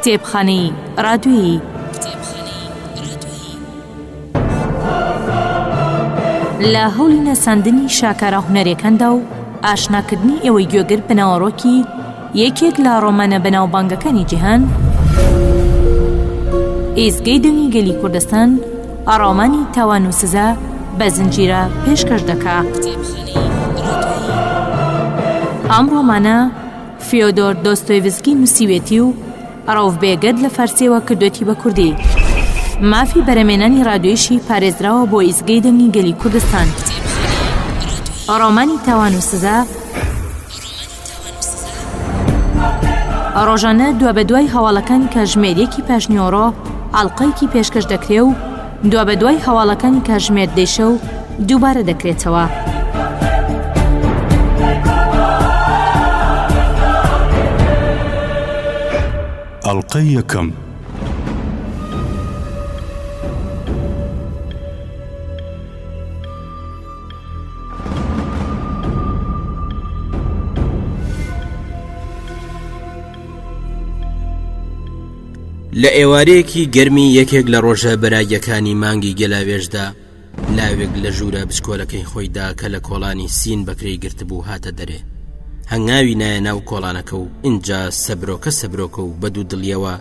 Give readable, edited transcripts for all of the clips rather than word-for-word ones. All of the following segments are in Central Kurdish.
کتێبخانەی ڕادیۆیی. لە هەوڵی ناساندنی شاکارە هونەریەکاندا و ئاشناکردنی ئێوەی گوێگر بە ناوەڕۆکی یەکێک لە ڕۆمانە بەناوبانگەکانی جیهان، ئیزگەی دەنگی گەلی کوردستان ڕۆمانی تاوان و سزا بە زنجیرە پێشکەش دەکا. ئەم ڕۆمانە فیۆدۆر دۆستۆیڤسکی نووسیوێتی و ڕەوف بێگەرد لە فارسیەوە کردوێتی بە کوردی. مافی بەرەمێنانی ڕادیۆیشی پارێزراوە بۆ ئیزگەی دەنگی گەلی کوردستان. ڕۆمانی تاوان و سزا ڕۆژانە دوابەدوای هەواڵەکانی کاتژمێر یەکی پاشنیوەڕۆ ئەڵقەیەکی پێشکەش دەکرێ و دوابەدوای هەواڵەکانی کاتژمێر دەی شەو دووبارە دەکرێتەوە. ئەڵقەی یەکەم. لە ئێوارەیەکی گەرمی یەکێک لە ڕۆژە بەراگەکانی مانگی گەلاوێژدا لاوێک لە ژوورە بچکۆلەکەی خۆیدا کە لە کۆڵانی سین بەکرێی گرتبوو هاتە دەرێ هەنگاوی نایە ناو کۆڵانەکە و ئینجا سەبرۆکە سەبرۆکە و بە دوو دڵیەوە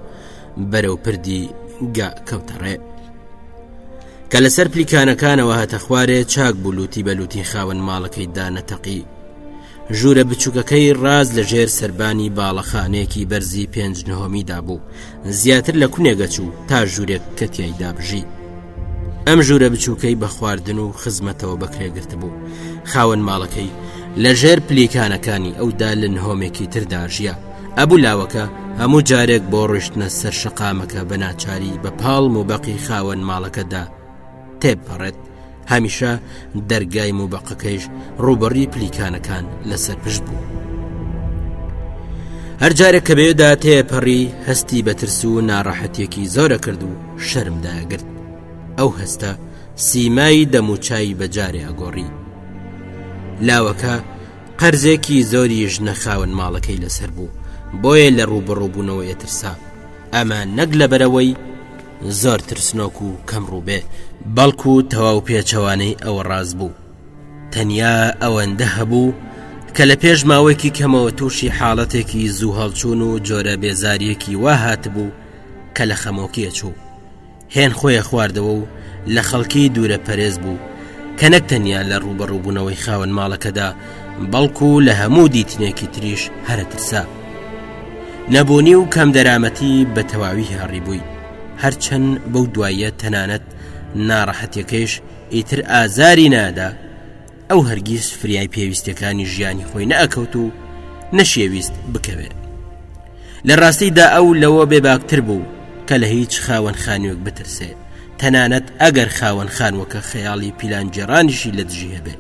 بەرەو پردی گا کەوتە ڕێ. کە لەسەر پلیکانەکانەوە هاتە خوارێ چاک بوو لوتی بە لوتی خاوەن ماڵەکەی دا نەتەقی ژوورە بچووکەکەی ڕاز لە ژێر سەربانی باڵەخانەیەکی بەرزی پێنج نهۆمیدا بوو زیاتر لە کونێگە چوو تا ژوورێک کە تیایدا بژی ئەم ژوورە بچووکەی بە خواردن و خزمەتەوە بەکرێگرت بوو خاوەن ماڵەکەی لە ژێر پلیکانەکانی ئەودا لە نهۆمێکی تردا ژیا ئەبوو لاوەکە هەموو جارێک بۆ ڕۆشتنە سەر شەقامەکە بە ناچاری بە پاڵ موبەقی خاوەن ماڵەکەدا تێبپەڕێت هەمیشە دەرگای موبەقەکەیش ڕوبەڕی پلیکانەکان لەسەر پشت بوو. هەر جارێک کە بێدا تێپەڕی هەستی بە ترس و ناڕەحەتێکی زۆرە کرد و شەرم داگرت ئەو هەستە سیمای دەموچای بە جارێ ئەگۆڕی لاوەکە قەرزێکی زۆری ژنە خاوەن ماڵەکەی لەسەر بوو بۆیە لە ڕووبەڕووبوونەوە ئەترسا ئەمە نەک لەبەرەوەی زۆر ترسنۆک و کەم ڕووبێ بەڵکو تەواو پێچەوانەی ئەوە ڕاست بوو تەنیا ئەوەندە هەبوو کە لە پێش ماوەیەکی کەمەوە تووشی حاڵەتێکی زوو هەڵچوون و جۆرە بێزاریەکی وا هاتبوو کە لە خەمۆکیە چوو هێن خۆیە خواردەوە و لە خەڵکی دوورە پەرێز بوو کە نەک تەنیا لە ڕووبەڕووبوونەوەی خاوەن ماڵەکەدا بەڵکو لە هەموو دیتنێکی تریش هەرە ترسا نەبوونی و کەم دەرامەتی بە تەواوی هاڕی بووی هەرچەند بەو دواییە تەنانەت ناڕەحەتەکەیش ئیتر ئازاری نادا ئەو هەرگیز فریای پێویستەکانی ژیانی خۆی نەئەکەوت و نەشیەویست بکەوێ لە ڕاستیدا ئەو لەوە بێباکتر بوو کە لە هیچ خاوەن خانووێک بترسێ تەنانەت ئەگەر خاوەن خانووەکە خەیاڵی پیلانگێڕانیشی لە دژی هەبێ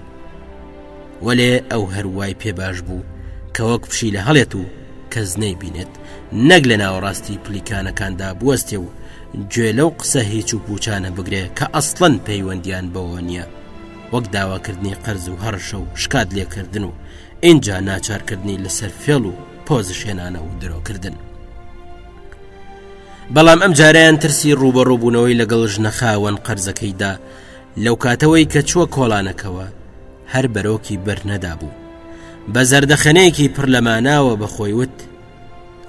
وەلێ ئەو هەروای پێ باش بوو کە وەک پشی لە هەڵێت و کەس نەیبینێت نەک لە ناوەڕاستی پلیکانەکاندا بوەستێ و گوێ لەو قسە هیچ و پوچانە بگرێ کە ئەسڵەن پەیوەندیان بەوە نییە وەک داواکردنی قەرز و هەڕەشە و شکات لێکردن و ئینجا ناچارکردنی لەسەر فێڵ و پۆزشێنانە و درۆکردن. بەڵام ئەم جارەیان ترسی ڕوبەڕووبوونەوەی لەگەڵ ژنە خاوەن قەرزەکەیدا لەو کاتەوەی کە چووە کۆڵانەکەوە هەر بەرۆکی بەر نەدابوو بە زەردەخەنەیەکی پڕ لەماناوە بەخۆی وت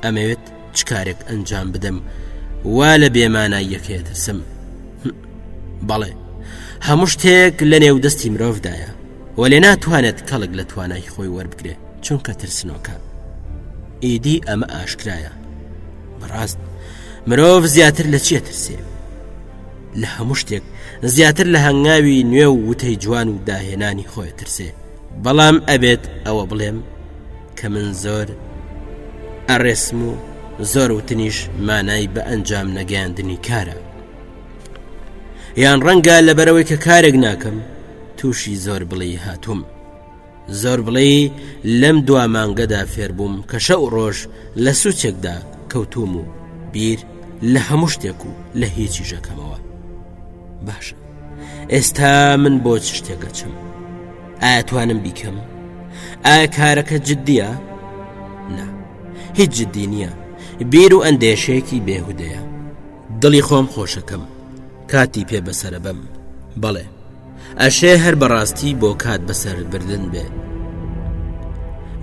ئەمەوێت چ کارێک ئەنجام بدەم وا لە بێماناییەکەی ترسم بەڵێ هەموو شتێک لە نێو دەستی مرۆڤدایە وەلێ ناتوانێت کەڵک لە توانای خۆی وەربگرێ چونکە ترسنۆکە ئیدی ئەمە ئاشکرایە بەڕاست مرۆڤ زیاتر لە چیە ترسێ لە هەموو شتێک زیاتر لە هەنگاوی نوێ و وتەی جوان و داهێنانی خۆی ترسێ بەڵام ئەبێت ئەوە بڵێم کە من زۆر ئەڕێسم و زۆر وتنیش مانای بە ئەنجام نەگەیاندنی کارە یان ڕەنگە لەبەرەوەی کە کارێک ناکەم تووشی زۆر بڵێی هاتووم زۆر بڵێ لەم دوا مانگەدا فێربووم کە شەو ڕۆژ لە سوچێکدا کەوتوم و بیر لە هەموو شتێک و لە هیچی ژەکەمەوە باشە ئێستا من بۆ چ شتێک ئەچم ئایا توانم بیکەم ئایا کارەکە جددیە نا هیچ جددی نییە. بیر و ئەندێشەیەکی بێهودەیە. دڵی خۆم خۆشەکەم کاتی پێ بەسەرە بەم بەڵێ ئەشێ هەر بەڕاستی بۆ کات بەسەر بردن بێ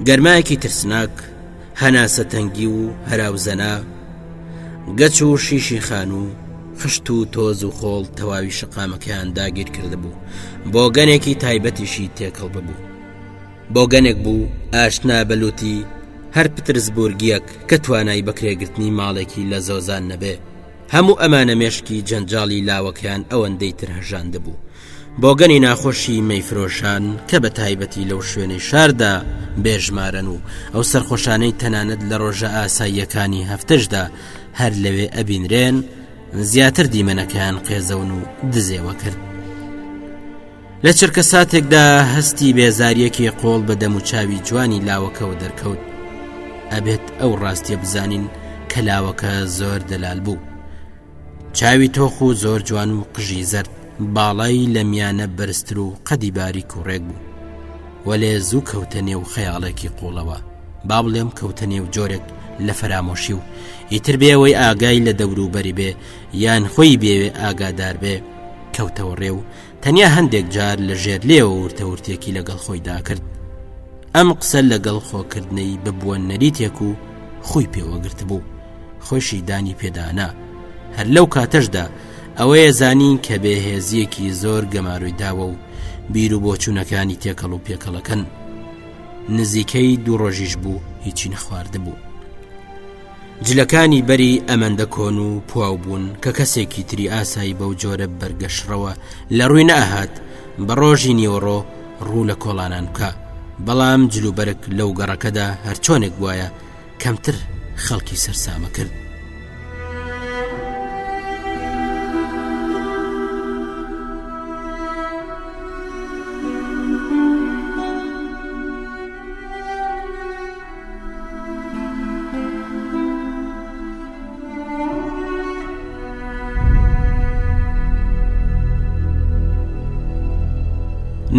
گەرمایەکی ترسناک هەناسە تەنگی و هەراوزەنا گەچ و شیشی خانوو خشت و تۆز و خۆڵ تەواوی شەقامەکەیان داگیر کردبوو بۆگەنێکی تایبەتیشی تێکەڵ ببوو بۆگەنێک بوو ئاشنا بە لوتی هەر پترسبورگیەک کە توانای بەکرێگرتنی ماڵێکی لە زۆزان نەبێ هەموو ئەمانە مێشکی جەنجاڵی لاوەکەیان ئەوەندەی تر هەژاندبوو بۆگەنی ناخۆشی مەیفرۆشان کە بە تایبەتی لەو شوێنەی شاردا بێژمارەن و ئەو سەرخۆشانەی تەنانەت لە ڕۆژە ئاساییەکانی هەفتەشدا هەر لەوێ ئەبینرێن زیاتر دیمەنەکەیان قێزەون و دزێوە کرد. لە چرکە ساتێکدا هەستی بێزاریەکی قۆڵ بە دەموچاوی جوانی لاوەکەوە دەرکەوت ئەبێت ئەو ڕاستیە بزانین کە لاوەکە زۆر دەلال بوو چاوی تۆخ و زۆر جوان و قژی زەرد باڵای لە میانە بەرزتر و قەدی باریک و ڕێک بوو وەلێ زوو کەوتە نێو خەیاڵێکی قوڵەوە با بڵێم کەوتە نێو جۆرێک لە فەرامۆشی و ئیتر بێەوەی ئاگای لە دەوروبەری بێ یان خۆی بێوێ ئاگادار بێ کەوتەوە ڕێ و تەنیا هەندێک جار لە ژێر لێوە ورتە ورتێکی لەگەڵ خۆیدا کرد ئەم قسە لەگەڵ خۆکردنەی ببووە نەریتێک و خۆی پێوەگرتبوو خۆشی دانی پێدانا هەر لەو کاتەشدا ئەوەیە زانی کە بێهێزیەکی زۆر گەمارۆی داوە و بیر و بۆچوونەکانی تێکەڵ و پێکەڵەکەن نزیکەی دوو ڕۆژیش بوو هیچی نەخواردبوو جلەکانی بەری ئەمەندە کۆن و پواو بوون کە کەسێکی تری ئاسایی بەو جۆرە بەرگەشڕەوە لە ڕووی نەئەهات بە ڕۆژی نیوەڕۆ ڕوو لە کۆڵانان بکا بەڵام جلوبەرگ لەو گەڕەکەدا هەرچۆنێک بواە کەمتر خەڵکی سەرسامە کرد.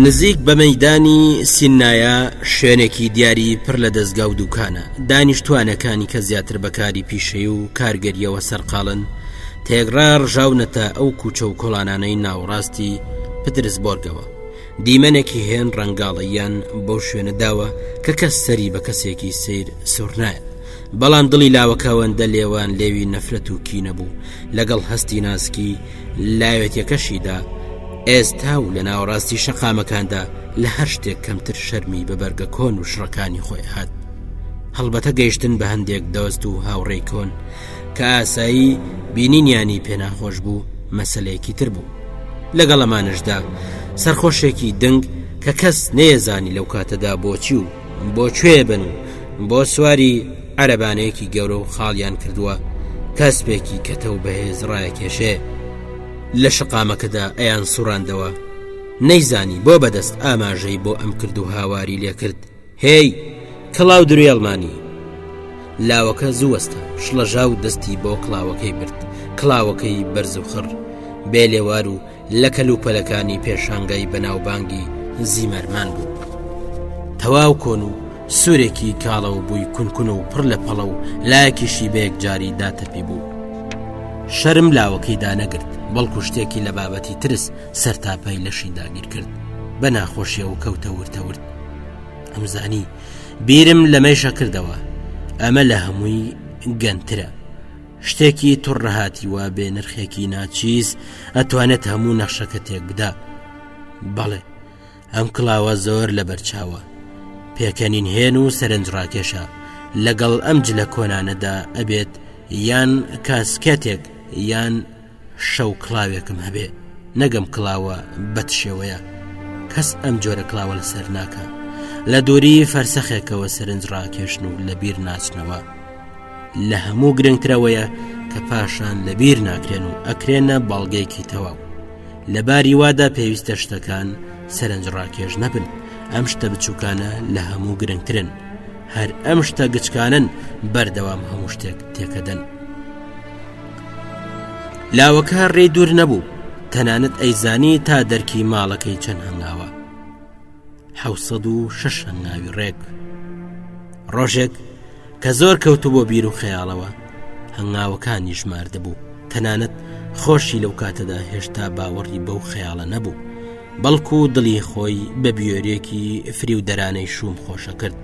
نزیک بە مەدانی سیننایە شوێنێکی دیاری پڕ لە دەستگا و دوکانە دانیشتوانەکانی کە زیاتر بەکاری پیشەی و کارگەریەوە سەرقاڵن تێگڕا ڕژاونەتە ئەو کوچە و کۆڵانانەی ناوەڕاستی پترسبۆرگەوە دیمەنێکی هێن ڕەنگاڵەییان بەو شوێنە داوە کە کەس سەری بە کەسێکی سەیر سوڕ نایەت. بەڵام دڵی لاوەکە ئەوەندە لێوان لێوی نەفرەت و کینە بوو لەگەڵ هەستی ناسکی لاوێتیەکەشیدا ئێستا و لە ناوەڕاستی شەقامەکاندا لە هەر شتێک کەمتر شەرمی بە بەرگە کۆن و شڕەکانی خۆی هات. هەڵبەتە گەیشتن بە هەندێک دۆست و هاوڕێی کۆن کە ئاسایی بینینیانی پێناخۆش بوو مەسلەیەکی تر بوو. لەگەڵ ئەمانەشدا سەرخۆشێکی دنگ کە کەس نەیەزانی لەو کاتەدا بۆچی و بۆ کوێ بن و بۆ سواری عەرەبانەیەکی گەورە و خاڵیان کردووە کەسپێکی کەتە و بەهێز ڕایەکێشێ لە شەقامەکەدا ئەیان سوڕاندەوە نەیزانی بۆ بەدەست ئاماژەی بۆ ئەم کرد و هاواری لێکرد هێی کڵاو دروێڵمانی لاوەکە زوو وەستا شڵەژا و دەستی بۆ کڵاوەکەی برد کڵاوەکەی بەرز و خڕ بێ لێوار و لە کەلوپەلەکانی پێشانگای بەناوبانگی زیمەرمان بوو تەواو کۆن و سوورێکی کاڵە و بووی کونکون و پڕ لە پەڵە و لایەکیشی بە یەکجاری داتەپی بوو شەرم لاوەکەی دانەگرت بەڵکو شتێکی لە بابەتی ترس سەرتاپای لەشی داگیر کرد بە ناخۆشیەوە کەوتە ورتەورت ئەمزانی بیرم لەمەیشە کردەوە ئەمە لە هەمووی گەنترە شتێکی توڕەهاتی وا بێ نرخێکی ناچیز ئەتوانێت هەموو نەخشەکە تێک بدا بەڵێ ئەم کڵاوە زۆر لە بەرچاوە پێکەنین هێن و سەرنج ڕاکێشە لەگەڵ ئەم جلە کۆنانەدا ئەبێت یان کاسکێتێک یان شەو کڵاوێکم هەبێ نەگەم کڵاوە بەت شێوەیە کەس ئەم جۆرە کڵاوە لەسەر ناکە لە دووری فەرسەخێکەوە سەرنج ڕاکێشن و لە بیر ناچنەوە لە هەموو گرنگترەوەیە کە پاشان لە بیر ناکرێن و ئەکرێنە بەڵگەیەکی تەواو لە باری وادا پێویستە شتەکان سەرنج ڕاکێش نەبن ئەم شتە بچووکانە لە هەموو گرنگترن هەر ئەم شتە گچکانن بەردەوام هەموو شتێک تێکەدەن لاوەکە ڕێی دوور نەبوو تەنانەت ئەیزانی تا دەرکی ماڵەکەی چەند هەنگاوە حوسەد و شەش هەنگاوی ڕێک ڕۆژێک کە زۆر کەوتبووە بیر و خەیاڵەوە. هەنگاوەکانی ژماردبوو تەنانەت خۆشی لەو کاتەدا هێشتا باوەڕی بەو خەیاڵە نەبوو بەڵکو دڵی خۆی بە بیۆرێکی فریودەرانەی شوم خۆشە کرد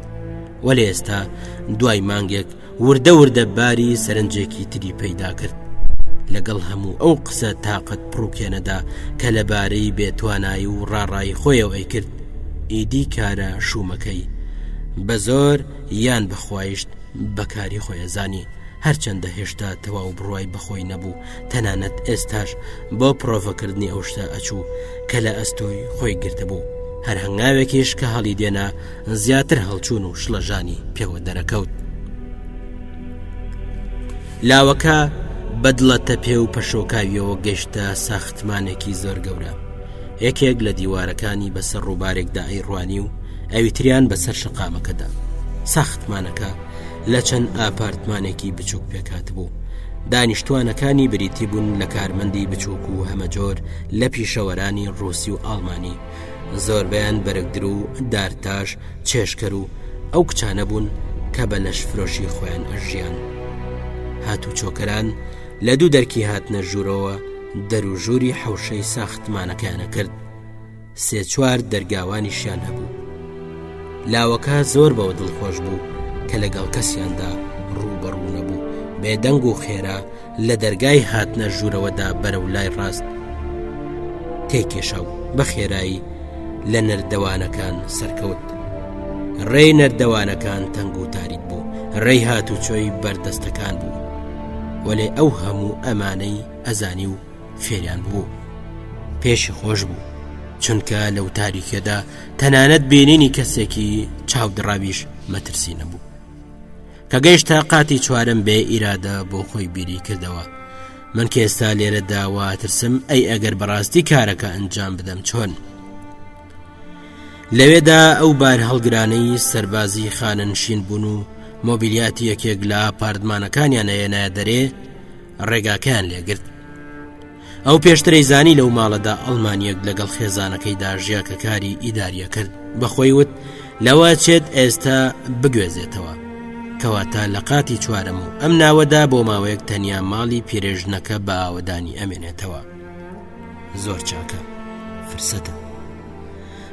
وەلێ ئێستا دوای مانگێک وردە وردە باری سەرنجێکی تری پەیدا کرد لەگەڵ هەموو ئەو قسە تاقەت پڕوکێنەدا کە لەبارەی بێتوانایی و ڕاڕایی خۆیەوە ئەیکرد ئیدی کارە شومەکەی بە زۆر یان بەخوایشت بەکاری خۆیەزانی هەرچەندە هێشتا تەواو بڕوای بەخۆی نەبوو تەنانەت ئێستاش بۆ پرۆڤەکردنی ئەو شتە ئەچوو کە لە ئەستۆی خۆی گرتبوو هەر هەنگاوێکیش کە هەڵی دێنا زیاتر هەڵچوون و شڵەژانی پێوە دەرەکەوت. لاوەکە بەدڵە تەپێ و پەشۆکاویەوە گەشتە ساختمانێکی زۆر گەورە. یەکێک لە دیوارەکانی بەسەر ڕووبارێکدا ئەیڕوانی و ئەویتریان بەسەر شەقامەکەدا. ساختمانەکە لە چەند ئاپارتمانێکی بچووک پێکهاتبوو. دانیشتوانەکانی بریتی بوون لە کارمەندی بچووک و هەمەجۆر لە پیشەوەرانی ڕووسی و ئاڵمانی. زۆربەیان بەرگدر و دارتاش چێشکەر و ئەو کچانە بوون کە بە لەشفرۆشی خۆیان ئەژیان. هاتوچۆکەران لە دوو دەرکی هاتنە ژوورەوە دەروژووری حەوشەی ساختمانەکەیانە کرد. سێ چوار دەرگاوانیشیان هەبوو. لاوەکە زۆر بەوە دڵخۆش بوو کە لەگەڵ کەسیاندا ڕووبەڕوو نەبوو بێدەنگ و خێرا لە دەرگای هاتنە ژوورەوەدا بەرەو لای ڕاست تێکێشا و بە خێرایی لە نەردەوانەکان سەرکەوت ڕێی نەردەوانەکان تەنگ و تاریک بوو ڕێی هاتوچۆی بەردەستەکان بوو وەلێ ئەو هەموو ئەمانەی ئەزانی و فێریان بوو پێشی خۆش بوو چونکە لەو تاریکەدا تەنانەت بینینی کەسێکی چاودڕاویش مەترسی نەبوو کە گەیشتە قاتی چوارەم بێ ئیرادە بۆ خۆی بیری کردەوە من کە ئێستا لێرەدا واترسم ئەی ئەگەر بەڕاستی کارەکە ئەنجام بدەم چۆن لەوێدا ئەو بار هەڵگرانەی سەربازی خانەنشین بوون و مۆبیلیاتی یەکێک لە ئاپارتمانەکانیان ئەیەنایە دەرێ ڕێگاکەیان لێگرت ئەو پێشترەی زانی لەو ماڵەدا ئەڵمانیەک لەگەڵ خێزانەکەیدا ژیا کە کاری ئیداریە کرد بەخۆی وت لەوە چێت ئێستا بگوێزێتەوە کەواتە لە قاتی چوارەم و ئەم ناوەدا بۆ ماوەیەک تەنیا ماڵی پیرێژنەکە بە ئاوەدانی ئەمێنێتەوە زۆر چاکە فرسەتە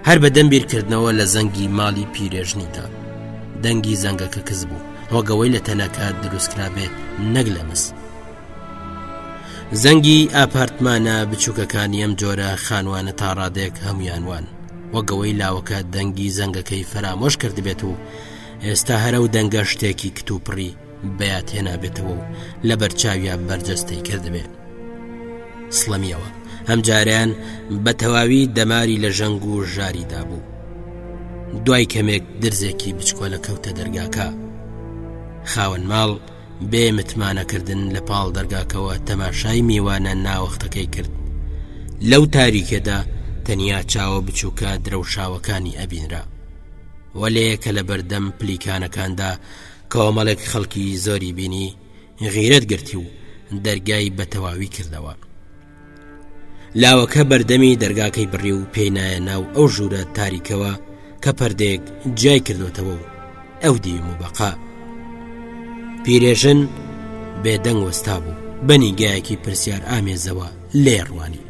هەر بە دەم بیرکردنەوە لە زەنگی ماڵی پیرێژنیدا دەنگی زەنگەکە کز بوو وەگەوەی لە تەنەکە دروستکرابێت نەک لە مس زەنگی ئاپارتمانە بچووکەکانی ئەم جۆرە خانوانە تاڕادێک هەمویان وان وەگەوەی لاوەکە دەنگی زەنگەکەی فەرامۆش کردبێت و ئێستا هەرە و دەنگە شتێکی کتوپڕی بەیات هێنابێتەوە و لە بەرچاویا بەرجەستەی کردبێ سڵەمیەوە ئەمجارەیان بە تەواوی دەماری لە ژەنگ و ژاری دابوو دوای کەمێک درزێکی بچکۆلە کەوتە دەرگاکە خاوەن ماڵ بێ متمانەکردن لە پاڵ دەرگاکەوە تەماشای میوانە ناوەختەکەی کرد لەو تاریکەدا تەنیا چاوە بچووکە درەوشاوەکانی ئەبینرا وەلێ کە لە بەردەم پلیکانەکاندا کۆمەڵێک خەڵکی زۆری بینی غیرەت گرتی و دەرگای بە تەواوی کردەوە لاوەکە بەردەمی دەرگاکەی بڕی و پێی نایە ناو ئەو ژوورە تاریکەوە کە پەردێک جیای کردوتەوە و ئەو دیم و بەقا پیرێژن بێدەنگ وەستا بوو بە نیگایەکی پرسیار ئامێزەوە لێ ڕوانی.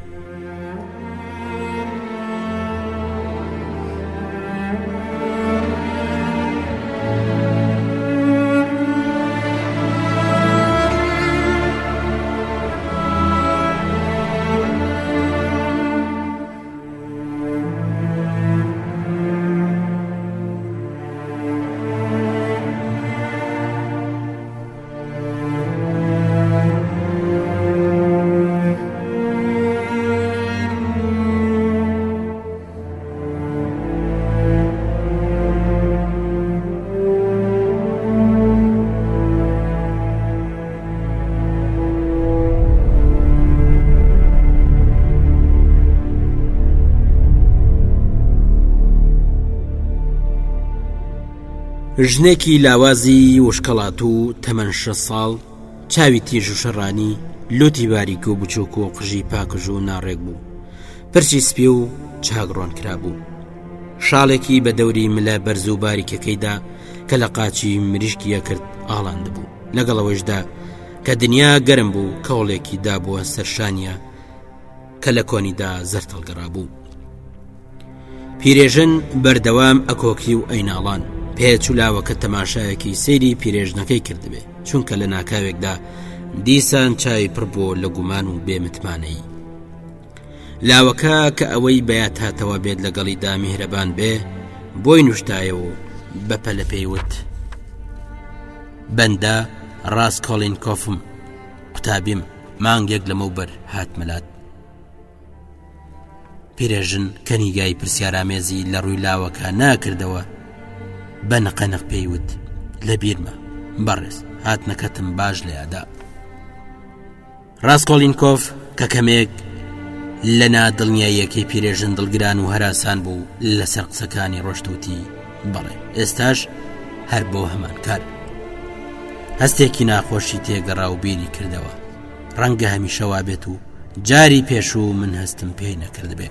ژنێکی لاوازی وشکەڵات و تەمەن شە ساڵ چاوی تیژ و شەڕانی لوتی باریک و بچووک و قژی پاکژ و ناڕێک بوو پرچی سپی و چاک ڕۆن کرابوو شاڵێکی بە دەوری ملە بەرز و باریکەکەیدا کە لە قاچی مریشکی ئەکرد ئاڵاندبوو لەگەڵ ئەوەشدا. کە دنیا گەرم بوو کەوڵێکی دابووە سەرشانیە کە لە کۆنیدا زەرد هەڵگەڕابوو. پیرێژن بەردەوام ئەکۆکی و ئەیناڵان پێچ و لاوەکە تەماشایەکی سەیری پیرێژنەکەی کردبێ چونکە لە ناکاوێکدا دیسان چاوی پڕ بووە لە گومان و بێمتمانەیی لاوەکە کە ئەوەی بەیات هاتەوە بێت لەگەڵیدا میهرەبان بێ بۆی نوشتایە و بە پەلە پێی وت بەندە ڕاستکۆڵین کۆفم قوتابیم مانگێک لەمەوبەر هاتمەلات پیرێژن کە نیگای پرسیارامێزی لە ڕووی لاوەکە ناکردەوە بە نقەنق پێی وت لە بیرمە بەڕێز هاتنەکەتم باش لە یادا ڕاستکۆڵینکۆف کە کەمێک لە نادڵنیاییەکەی پیرێژن دڵگران و هەراسان بوو لەسەر قسەکانی ڕۆشتوتی بەڵێ ئێستاش هەر بۆ هەمان کار هەستێکی ناخۆشی تێگەڕا و بیری کردەوە ڕەنگە هەمیشە وابێت و جاری پێشوو من هەستم پێی نەکردبێ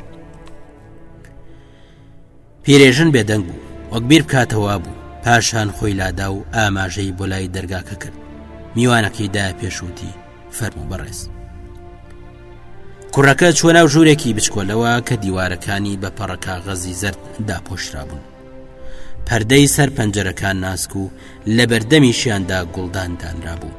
پیرێژن بێدەنگ بوو وەک بیر بکاتەوە بوو پاشان خۆی لادا و ئاماژەی بۆ لای دەرگاکە کرد میوانەکەی دا پێشوتی فەرموو بەڕێز کوڕەکە چوە ناو ژوورێکی بچکۆلەوە کە دیوارەکانی بە پەڕەکاغەزی زەرد داپۆشرابوون پەردەی سەر پەنجەرەکان ناسک و لە بەردەمیشیاندا گوڵدان دانرابوو.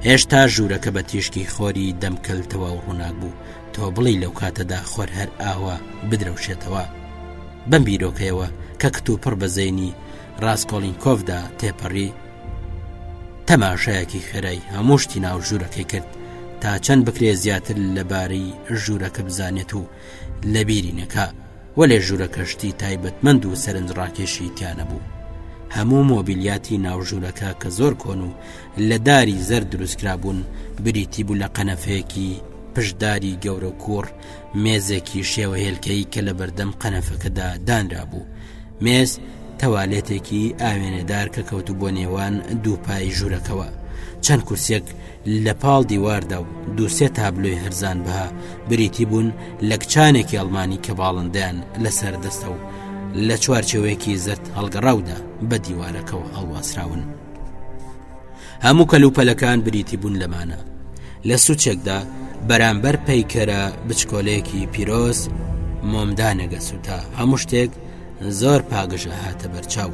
هێشتا ژوورەکە بە تیشکی خۆری دەمکەل تەواو ڕووناک بوو، تۆ بڵێی لەو کاتەدا خۆر هەر ئاوا بدرەوشێتەوە. بەم بیرۆکەیەوە کە کتوپڕ بە زەینی ڕاسکۆڵینکۆفدا تێپەڕی، تەماشایەکی خێرای هەموو شتی ناو ژوورەکەی کرد تا چەند بکرێ زیاتر لەبارەی ژوورەکە بزانێت و لەبیری نەکا. وەلێ ژوورەکە شتی تایبەتمەند و سەرنجڕاکێشی تیا نەبوو. هەموو مۆبیلیاتی ناو ژوورەکە کە زۆر کۆن و لە داری زەرد دروستکرابوون، بریتی بوو لە قەنەفەیەکی پشتداری گەورە و کووڕ، مێزێکی شێوە هێلکەیی کە لە بەردەم قەنەفەکەدا دانرابوو. مێز تەوالێتێکی ئاوێنەدار کە کەوتبووە نێوان دوو پای ژوورەکەوە. چەند کورسیەک لە پاڵ دیواردا و دووسێ تابلۆی هەرزان بەها بریتی بوون لە کچانێکی ئەڵمانی کە باڵندەیان لەسەر دەستە و لە چوارچێوەیەکی زەرد هەڵگەڕاودا بە دیوارەکەوە هەڵواسراون. هەموو کەلوپەلەکان بریتی بوون لەمانە لە سوچێکدا بەرامبەر پەیکەرە بچکۆلەیەکی پیرۆز مۆمدانێک ئەسوتا هەموو شتێک زۆر پاگژ ئەهاتە بەرچاو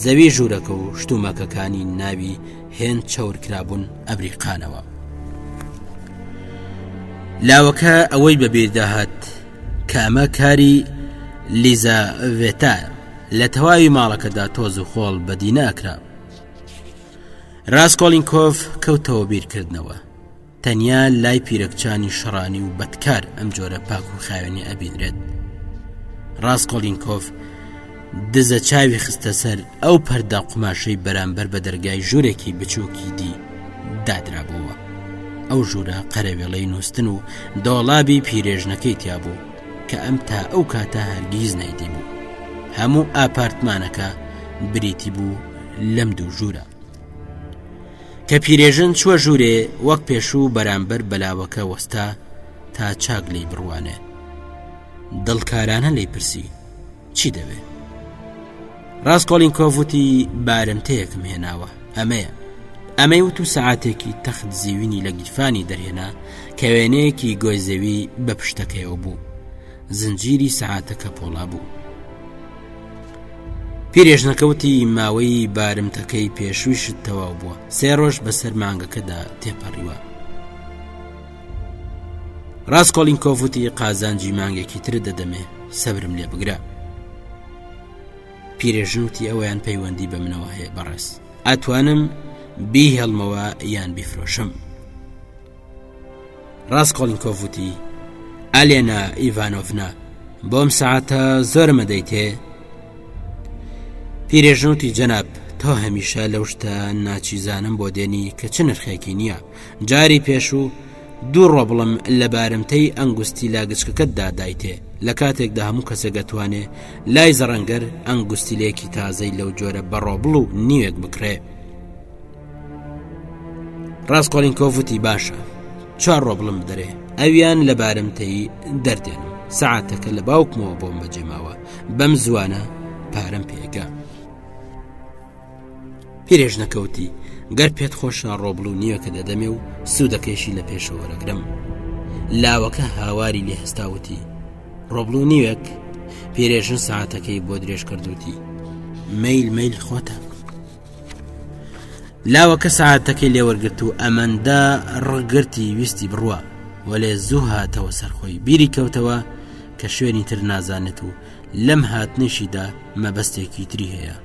زەوی ژوورەکە و شتومەکەکانی ناوی هێند چەور کرابوون ئەبریقانەوە. لاوەکە ئەوەی بەبیردا هات کە ئەمە کاری لیزاڤێتا لە تەواوی ماڵەکەدا تۆز و خۆڵ بەدی ناکرا. ڕاستکۆڵینکۆف کەوتەوە بیرکردنەوە. تەنیا لای پیرەکچانی شەڕانی و بەدکار ئەم جۆرە پاک و خاوێنی ئەبینرێت. ڕاستکۆڵینکۆف دزە چاوی خستە سەر ئەو پەردە قوماشەی بەرامبەر بە دەرگای ژوورێکی بچووکی دی دادرابووە. ئەو ژوورە قەرەوێڵەی نووستن و دۆڵابی پیرێژنەکەی تیا بوو کە ئەم تا ئەو کاتە هەرگیز نەیدی بوو. هەموو ئاپارتمانەکە بریتی بوو لەم دوو ژوورە. کە پیرێژن چووە ژوورێ وەک پێشوو بەرامبەر بەلاوەکە وەستا تا چاک لی بڕوانێ دڵکارانە لی پرسی چی دەوێ ڕاستکۆڵینکۆف وتی بارمتەیەکم هێناوە ئەمەیە ئەمەی وت و سەعاتێکی تەخت زیوینی لە گیرفانی دەرهێنا کە وێنەیەکی گۆی زەوی بە پشتەکەیەوە بوو زنجیری سەعاتەکە پۆڵا بوو پیرێژنەکەوتی ماوەی بارمتەکەی پێشوویشت تەواو بووە سێ ڕۆژ بەسەر مانگەکەدا تێپەڕیوە ڕاستکۆڵینکۆف وتی قازانجی مانگێکی ترت دەدەمێ سەبرم لێ بگرە پیرێژن وتی ئەویان پەیوەندی بە منەوە هەیە بەڕێز ئەتوانم بیهێڵمەوە یان بیفرۆشم ڕاستکۆڵینکۆف وتی ئەلێنا ئیڤانۆڤنا بۆم سەعاتە زۆرمە دەیتێ پیرێژنوتی جەناب تۆ هەمیشە لەو شتە ناچیزانم بۆ دێنی کە چ نرخێکی نییە جاری پێشوو دوو ڕۆبڵم لە بارمتەی ئەنگوستیلە گچکەکەتدا دایتێ، لە کاتێکدا هەموو کەسێک ئەتوانێ لای زەڕەنگەر ئەنگوستیلەیەکی تازەی لەو جۆرە بە ڕۆبڵ و نیوێک بکڕێ. ڕاسکۆڵینکۆف وتی باشە، چوار ڕۆبڵم بدەرێ، ئەویان لە بارمتەی دەردێنم، سەعاتەکە لە باوکمەوە بۆم بەجێماوە، بەم زووانە پارەم پێگا. پیرێژنەکە وتی. گەر پێت خۆشە ڕۆبڵ و نییەکە دەدەمێ و سوودەکەیشی لە پێشەوە وەرەگرم لاوەکە هاواری لێ هەستاوتی ڕۆبڵ و نیوێک پیرێژن ساعتەکەی بۆ درێژ کردوتی میل میل خۆتە لاوەکە ساعتەکەی لێوەرگرت و ئەمەندە ڕگرتی ویستی بڕوە وەلێ زوو هاتەوە سەرخۆی بیری کەوتەوە کە شوێنی تر نازانێت و لەم هاتنیشیدا مەبەستێکی تری هەیە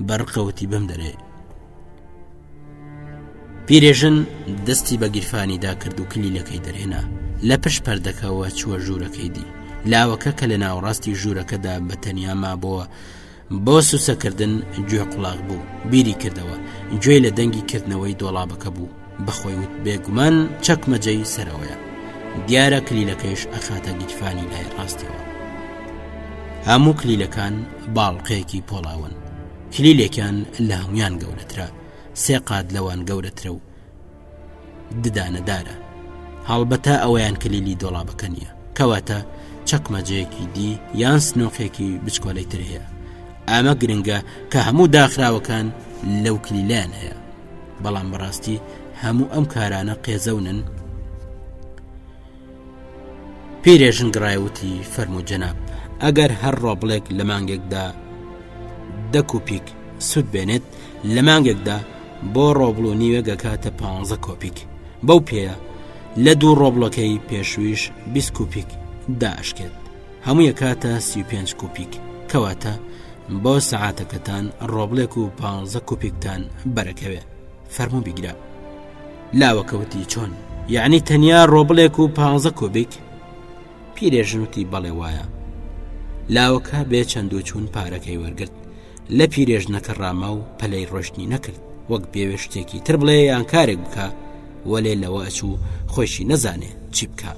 بەڕقەوتی بم دەرێ پیرێژن دەستی بە گیرفانیدا کرد و کلیلەکەی دەرهێنا لە پشت پەردەکەوە چووە ژوورەکەی دی لاوەکە کە لە ناوەڕاستی ژوورەکەدا بە تەنیا مابەوە بۆ سوسەکردن گوێ قوڵاغ بوو بیری کردەوە گوێی لە دەنگی کردنەوەی دۆڵابەکە بوو بەخۆی وت بێگومان چەکمەجەی سەرەوەیە دیارە کلیلەکەیش ئەخاتە گیرفانی لای ڕاستیەوە هەموو کلیلەکان باڵقەیەکی پۆڵاون کلیلێکیان لە هەمویان گەورەترە سێ قات لەوان گەورەترە و ددانەدارە هەڵبەتە ئەوەیان کلیلی دۆڵابەکە نییە کەواتە چەکمەجەیەکی دی یان سنۆقێکی بچکۆلەی تر هەیە ئەمە گرنگە کە هەموو داخراوەکان لەو کلیلیان هەیە بەڵام بەڕاستی هەموو ئەم کارانە قێزەونن پیرێژن گڕای وتی فەرموو جەناب ئەگەر هەر ڕۆبڵێک لە مانگێکدا دە کوپیک سوود بێنێت لە مانگێکدا بۆ ڕۆبڵ و نیوێک ئەکاتە پ کۆپیک بەو پێیە لە دوو ڕۆبڵەکەی پێشویش 20 کوپیک داشکێت هەموو یەکاتە 35 کوپیک کەواتە بۆ سەعاتەکەتان ڕۆبڵێک و پ کوپیکتان بەرەکەوێ فەرموو بیگرە لاوەکە وتی چۆن یعنی تەنیا ڕۆبڵێک و پانزە کۆبیک پیرێژن وتی بەڵێ وایە لاوەکە بێ چەند و چوون پارەکەی وەرگرت لە پیرێژنەکە ڕاما و پەلەی ڕۆشتنی نەکرد وەک بێوێ شتێکی تر بڵێ یان کارێک بکە وەلێ لەوە ئەچوو خۆشی نەزانێ چی بکە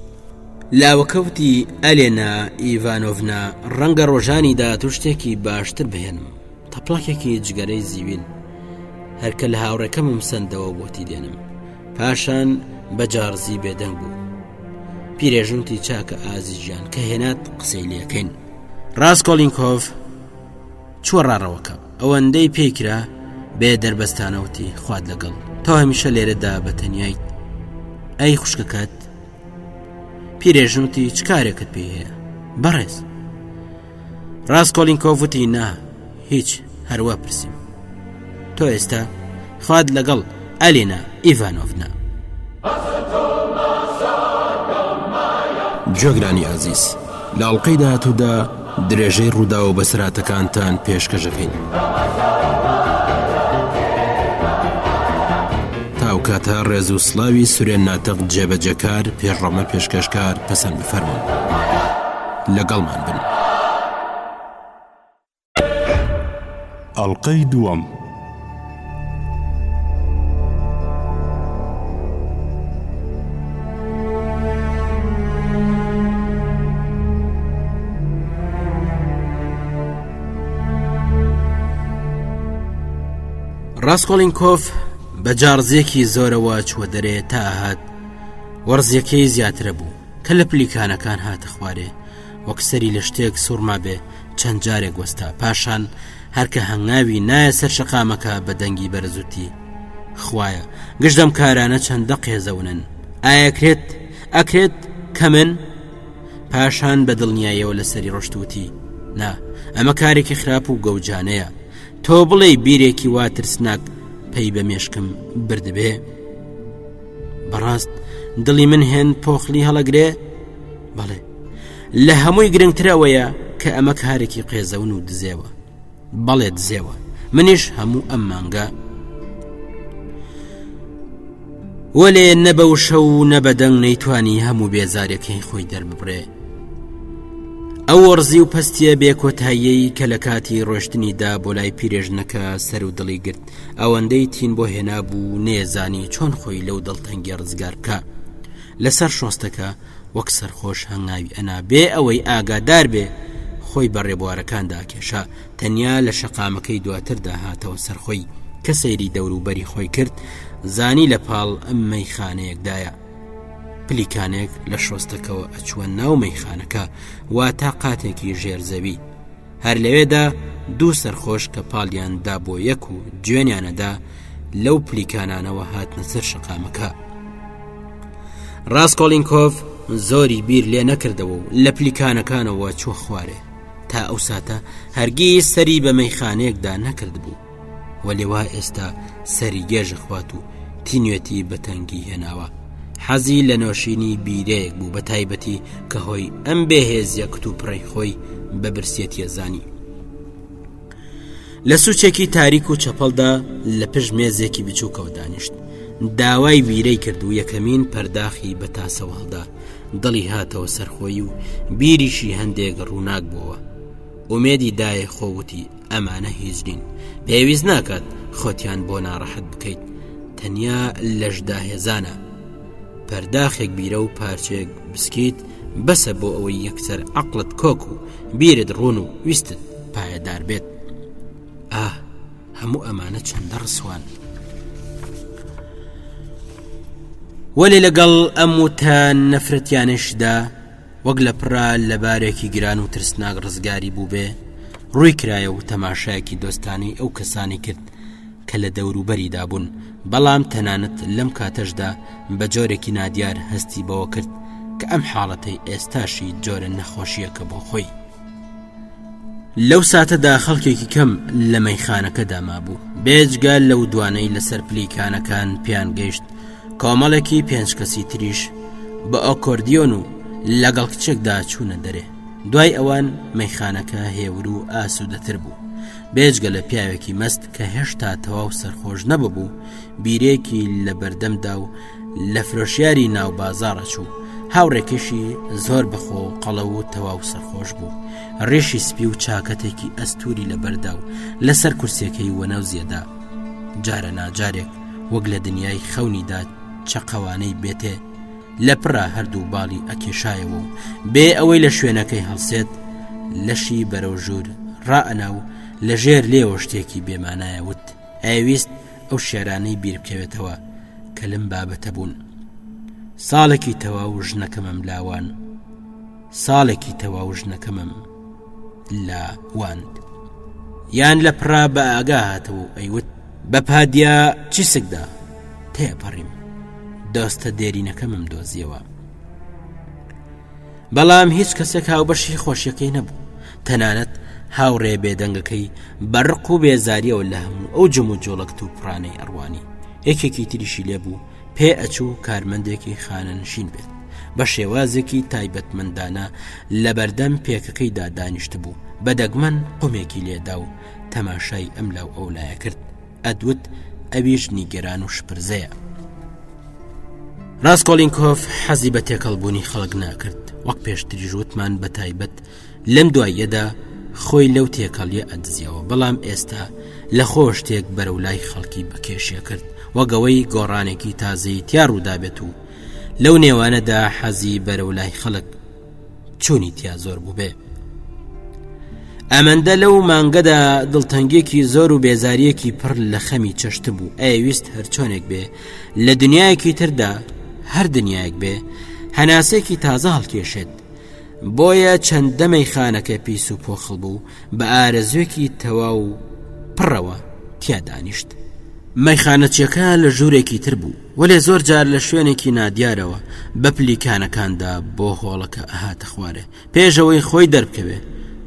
لاوەکەوتی ئەلێنا ئیڤانۆڤنا ڕەنگە ڕۆژانی داهاتوو شتێکی باشتر بهێنم تەپڵەکێکی جگەرەی زیوین هەرکە لە هاوڕێکەمم سندەوە بۆتی دێنم پاشان بە جاڕزی بێدەنگ بوو پیرێژنتی چاکە ئازی گیان کە هێنات قسەی لەکەین ڕاستکۆلینکۆف چوە ڕاڕەوەکە ئەوەندەی پێیکرا بێ دەربەستانەوتی خوات لەگەڵ تۆ هەمیشە لێرەدا بە تەنیایت ئەی خوشکەکەت پیرێژنتی چ کارێکت پێی هەیە بەڕێز ڕاستکۆلینکۆف وتی نا هیچ هەروە پرسیم تۆ ئێستا خوات لەگەڵ ئەلینا ئیڤانۆڤنا. گوێگرانی ئازیز لە ئەڵلقەی داهاتوودا درێژەی ڕوودا و بەسەراتەکانتان پێشکەشەکەین. تاوکاتە ڕێز و سلاوی سورێن ناتق جێبەجێکار پێشڕەمە پێشکەشکار پەسەند بفەرمونون. لەگەڵمان بن. ئەڵقەی دووەم. ڕاستکۆڵینکۆف بە جاڕزیەکی زۆرەوە چوە دەرێ تا هات وەرزیەکەی زیاترە بوو کە لە پلیکانەکان هاتە خوارێ وەک سەری لە شتێک سوڕما بێ چەند جارێک وەستا پاشان هەرکە هەنگاوی نایە سەر شەقامەکە بە دەنگی بەرزوتی خوایە گشت ئەم کارانە چەندە قێزەونن ئایا کرێت ئەکرێت کە من پاشان بە دڵنیاییەوە لەسەری ڕۆشتوتی نا ئەمە کارێکی خراپ و گەوجانەیە تۆ بڵێ بیرێکی وا ترسناک پەی بە مێشکم بردبێ بەڕاست دڵی من هێن پۆخلی هەڵەگرێ بەڵێ لە هەمووی گرنگتر ئەوەیە کە ئەمە کارێکی قێزەون و دزێوە بەڵێ دزێوە منیش هەموو ئەم مانگە وەلێ نە بە وشە و نە بە دەنگ نەیتوانی هەموو بێزارەکەی خۆی دەرببرێ ئەو وەڕزی و پەستیە بێ کۆتاییەی کە لە کاتی ڕۆشتنیدا بۆ لای پیرێژنەکە سەر و دڵی گرت ئەوەندەی تین بۆ هێنابوو نێزانی چۆن خۆی لەو دڵتەنگی ڕزگار بکە لەسەر شۆستەکە وەک سەرخۆش هەنگاوی ئەنا بێ ئەوەی ئاگادار بێ خۆی بە ڕێبوارەکاندا کێشا تەنیا لە شەقامەکەی دواتردا هاتەوە سەرخۆی کە سەیری دەوروبەری خۆی کرد زانی لە پاڵ مەیخانەیەکدایە پلیکانێک لە شۆستەکەوە ئەچووە ناو مەیخانەکە واتە قاتێکی ژێر زەوی هەر لەوێدا دوو سەرخۆش کە پاڵیان دا بۆ یەک و جوێنیانەدا. لەو پلیکانانەوە هاتنە سەر شەقامەکە. ڕاستکۆڵینکۆف زۆری بیر لێ نەکردەوە و لە پلیکانەکانەوە چوە خوارێ تا ئەو ساتە هەرگیز سەری بە مەیخانەیەکدا نەکردبوو وەلێ وا ئێستا سەری گێژە خوات و تینوێتی بە تەنگی هێناوە حەزی لە نۆشینی بیرەیەک بوو بە تایبەتی کە هۆی ئەم بێهێزیە کتوپڕەی خۆی بە برسێتیە زانی. لە سوچێکی تاریک و چەپەڵدا لە پشت مێزێکی بچووکەوە دانیشت داوای بیرەی کرد و یەکەمین پەرداخی بە تاسەوە هەڵدا دڵی هاتەوە سەرخۆی و بیریشی هەندێک ڕووناک بووەوە ئومێدی دایە خۆوتی ئەمانە هیچ نین پێویست ناکات خۆتیان بۆ ناڕەحەت بکەیت تەنیا لەشداهێزانە پەرداخێک بیرە و پارچەیەک بسکیت بەسە بۆ ئەوەی یەکسەر عەقڵت کۆک و بیرت ڕوون و ویستت پایەدار بێت ئاه هەموو ئەمانە چەندە ڕسوان وەلێ لەگەڵ ئەم وتە نەفرەتیانەشدا وەک لە پڕا لە بارێکی گران و ترسناک ڕزگاری بووبێ ڕووی کرایە و تەماشایەکی دۆستانەی ئەو کەسانی کرد کە لە دەوروبەریدا بوون، بەڵام تەنانەت لەم کاتەشدا بە جۆرێکی نادیار هەستی بەوە کرد کە ئەم حاڵەتەی ئێستاشی جۆرە نەخۆشییەکە بۆ خۆی. لەو ساتەدا خەڵکێکی کەم لە مەیخانەکەدا مابوو، بێجگە لەو دوانەی لەسەر پلیکانەکان پێیان گەیشت، کۆمەڵێکی پێنج کەسی تریش بە ئۆکۆردیۆن و لەگەڵ کچێکدا چوونە دەرێ. دوای ئەوان مەیخانەکە هێور و ئاسوودەتر بوو. بێجگە لە پیاوێکی مەست کە هێشتا تەواو سەرخۆش نەببوو بیرێکی لە بەردەمدا و لە فرۆشیاری ناو بازاڕە چوو هاوڕێکەشی زۆر بەخۆ و قەڵەو و تەواو سەرخۆش بوو ڕێشی سپی و چاکەتێکی ئەستوری لەبەردا و لەسەر کورسیەکەی وەناو زیێدا جارە ناجارێک وەک لە دنیای خەونیدا چەقەوانەی بێتێ لە پڕا هەردوو باڵی ئەکێشایەوە و بێ ئەوەی لە شوێنەکەی هەڵسێت لەشی بەرەو ژوور ڕائەنا و لە ژێر لێوە شتێکی بێمانایە وت ئەویست ئەو شێرانەی بیر بکەوێتەوە کە لەم بابەتە بوون ساڵێکی تەواو ژنەکەمم لاوان ساڵێکی تەواو ژنەکەمم لاواند یان لە پڕا بە ئاگا هاتەوە و ئەیوت بە پادیا چیسکدا تێپەڕیم دۆستە دێرینەکەمم دۆزیەوە بەڵام هیچ کەسێک هاوبەشی خۆشیەکەی نەبوو تەنانەت هاوڕێ بێدەنگەکەی بەڕق و بێزاریەوە لە هەموو ئەو جم و جۆڵەکت و پرانەی ئەڕوانی یەکێکی تریشی لێبوو پێ ئەچوو کارمەندێکی خانەنشین بێت بە شێوازێکی تایبەتمەندانە لە بەردەم پێکەکەیدا دانیشتبوو بە دەگمەن قومێکی لێدا و تەماشای ئەم لاو ئەو لایە کرد ئەدوت ئەویش نیگەران و شپرزەیە. ڕاستکۆلینکۆف حەزی بە تێکەڵبوونی خەڵک ناکرد وەک پێشتریش وتمان بە تایبەت لەم دواییەدا خۆی لەو تێکەڵیە ئەدزیەوە بەڵام ئێستا لە خۆ شتێک بەرەو لای خەڵکی بەکێشیە کرد وەگەوەی گۆڕانێکی تازەی تیا ڕوودابێت و لەو نێوانەدا حەزی بەرەو لای خەڵک چوونی تیا زۆر بووبێ ئەمەندە لەو مانگەدا دڵتەنگێکی زۆر و بێزاریەکی پڕ لە خەمی چەشت بوو ئەویست هەرچۆنێک بێ لە دنیایەکی تردا هەر دنیایەک بێ هەناسێکی تازە هەڵکێشێت بۆیە چەند دەمەی خانەکە پیس و پۆخڵ بوو بە ئارەزوێکی تەواو پڕەوە تیا دانیشت. مەیخانەچیەکە لە ژوورێکی تر بوو، وەلێ زۆر جار لە شوێنێکی نادیارەوە بە پلیکانەکاندا بۆ هۆڵەکە ئەهاتە خوارێ، پێش ئەوەی خۆی دەربکەوێ،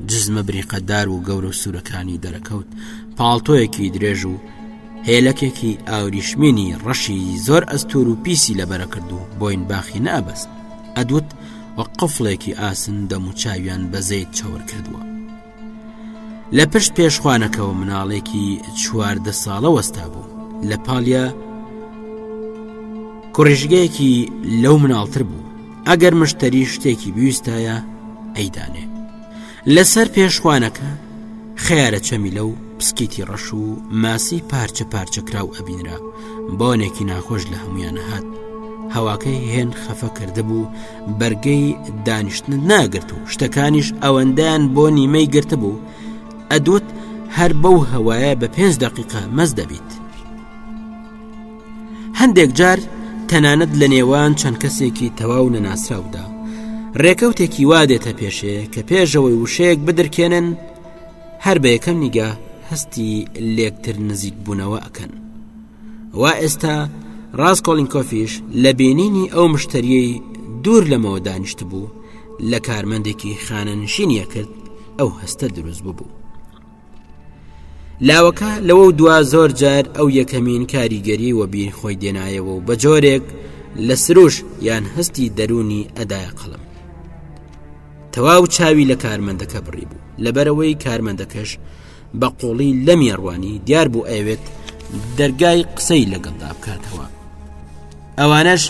جزمە بریقەدار و گەورە و سوورەکانی دەرەکەوت، پاڵتۆیەکی درێژ و هێلەکێکی ئاوریشمینی ڕەشی زۆر ئەستوور و پیسی لەبەرە کرد و بۆینباخی نەئەبەست، ئەدوت وەک قفڵێکی ئاسن دەموچاویان بە زەیت چەور کردووە. لە پشت پێشخوانەکەەوە مناڵێکی چواردە ساڵە وەستا بوو لە پاڵیا کوڕیژگەیەکی لەو مناڵتر بوو ئەگەر مشتری شتێکی بویستایە ئەیدانێ لەسەر پێشخوانەکە خەیارە چەمیلە و پسکیتی ڕەش و ماسی پارچە پارچە کراو ئەبینرا بۆنێکی ناخۆش لە هەمویان هات هەواکەی هێن خەفە کردبوو بەرگەی دانیشتنت ناگرت و شتەکانیش ئەوەندەیان بۆ نیمەی گرتبوو ئەدوت هەر بەو هەوایە بە پێنج دقیقە مەز دەبیت هەندێک جار تەنانەت لە نێوان چەند کەسێکی تەواو نەناسراودا ڕێکەوتێکی وا دێتە پێشێ کە پێشەوەی وشەیەک بدرکێنن هەر بە یەکەم نیگا هەستی لێکتر نزیک بوونەوە ئەکەن. وا ئێستا ڕاستکۆڵینکۆفیش لە بینینی ئەو مشتریەی دوور لەمەوە دانیشت بوو لە کارمەندێکی خانەنشینیە کرد ئەو هەستە دروست ببوو. لاوەکە لەوە و دوا زۆر جار ئەو یەکەمین کاریگەری وەبیر خۆی دێنایەوە و بە جۆرێک لە سروش یان هەستی دەروونی ئەدایە قەڵم تەواو چاوی لە کارمەندەکە بڕی بوو لەبەرەوەی کارمەندەکەش بە قوڵی لەمی ڕوانی دیار بوو ئەوێت دەرگای قسەی لەگەڵدا بکاتەوە ئەوانەش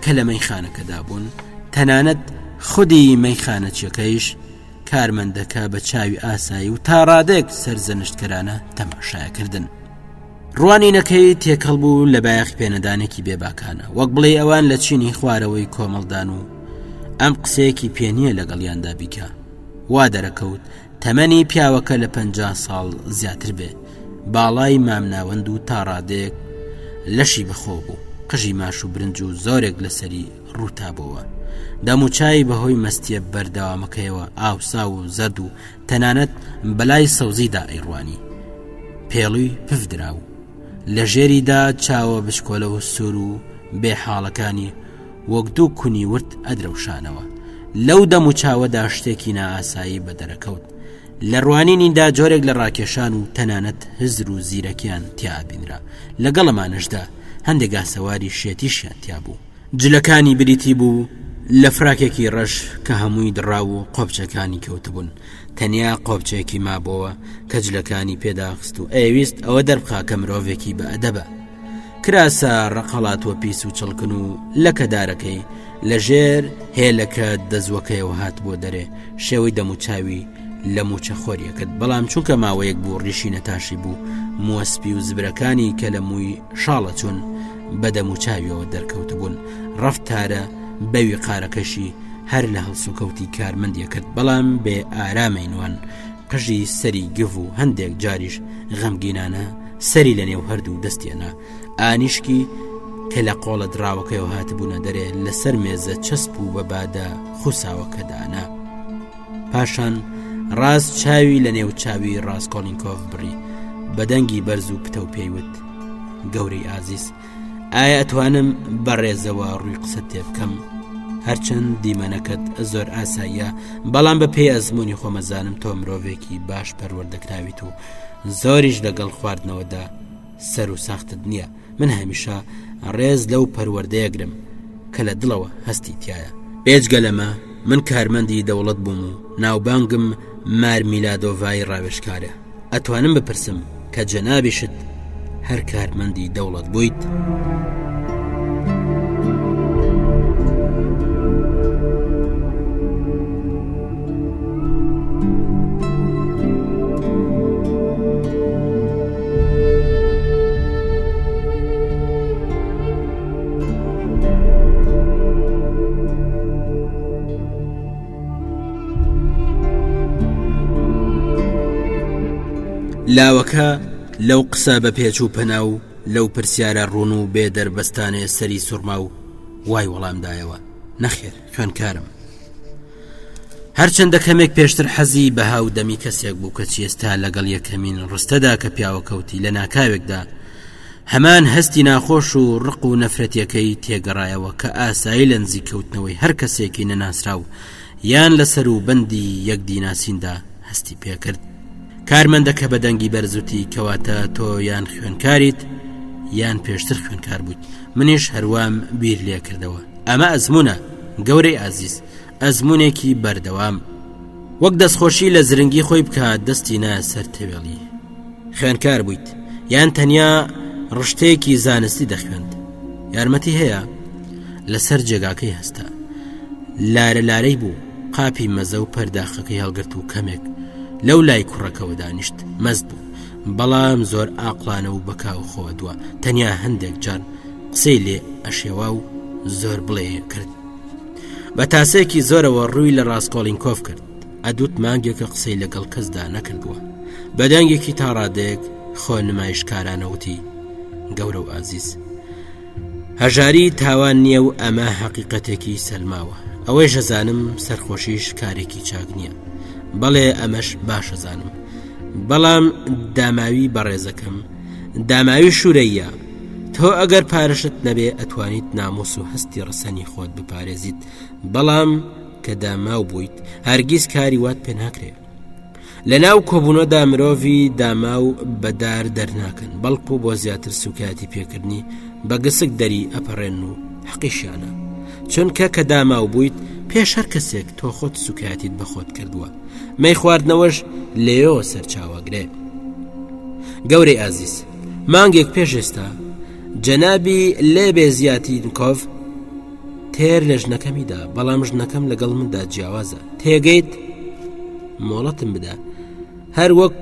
کە لە مەیخانەکەدا بوون تەنانەت خودی مەیخانەچیەکەیش کارمەندەکە بە چاوی ئاسایی و تا ڕادەیەک سەرزەنشتکەرانە تەماشایکردن. ڕوانینەکەی تێکەڵ بوو لە بایەخ پێنەدانێکی بێباکانە وەک بڵێ ئەوان لە چینی خوارەوەی کۆمەڵدان و ئەم قسەیەکی پێ نییە لەگەڵیاندا بیکە وا دەرەکەوت تەمەنی پیاوەکە لە پ ساڵ زیاتر بێ باڵای مامناوەند و تا ڕادەیەک لەشی بەخۆ بوو قژی ماش و برنج و زۆرێک لەسەری ڕووتابۆوە. دەموچاوی بەهۆی مەستییە بەردەوامەکەیەوە ئاوساو و زەرد و تەنانەت بەلای سەوزیدا ئەیڕوانی. پێڵوی پف دراو. لە ژێریدا چاوە بچکۆلە و سوور و بێ حاڵەکانی وەک دوو کونی ورد ئەدرەوشانەوە. لەو دەموچاوەدا شتێکی نائاسایی بەدەرەکەوت. لە ڕوانینیدا جۆرێک لە ڕاکێشان و تەنانەت هزر و زیرەکیان تیا ئەبینرا. لەگەڵ ئەمانەشدا هەندێک ئاسەواری شێتیشیان تیا بوو. جلەکانی بریتی بوو لە فراکێکی ڕەش کە هەمووی دڕاو و قۆپچەکانی کەوتبوون تەنیا قۆپچێکی مابۆوە کە جلەکانی پێداخست و ئەویست ئەوە دەربخا کە مرۆڤێکی بە ئەدەبە کراسە ڕقەڵاتوە پیس و چڵکن و لەکەدارەکەی لە ژێر هێلەکە دەزوەکەیەوە هات بۆ دەرێ شێوەی دەموچاوی لە موچە خۆریەکرد بەڵام چونکە ماوەیەک بوو ڕیشی نەتاشی بوو مووە سپی و زبرەکانی کە لە مووی شاڵە چوون بە دەموچاویەوە دەرکەوتبوون ڕەفتارە بەوی قارەکەشی هەر لە هەڵسوکەوتی کارمەندیە کرد بەڵام بێ ئارامەینوان قژی سەری گڤ و هەندێک جاریش غەمگینانە سەری لە نێو هەردوو دەستێنا ئانیشکی کە لە قۆڵە دراوەکەیەوە هاتبوونە دەرێ لەسەر مێزە چەسپ و بە بادە خوساوەکەدانا. پاشان ڕاست چاوی لە نێو چاوی ڕاستکۆڵینکۆف بڕی بە دەنگی بەرز و پتەو پێیوت گەورەی ئازیز ئایا ئەتوانم بەڕێزەوە ڕووی قسە تێ بکەم هەرچەند دیمەنەکەت زۆر ئاساییە بەڵام بە پێی ئەزمموی خۆمەزانم تۆ مرۆڤێکی باش پەروەردەکراویت و زۆریش لەگەڵ خواردنەوەدا سەر و ساختت نییە من هەمیشە ڕێز لەو پەروەردەیەگرم کە لە دڵەوە هەستی تایە. بێجگە لەمە من کارمەندی دەوڵەت بووم و ناوبانگم مارمیلادۆڤای ڕاوێژکارە. ئەتوانم بپرسم کە جەنابیشت هەر کارمەندی دەوڵەت بوویت؟ لاوەکە لەو قسە بە پێچ و پەنا و لەو پرسیارە ڕوون و بێ دەربەستانێ سەری سوڕما و وای وەڵام دایەوە نەخێر خوێنکارم هەرچەندە کەمێک پێشتر حەزی بە هاودەمی کەسێک بوو کەچی ئێستا لەگەڵ یەکەمین ڕستەدا کە پیاوە کەوتی لە ناکاوێکدا هەمان هەستی ناخۆش و ڕق و نەفرەتیەکەی تێگەڕایەوە کە ئاسایی لە نزیک کەوتنەوەی هەر کەسێکی نەناسراو یان لەسەر و بەندی یەکدی ناسیندا هەستی پێکرد کارمەندەکە بە دەنگی بەرزوتی کەواتە تۆ یان خوێنکاریت یان پێشتر خوێنکار بوویت منیش هەروام بیر لێکردەوە ئەمە ئەزمونە گەورەی ئازیز ئەزمونێکی بەردەوام وەک دەستخۆشی لە زرنگی خۆی بکات دەستی نایە سەر تەوێڵی خوێنکار بوویت یان تەنیا ڕشتەیەکی زانستی دەخوێند یارمەتی هەیە لەسەر جێگاکەی هەستا لارە لارەی بوو قاپی مەزە و پەرداخەکەی هەڵگرت و کەمێک لەو لای کوڕەکەوە دانیشت مەست بوو بەڵام زۆر ئاقلانە و بەکاو خۆوە دووە تەنیا هەندێک جار قسەی لێ ئەشێوا و زۆر بڵێ کرد بە تاسێکی زۆرەوە ڕووی لە ڕاستکۆڵینکۆف کرد ئەدوت مانگێکە قسەی لەگەڵ کەسدا نەکردووە بە دەنگێکی تاڕادەیەک خۆ نمایشکارانەوتی گەورە و ئازیز هەژاری تاوان نییە و ئەمە حەقیقەتێکی سەلماوە ئەوەی ژەزانم سەرخۆشیش کارێکی چاک نییە بەڵێ ئەمەش باشەزانم بەڵام داماوی بەڕێزەکەم داماوی شوورەیە. تۆ ئەگەر پارەشت نەبێ ئەتوانیت ناموس و هەستی ڕەسەنی خۆت بپارێزیت بەڵام کە داماو بوویت هەرگیز کاری وات پێ ناکرێ لە ناو کۆبوونەدا مرۆڤی داماو بەدار دەرناکەن بەڵکو بۆ زیاتر سوکایەتی پێکردنی بە گسک دەری ئەپەڕێن و حەقیشیانە چونکە کە داماو بوویت پێش هەر کەسێک تۆ خۆت سوکایەتیت بە خۆت کردووە مەی خواردنەوەش لێەوە سەرچاوەگرێ گەورەی ئازیز مانگێک پێش ئێستا جەنابی لێبێ زیاتینکۆف تێر لە ژنەکەمیدا بەڵام ژنەکەم لەگەڵ مندا جیاوازە تێگەیت مۆڵەتم بدە هەر وەک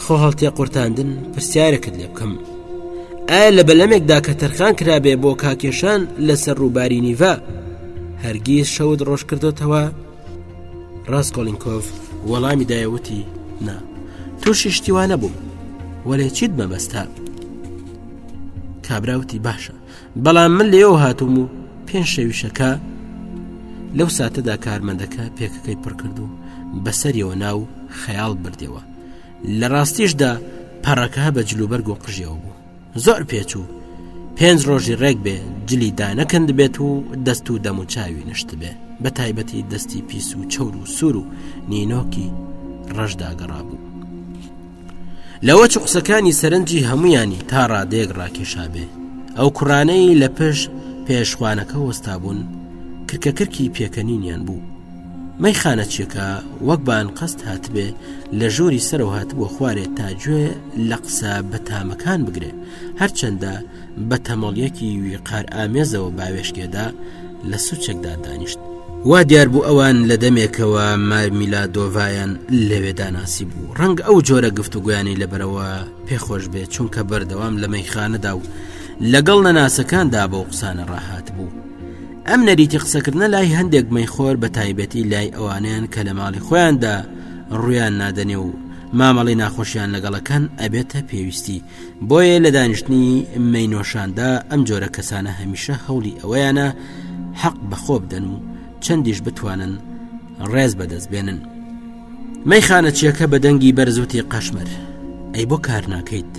خۆ هەڵتێ قورتاندن پرسیارێکت لێ بکەم ئایا لە بەلەمێکدا کە تەرخان کرابێ بۆ کاکێشان لەسەر ڕووباری نیڤا هەرگیز شەوت ڕۆژ کردوتەوە ڕاستکۆڵینکۆف وەڵامی دایەوتی نا تووشی شتیوانە بووم وەلێ چیت مەبەستە کابراوتی باشە بەڵام من لێەوە هاتووم و پێنج شەویشەکە لەو ساتەدا کارمەندەکە پێکەکەی پڕکرد و بەسەریەوە ناو خەیاڵ بردەوە لە ڕاستیشدا پەڕەکە بە جلوبەرگ و قژیەوە بوو زۆر پێچوو پێنج ڕۆژی ڕێک بێ جلی دانەکەند بێت و دەست و دەم و چاوی نشت بێ بە تایبەتی دەستی پیس و چەور و سوور و نینۆکی ڕەشدا گەڕابوو لەوە چ قسەکانی سەرنجی هەمویانی تا ڕادەیەک ڕاکێشابێ ئەو کوڕانەی لە پشت پێشخوانەکە وەستابوون کرکەکرکی پێکەنینیان بوو مەیخانەچیەکە وەک بان قەست هاتبێ لە ژووری سەرەوە هاتبووە خوارێ تا گوێ لە قسە بەتامەکان بگرێ هەرچەندە بە تەمەڵیەکی ویقار ئامێزەوە باوێشکێدا لە سوچێکدا دانیشت. وا دیار بوو ئەوان لە دەمێکەوە مارمیلادۆڤایان لەوێدا ناسی بوو ڕەنگ ئەو جۆرە گفتوگویانی لەبەرەوە پێخۆش بێ چونکە بەردەوام لە مەیخانەدا و لەگەڵ نەناسەکاندا بەو قسانە ڕاهات بوو. ئەم نەریتی قسەکردنە لای هەندێک مەیخۆر بە تایبەتی لای ئەوانەیان کە لە ماڵی خۆیاندا ڕویان نادەنێ و مامەڵی ناخۆشیان لەگەڵەکەن ئەبێتە پێویستی بۆیە لە دانیشتنی مەینۆشاندا ئەم جۆرە کەسانە هەمیشە هەوڵی ئەوەیانە حەق بەخۆ بدەن و چەندیش بتوانن ڕێز بەدەست بێنن مەیخانەچیەکە بە دەنگی بەرزوتی قەشمەر ئەی بۆ کار ناکەیت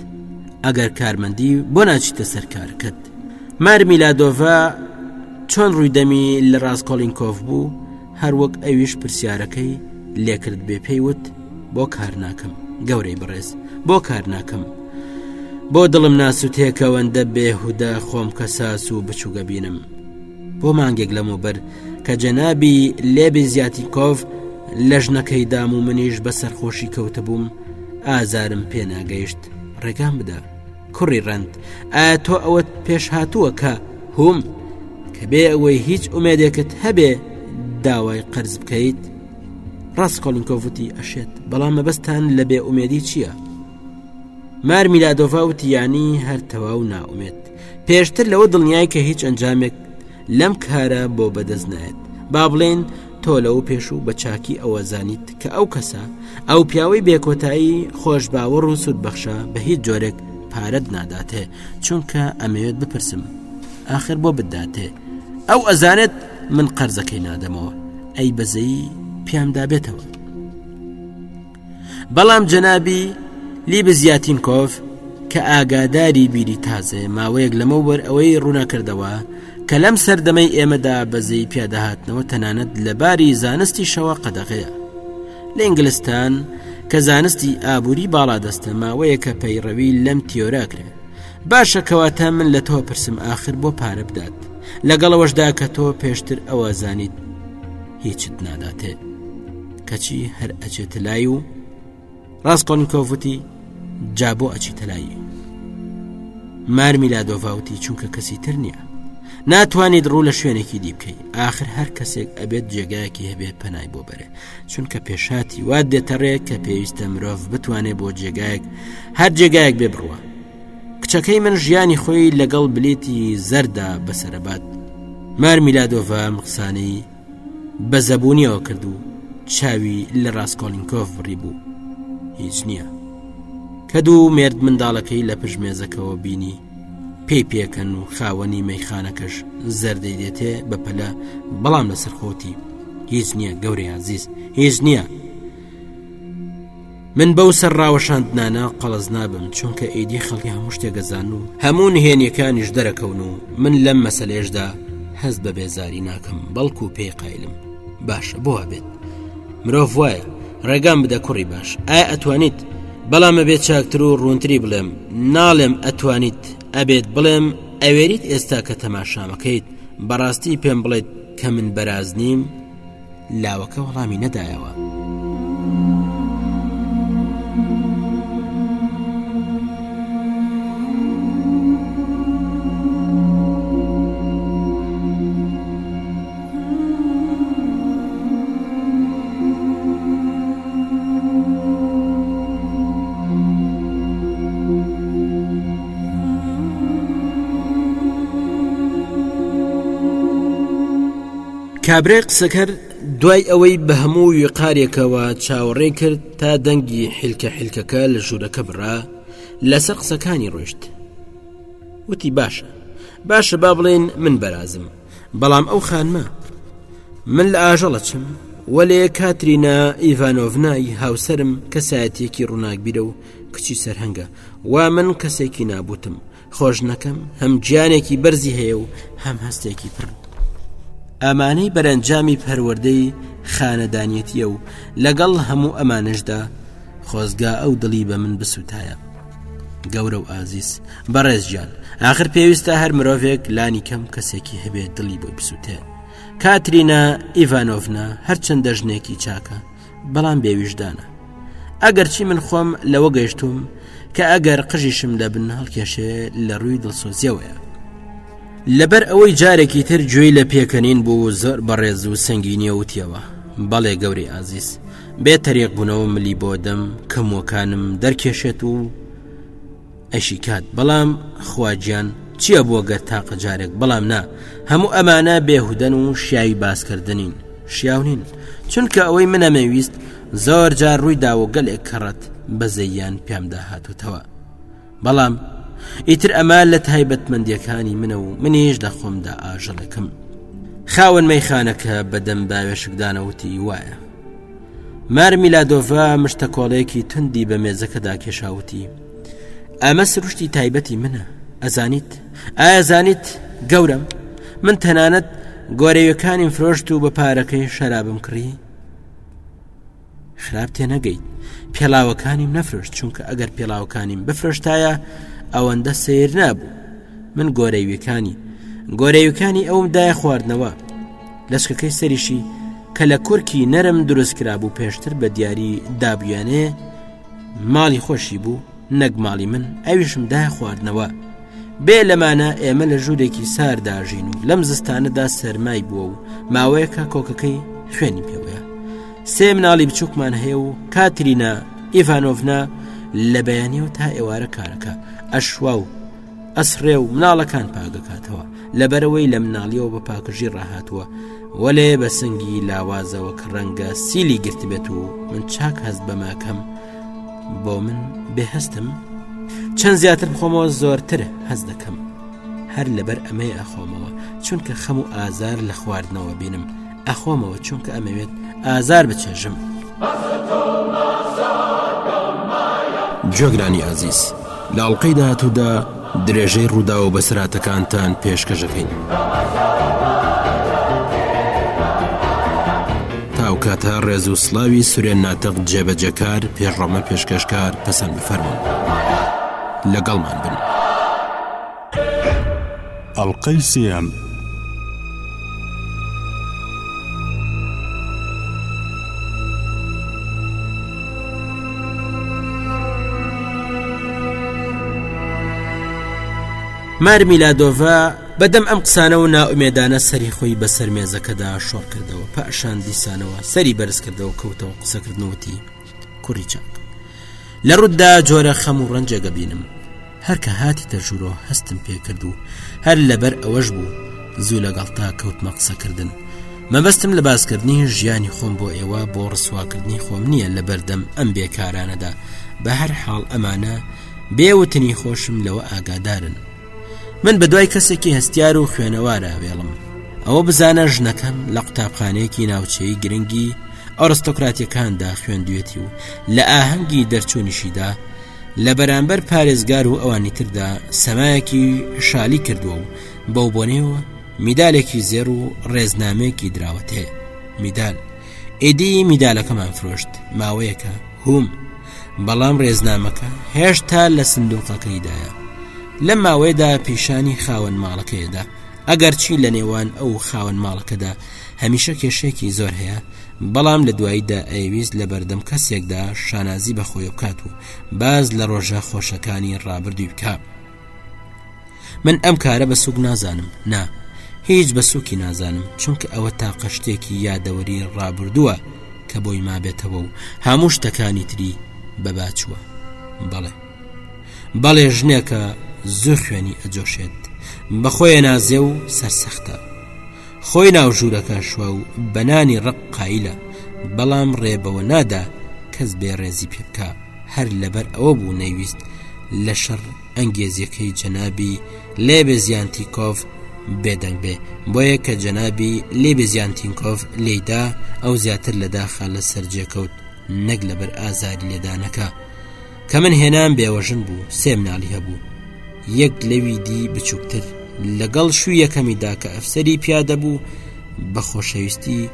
ئەگەر کارمەندی بۆ ناچیتە سەر کارکەت مارمیلادۆڤا چۆن ڕووی دەمی لە ڕاستکۆڵینکۆف بوو هەروەک ئەویش پرسیارەکەی لێکرد بێ پێی وت بۆ کار ناکەم گەورەی بەڕێز بۆ کار ناکەم بۆ دڵم ناسوتێ کەوەندە بێهودە خۆم کەساس و بچووگە بینم بۆ مانگێک لەمەوبەر کە جەنابی لێبی زیاتیکۆف لە ژنەکەی دام و منیش بە سەرخۆشی کەوتبووم ئازارم پێناگەیشت ڕێگام بدە کوڕی ڕەند ئایا تۆ ئەوەت پێش هاتووە کە هوم کە بێ ئەوەی هیچ ئومێدێکت هەبێ داوای قەرز بکەیت ڕاستکۆڵینکۆڤوتی ئەشێت بەڵام مەبەستان لە بێ ئومێدی چییە؟ مارمیلادۆڤا وتی یانی هەر تەواو نائومێد پێشتر لەوە دڵنیای کە هیچ ئەنجامێک لەم کارە بۆ بەدەست نایەت با بڵێن تۆ لەوە پێش و بە چاکی ئەوە زانیت کە ئەو کەسە ئەو پیاوەی بێکۆتایی خۆش باوەڕ و سوود بەخشە بە هیچ جۆرێک پارەت ناداتێ چونکە ئەمەوێت بپرسم آخر بۆ بداتێ ئەو ئەزانێت من قەرزەکەی نادەمەوە ئەی بەزەیی پیامدا بێتەوە بەڵام جەنابی لیبزیاتینکۆف کە ئاگاداری بیری تازەیە ماوەیەک لەمەوبەر ئەوەی ڕوونەکردەوە کە لەم سەردەمەی ئێمەدا بەزەی پیادەهاتنەوە تەنانەت لە باری زانستیشەوە قەدەغەیە لە ئینگلستان کە زانستی ئابووری باڵادەستە ماوەیەکە پەیڕەوی لەم تیۆراکرێ باشە کەواتە من لە تۆ پرسم ئاخر بۆ پارە بدات لەگەڵەوەشدا کە تۆ پێشتر ئەوە زانیت هیچت ناداتێ کەچی هەر ئەچێتە لای و ڕاستکۆنیکۆڤ وتی جا بۆ ئەچیتە لای مارمیلادۆڤا وتی چونکە کەسی تر نییە ناتوانیت ڕوو لە شوێنێکی دی بکەی آخر هەر کەسێک ئەبێت جێگایەکی هەبێت پەنای بۆ بەرێ چونکە پێشاتی وا دێتە ڕێ کە پێویستە مرۆڤ بتوانێت بۆ جێگایەک هەر جێگایەک بێ بڕوە کچەکەی من ژیانی خۆی لەگەڵ بلیتی زەردا بەسەرەبات مارمیلادۆڤا قسانەی بە زەبوونیەوە کرد و چاوی لە ڕاستکۆڵینکۆف بڕی بوو هیچ نییە کە دوو مێرد منداڵەکەی لە پشت مێزەکەوە بینی پێی پێکەن و خاوەنی مەیخانەکەش زەردەی دێتێ بە پەلە بەڵام لەسەر خۆتی هیچ نییە گەورەی عزیز هیچ نییە. من بەو سەر ڕاوەشاندنانە قەڵس نابم چونکە ئیدی خەڵکی هەموو شتێک ئەزانن و هەموو نهێنیەکانیش دەرەکەون و من لەم مەسەلەیەشدا هەست بە بێزاری ناکەم بەڵکو پێی قایلم باشە بۆ بێت مرۆڤ وایە ڕێگام بدە کوڕی باش ئایا ئەتوانیت بەڵام ئەبێت چاکتر و ڕوونتری بڵێم ناڵێم ئەتوانیت ئەبێت بڵێم ئەوێریت ئێستا کە تەماشامەکەیت بەڕاستی پێم بڵێت کە من بەراز نیم لاوەکە وەڵامی نەدایەوە. کابرای قسەکەر دوای ئەوەی بە هەموو ویقارێکەوە چاوەڕێی کرد تا دەنگی حیلکە حیلکەکە لە ژوورەکە بڕا لەسەر قسەکانی ڕۆیشت وتی باشە باشە با بڵێن من بەرازم بەڵام ئەو خانمە من لە ئاژەڵە چم وەلێ کاترینا ئیڤانۆڤنای هاوسرم کەسایەتیەکی ڕووناکبیرە و کچی سەرهەنگە وا من کەسێکی نابوتم خۆشنەکەم هەم گیانێکی بەرزی هەیە و هەم هەستێکی پڕ ئەمانەی بەرەنجامی پەروەردەی خانەدانیەتیە و لەگەڵ هەموو ئەمانەشدا خۆزگا ئەو دڵی بە من بسووتایە گەورە و ئازیز بەڕێز گیان ئاخر پێویستە هەر مرۆڤێک لانی کەم کەسێکی هەبێت دڵی بۆی بسووتێ کاترینا ئیڤانۆڤنا هەرچەندە ژنێکی چاکە بەڵام بێویژدانە ئەگەرچی من خۆم لەوە گەیشتوم کە ئەگەر قژیشم لە بن هەڵکێشێ لە ڕووی دڵسۆزیەوەیە لەبەر ئەوەی جارێکی تر گوێی لە پێکەنین بوو زۆر بەڕێز و سەنگینیە وتیەوە بەڵێ گەوری ئازیز بێ تەریق بوونەوە ملی بۆ دەم کەمووەکانم دەرکێشێت و ئەشی کات بەڵام خواجیان چییە بووە گەر تاقە جارێک بەڵام نا هەموو ئەمانە بێهودەن و شیاوی باسکردنین شیاو نین چونکە ئەوەی منەمەویست زۆر جار ڕووی داوە گەلێک کەڕەت بەزەیان پێمدا هاتوتەوە بەڵام ئیتر ئەمە لە تایبەتمەندیەکانی منە و منیش لە خۆمدا ئاژەڵێکم خاوەن مەیخانەکە بەدەم باوێشکدانەوتی وایە مارمیلادۆڤا مشتەکۆڵێکی توندی بە مێزەکەدا کێشاوتی ئەمە سروشتی تایبەتی منە ئەزانیت ئایا زانیت گەورم من تەنانەت گۆرەویەکانیم فرۆشت و بە پارەکەی شەرابم کڕی خراپ تێنەگەیت پێڵاوەکانیم نەفرۆشت چونکە ئەگەر پێڵاوەکانیم بفرۆشتایە ئەوەندە سیر نابوو من گۆرەویەکانی گۆرەویەکانی ئەوم دایە خواردنەوە لەچکەکەی سەریشی کە لە کورکی نەرم دروست کرابوو پێشتر بە دیاری دابویانێ ماڵی خۆشی بوو نەک ماڵی من ئەویشم دایە خواردنەوە بێ لەمانە ئێمە لە ژوورێکی سارداژین و لەم زستانەدا سەرمای بووە و ماوەیەکە کۆکەکەی خوێنی پێوەیە سێ مناڵی بچووکمان هەیە و کاترینا ئیڤانۆڤنا لە بەیانیەوە تا ئێوارە کارەکە ئەشوا و ئەسڕێ و مناڵەکان پاگەکاتەوە لەبەرەوەی لە مناڵیەوە بە پاکژی ڕاهاتووە وەلێ بە سنگی لاوازەوە کە ڕەنگە سیلی گرتبێت و من چاک هەست بەماکەم بۆ من بێهستم چەند زیاتر بخۆمەوە زۆرتر هەست دەکەم هەر لەبەر ئەمەیە ئەخۆمەوە چونکە خەم و ئازار لە خواردنەوە بینم ئەخۆمەوە چونکە ئەمەوێت ئازار بچێژم. گوێگرانی ئازیز لە ئەڵقەی داهاتوودا درێژەی ڕووداو و بەسەرهاتەکانتان پێشکەشەکەین. تا ئەو کاتە ڕێز و سڵاوی سورێن ناتق جێبەجێکار پێشڕەمە پێشکەشکار پەسەند بفەرموون. لەگەڵمان بن. ئەڵقەی سێیەم. مارمیلادۆڤا بەدەم ئەم قسانە و نائومێدانە سەری خۆی بەسەر مێزەکەدا شۆڕ کردەوە پاشان دیسانەوە سەری بەرز کردەوە کەوتەوە قسەکردنەوەتی کوڕی چاک لە ڕوتدا جۆرە خەم و ڕەنجێک ئەبینم هەر کە هاتیتە ژوورۆ هەستم پێکرد و هەر لەبەر ئەوەش بوو زوو لەگەڵتا کەوتمە قسەکردن مەبەستم لە باسکردنی ژیانی خۆم بۆ ئێوە بۆ ڕسواکردنی خۆم نییە لە بەردەم ئەم بێکارانەدا بە هەر حاڵ ئەمانە بێوتنی خۆشم لەوە ئاگادارن من بە دوای کەسێکی هەستیار و خوێنەوارە وێڵم ئەوە بزانە ژنەکەم لە قوتابخانەیەکی ناوچەی گرنگی. ئەرستۆکراتیەکاندا خوێندوێتی و لە ئاهەنگی دەرچوونیشیدا لە بەرامبەر پارێزگار و ئەوانی تردا سەمایەکی شالی کردووە و بەو بۆنەیەوە میدالێکی زێڕ و ڕێزنامەیەکی دراوەتێ میدال ئیدی میدالەکەمان فرۆشت ماوەیەکە هوم بەڵام ڕێزنامەکە هێشتا لە سندوقەکەیدایە لەم ماوەیەدا پیشانی خاوەن ماڵەکەیدا ئەگەرچی لە نێوان ئەو خاوەن ماڵەکەدا هەمیشە کێشەیەکی زۆر هەیە بەڵام لە دواییدا ئەیویست لە بەردەم کەسێکدا شانازی بە خۆی بکات و باز لە ڕۆژە خۆشەکانی ڕابردووی بکە من ئەم کارە بە سوک نازانم نا هیچ بە سوکی نازانم چونکە ئەوە تاقە شتێکی یادەوەری ڕابردووە کە بۆی مابێتەوە و هەموو شتەکانی تری بەباچووە بەڵێ بەڵێ ژنێکە زۆر خوێنی ئەجۆشێت بەخۆیە نازێ و سەرسەختە خۆی ناو ژوورەکە شوە و بەنانی ڕق قایلە بەڵام ڕێ بەوە نادا کەس بێ ڕێزی پێ بکە هەر لەبەر ئەوە بوو نەیویست لە شەڕ ئەنگێزیەکەی جەنابی لێبێزیانتیکۆف بێدەنگ بێ بۆیە کە جەنابی لێبێزیانتینکۆف لێیدا ئەو زیاتر لە داخا لە سەرجێ کەوت نەک لەبەر ئازاری لێدانەکە کە من هێنام بێوەژن بوو سێ مناڵی هەبوو یەک لەوی دی بچووکتر لەگەڵ شووی یەکەمیدا کە ئەفسەری پیادە بوو بە خۆشەویستی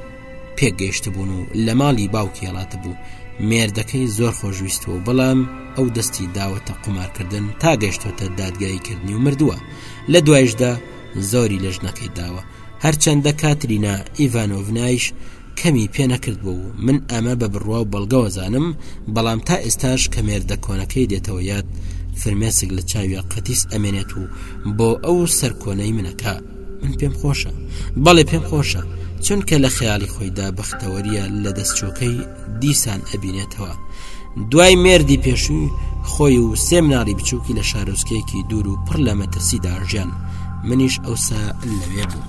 پێکگەیشتبوون و لە ماڵی باوکی هەڵاتبوو مێردەکەی زۆر خۆشویستووە و بەڵام ئەو دەستی داوەتە قومارکردن تا گەشتۆتە دادگایی کردنی و مردووە لە دوایشدا زۆری لە ژنەکەی داوە هەرچەندە کاترینا ئیڤانۆڤنایش کەمی پێ نەکردبوو و من ئەمە بە بڕوا و بەڵگەوە زانم بەڵام تا ئێستاش کە مێردە کۆنەکەی دێتەوە یاد فرمێسک لە چاویا قەتیس ئەمێنێت و بۆ ئەو سەرکۆنەی منەکە من پێم خۆشە بەڵێ پێم خۆشە چونکە لە خەیاڵی خۆیدا بەختەوەریە لە دەستچۆکەی دیسان ئەبینێتەوە دوای مێردی پێشووی خۆی و سێ مناڵی بچووکی لە شارۆچکەیەکی دوور و پڕ لە مەترسیدا ژیان منیش ئەوسا لەوێ بوو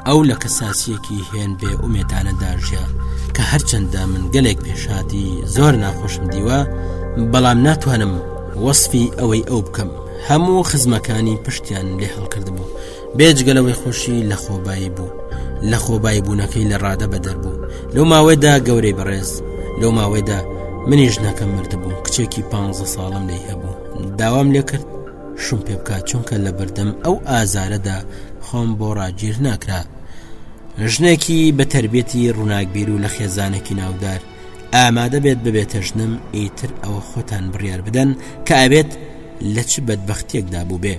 ئەو لە کەساسیەکی هێن بێ ئومێدانەدا ژیا کە هەرچەندە من گەلێک پێشاتی زۆر ناخۆشم دیوە بەڵام ناتوانم وەصفی ئەوەی ئەو بکەم هەموو خزمەکانی پشتیان لێ هەڵکردبوو بێجگە لەوەی خۆشی لە خۆبایی بوو لە خۆبایی بوونەکەی لە ڕادە بەدەر بوو لەو ماوەیدا گەورەی بەڕێز لەو ماوەیدا منیش ژنەکەم مردبوو کچێکی پ ساڵم لی هەبوو داوام لێکرد شوم پێ بکات چونکە لە بەردەم ئەو ئازارەدا خۆم بۆ ڕاگیر ناکرا ژنێکی بە تربێتی ڕووناکبیر و لە خێزانێکی ناودار ئامادە بێت ببێتە ژنم ئیتر ئەوە خۆتان بڕیار بدەن کە ئەبێت لە چ بەدبەختیەکدا بووبێ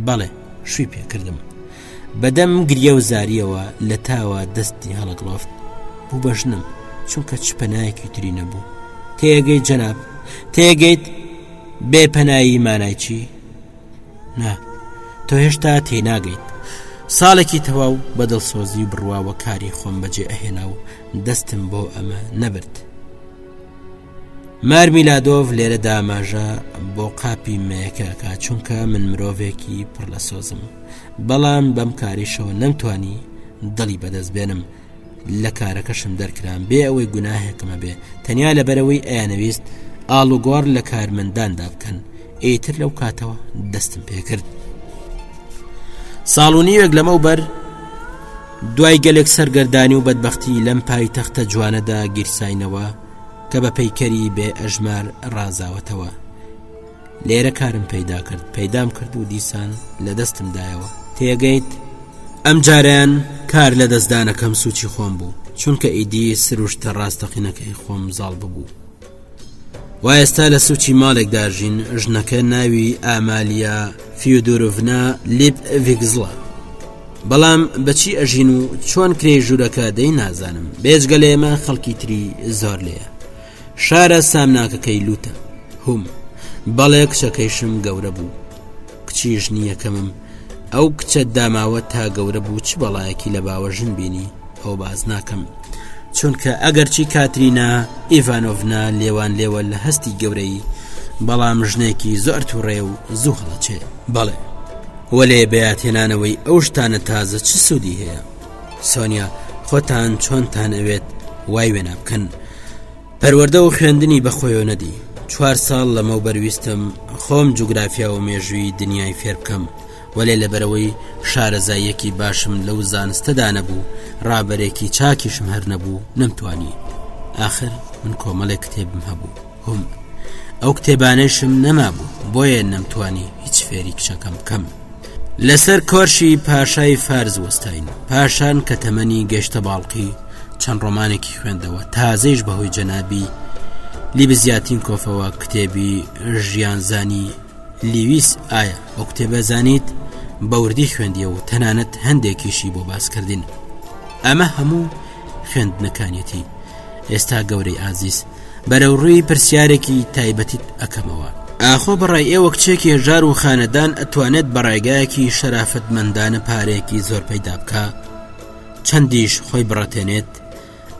بەڵێ شووی پێکردم بەدەم گریە و زاریەوە لە تاوە دەستی هەڵەگڵۆفت بوو بە ژنم چونکە چ پەنایەکی تری نەبوو تێگەی جەناب تێگەیت بێ پەنایی مانای چی؟ نا تۆ هێشتا تێناگەیت ساڵێکی تەواو بە دڵسۆزی و بڕواوە کاری خۆم بەجێ ئەهێنا و دەستم بۆ ئەمە نەبرد مارمیلادۆڤ لێرەدا ئاماژە بۆ قاپی مەیەکەکە چونکە من مرۆڤێکی پڕ لە سۆزم بەڵام بەم کاریشەوە نەمتوانی دڵی بەدەست بێنم لە کارەکەشم دەرکرام بێ ئەوەی گوناهێکم هەبێ تەنیا لەبەرەوەی ئەیانەویست ئاڵوگۆڕ لە کارمەنداندا بکەن ئیتر لەو کاتەوە دەستم پێکرد ساڵ و نیوێک لەمەو بەر دوای گەلێک سەرگەردانی و بەدبختی لەم پای تەختە جوانەدا گیرساینەوە کە بە پەیکەری بێ ئەژمار ڕازاوەتەوە لێرە کارم پەیدا کرد پەیدام کرد و دیسان لە دەستم دایەوە تێگەیت ئەم جاریان کار لە دەستدانەکەم سوچی خۆم بوو چونکە ئیدی سروشتە ڕاستەقینەکەی خۆم زاڵ ببوو وا ئێستا لە سوچی ماڵێکدا ژین ژنەکە ناوی ئامالیا فیۆدۆرۆڤنا لیپ ڤیگزڵە بەڵام بەچی ئەژین و چۆن کرێ ژوورەکە دەی نازانم بێجگە لە ئێمە خەڵکی تری زۆر لێیە شارە سامناکەکەی لوتە هوم بەڵێ کچەکەیشم گەورە بوو کچی ژنی یەکەمم ئەو کچە داماوە تا گەورە بوو چ بەڵایەکی لە باوە ژن بینی ئەو باز ناکەم چونکە ئەگەرچی کاترینا ئیڤانۆڤنا لێوان لێوە لە هەستی گەورەی بەڵام ژنێکی زۆر تووڕێ و زوو هەڵەچێ بەڵێ وەلێ بەیاتێنانەوەی ئەو شتانە تازە چ سوودی هەیە سۆنیا خۆتان چۆنتان ئەوێت وای وێنا بکەن پەروەردە و خوێندنی بەخۆیەوە نەدی چوار ساڵ لەمەوبەر ویستم خۆم جوگرافیا و مێژووی دنیای فێر بکەم. وەلێ لەبەرەوەی شارەزاییەکی باشم لەو زانستەدا نەبوو ڕابەرێکی چاکیشم هەر نەبوو نەمتوانی ئاخر من کۆمەڵێک کتێبم هەبوو هم ئەو کتێبانەشم نەمابوو بۆیە نەمتوانی هیچ فێری کچەکەم بکەم لەسەر کۆرشی پاشای فارس وەستاین پاشان کە تەمەنی گەشتە باڵقی چەند ڕۆمانێکی خوێندەوە تازەیش بەهۆی جەنابی لیبزیاتین کۆفەوە کتێبی ژیانزانی لیویس ئایا ئەو کتێبە زانیت بەوردی خوێندیە و تەنانەت هەندێکیشی بۆ باسکردین ئەمە هەموو خوێندنەکانیەتی ئێستا گەورەی ئازیز بەرەو ڕووی پرسیارێکی تایبەتیت ئەکەمەوە ئاخۆ بەڕای ئێوە کچێکی هەژار و خانەدان ئەتوانێت بە ڕێگایەکی شەرافەتمەندانە پارەیەکی زۆر پەیدا بکا چەندیش خۆی بڕەتێنێت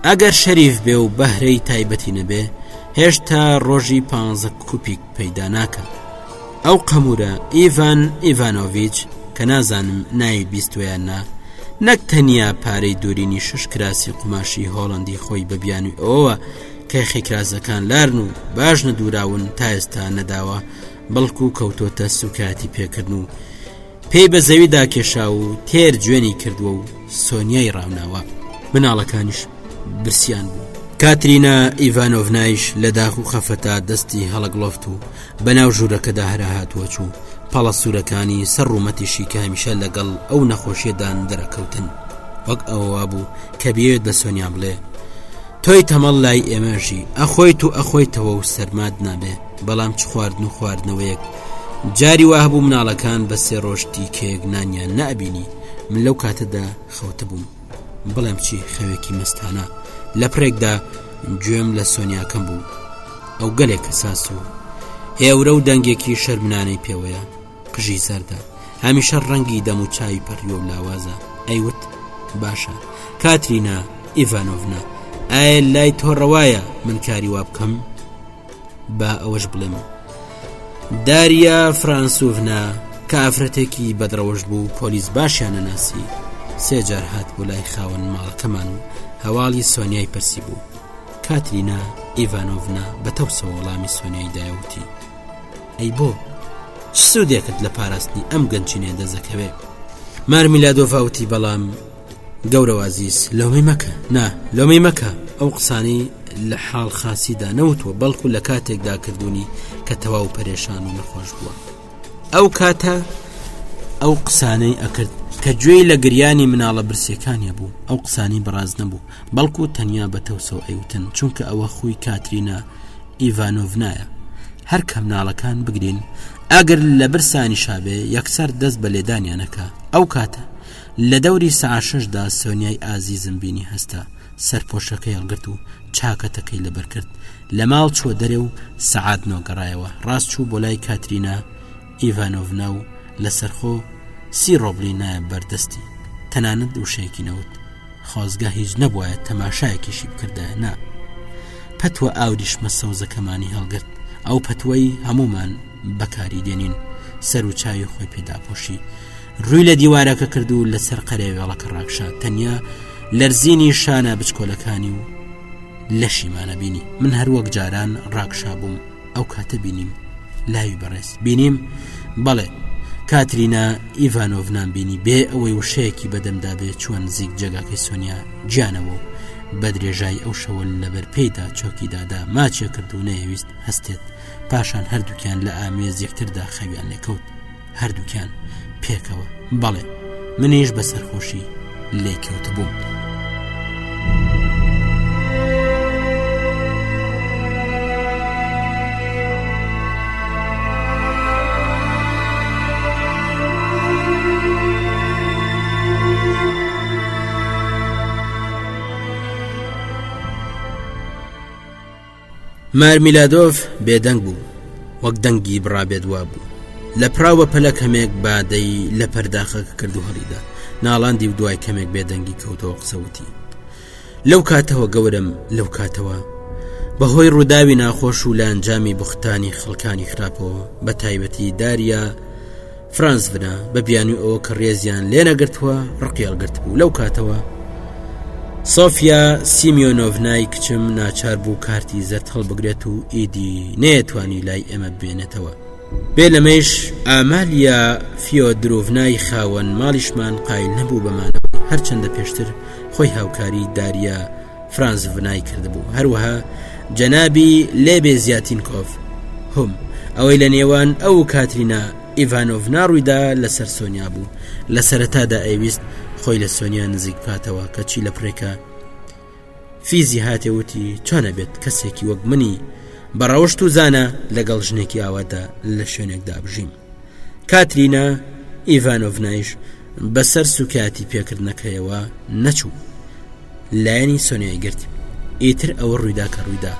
ئەگەر شەریف بێ و بەهرەی تایبەتی نەبێ هێشتا ڕۆژی پ کوپیک پەیدا ناکە ئەو قەمورە ئیڤان ئیڤانۆڤیچ کە نازانم ناوی بیستوەیان نا نەک تەنیا پارەی دوورینی شش کراسی قوماشی هۆڵندی خۆی بە بیانوی ئەوەوە کە خیکراسەکان لارن و باش نەدوراون تا ئێستا نەداوە بەڵکو کەوتۆتە سوکایەتی پێکردن و پێی بە زەویدا کێشا و تێر جوێنی کردووە و سۆنیای ڕاوناوە مناڵەکانیش برسیان بوو. کاترینا ئیڤانۆڤنایش لە داخ و خەفەتا دەستی هەڵەگڵۆفت و بەناو ژوورەکەدا هەرا هاتووە چوو پەڵە سوورەکانی سەر ڕوومەتیشی کە هەمیشە لەگەڵ ئەو نەخۆشیەدان دەرەکەوتن وەک ئەوە وابوو کە بیەوێت بە سۆنیا بڵێ تۆی تەمەڵ لای ئێمەژی ئەخۆیت و ئەخۆیتەوە و سەرمات نابێ بەڵام چ خواردن و خواردنەوەیەک جاری وا هەبوو مناڵەکان بە سێ ڕۆژ تیکەیەک نانیان نەئەبینی من لەو کاتەدا خەوتبووم بڵێم چی خەوێکی مەستانە لە پرێکدا گوێم لە سۆنیاکەم بوو ئەو گەلێک کەساس و هێورە و دەنگێکی شەرمنانەی پێوەیە قژی زەردە هەمیشە ڕەنگی دەم و چاوی پەڕیوە و لاوازە ئەیوت باشە کاترینا ئیڤانۆڤنا ئایا لای تۆ ڕەوایە من کاری وا بکەم با ئەوەش بڵێم داریا فرانسوڤنا کە ئافرەتێکی بەدڕەوشت بوو پۆلیس باشیان نەناسی سێجار هات بۆ لای خاوەن ماڵەکەمان و هەواڵی سۆنیای پرسی بوو کاترینا ئیڤانۆڤنا بە تەوسەوە وەڵامی سۆنیای دایوتی ئەی بۆ چ سوودێکت لە پاراستنی ئەم گەنجینێ دەزەکەوێ مارمیلادۆڤا وتی بەڵام گەورە ئازیز لۆمەی مەکە نا لۆمەی مەکە ئەو قسانەی لە حاڵ خاسیدا نەوتووە بەڵکو لە کاتێکدا کردوونی کە تەواو پەرێشان و نەخۆش بووە ئەو کاتە ئەو قسانەی ئەکرد کە گوێی لە گریانی مناڵە برسیەکانیە بوو ئەو قسانی بەڕاز نەبوو بەڵکو تەنیا بە تەوسەوە ئەیوتن چونکە ئەوە خوی کاترینا ئیڤانۆڤنایە هەر کە مناڵەکان بگرین ئەگەر لە برسانی شابێ یەکسەر دەست بە لێدانیانەکە ئەو کاتە لە دەوری سەعات شەشدا سۆنیای ئازیزم بینی هەستا، سەرپۆشەکەی هەڵگرت و چاکەتەکەی لەبەر کرد. لە ماڵ چووە دەرێ و سەعات نۆ گەڕایەوە. ڕاست چوو بۆ لای کاترینا ئیڤانۆڤنا و لەسەرخۆ سی ڕۆبلی نایە بەر دەستی. تەنانەت وشەیەکی نەوت. خۆزگە هیچ نەبوایە تەماشایەکیشی بکردایە. نا. پەتوە ئاوریشمە سەوزەکەمانی هەڵگرت. ئەو پەتوەی هەموومان بەکاری دێنین. سەر و چاوی خۆی پێ داپۆشی. ڕووی لە دیوارەکە کرد و لەسەر قەرەوێڵەکە ڕاکشا تەنیا لەرزینی شانە بچکۆلەکانی و لەشیمانە بینی من هەروەک جاران ڕاکشا بووم ئەو کاتە بینیم لاوی بەڕێز بینیم بەڵێ کاترینا ئیڤانۆڤنام بینی بێ ئەوەی وشەیەکی بەدەمدا بێ چووە نزیک جێگاکەی سۆنیا گیانەوە و بە درێژای ئەو شەوە لەبەر پێیدا چۆکی دادا ماچێ کرد و نەیەویست هەستێت پاشان هەردووکیان لە ئامێز یەکتردا خەویان لێکەوت هەردووکیان پێکەوە بەڵێ منیش بە سەرخۆشی لێ کەوتبووم. مارمیلادۆف بێدەنگ بوو وەک دەنگی بڕابێت وابوو لە پراو بە پەلە کەمێک بادەی لە پەرداخەکە کرد و هەڵیدا ناڵاندی و دوای کەمێک بێدەنگی کەوتەوە قسەوتی لەو کاتەوە گەورم لەو کاتەوە بەهۆی ڕووداوی ناخۆش و لە ئەنجامی بوختانی خەڵکانی خراپەوە بە تایبەتی داریا فرانزڤنا بە بیانوی ئەوە کە ڕێزیان لێ نەگرتووە ڕقی هەڵگرتبوو لەو کاتەوە سۆفیا سیمیۆنۆڤنای کچم ناچار بوو کارتی زەرد هەڵبگرێت و ئیدی نەیەتوانی لای ئێمە بمێنێتەوە. بێ لەمەیش ئامالیا فیۆدرۆڤنای خاوەن ماڵیشمان قایل نەبوو بە مانەوەی، هەرچەندە پێشتر خۆی هاوکاری داریا فرانزڤنای کردبوو، هەروەها جەنابی لێبێزیاتینکۆڤ هم، ئەوەی لە نێوان ئەو و کاترینا ئیڤانۆڤنا ڕوویدا لەسەر سۆنیا بوو، لە سەرەتادا ئەیویست خۆی لە سۆنیا نزیک بکاتەوە، کەچی لە پڕێکا فیزی هاتێ وتی چۆن ئەبێت کەسێکی وەک منی بە ڕەوشت و زانا لەگەڵ ژنێکی ئاوادا لە شوێنێکدا بژیم کاترینا ئیڤانۆڤنایش بەسەر سوکایەتی پێکردنەکەیەوە نەچوو لایەنی سۆنیای گرت ئیتر ئەوە ڕوویدا کە ڕوویدا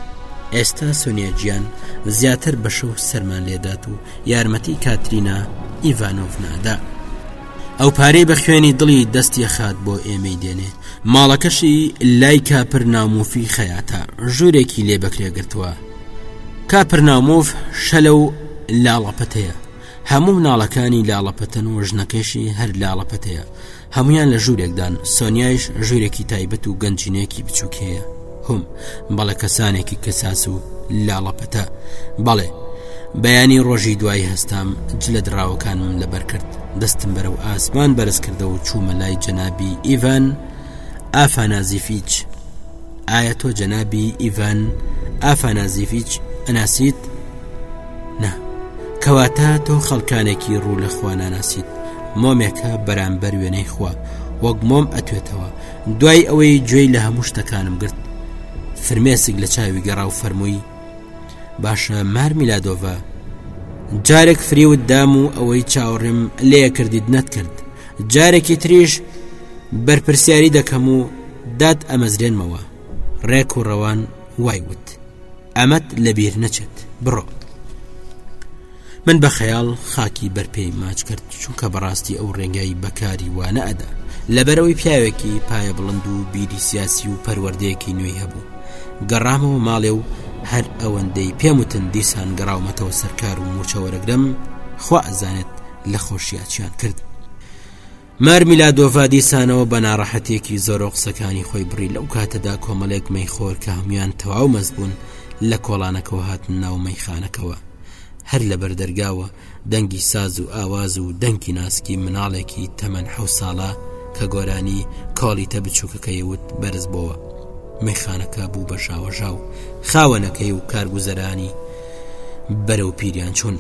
ئێستا سۆنیا گیان زیاتر بە شەو سەرمان لێدات و یارمەتی کاترینا ئیڤانۆڤنادا ئەو پارەی بە خوێنی دڵی دەستی ئەخات بۆ ئێمەی دێنێ ماڵەکەشی لای کاپر ناومۆفی خەیاتە ژوورێکی لێ بەکرێ گرتووە کاپر ناومۆف شەلە و لاڵەپەتەیە هەموو مناڵەکانی لاڵەپەتەن و ژنەکەشی هەر لاڵەپەتەیە هەمویان لە ژوورێکدان سۆنیایش ژوورێکی تایبەت و گەنجینەیەکی بچووک هەیە هم بەڵێ کەسانێکی کەساس و لاڵەپەتە بەڵێ بەیانی ڕۆژی دوایی هەستام جلە دراوەکانم لەبەر کرد دەستم بەرەو ئاسمان بەرز کردەوە و چوومە لای جەنابی ئیڤان ئافانازیفیچ ئایا تۆ جەنابی ئیڤان ئافانازیفیچ ئەناسیت؟ نا کەواتە تۆ خەڵکانێکی ڕوو لە خوا ناناسیت مۆمێکە بەرامبەر وێنەی خوا وەک مۆم ئەتوێتەوە دوای ئەوەی گوێی لە هەموو شتەکانم گرت فرمێسک لە چاوی گەڕا و فەرمووی باشە مارمیلادۆڤە جارێک فریوت دام و ئەوەی چاوەڕێم لێ کردیت نەتکرد جارێکی تریش بەرپرسیاری دەکەم و دات ئەمەزرێنمەوە ڕێک و ڕەوان وای وت ئەمەت لەبیر نەچێت بڕۆ من بە خەیاڵ خاکی بەرپێی ماچ کرد چونکە بەڕاستی ئەو ڕێگای بەکاری وانە ئەدا لەبەرەوەی پیاوێکی پایە بڵند و بیری سیاسی و پەروەردەیەکی نوێی هەبوو گەڕامەوە ماڵێ و هەر ئەوەندەی پێم وتن دیسان گەڕاومەتەوە سەرکار و موچە وەرەگرم خوا ئەزانێت لە خۆشیا چیان کرد مارمیلادۆڤا دیسانەوە بە ناڕەحەتیەکی زۆرەوە قسەکانی خۆی بڕی لەو کاتەدا کۆمەڵێک مەیخۆر کە هەمویان تەواو مەست بوون لە کۆڵانەکەوە هاتن ناو مەیخانەکەوە هەر لە بەردەرگاوە دەنگی ساز و ئاواز و دەنگی ناسکی مناڵێکی تەمەن حەو ساڵە کە گۆرانی کۆڵیتە بچووکەکەی وت بەرز بۆوە مەیخانەکە بوو بە ژاوەژاو خاوەنەکەی و کارگوزەرانی بەرەو پیریان چوون.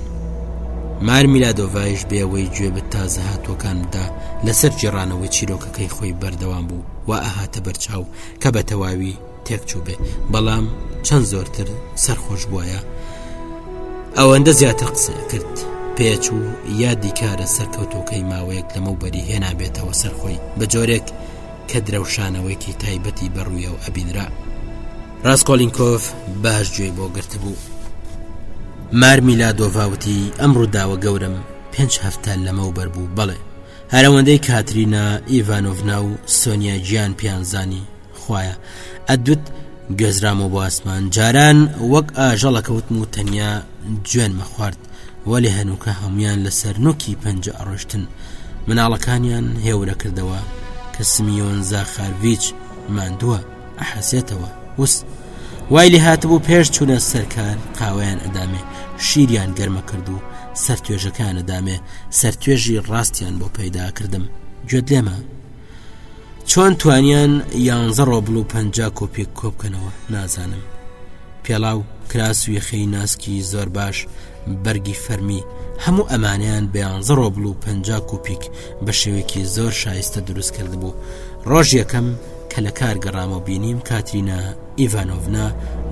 مارمیلادۆڤایش بێ ئەوەی گوێ بە تازە هاتووەکان بدا لەسەر گێڕانەوەی چیرۆکەکەی خۆی بەردەوام بوو و ئەهاتە بەرچاو کە بە تەواوی تێکچوو بێ بەڵام چەند زۆرتر سەرخۆش بووایە ئەوەندە زیاتر قسە کرد پێچوو یادی کارە سەرکەوتوەکەی ماوەیەک لەمەوبەری هێنابێتەوە سەرخۆی بە جۆرێک کە درەوشانەوەیەکی تایبەتی بەڕوویەوە ئەبینرا ڕاسکۆلینکۆف باش گوێی بۆ گرتبوو. مارمیلادۆڤا وتی ئەم ڕووداوە گەورەم پێنج هەفتە لەمەوبەر بوو بەڵێ هەرەوەندەی کاترینا ئیڤانۆڤنا و سۆنیا گیان پێیان زانی خوایە ئەدوت گوێزرامەوە بۆ ئاسمان جاران وەک ئاژەڵە کەوتم و تەنیا جوێنمە خوارد وەلێ هەنووکە هەمویان لەسەر نوکی پەنجە ئەڕۆشتن مناڵەکانیان هێورە کردەوە کە سمیۆن زاخارڤیچ ماندووە ئەحەسێتەوە وس وای لێ هاتبوو پێش چوونە سەرکار قاوەیان ئەدامێ شیریان گەرمە کرد و سەرتوێژەکان ئەدامێ سەرتوێژی ڕاستیان بۆ پەیدا کردم گوێت لێمە چۆن توانیان یانزە ڕۆبڵ و پ کۆپێک کۆبکەنەوە نازانم پێڵاو کراس و یەخەی ناسکی زۆر باش بەرگی فەرمی هەموو ئەمانیان بە یانزە ڕۆبڵ و پ کۆپیک بە شێوەیەکی زۆر شایستە دروست کردبوو ڕۆژ یەکەم کە لە کار گەڕامەوە بینیم کاترینا ئیڤانۆڤنا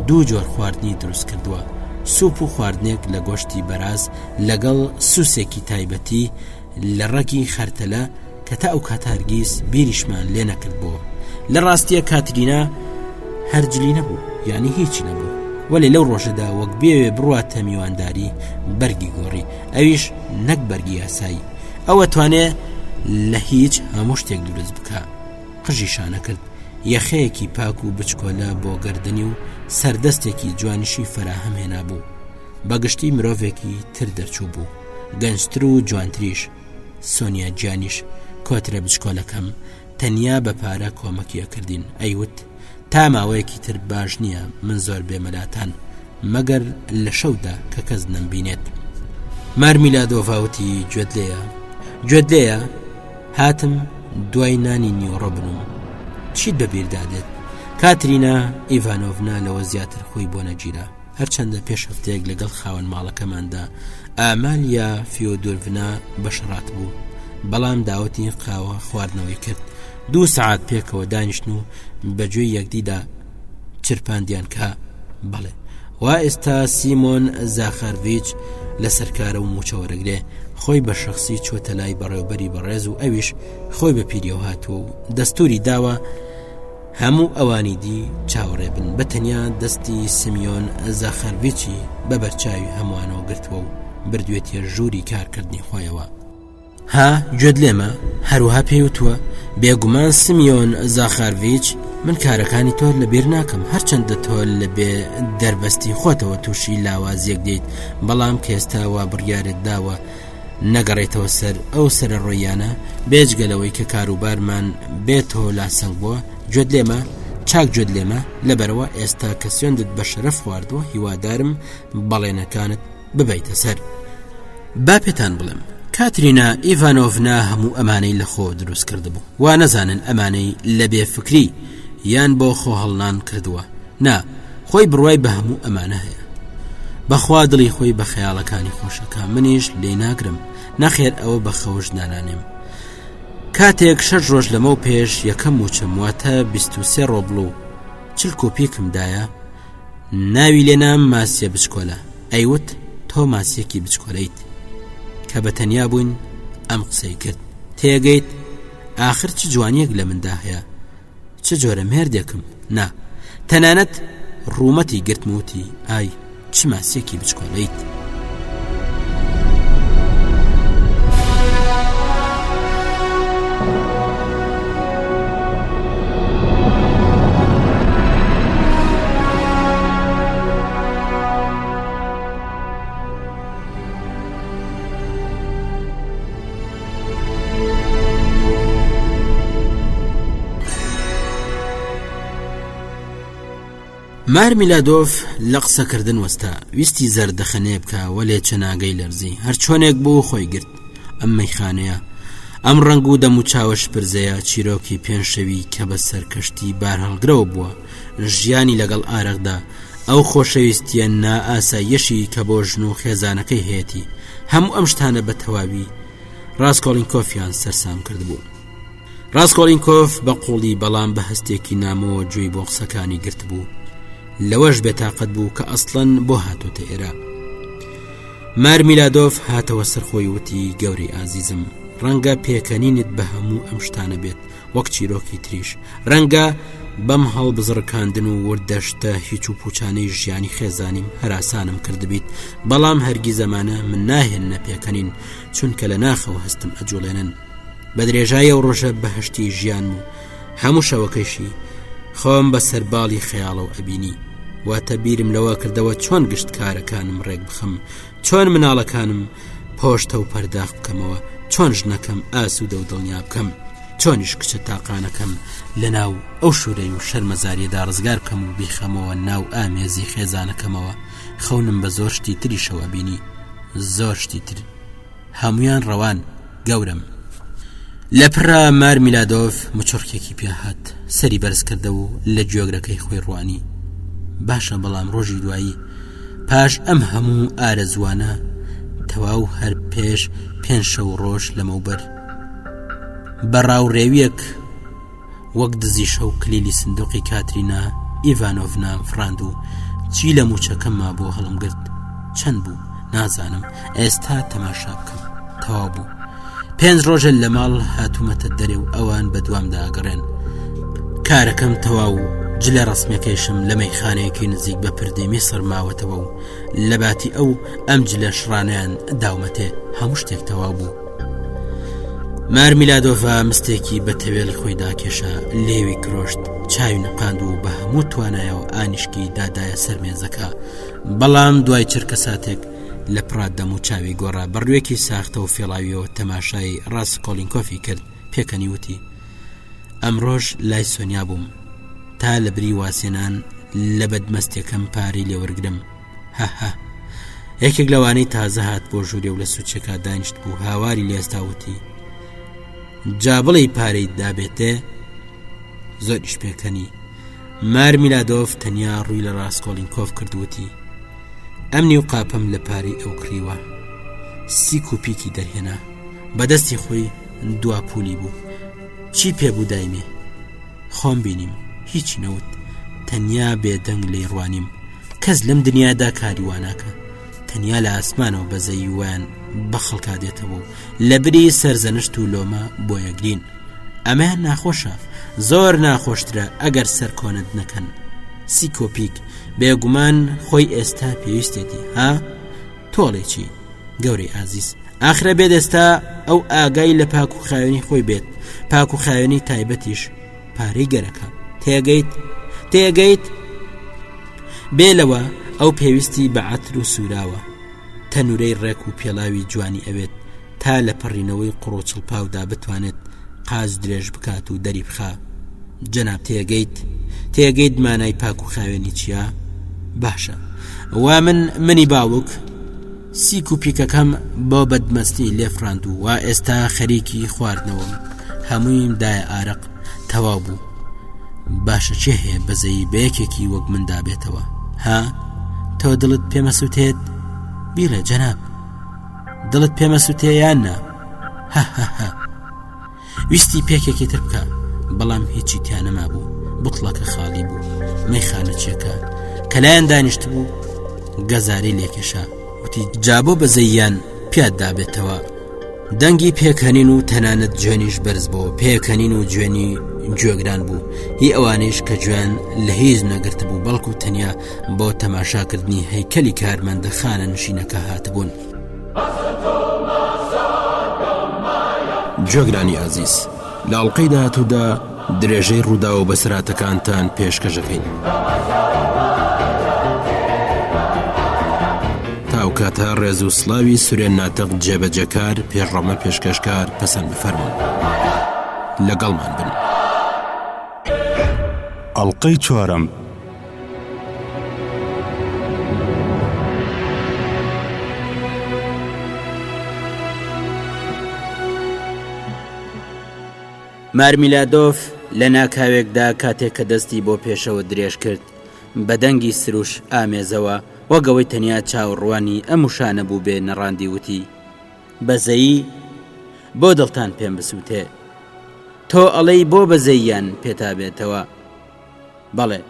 دوو جۆر خواردنی دروست کردووە، سوپ و خواردنێک لە گۆشتی بەراز لەگەڵ سوسێکی تایبەتی لە ڕەگی خەرتەلە کە تا ئەو کاتە هەرگیز بیریشمان لێ نەکردبۆوە. لە ڕاستیە کاترینا هەر جلی نەبوو، یانی هیچی نەبوو. وەلێ لەو ڕۆژەدا وەک بێوێ بڕواتە میوانداری بەرگی گۆڕی، ئەویش نەک بەرگی یاسایی. ئەو ئەتوانێ لە هیچ هەموو شتێک دروست بکا. قژی شانە کرد، یەخەیەکی پاک و بچکۆلە بۆ گەردنی و سەردەستێکی جوانیشی فەراهەم هێنابوو. بە گشتی مرۆڤێکی تر دەرچوو بوو، گەنجتر و جوانتریش. سۆنیا گیانیش، کۆترە بچکۆلەکەم، تەنیا بە پارە کۆمەکی ئەکردین، ئەیوت، تا ماوەیەکی تر باش نییە من زۆر بێمە لاتان، مەگەر لە شەودا کە کەس نەمبینێت. مارمیلادۆڤا وتی گوێت لێیە؟ گوێت لێیە؟ هاتم دوای نانی نیوەڕۆ بنوم. چیت بە بیردا دێت؟ کاترینا ئیڤانۆڤنا لەوە زیاتر خۆی بۆ نەگیرا. هەرچەندە پێش هەفتەیەک لەگەڵ خاوەن ماڵەکەماندا ئامالیا فیۆدۆرڤنا بەشەڕات بوو، بەڵام داوەتی قاوە خواردنەوەی کرد. دوو سەعات پێکەوە دانیشتن و بە گوێی یەکدیدا چرپاندیان کە بەڵێ وا ئێستا سیمۆن زاخارڤیچ لەسەر کارە و موچە وەرەگرێ خۆی بە شخصی چۆتە لای بەڕێوبەری بەڕێز و ئەویش خۆی بە پیریەوە هاتووە و دەستوری داوە هەموو ئەوانی دی چاوەڕێ بن بە تەنیا دەستی سمیۆن زاخارڤیچی بە بەرچاوی هەمووانەوە گرتووە و بردوێتیە ژووری کارکردنی خۆیەوە. ها گوێت لێمە؟ هەروەها پێی وتووە، بێگومان سمیۆن زاخارڤیچ من کارەکانی تۆ لەبیر ناکەم هەرچەندە تۆ لە بێ دەربەستی خۆتەوە تووشی لاوازیەک دێیت بەڵام کە ئێستا وا بڕیارت داوە نەگەڕێتەوە سەر ئەو سەرەڕۆییانە بێجگە لەوەی کە کاروبارمان بێ تۆ لاسەنگ بووە گوێت لێمە؟ چاک گوێت لێمە؟ لەبەرئەوە ئێستا کە سوێندت بە شەرەف خواردووە هیوادارم بەڵێنەکانت ببەیتە سەر. با پێتان بڵێم، کاترینا ئیڤانۆڤنا هەموو ئەمانەی لە خۆ دروست کردبوو. وا نەزانن ئەمانەی لە بێ فکری یان بۆ خۆهەڵنان کردووە. نا، خۆی بڕوای بە هەموو ئەمانە هەیە. بەخوا دڵی خۆی بە خەیاڵەکانی خۆشەکە، منیش لێی ناگرم. نەخێر ئەوە بە خەوش دانانێم. کاتێک شەش ڕۆژ لەمەو پێش یەکەم مووچەم واتە 23 ڕۆبڵ و 40 کۆپیکم دایە، ناوی لێنام ماسیە بچکۆلە ئەیوت تۆ ماسیەکی بچکۆلەیت کە بە تەنیا بووین ئەم قسەی کرد تێگەیت ئاخر چ جوانیەک لە مندا هەیە چ جۆرە مێردێکم نا تەنانەت ڕوومەتی گرتموتی ئای چ ماسیەکی بچکۆلەیت. مارمیلادۆف لە قسەکردن وەستا، ویستی زەردەخەنەیە بکا، وەلێ چەناگەی لەرزی. هەرچۆنێک بوو خۆی گرت. ئەم مەیخانەیە، ئەم ڕەنگ و دەموچاوە شپرزەیە، چیرۆکی پێنج شەوی کە بە سەر کەشتی بارهەڵگرەوە بووە، ژیانی لەگەڵ ئارەقدا، ئەو خۆشەویستییە نائاساییەشی کە بۆ ژن و خێزانەکەی هەیەتی، هەموو ئەم شتانە بە تەواوی ڕاسکۆڵینکۆفیان سەرسام کردبوو. ڕاسکۆڵینکۆف بە قوڵی بەڵام بە هەستێکی نامۆوە گوێی بۆ قسەکانی گرتبوو. لەوەش بێتاقەت بوو کە ئەسڵەن بۆ هاتۆتە ئێرە. مارمیلادۆف هاتەوە سەرخۆی وتی گەورەی ئازیزم ڕەنگە پێکەنینت بە هەموو ئەم شتانە بێت وەک چیرۆکی تریش ڕەنگە بەم هەڵبزڕکاندن و وردەشتە هیچ و پوچانەی ژیانی خێزانیم هەراسانم کردبیت بەڵام هەرگی زەمانە من ناهێننە پێکەنین چونکە لە ناخەوە هەستم ئەجوڵێنن بە درێژای ئەو ڕۆژە بەهشتی ژیانم و هەموو شەوەکەشی خۆم بە سەرباڵی خەیاڵەوە ئەبینی واتە بیرم لەوە کردەوە چۆن گشت کارەکانم ڕێک بخەم چۆن مناڵەکانم پۆشتە و پەرداخ بکەمەوە چۆن ژنەکەم ئاسوودە و دڵنیا بکەم چۆنیش کچە تاقانەکەم لە ناو ئەو شوورەی و شەرمەزاریەدا ڕزگار بکەم و بیخەمەوە ناو ئامێزی خێزانەکەمەوە خەونم بە زۆر شتی تریشەوە بینی زۆر شتی تر هەموویان ڕەوان گەورەم. لە پڕا مارمیلادۆف مچڕکێکی پیا هات، سەری بەرز کردەوە و لە گوێگرەکەی خۆی ڕوانی. باشە بەڵام ڕۆژی دوایی پاش ئەم هەموو ئارەزووانە تەواو هەر پێش پێنج شەو ڕۆژ لەمەوبەر بە ڕاوڕێویەک وەک دزی شەو کلیلی سندوقی کاترینا ئیڤانۆڤنام فڕاند و چی لە موچەکەم مابوو هەڵمگرت چەند بوو نازانم ئێستا تەماشا بکەم تەواو بوو پێنج ڕۆژە لە ماڵ هاتوومەتە دەرێ و ئەوان بە دوامدا ئەگەڕێن کارەکەم تەواو و جلە ڕسمەکەیشم لە مەیخانەیەکی نزیک بە پردی میسر ماوەتەوە و لە باتی ئەو ئەم جلە شڕانیان داومەتێ هەموو شتێک تەواو بوو مارمیلادۆڤا مستێکی بە تەوێڵی خۆی داکێشا لێوی کرۆشت چاوی نقاند و بە هەموو توانایەوە ئانیشکی دادایە سەر مێزەکە بەڵام دوای چرکە ساتێک لە پڕا دەم و چاوی گۆڕا بە ڕوویەکی ساختە و فێڵاویەوە تەماشای ڕاسکۆڵینکۆفی کرد پێکەنی وتی ئەمڕۆژ لای سۆنیا بووم تا لە بری وازهێنان لە بەدمەستیەکەم پارەی لێوەرگرم هەهە. یەکێک لەوانەی تازە هات بۆ ژوورێ و لە سوچەکە دانیشت بوو هاواری لێستا وتی جا بڵێی پارەی دابێتێ زۆریش پێکەنی مارمیلادۆف تەنیا ڕووی لە ڕاستکۆڵینکۆف کردوتی ئەم نیو قاپەم لە پارەی ئەو کڕیوە سیک و پیکی دەرهێنا بەدەستی خۆی دوا پولی بوو چی پێ بوو دایمێ خۆم بینیم هیچی نەوت تەنیا بێدەنگ لی ڕوانیم کەس لەم دنیادا کاری واناکە تەنیا لە ئاسمانەوە بەزەیی وایان بە خەڵکا دێتەوە و لە بری سەرزەنشت و لۆمە بۆ یەگرین ئەمەیان ناخۆشە زۆر ناخۆشترە ئەگەر سەرکۆنت نەکەن سیکۆپیک بێگومان خۆی ئێستا پێویستێتی ها تۆڵێ چی گەورەی ئازیز ئاخرە بێت ئێستا ئەو ئاگای لە پاک و خاوێنی خۆی بێت پاک و خاوێنی تایبەتیش پارەی گەرەکە تێگەیت تێگەیت بێ لەوە ئەو پێویستی بە عەتر و سوراوە تەنورەی ڕێک و پێڵاوی جوانی ئەوێت تا لە پەڕینەوەی قڕۆچڵپاودا بتوانێت قاچ درێژ بکات و دەری بخا جەناب تێگەیت تێگەیت مانای پاک و خاوێنی چییە باشە وا من منی باوک سیک و پیکەکەم بۆ بەدمەستی لێفراند و وا ئێستا خەریکی خواردنەوەم هەموویم دایە ئارەق تەواو بوو باشە چێ هەیە بەزەیی بە یەکێکی وەک مندا بێتەوە ها تۆ دڵت پێمەسووتێت بیڵێ جەناب دڵت پێمەسووتێ یان نا هە هە هە ویستی پێکێکی تر بکە بەڵام هیچی تیا نەمابوو بوتڵەکە خاڵی بوو مەیخانەچیەکە کە لایەن دانیشت بوو گەزارەی لێکێشا وتی جابۆ بەزەیان پیاد دابێتەوە دەنگی پێکەنین و تەنانەت جوێنیش بەرز بۆ پێکەنین و جوێنی گوێگران بوو هی ئەوانەیش کە گوێیان لە هیچ نەگرت بوو بەڵکو تەنیا بۆ تەماشاکردنی هەیکەلی کارمەندە خانە نشینەکە هاتبوون. گوێگرانی ئازیز لە ئەڵلقەی داهاتوودا درێژەی ڕوودا و بەسەراتەکانتان پێشکەشەکەین. تاوکاتە ڕێز و سلاوی سورێن ناتق جێبەجێکار پێشڕەمە پێشکەشکار پەسەند بفەرمونون لەگەڵمان بن. ئەڵقەی چوارەم. مارمیلادۆف لە ناکاوێکدا کاتێک کە دەستی بۆ پێشەوە درێژ کرد بە دەنگی سروش ئامێزەوە وەک ئەوەی تەنیا چاوەڕوانی ئەم وشانە بووبێ نەڕاندی وتی، بەزەیی بۆ دڵتان پێم بسووتێ؟ تۆ ئەڵێی بۆ بەزەییان پێتا بێتەوە؟ بەڵێ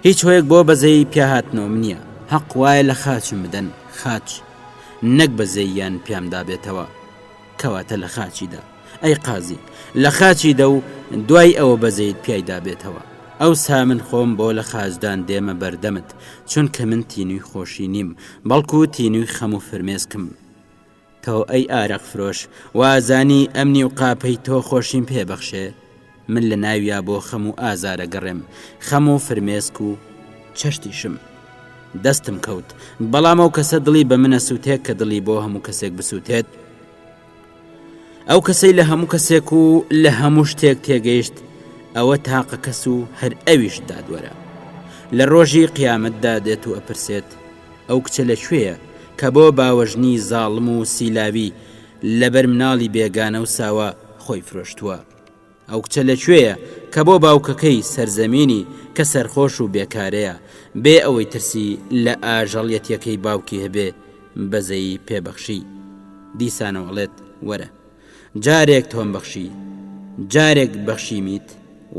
هیچ هۆیەک بۆ بەزەیی پیاهاتنەوەم نییە هەق وایە لە خاچم بدەن خاچ نەک بەزەییان پیامدا بێتەوە کەواتە لە خاچیدا ئەی قازی لە خاچی دە و دوای ئەوە بەزەیت پیایدا بێتەوە ئەوسا من خۆم بۆ لە خاچدان دێمە بەردەمت چونکە من تینووی خۆشی نیم بەڵکو تینووی خەم و فرمێسکم تۆ ئەی ئارەق فرۆش وازانی ئەم نیو قاپەی تۆ خۆشیم پێ بەخشێ من لە ناویا بۆ خەم و ئازارە گەڕێم خەم و فرمێسک و چەشتیشم دەستم کەوت بەڵام ئەو کەسە دڵی بە منە سووتێک کە دڵی بۆ هەموو کەسێک بسووتێت ئەو کەسەی لە هەموو کەسێک و لە هەموو شتێک تێگەیشت ئەوە تاقە کەس و هەر ئەویش دادوەرە لە ڕۆژی قیامەتدا دێت و ئەپرسێت ئەو کچە لە کوێیە کە بۆ باوەژنی زاڵم و سیلاوی لەبەر مناڵی بێگانە و ساوا خۆی فرۆشتووە؟ ئەو کچە لە کوێیە کە بۆ باوکەکەی سەرزەمینی کە سەرخۆش و بێکارەیە بێ ئەوەی ترسی لە ئاژەڵیەتیەکەی باوکی هەبێ بەزەیی پێ بەخشی؟ دیسانەوە ئەڵێت وەرە جارێک تۆم بەخشی جارێک بەخشیمیت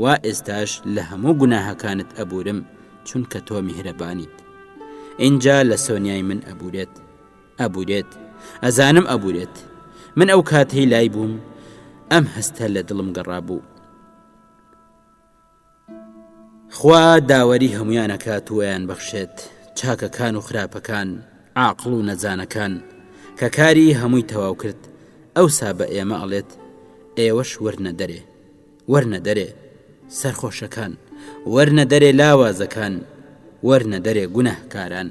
وا ئێستاش لە هەموو گوناهەکانت ئەبورم چونکە تۆ میهرەبانیت ئینجا لە سۆنیای من ئەبورێت ئەبورێت ئەزانم ئەبورێت من ئەو کاتەی لای بووم ئەم هەستە لە دڵم گەڕابوو خوا داوەری هەمویان ئەکات و ئەیان بەخشێت چاکەکان و خراپەکان عاقڵ و نەزانەکان کە کاری هەمووی تەواو کرد ئەوسا بە ئێمە ئەڵێت ئێوەش وەرنە دەرێ وەرنە دەرێ سەرخۆشەکان وەرنە دەرێ لاوازەکان وەرنە دەرێ گوناهکاران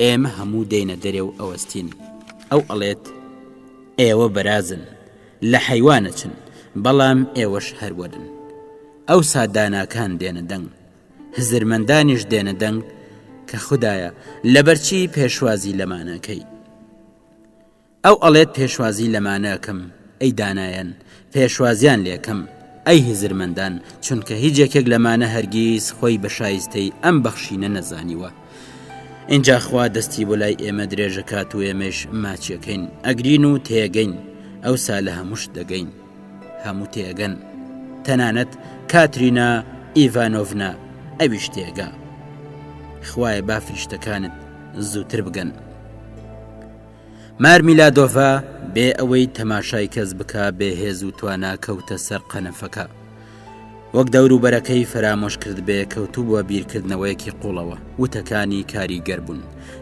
ئێمە هەموو دێینە دەرێ و ئەوەستین، ئەو ئەڵێت، ئێوە بەرازن، لە حەیوان ئەچن، بەڵام ئێوەش هەر وەرن. ئەوسا داناکان دێنە دەنگ، هزرمەندانیش دێنە دەنگ. کە خودایە لەبەرچی پێشوازی لەمانەکەی؟ ئەو ئەڵێت پێشوازی لەمانە ئەکەم، ئەی دانایان، پێشوازیان لێکەم، ئەی هزرمەندان، چونکە هیچ یەکێک لەمانە هەرگیز خۆی بە شایستەی ئەم بەخشینە نەزانیوە. ئینجا خوا دەستی بۆ لای ئێمە درێژەکات و ئێمەش ماچیەکەین، ئەگرین و تێگەین، ئەوسا لە هەموو شت دەگەین. هەموو تێگەن. تەنانەت کاترینا ئیڤانۆڤنا ئەویش تێگا. خوایە با فریشتەکانت زووتر بگەن. مارمیلادۆڤا بێ ئەوەی تەماشای کەس بکا بێ هێز و توانا کەوتە سەر قەنەفەکە. وەک دەوروبەرەکەی فەرامۆش کردبێ کەوتوبووە بیرکردنەوەیەکی قوڵەوە. وتەکانی کاریگەر بوون.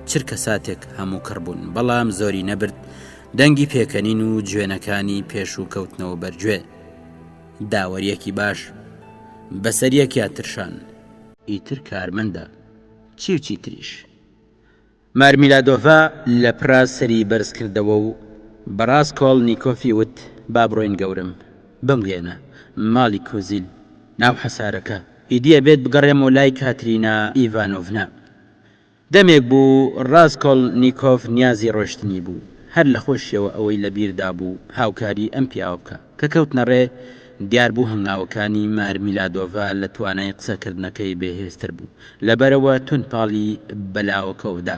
چرکە ساتێک هەموو کڕ بوون، بەڵام زۆری نەبرد دەنگی پێکەنین و جوێنەکانی پێشوو کەوتنەوە بەرگوێ. داوەریەکی باش بەسەر یەکیا ترشان. ئیتر کارمەندە چی و چی تریش. مارمیلادۆڤا لە پڕا سەری بەرز کردەوە و بە ڕاسکۆڵنیکۆفی وت، با بڕۆین گەورەم. بمگەیەنە ماڵی کۆزیل، ناو حەسارەکە. ئیدی ئەبێت بگەڕێمەوە لای کاترینا ئیڤانۆڤنا. دەمێک بوو ڕاسکۆڵنیکۆف نیازی ڕۆیشتنی بوو. هەر لە خۆشیەوە ئەوەی لە بیردا بوو هاوکاریی ئەم پیاوە بکا. کە کەوتنە ڕێ، دیار بوو هەنگاوەکانی مارمیلادۆڤا لە توانای قسەکردنەکەی بێهێزتر بوو. لەبەرئەوە توند پاڵی بە لاوەکەوە دا.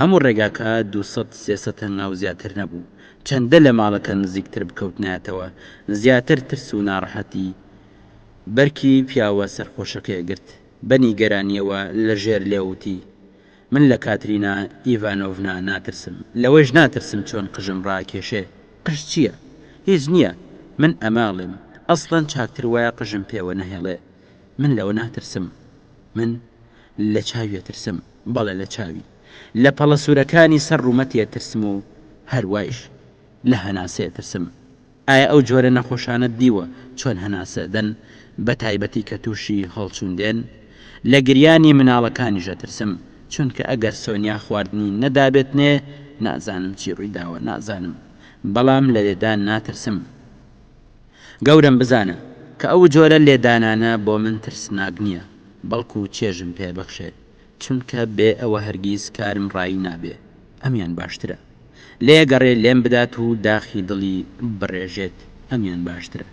هەموو ڕێگاکە دووسەد سێسەد هەنگاو زیاتر نەبوو. چەندە لە ماڵەکە نزیکتر بکەوتنایەتەوە، زیاتر ترس و ناڕەحەتی بەرکی پیاوە سەرخۆشەکەی گرت. بە نیگەرانییەوە لە ژێر لێو وتی. من لە کاترینا ئیڤانۆڤنا ناترسم، لەوەیش ناترسم چۆن قژم ڕائەکێشێ. قژ چییە؟ هیچ نییە. من ئەمە ئەڵێم. ئەسڵەن چاکتر وایە قژم پێوە نەهێڵێ. من لەوە ناترسم. من لە چاوی ئەترسم. بەڵێ لە چاوی. لە پەڵە سوورەکانی سەر ڕوومەتی ئەترسم و هەروایش لە هەناسەی ئەترسم. ئایا ئەو جۆرە نەخۆشانەت دیوە چۆن هەناسە ئەدەن بە تایبەتی کە توشی هەڵچون دێن؟ لە گریانی مناڵەکانیش ئەترسم چونکە ئەگەر سۆنیا خواردنی نەدابێتنێ نازانم چی ڕویداوە نازانم بەڵام لە لێدان ناترسم گەورەم بزانە کە ئەو جۆرە لێدانانە بۆ من ترسناک نیە بەڵکو چێژم پێ بەخشێ چونکە بێ ئەوە هەرگیز کارم ڕایی نابێ ئەمیان باشترە لێگەڕێ لێم بدات و داخی دڵی بڕێژێت ئەمیان باشترە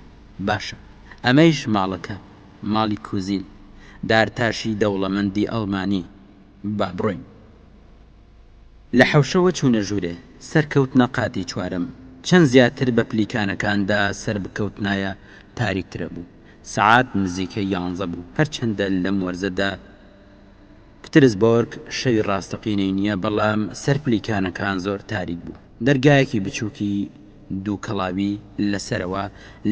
باشە ئەمەیش ماڵەکە ماڵی کوزین دارتاشی دەوڵەمەندی ئەڵمانی با بڕۆین. لە حەوشەوە چوونە ژوورێ سەرکەوتنە قاتی چوارەم چەند زیاتر بە پلیکانەکاندا سەربکەوتنایە تاریکترە بوو سەعات نزیکەی یانزە بوو هەرچەندە لەم وەرزەدا پترسبۆرگ شەوی ڕاستەقینەی نییە، بەڵام سەر پلیکانەکان زۆر تاریک بوو. دەرگایەکی بچووکی دووکەڵاوی لە سەرەوە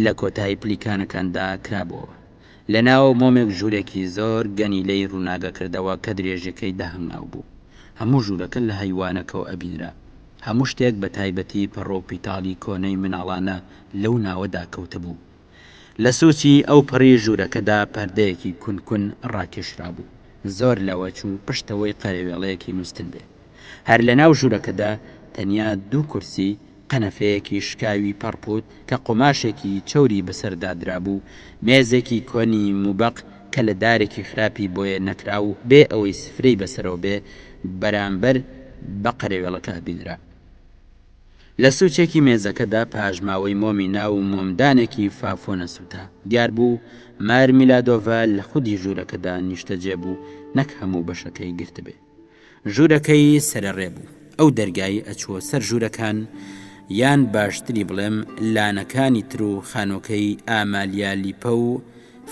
لە کۆتایی پلیکانەکاندا کرابۆوە. لە ناوەوە مۆمێک ژوورێکی زۆر گەنیلەی ڕووناگەکردەوە کە درێژیەکەی دە هەنگاو بوو. هەموو ژوورەکە لە هەیوانەکەوە ئەبینرا. هەموو شتێک بە تایبەتی پەڕۆ و پیتاڵی کۆنەی مناڵانە لەو ناوەدا کەوتبوو. لە سوچی ئەو پەڕی ژوورەکەدا پەردەیەکی کون کون ڕاکێشرابوو، زۆر لەوە چوو پشتەوەی قەرەوێڵەیەکی نوستن بێ. هەر لە ناو ژوورەکەدا تەنیا دوو کورسی، قەنەفەیەکی شکاوی پەڕپووت کە قوماشێکی چەوری بەسەردا درابوو، مێزێکی کۆنی موبەق کە لە دارێکی خراپی بۆیە نەکراو بێ ئەوەی سفرەی بەسەرەوە بێ، بەرامبەر بە قەرەوێڵەکە ئەبینرا. لە سوچێکی مێزەکەدا پاشماوەی مۆمی ناو مۆمدانێکی فافۆنە سوتا. دیار بوو مارمیلادۆڤا لە خودی ژوورەکەدا نیشتەجێ بوو نەک هەموو بەشەکەی گرتبێ. ژوورەکەی سەرەڕێ بوو. ئەو دەرگای ئەچووە سەر ژوورەکان یان باشتری بڵێم لانەکانی تر و خانووەکەی ئامالیا لیپە و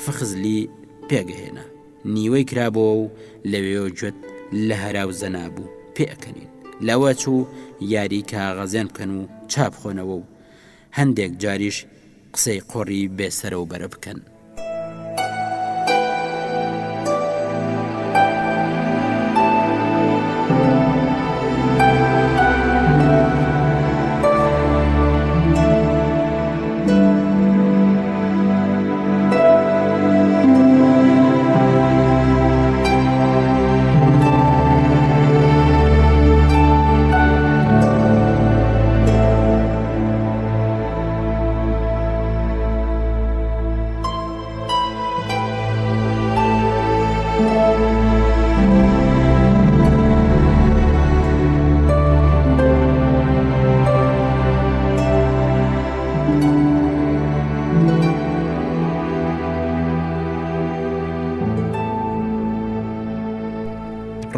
فخزلی پێگەهێنا. نیوەی کرابۆوە و لەوێوە گوێت لە هەرا و زەنا بوو پێ ئەکەنین لەوە چوو یاری کاغەزێن بکەن و چا بخۆنەوە و هەندێک جاریش قسەی قۆڕی بێ سەرە و بەرە بکەن.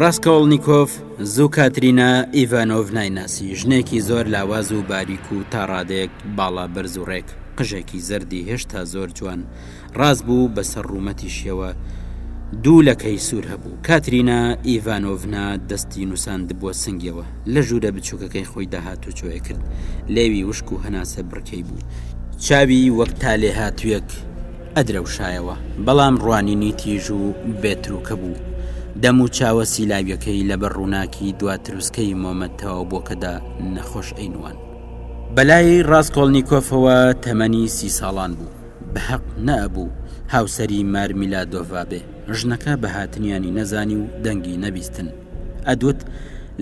ڕاسکۆڵنیکۆف زوو کاترینا ئیڤانۆڤنای ناسی، ژنێکی زۆر لاواز و باریک و تا ڕادەیەک باڵا بەرز و ڕێک، قژێکی زەردی هێشتا زۆر جوان ڕاست بوو بەسەر ڕوومەتیشیەوە دوو لەکەی سوور هەبوو. کاترینا ئیڤانۆڤنا دەستی نووساندبووە سنگیەوە، لە ژوورە بچووکەکەی خۆیدا هاتوچۆ ئەکرد، لێوی وشک و هەناسە بڕکەی بوو، چاوی وەک تالێهاتوویەک ئەدرەوشایەوە، بەڵام ڕوانینی تیژ و بێ تروکە بوو. دەم و چاوە سیلاویەکەی لەبەر ڕووناکی دوا تروسکەی مۆمە تەواوبووەکەدا نەخۆش ئەینوان. بەلای ڕاسکۆڵنیکۆفەوە تەمەنی سی ساڵان بوو. بە هەق نەئەبوو هاوسەری مارمیلادۆڤا بێ. ژنەکە بە هاتنیانی نەزانی و دەنگی نەبیستن. ئەدوت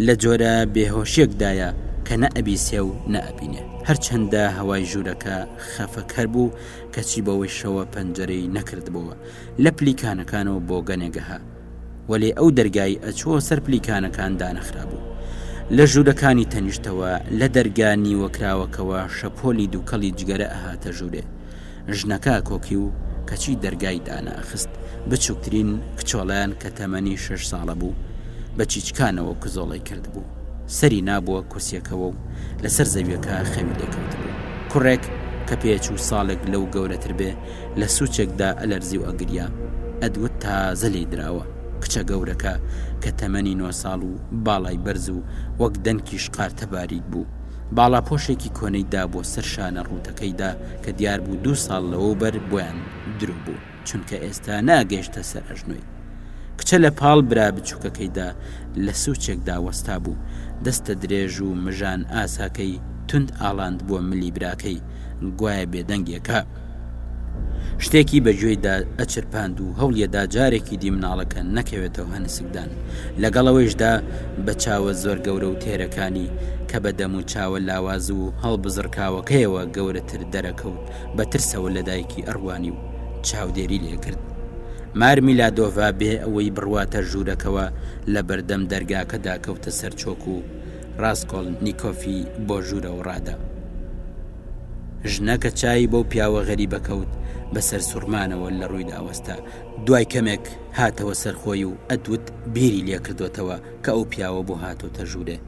لە جۆرە بێهۆشیەکدایە کە نە ئەبیسێ و نە ئەبینێ. هەرچەندە هەوای ژوورەکە خەفەکەر بوو، کەچی بەوەیشەوە پەنجەرەی نەکردبۆوە لە پلیکانەکانەوە بۆگەنێک ئەها. وەلێ ئەو دەرگای ئەچووە سەر پلیکانەکان دانەخرابوو. لە ژوورەکانی تەنیشتەوە لە دەرگا نیوەکراوەکەوە شەپۆلی دووکەڵی جگەرە ئەهاتە ژوورێ. ژنەکە کۆکی و کەچی دەرگای دانەئەخست. بچووکترین کچۆڵەیان کە تەمەنی شەش ساڵە بوو بە چیچکانەوە کزۆڵەی کردبوو. سەری نابووە کورسیەکەوە و لەسەر زەویەکە خەوی لێکەوتبوو. کوڕێک کە پێچوو ساڵێک لەو گەورەتر بێ لە سوچێکدا ئەلەرزی و ئەگریا. ئەدوت تازە لێی دراوە. کچە گەورەکە کە تەمەنی نۆ ساڵ و باڵای بەرز و وەک دەنکی شقارتە باریک بوو، باڵاپۆشێکی کۆنەی دابووە سەر شانە ڕووتەکەیدا کە دیار بوو دوو ساڵ لەوەوبەر بۆیان درۆ بوو، چونکە ئێستا نەئەگەیشتە سەر ئەژنۆی. کچە لە پاڵ برا بچووکەکەیدا لە سوچێکدا وەستابوو، دەستە درێژ و مژان ئاساکەی توند ئاڵاندبووە ملی براکەی، گوایە بێدەنگێکە. شتێکی بە گوێیدا ئەچرپاند و هەوڵیەدا جارێکی دی مناڵەکە نەکەوێتەوە هەنسکدان. لەگەڵ ئەوەیشدا بە چاوە زۆر گەورە و تێرەکانی کە بە دەم و چاوە لاواز و هەڵبزڕکاوەکەیەوە گەورەتر دەرەکەوت، بە ترسەوە لە دایکی ئەڕوانی و چاودێری لێکرد. مارمیلادۆڤا بێ ئەوەی بڕواتە ژوورەکەوە لە بەردەم دەرگاکەدا کەوتە سەر چۆک و ڕاسکۆڵنیکۆفی بۆ ژوورەوە ڕادا. ژنە کە چاوی بەو پیاوە غەریبە کەوت بە سەرسوڕمانەوە لە ڕوویدا وەستا. دوای کەمێک هاتەوە سەر خۆی و ئەدوت بیری لێکردۆتەوە کە ئەو پیاوە بۆ هاتۆتە ژوورێ.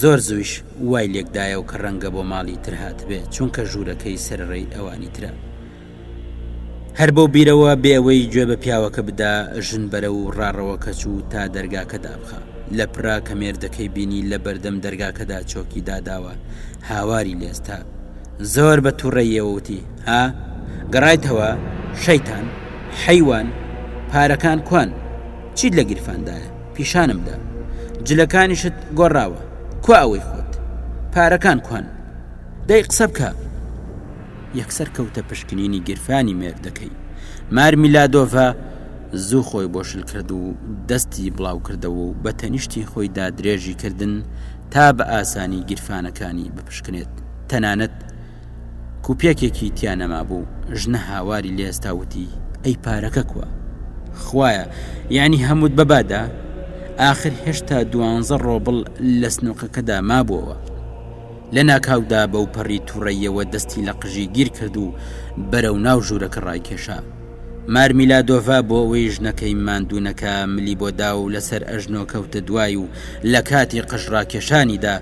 زۆر زوویش وای لێکدایەوە کە ڕەنگە بۆ ماڵی تر هاتبێ چونکە ژوورەکەی سەرڕێی ئەوانی ترە. هەر بەو بیرەوە بێ ئەوەی گوێ بە پیاوەکە بدا ژن بەرەو ڕاڕەوەکە چوو تا دەرگاکە دابخا. لە پڕا کە مێردەکەی بینی لە بەردەم دەرگاکەدا چۆکی داداوە هاواری لێستا. زۆر بە تووڕەییەوە وتی، ها؟ گەڕایتەوە؟ شەیتان! حەیوان! پارەکان کوان؟ چیت لە گیرفاندایە؟ پیشانم بدە. جلەکانیشت گۆڕاوە. کوا ئەوەی خۆت؟ پارەکان کوان؟ دەی قسە بکە! یەکسەر کەوتە پشکنینی گیرفانی مێردەکەی. مارمیلادۆڤا زوو خۆی بۆ شل کرد و دەستی بڵاو کردەوە و بە تەنیشتی خۆیدا درێژی کردن تا بە ئاسانی گیرفانەکانی بپشکنێت. تەنانەت کوپێکێکی تیا نەمابوو. ژنە هاواری لێستا وتی، ئەی پارەکە کوا؟ خوایە یعنی هەمووت بەبادا؟ ئاخر هێشتا دوانزە ڕۆبڵ لە سنوقەکەدا مابووەوە. لە ناکاودا بەوپەڕی توڕەییەوە دەستی لە قژی گیر کرد و بەرەو ناو ژوورەکە ڕایکێشا. مارمیلادۆڤا بۆ ئەوەی ژنەکەی ماندوو نەکا ملی بۆ دا و لەسەر ئەژنۆ کەوتە دوای و لە کاتی قژ ڕاکێشانیدا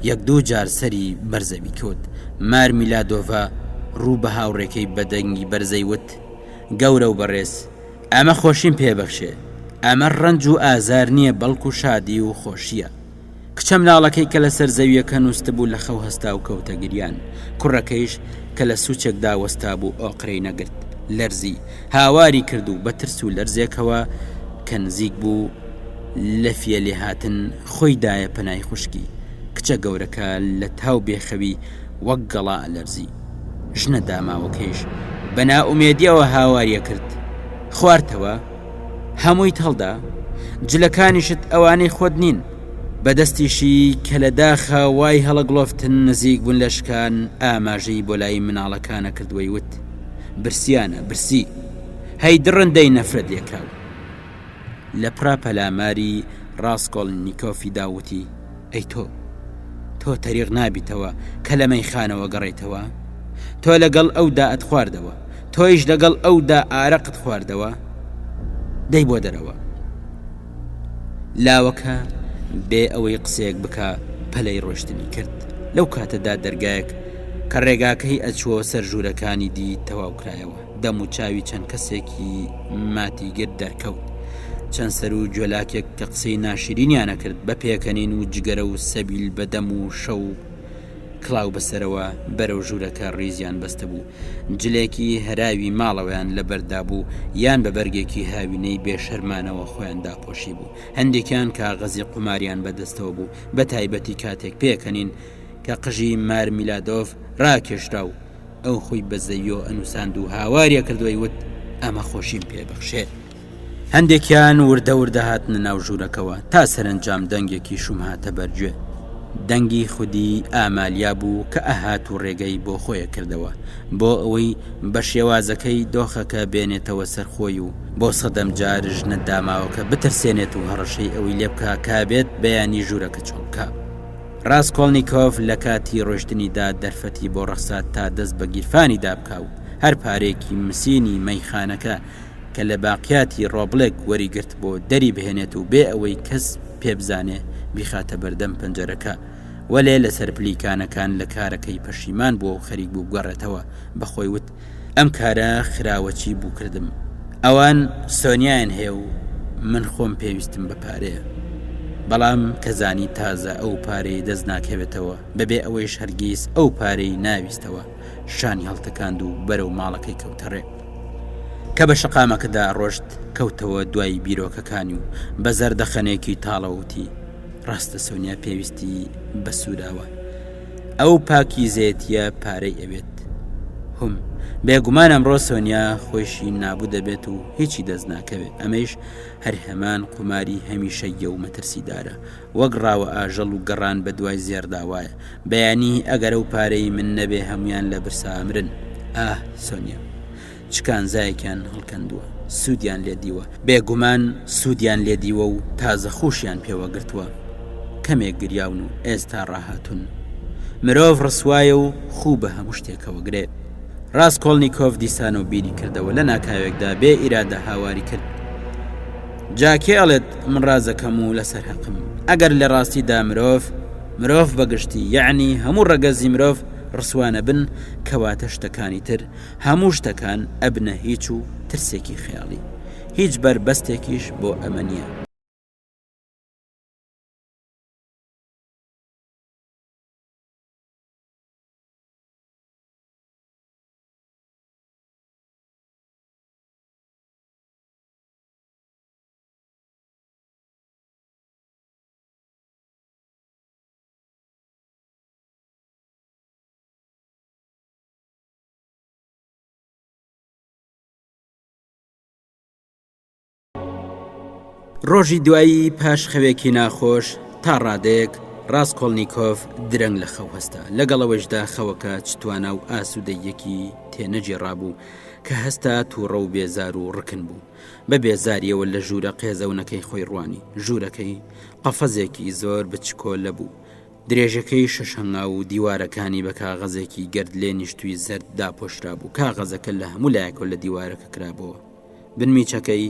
یەک دوو جار سەری بەر زەوی کەوت. مارمیلادۆڤا ڕوو بە هاوڕێکەی بە دەنگی بەرزەی وت، گەورە و بەڕێز، ئەمە خۆشیم پێ بەخشێ. ئەمە ڕەنج و ئازار نییە بەڵکو شادی و خۆشییە. کچە مناڵەکەی کە لەسەر زەویەکە نووستبوو لە خەو هەستا و کەوتە گریان، کوڕەکەیش کە لە سوچێکدا وەستابوو ئۆقرەی نەگرت، لەرزی، هاواری کرد و بە ترس و لەرزێکەوە کە نزیک بوو لە فیە لێهاتن خۆی دایە پەنای خوشکی، کچە گەورەکە لە تاو بێخەوی وەک گەڵا ئەلەرزی. ژنە داماوەکەیش بە نائومێدیەوە هاواری ئەکرد، خوارتەوە؟ هەموویت هەڵدا؟ جلەکانیشت ئەوانەی خۆت نین. بە دەستیشی کە لە داخا وای هەڵەگڵۆفتن نزیک بوون لە شکان ئاماژەی بۆ لای مناڵەکانە کرد وەی وت، برسیانە، برسی. هەی دڕندەی نەفرەت لێکراو. لە پڕا پەلاماری ڕاسکۆڵنیکۆفی دا وتی، ئەی تۆ؟ تۆ تەریق نابیتەوە کە لە مەیخانەوە گەڕێیتەوە؟ تۆ لەگەڵ ئەودا ئەتخواردەوە، تۆیش لەگەڵ ئەودا ئارەقت خواردەوە؟ دەی بۆ دەرەوە. لاوەکە بێ ئەوەی قسەیەک بکا پەلەی ڕۆشتنی کرد. لەو کاتەدا دەرگایەک کە ڕێگاکەی ئەچووە سەر ژوورەکانی دی تەواو کرایەوە. دەم و چاوی چەند کەسێکی ماتی گرت دەرکەوت. چەند سەر و گوێلاکێک کە قسەی ناشرینیان ئەکرد بە پێکەنین و جگەرە و سەبیل بە دەم و شەو کڵاو بەسەرەوە بەرەو ژوورەکە ڕیزیان بەستبوو. جلێکی هەراوی ماڵەوەیان لەبەردا بوو یان بە بەرگێکی هاوینەی بێ شەرمانەوە خۆیان داپۆشیبوو. هەندێکیان کاغەزی قوماریان بەدەستەوە بوو، بە تایبەتی کاتێک پێکەنین کە قژی مارمیلادۆڤ ڕاکێشرا و ئەو خۆی بە زەویەوە ئەنووساند و هاواری ئەکرد و ئەیوت ئەمە خۆشیم پێ بەخشێ. هەندێکیان وردە وردە هاتنە ناو ژوورەکەوە تا سەرەنجام دەنگێکی شوم هاتە بەرگوێ. دەنگی خودی ئامالیا بوو کە ئەهات و ڕێگەی بۆ خۆی ئەکردەوە بۆ ئەوەی بە شێوازەکەی دۆخەکە بێنێتەوە سەر خۆی و بۆ سەدەم جار ژنە داماوەکە بترسێنێت و هەڕەشەی ئەوەی لێ بکا کە ئەبێت بەیانی ژوورەکە چۆڵ بکا. ڕاسکۆڵنیکۆف لە کاتی ڕۆیشتنیدا دەرفەتی بۆ ڕەخسا تا دەست بە گیرفانیدا بکا و هەر پارەیەکی مسینی مەیخانەکە کە لە باقیاتی ڕۆبڵێک وەریگرتبۆ دەری بهێنێت و بێ ئەوەی کەس پێ بزانێ بیخاتە بەردەم پەنجەرەکە وەلێ لەسەر پلیکانەکان لە کارەکەی پەشیمان بووە و خەریک بوو بگەڕێتەوە بە خۆی وت ئەم کارە خراوە چی بوو کردم ئەوان سۆنیایان هەیە و من خۆم پێویستم بە پارەیە بەڵام کە زانی تازە ئەو پارەی دەست ناکەوێتەوە بەبێ ئەوەیش هەرگیز ئەو پارەی ناویستەوە شانی هەڵتەکاند و بەرەو ماڵەکەی کەوتەڕێ. کە بە شەقامەکەدا ڕۆشت کەوتەوە دوای بیرۆکەکانی و بە زەردەخەنێکی تاڵەوە وتی، ڕاستە سۆنیا پێویستی بە سوراوە. ئەو پاکیزەیەتییە پارەی ئەوێت. هم، بێگومان ئەمڕۆ سۆنیا خۆیشی نابوو دەبێت و هیچی دەست ناکەوێت. ئەمەیش هەر هەمان قوماری هەمیشەییە و مەترسیدارە. وەک ڕاوە ئاژەڵ و گەڕان بە دوای زێڕدا وایە. بەیانی ئەگەر ئەو پارەی من نەبێ هەموویان لە برسا ئەمرن. ئاه سۆنیا. چ کانزایەکیان هەڵکەندووە. سوودیان لێ دیوە. بێگومان سوودیان لێ دیوە و تازە خووشیان پێوە گرتووە. کەمێک گریاون و ئێستا ڕاهاتوون. مرۆڤ ڕسوایە و خوو بە هەموو شتێکەوە گرێ. ڕاسکۆڵنیکۆف دیسانەوە بیری کردەوە لە ناکاوێکدا بێ ئیرادە هاواری کرد جا کێ ئەڵێت من ڕازەکەم و لەسەر هەقم ئەگەر لە ڕاستیدا مرۆڤ مرۆڤ بەگشتی یەعنی هەموو ڕەگەزی مرۆڤ ڕسوانە بن کەواتە شتەکانی تر هەموو شتەکان ئەبنە هیچ و ترسێکی خەیاڵی هیچ بەربەستێکیش بۆ ئەمە نییە. ڕۆژی دوایی پاش خەوێکی ناخۆش تا ڕادەیەک ڕاسکۆڵنیکۆف درەنگ لە خەو هەستا، لەگەڵ ئەوەیشدا خەوەکە چ توانا و ئاسوودەییەکی تێنەگێڕابوو کە هەستا تووڕە و بێزار و ڕکن بوو. بە بێزارییەوە لە ژوورە قێزەونەکەی خۆی ڕوانی. ژوورەکەی قەفەزێکی زۆر بچکۆلە بوو. درێژەکەی شەش هەنگاو و دیوارەکانی بە کاغەزێکی گەرد لێنیشتووی زەرد داپۆشرابوو. کاغەزەکە لە هەموو لایەکەوە لە دیوارەکە کرابۆوە. بنمیچەکەی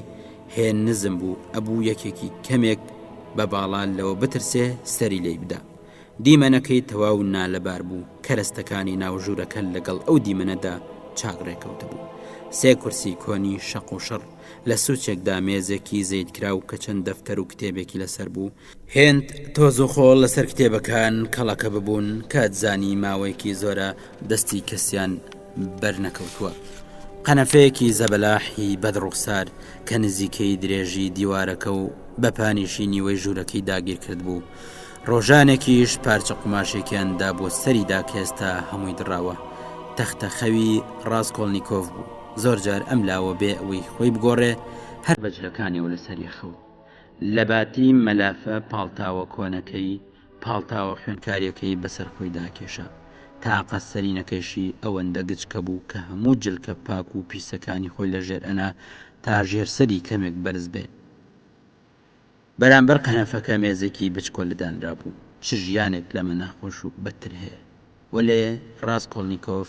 هێن نزم بوو ئەبوو یەکێکی کەمێک بە باڵا لەوە بترسێ سەری لێی بدا. دیمەنەکەی تەواو نالەبار بوو، کەرەستەکانی ناو ژوورەکە لەگەڵ ئەو دیمەنەدا چاک ڕێکەوتبوو. سێ کورسی کۆنی شەق و شڕ، لە سوچێکدا مێزێکی زەیتکراو کە چەند دەفتەر و کتێبێکی لەسەر بوو، هێند تۆز و خۆڵ لەسەر کتێبەکان کەڵەکە ببوون کە ئەتزانی ماوەیەکی زۆرە دەستی کەسیان بەر نەکەوتووە. قەنەفەیەکی زەبەلاحی بەد ڕوخسار کە نزیکەی درێژی دیوارەکە و بە پانیشی نیوەی ژوورەکەی داگیر کردبوو. ڕۆژانێکیش پارچە قوماشێکیان دابووە سەریدا کە ئێستا هەمووی دڕاوە. تەختە خەوی ڕاسکۆڵنیکۆف بوو. زۆر جار ئەم لاوە بێ ئەوەی خۆی بگۆڕێ هەر بە جلەکانیەوە لەسەری خەوت. لەباتی مەلافە پاڵتاوە کۆنەکەی، پاڵتاوە خوێندکارییەکەی بەسەر خۆیدا کێشا. تاقە سەرینەکەیشی ئەوەندە گچکە بوو کە هەموو جلکە پاک و پیسەکانی خۆی لە ژێر ئەنا تا ژێر سەری کەمێک بەرز بێ. بەرامبەر قەنەفەکە مێزێکی بچکۆلە دانرابوو. چ ژیانێک لەمە ناخۆش و بەدتر هەیە؟ وەلێ ڕاسکۆڵنیکۆف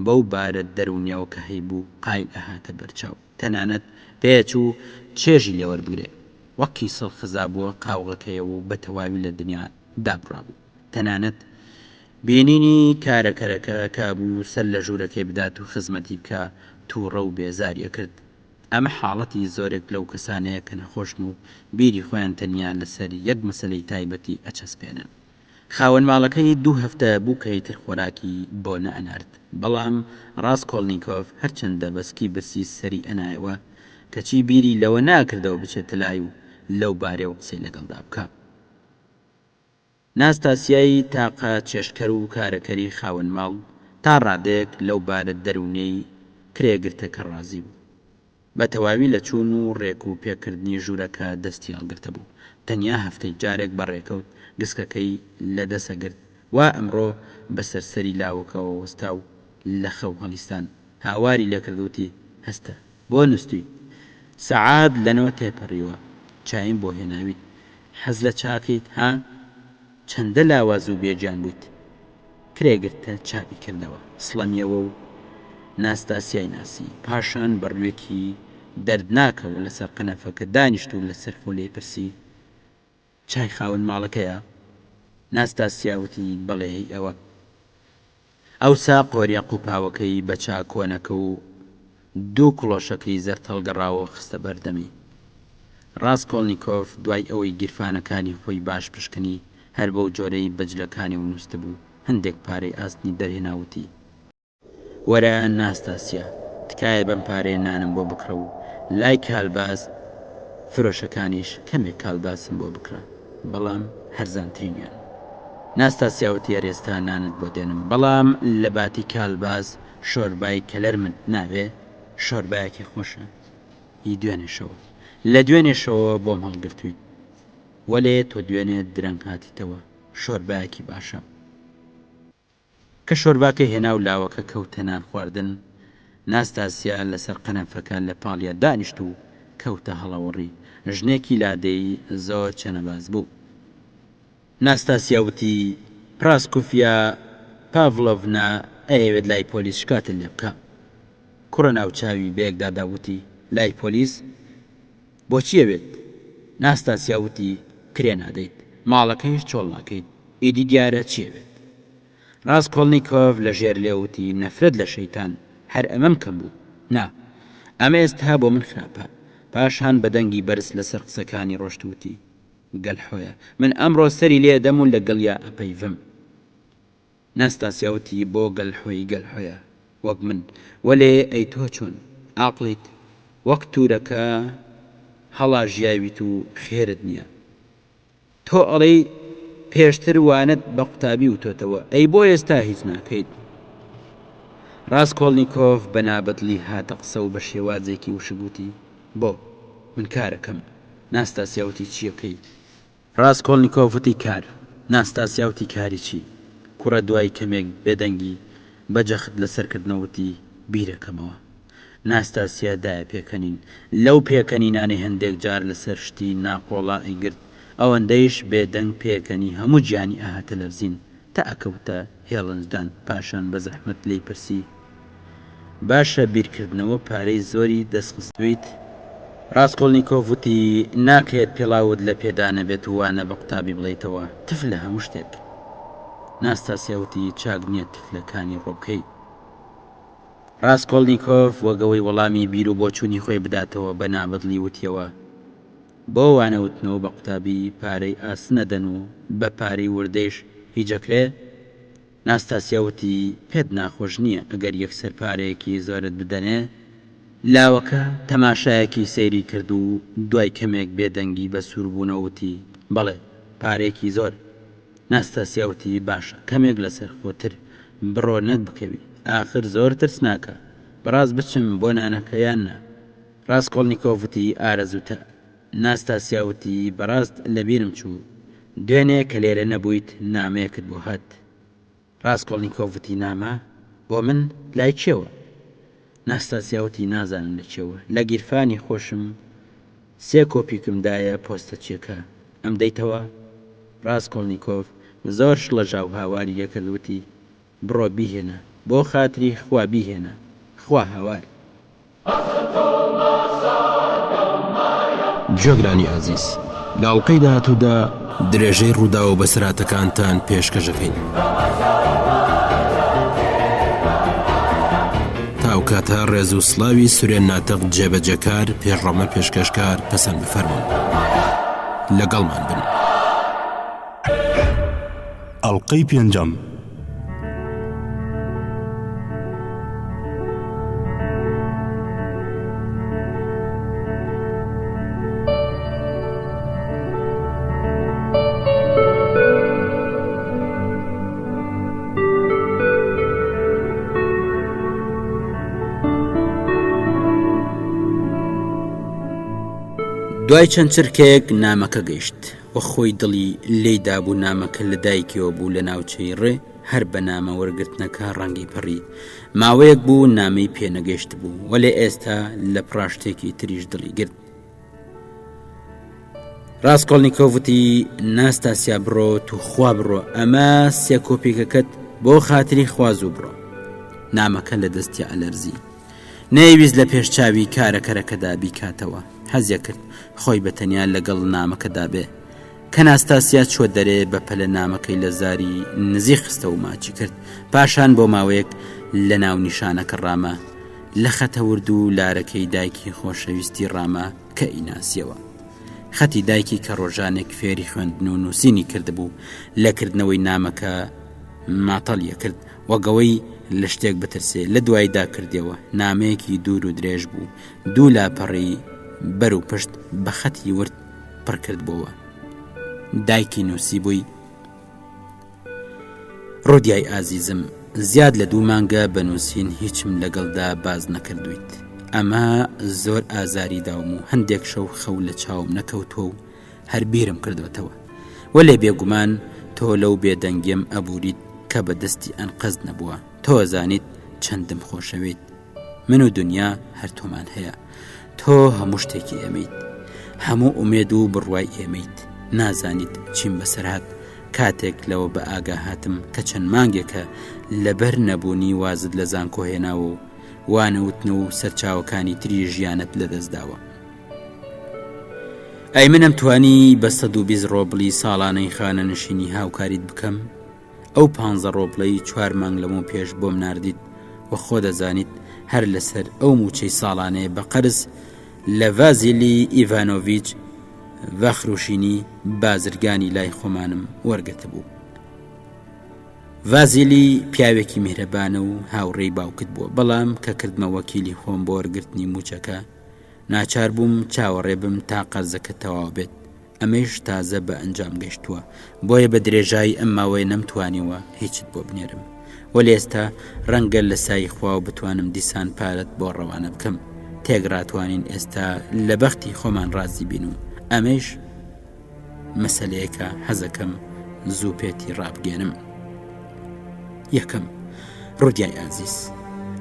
بەو بارە دەروونییەوە کە هەیبوو قایل ئەهاتە بەرچاو. تەنانەت پێچوو چێژی لێ وەربگرێ. وەک کیسەڵ خزابووە قاوغەکەیەوە و بە تەواوی لە دنیا دابڕابوو. تەنانەت بینینی کارەکەرەکە کە ئەبوو سەر لە ژوورەکەی بدات و خزمەتی بکا، تووڕە و بێزاری ئەکرد. ئەمە حاڵەتی زۆرێک لەو کەسانەیە کە نەخۆشن و بیری خۆیان تەنیا لەسەر یەک مەسەلەی تایبەتی ئەچەسپێنن. خاوەن ماڵەکەی دوو هەفتە بوو کە ئیتر خۆراکی بۆ نەئەنارد، بەڵام ڕاسکۆڵنیکۆف هەرچەندە بە سکی برسی سەری ئەنایەوە، کەچی بیری لەوە نەئەکردەوە بچێتە لای و لەو بارەیەوە قسەی لەگەڵدا بکا. ناستاسیای تاقە چێشتکەر و کارەکەری خاوەن ماڵ تا ڕادەیەک لەو بارە دەروونیەی کرێگرتەکە ڕازی بوو. بە تەواوی لە چوون و ڕێک و پێک کردنی ژوورەکە دەستی هەڵگرتبوو. تەنیا هەفتەی جارێک بە ڕێکەوت گسکەکەی لە دەس ئەگرت. وا ئەمڕۆ بە سەر سەری لاوەکەوە وەستا و لە خەو هەڵیستان. هاواری لێ کرد وتی، هەستە. بۆ نوستوویت؟ سەعات لە نۆ تێپەڕیوە. چاییم بۆ هێناویت. حەز لە چاکەیت ها؟ چەندە لاواز و بێ گیان بوویت. کرێگرتە چاوی کردەوە، سڵەمیەوە و ناستاسیای ناسی. پاشان بە ڕووێکی دەردناکەوە لەسەر قەنەفەکە دانیشت و لەسەرخۆ لێی پرسی، چای خاوەن ماڵەکەیە؟ ناستاسیا وتی، بەڵێ هی ئەوە. ئەوسا قۆریە قوپاوەکەی بە چا کۆنەکە و دوو کڵۆشەکەی زەرد هەڵگەڕاوە خستە بەر دەمی. ڕاسکۆڵنیکۆف دوای ئەوەی گیرفانەکانی خۆی باش پشکنی، هەر بەو جۆرەی بە جلەکانیەوە نووستبوو، هەندێک پارەی ئاسنی دەرهێنا وتی. وەرە ناستاسیا، تکایە بەم پارەیە نانم بۆ بکڕە و لای کالباس فرۆشەکانیش کەمێک کالباسم بۆ بکڕە، بەڵام هەرزانترینیان. ناستاسیا وتی ئەرێ ئێستا نانت بۆ دێنم، بەڵام لە باتی کالباس شۆربای کەلەرمت ناوێ، شۆربایەکی خۆشە، هی دوێنێ شەوە. لە دوێنێ شەوەوە بۆم هەڵگرتوویت. وەلێ تۆ دوێنێ درەنگ هاتیتەوە، شۆربایەکی باشە. کە شۆرباکەی هێنا و لاوەکە کەوتە نان خواردن، ناستاسیا لەسەر قەنەفەکە لە پاڵیا دانیشت و کەوتە هەڵەوەڕی. ژنێکی لادێی زۆر چەنەباز بوو. ناستاسیا وتی، پراسکوفیا پاڤلۆڤنا ئەیەوێت لای پۆلیس شکاتت لێ بکا. کوڕە ناوچاوی بەیەکدا دا وتی، لای پۆلیس؟ بۆچی ئەوێت؟ ناستاسیا وتی، کرێ نادەیت، ماڵەکەیش چۆڵ ناکەیت، ئیدی دیارە چی ئەوێت. ڕاسکۆڵنیکۆڤ لە ژێر لێو وتی، نەفرەت لە شەیتان، هەر ئەمەم کەم بوو. نا، ئەمە ئێستا بۆ من خراپە. پاشان بە دەنگی بەرز لەسەر قسەکانی ڕۆشت و وتی، گەلحۆیە، من ئەمڕۆ سەری لێ ئەدەم و لەگەڵیا ئەپەیڤم. ناستاسیا وتی، بۆ گەلحۆی گەلحۆیە وەک من، وەلێ ئەی تۆ چۆن؟ ئاقڵیت؟ وەک توورەکە هەڵاژیاویت و خێرت نییە. تۆ ئەڵێی پێشتر وانەت بە قوتابی وتۆتەوە، ئەی بۆ ئێستا هیچ ناکەیت؟ ڕاسکۆڵنیکۆف بە نابەدڵی هاتە قسە و بە شێوازێکی وشک وتی، بۆ؟ من کارەکەم. ناستاسیا وتی، چییەکەی؟ ڕاسکۆڵنیکۆف وتی، کار. ناستاسیا وتی، کاری چی؟ کوڕە دوای کەمێک بێدەنگی، بە جەخت لەسەر کردنەوە وتی، بیرەکەمەوە. ناستاسیا دایە پێکەنین. لەو پێکەنینانەی هەندێک جار لەسەر شتی ناقۆڵا ئەیگرت، ئەوەندەیش بێدەنگ پێکەنی هەموو گیانی ئەهاتە لەرزین، تا ئەکەوتە هێڵنجدان، پاشان بە زەحمەت لێی پرسی، باشە بیرکردنەوە پارەی زۆری دەستخستوویت؟ ڕاسکۆڵنیکۆف وتی، ناکرێت پێڵاوت لە پێدا نەبێت و وانە بە قوتابی بڵێیتەوە، تف لە هەموو شتێک. ناستاسیا وتی، چاک نییە تف لە کانی ڕۆ بکەی. ڕاسکۆڵنیکۆف وەک ئەوەی وەڵامی بیر و بۆچوونی خۆی بداتەوە بە نابەدڵی وتیەوە، بۆ وانە وتنەوە بە قوتابی پارەی ئاسن ئەدەن و بە پارەی وردەیش هیچ ئەکرێ؟ ناستاسیا وتی، پێت ناخۆش نییە ئەگەر یەکسەر پارەیەکی زۆرت بدەنێ؟ لاوەکە تەماشایەکی سەیری کرد و دوای کەمێک بێدەنگی بە سووربوونەوە وتی، بەڵێ، پارەیەکی زۆر. ناستاسیا وتی، باشە، کەمێک لەسەرخۆتر بڕۆ نەک بکەوی. ئاخر زۆر ترسناکە. بەڕاست بچم بۆ نانەکە یان نا؟ ڕاسکۆڵنیکۆف وتی، ئارەزووتە. ناستاسیا وتی، بەڕاست لەبیرم چوو. دوێنێ کە لێرە نەبوویت نامەیەکت بۆ هات. ڕاسکۆڵنیکۆف وتی، نامە؟ بۆ من؟ لای کێوە؟ ناستاسیا وتی، نازانم لە کێوە. لە گیرفانی خۆشم سێ کۆپیکم دایە پۆستەچییەکە. ئەمدەیتەوە؟ ڕاسکۆڵنیکۆف زۆر شڵەژا و هاواری لێکرد وتی، بڕۆ بیهێنە. بۆ خاتری خوا بیهێنە. خوا هاوار. گوێگرانی ئازیز لە ئەڵقەی داهاتوودا درێژەی ڕووداو و بەسەرهاتەکانتان پێشکەش دەکەین. تا ئەو کاتە ڕێز و سڵاوی سورێن ناتق جێبەجێکار پێشڕەمە پێشکەشکار پەسەند بفەرموون. لەگەڵمان بن. ئەڵقەی پێنجەم. دوای چەند چرکەیەک نامەکە گەیشت وە خۆی دڵی لێی دابوو نامەکە لە دایکیەوە بوو لە ناوچەی ڕێ هەر بە نامە وەرگرتنەکە ڕەنگی پەڕی ماوەیەک بوو نامەی پێنەگەشت بوو وەلێ ئێستا لە پڕاشتێکی تریش دڵی گرت ڕاستکۆڵنییکۆڤ وتی ناستاسیا بڕۆ توخوا بڕۆ ئەمە سێ کۆپیکەکەت بۆ خاتری خوازوو بڕۆ نامەکە لە دەستی ئەلەرزی نەیویست لە پێش چاوی کارەکەرەکەدا بیکاتەوە حەزیە کرد خۆی بە تەنیا لەگەڵ نامەکەدا بێ کە ناستاسیا چوە دەرێ بە پەلە نامەکەی لە زاری نزیک خستە و ماچی کرد پاشان بۆ ماوەیەک لە ناو نیشانەکە ڕامە لە خەتە ورد و لارەکەی دایکی خۆشەویستی ڕامە کە ئیناسیەوە خەتی دایکی کە ڕۆژانێک فێری خوێندن و نووسینی کردبوو لە کردنەوەی نامەکە ماتەڵیە کرد وەگەوەی لە شتێک بترسێ لە دواییدا کردیەوە نامەیەکی دوور و درێژ بوو دوو لاپەڕی بەر و پشت بە خەتی ورد پڕ کردبۆوە دایکی نووسیبووی ڕۆدیای ئازیزم زیاد لە دوو مانگە بە نووسین هیچم لەگەڵدا باز نەکردویت ئەمە زۆر ئازاری داوم و هەندێک شەو خەو لە چاوم نەکەوتووە و هەر بیرم کردوێتەوە وەلێ بێگومان تۆ لەو بێدەنگیم ئەبوریت کە بە دەستی ئەنقەست نەبووە تۆ زانیت چەندم خۆشەوێیت من و دنیا هەر تۆمان هەیە تۆ هەموو شتێکی ئێمەیت هەموو ئومێد و بڕوای ئێمەیت نازانیت چیم بەسەرهات کاتێک لەوە بە ئاگا هاتم کە چەند مانگێکە لەبەر نەبوونی وازت لە زانکۆ هێناوە و وانەوتن و سەرچاوەکانی تری ژیانت لەدەستداوە ئەی منم توانی بە 120 ڕۆبلی ساڵانەی خانەنشینی هاوکاریت بکەم ئەو پانزە ڕۆبڵەی چوار مانگ لەمەو پێش بۆم ناردیت و خۆ دەزانیت هەر لەسەر ئەو مووچەی ساڵانەیە بە قەرز لە ڤازیلی ئیڤانۆڤیچ ڤاخروشینی بازرگانی لای خۆمانم وەرگرتبوو. ڤازیلی پیاوێکی میهرەبانە و هاوڕێی باوکت بووە، بەڵام کە کردمە وەکیلی خۆم بۆ وەرگرتنی مووچەکە، ناچار بووم چاوەڕێ بم تا قەرزەکە تەواو بێت، ئەمەیش تازە بە ئەنجام گەشتووە بۆیە بە درێژایی ئەم ماوەیە نەمتوانیوە هیچت بۆ بنێرم وەلێ ئێستا ڕەنگە لە سای خوا و بتوانم دیسان پارەت بۆ ڕەوانە بکەم تێگڕا توانین ئێستا لە بەختی خۆمان ڕازی بین و ئەمەیش مەسەلەیەکە حەزەکەم زوو پێتی ڕابگەێنم یەکەم ڕودیای ئازیز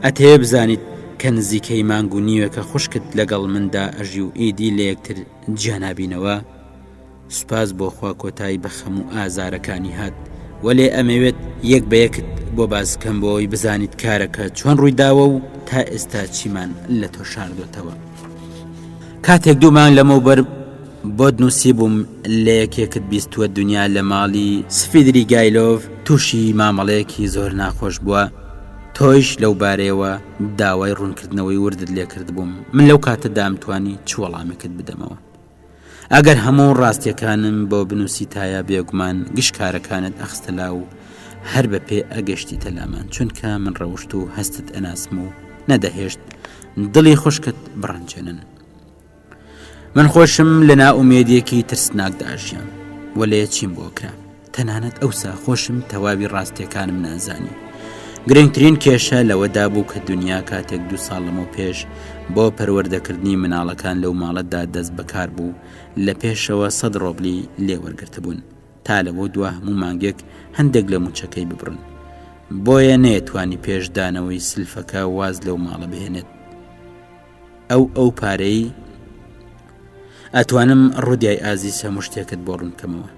ئەتەوێ بزانیت کە نزیکەی مانگ و نیوێکە خوشکت لەگەڵ مندا ئەژی و ئیدی لە یەکتر جیا نابینەوە سوپاس بۆ خوا کۆتایی بە خەم و ئازارەکانی هات وەلێ ئەمەوێت یەک بە یەکت بۆ باس کەم بۆ ئەوەی بزانیت کارەکە چۆن ڕووی داوە و تا ئێستا چیمان لە تۆ شاردۆتەوە کاتێک دوو مانگ لەمەوبەر بۆت نووسیبووم لە یەکێکت بیستووە دنیا لە ماڵی سفیدری گایلۆڤ تووشی مامەڵەیەکی زۆر ناخۆش بووە تۆیش لەو بارەیەوە داوای ڕوونکردنەوەی وردت لێکردبووم من لەو کاتەدا ئەمتوانی چ وەڵامێکت بدەمەوە ئەگەر هەموو ڕاستیەکانم بۆ بنووسیتایە بێگومان گشت کارەکانت ئەخستە لا و هەر بە پێ ئەگەشتیتە لامان چونکە من ڕەوشت و هەستت ئەناسم و نەدەهێشت دڵی خوشکت بڕەنجێنن من خۆشم لە نائومێدیەکی ترسناکدا ئەژیام وەلێ چیم بۆ کرا تەنانەت ئەوسا خۆشم تەواوی ڕاستیەکانم نازانی گرنگترین کێشە لەوەدا بوو کە دنیا کاتێک دوو ساڵ لەمەو پێش بۆ پەروەردەکردنی مناڵەکان لەو ماڵەدا دەست بەکار بوو لە پێشەوە سەد ڕۆبلی لێوەرگرتبوون تا لەوە دوا هەموو مانگێک هەندێک لە موچەکەی ببڕن بۆیە نەیەتوانی پێش دانەوەی سلفەکە واز لەو ماڵە بهێنێت ئەو ئەو پارەی ئەتوانم ڕودیای ئازیز هەموو شتێکت بۆ ڕوون بکەمەوە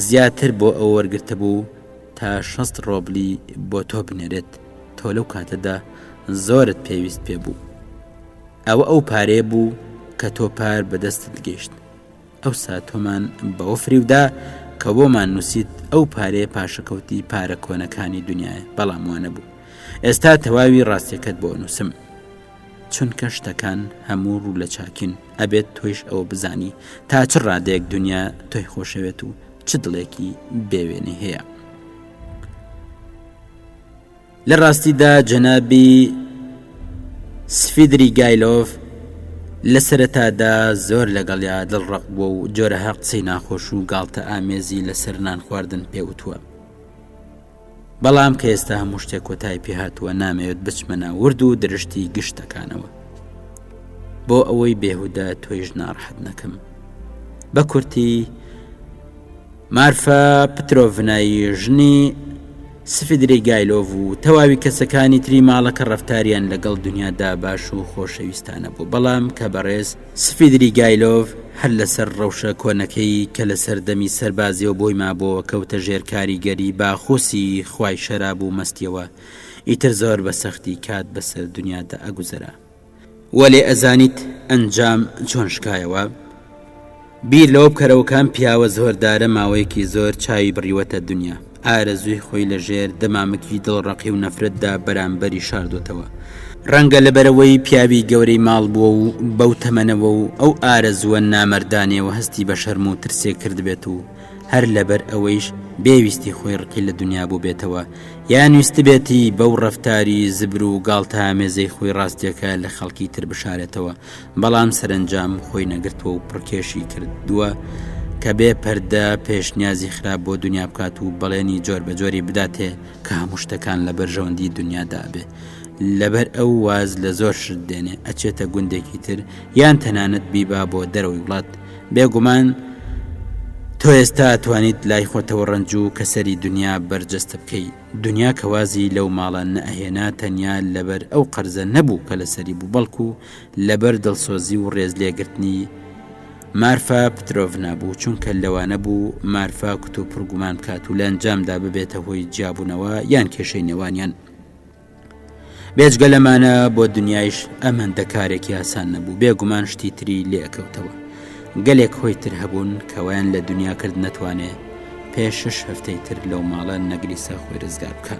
زیاتر بۆ ئەو وەرگرتە بوو تا شەست ڕۆبلی بۆ تۆ بنێرێت تۆ لەو کاتەدا زۆرت پێویست پێ بوو ئەوە ئەو پارەیە بوو کە تۆ پار بەدەستت گەیشت. ئەوسا تۆمان بەوە فریودا کە بۆمان نووسیت ئەو پارەیە پاشەکەوتی پارە کۆنەکانی دنیاە بەڵام وانەبوو ئێستا تەواوی ڕاستیەکەت بۆ نووسم چونکە شتەکان هەموو ڕوو لە چاکین ئەبێت تۆیش ئەوە بزانی تا چ ڕادەیەک دنیا تۆی خۆشەوێت و چ دڵێکی بێوێنەی هەیە. لە ڕاستیدا جەنابی سفیدریگایلۆف لە سەرەتادا زۆر لەگەڵیا دڵڕەق بووە و جۆرەها قسەی ناخۆش و گاڵتە ئامێزی لەسەر نان خواردن پێوتووە. بەڵام کە ئێستا هەموو شتێک کۆتای پێهاتووە نامەوێت بچمە ناو ورد و درشتی گشتەکانەوە بۆ ئەوەی بێهودە تۆیش ناڕەحەت نەکەم بە کورتی مارفا پترۆڤنای ژنی سفیدریگایلۆڤ و تەواوی کەسەکانی تری ماڵەکە ڕەفتاریان لەگەڵ دنیادا باش و خۆشەویستانە بوو بەڵام کە بەڕێز سفیدریگایلۆڤ هەر لەسەر ڕەوشە کۆنەکەی کە لە سەردەمی سەربازیەوە بۆی مابۆوە کەوتە ژێر کاریگەری باخوسی خوای شەراب و مەستیەوە ئیتر زۆر بە سەختی کات بەسەر دنیادا ئەگوزەرا. وەلێ ئەزانیت ئەنجام چۆن شکایەوە؟ بیر لەوە بکەرەوە کە ئەم پیاوە زۆردارە ماوەیەکی زۆر چاوی بڕیوەتە دنیا، ئارەزووی خۆی لە ژێر دەمامکی دڵڕەقی و نەفرەتدا بەرامبەری شاردۆتەوە. ڕەنگە لەبەرئەوەی پیاوی گەورەی ماڵ بووە و بەو تەمەنەوە و ئەو ئارەزووە نامەردانەیەوە هەستی بە شەرم و ترسێک کردبێت و هەر لەبەر ئەوەیش بێ ویستی خۆی ڕقی لە دنیا بووبێتەوە یان ویستبێتی بەو ڕەفتاری زبر و گاڵتەئامێزەی خۆی ڕاستییەکە لە خەڵکی تر بشارێتەوە بەڵام سەرەنجام خۆی نەگرتووە و پڕکێشی کردووە کە بێ پەردە پێشنیازی خراپ بۆ دنیا بکات و بەڵێنی جۆر بە جۆری بداتێ کە هەموو شتەکان لە بەرژەوەندی دنیادا ئەبێ لەبەر ئەو واز لە زۆر شت دێنێ ئەچێتە گوندێکی تر یان تەنانەت بیبا بۆ دەرەوەی وڵات بێگومان تۆ ئێستا توانیت لای خۆتەوە ڕەنج و کەسەری دنیا بەرجەستە بکەی دنیا کە وازی لەو ماڵە نەئەهێنا تەنیا لەبەر ئەو قەرزە نەبوو کە لەسەری بوو بەڵکو لەبەر دڵسۆزی و ڕێز لێگرتنی مارفا پترۆڤنا بوو چونکە لەوانە بوو مارفا کتوپڕ گومان بکات و لە ئەنجامدا ببێتە هۆی جیابوونەوە یان کێشەی نێوانیان. بێجگە لەمانە بۆ دنیایش ئەمەندە کارێکی ئاسان نەبوو بێگومان شتی تری لێ ئەکەوتەوە گەلێک هۆی تر هەبوون کەوایان لە دنیا کرد نەتوانێ پێش شش هەفتەی تر لەو ماڵە نەگریسە خۆی ڕزگار بکە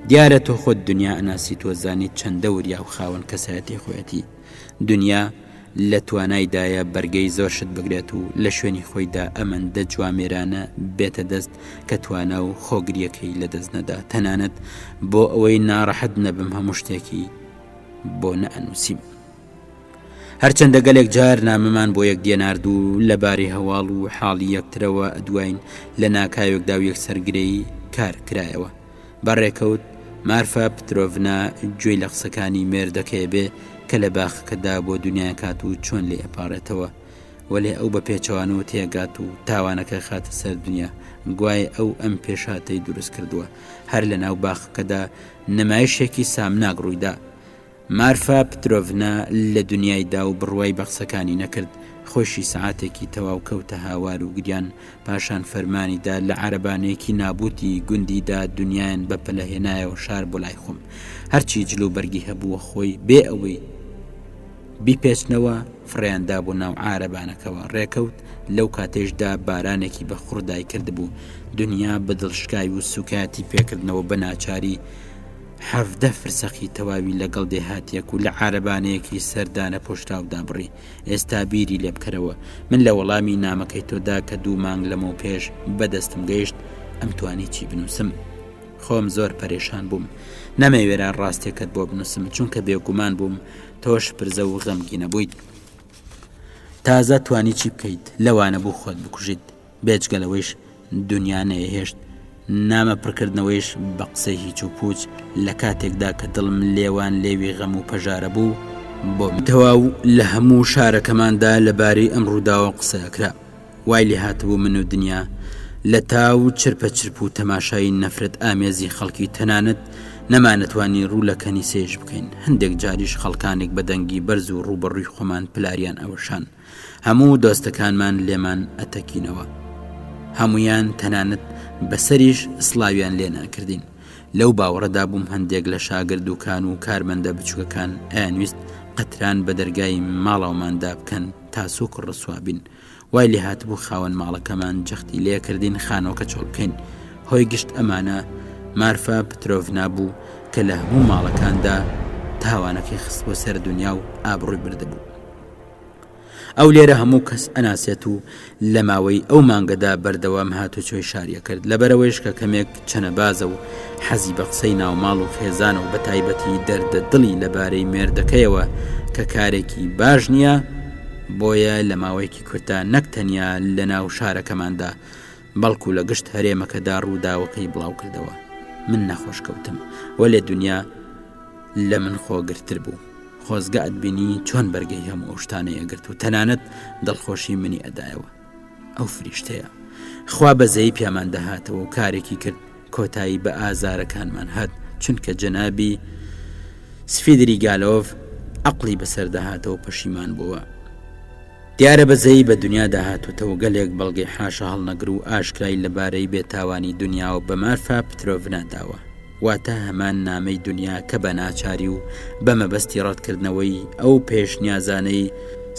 دیارە تۆ خۆت دنیا ئەناسی تۆ زانیت چەندە وریا و خاوەن کەسایەتی خۆیەتی دنیا لە توانایدایە بەرگەی زۆر شت بگرێت و لە شوێنی خۆیدا ئەمەندە جوامێرانە بێتە دەست کە توانا و خۆگریەکەی لەدەست نەدا تەنانەت بۆ ئەوەی ناڕەحەت نەبم هەموو شتێکی بۆ نەئەنووسیم. هەرچەندە گەلێک جار نامەمان بۆ یەک دێنارد و لەبارەی هەواڵ و حاڵی یەکترەوە ئەدواین لە ناکاوێکدا و یەکسەر گرێی کار کرایەوە. بە ڕێکەوت مارفا پترۆڤنا گوێی لە قسەکانی مێردەکەی بێ کە لە باخەکەدا بۆ دنیا کات و چۆن لێ ئەپاڕێتەوە وەلێ ئەو بە پێچەوانەوە تێگات و تاوانەکە خاتە سەر دنیا گوایە ئەو ئەم پێشهاتەی دروست کردووە هەر لە ناو باخەکەدا نمایشێکی سامناک ڕوویدا مارفا پترۆڤنا لە دنیای دا و بڕوای بە قسەکانی نەکرد، خۆیشی سەعاتێکی تەواو کەوتە هاوار و گریان، پاشان فەرمانی دا لە عەرەبانەیەکی نابووتی گوندی دا دنیایان بە پەلە هێنایەوە شار بۆ لای خۆم. هەرچی جل و بەرگی هەبووە خۆی بێ ئەوەی بیپێچنەوە فڕێیان دابوو ناو عارەبانەکەوە. ڕێکەوت لەو کاتەیشدا بارانێکی بە خوڕ دایکردبوو. دنیا بە دڵشکاوی و سووکایەتی پێکردنەوە بە ناچاری 17 فرسەخی تەواوی لەگەڵ دێهاتیەک و لە عارەبانەیەکی سەر دانەپۆشراودا بڕی. ئێستا بیری لێ بکەرەوە. من لە وەڵامی نامەکەی تۆدا کە دوو مانگ لەمەو پێش بە دەستم گەیشت، ئەمتوانی چی بنووسم؟ خۆم زۆر پەرێشان بووم. نەمەوێرا ڕاستیەکەت بۆ بنووسم، چونکە بێگومان بووم تۆ شپرزە و غەمگینە بوویت. تازە توانی چی بکەیت؟ لەوانە بوو خۆت بکوژیت. بێجگە لەوەیش دونیا نەیەهێشت نامە پڕکردنەوەیش بە قسەی هیچ و پووچ لە کاتێکدا کە دڵم لێوان لێوی غەم و پەژارە بوو بۆ تەواو لە هەموو شارەکەماندا لەبارەی ئەم ڕووداوە قسە ئەکرا وای لێ هاتبوو من و دنیا لە تاو چرپە چرپ و تەماشای نەفرەت ئامێزی خەڵکی تەنانەت نەمانەتوانی ڕوو لە کەنیسەیش بکەین هەندێک جاریش خەڵکانێک بە دەنگی بەرز و ڕووبەڕووی خۆمان پلاریان ئەوەشان هەموو دۆستەکانمان لێمان ئەتەکینەوە هەمویان تەنانەت بەسەریش سڵاویان لێ ناکردین لەو باوەڕەدا بووم هەندێک لە شاگردوکان و کارمەندە بچووکەکان ئەیانویست قەتران بە دەرگای ماڵەوەماندا بکەن تا سوک ڕسوا بین. وای لێ هاتبوو خاوەن ماڵەکەمان جەختی لێ کردین خانۆکە چۆڵ بکەین. هۆی گشت ئەمانە مارفا پترۆڤنا بوو کە لە هەموو ماڵەکاندا تاوانەکەی خستبووە سەر دونیا و ئابڕووی بردبوو. ئەو لێرە هەموو کەس ئەناسێت و لە ماوەی ئەو مانگەدا بەردەوام هاتوچۆی شاری ئەکرد لەبەرئەوەیش کە کەمێک چەنەبازە و حەزی بە قسەی ناوماڵ و خێزانە و بەتایبەتی دەردە دڵی لەبارەی مێردەکەیەوە کە کارێکی باش نییە بۆیە لە ماوەیەکی کورتا نەک تەنیا لە ناو شارەکەماندا بەڵکو لە گشت هەرێمەکەدا ڕووداوەکەی بڵاو کردەوە من نەخۆش کەوتم وەلێ دنیا لە من خۆگرتر بوو خۆزگە ئەتبینی چۆن بەرگەی هەموو ئەو شتانەی ئەگرت و تەنانەت دڵخۆشی منی ئەدایەوە ئەو فریشتەیە خوا بەزەیی پیامان دەهاتەوە و کارێکی کرد کۆتایی بە ئازارەکانمان هات چونکە جەنابی سفیدری گالۆڤ عقلی بەسەر دەهاتەوە پەشیمان بووە دیارە بەزەیی بە دنیادا هاتووتەوە گەلێک بەڵگەی حاشا هەڵنەگر و ئاشکرای لەبارەی بێتاوانی دنیاوە بە مارفا پترۆڤنا داوە واتە هەمان نامەی دونیا کە بە ناچاری و بە مەبەستی ڕەتکردنەوەی ئەو پێشنیازانەی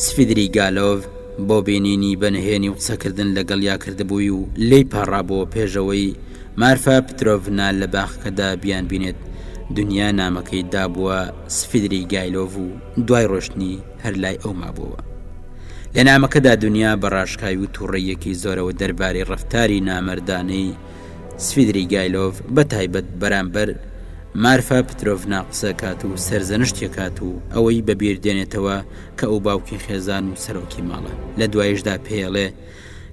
سفیدریگالۆڤ بۆ بینینی بە نهێنی و قسەکردن لەگەڵیا کردبووی و لێی پاڕابۆوە پێش ئەوەی مارفا پترۆڤنا لە باخەکەدا بیانبینێت، دونیا نامەکەی دابووە سفیدریگایلۆڤ و دوای ڕۆشتنی هەر لای ئەو مابۆوە. لە نامەکەدا دونیا بە ڕاشکاوی و تووڕەییەکی زۆرەوە دەربارەی ڕەفتاری نامەردانەی سفیدریگایلۆڤ بە تایبەت بەرامبەر مارفا پترۆڤنا قسەکات و سەرزەنشتی کات و ئەوەی بە بیر دێنێتەوە کە ئەو باوکی خێزان و سەرۆکی ماڵە لە دوایشدا پێیەڵێ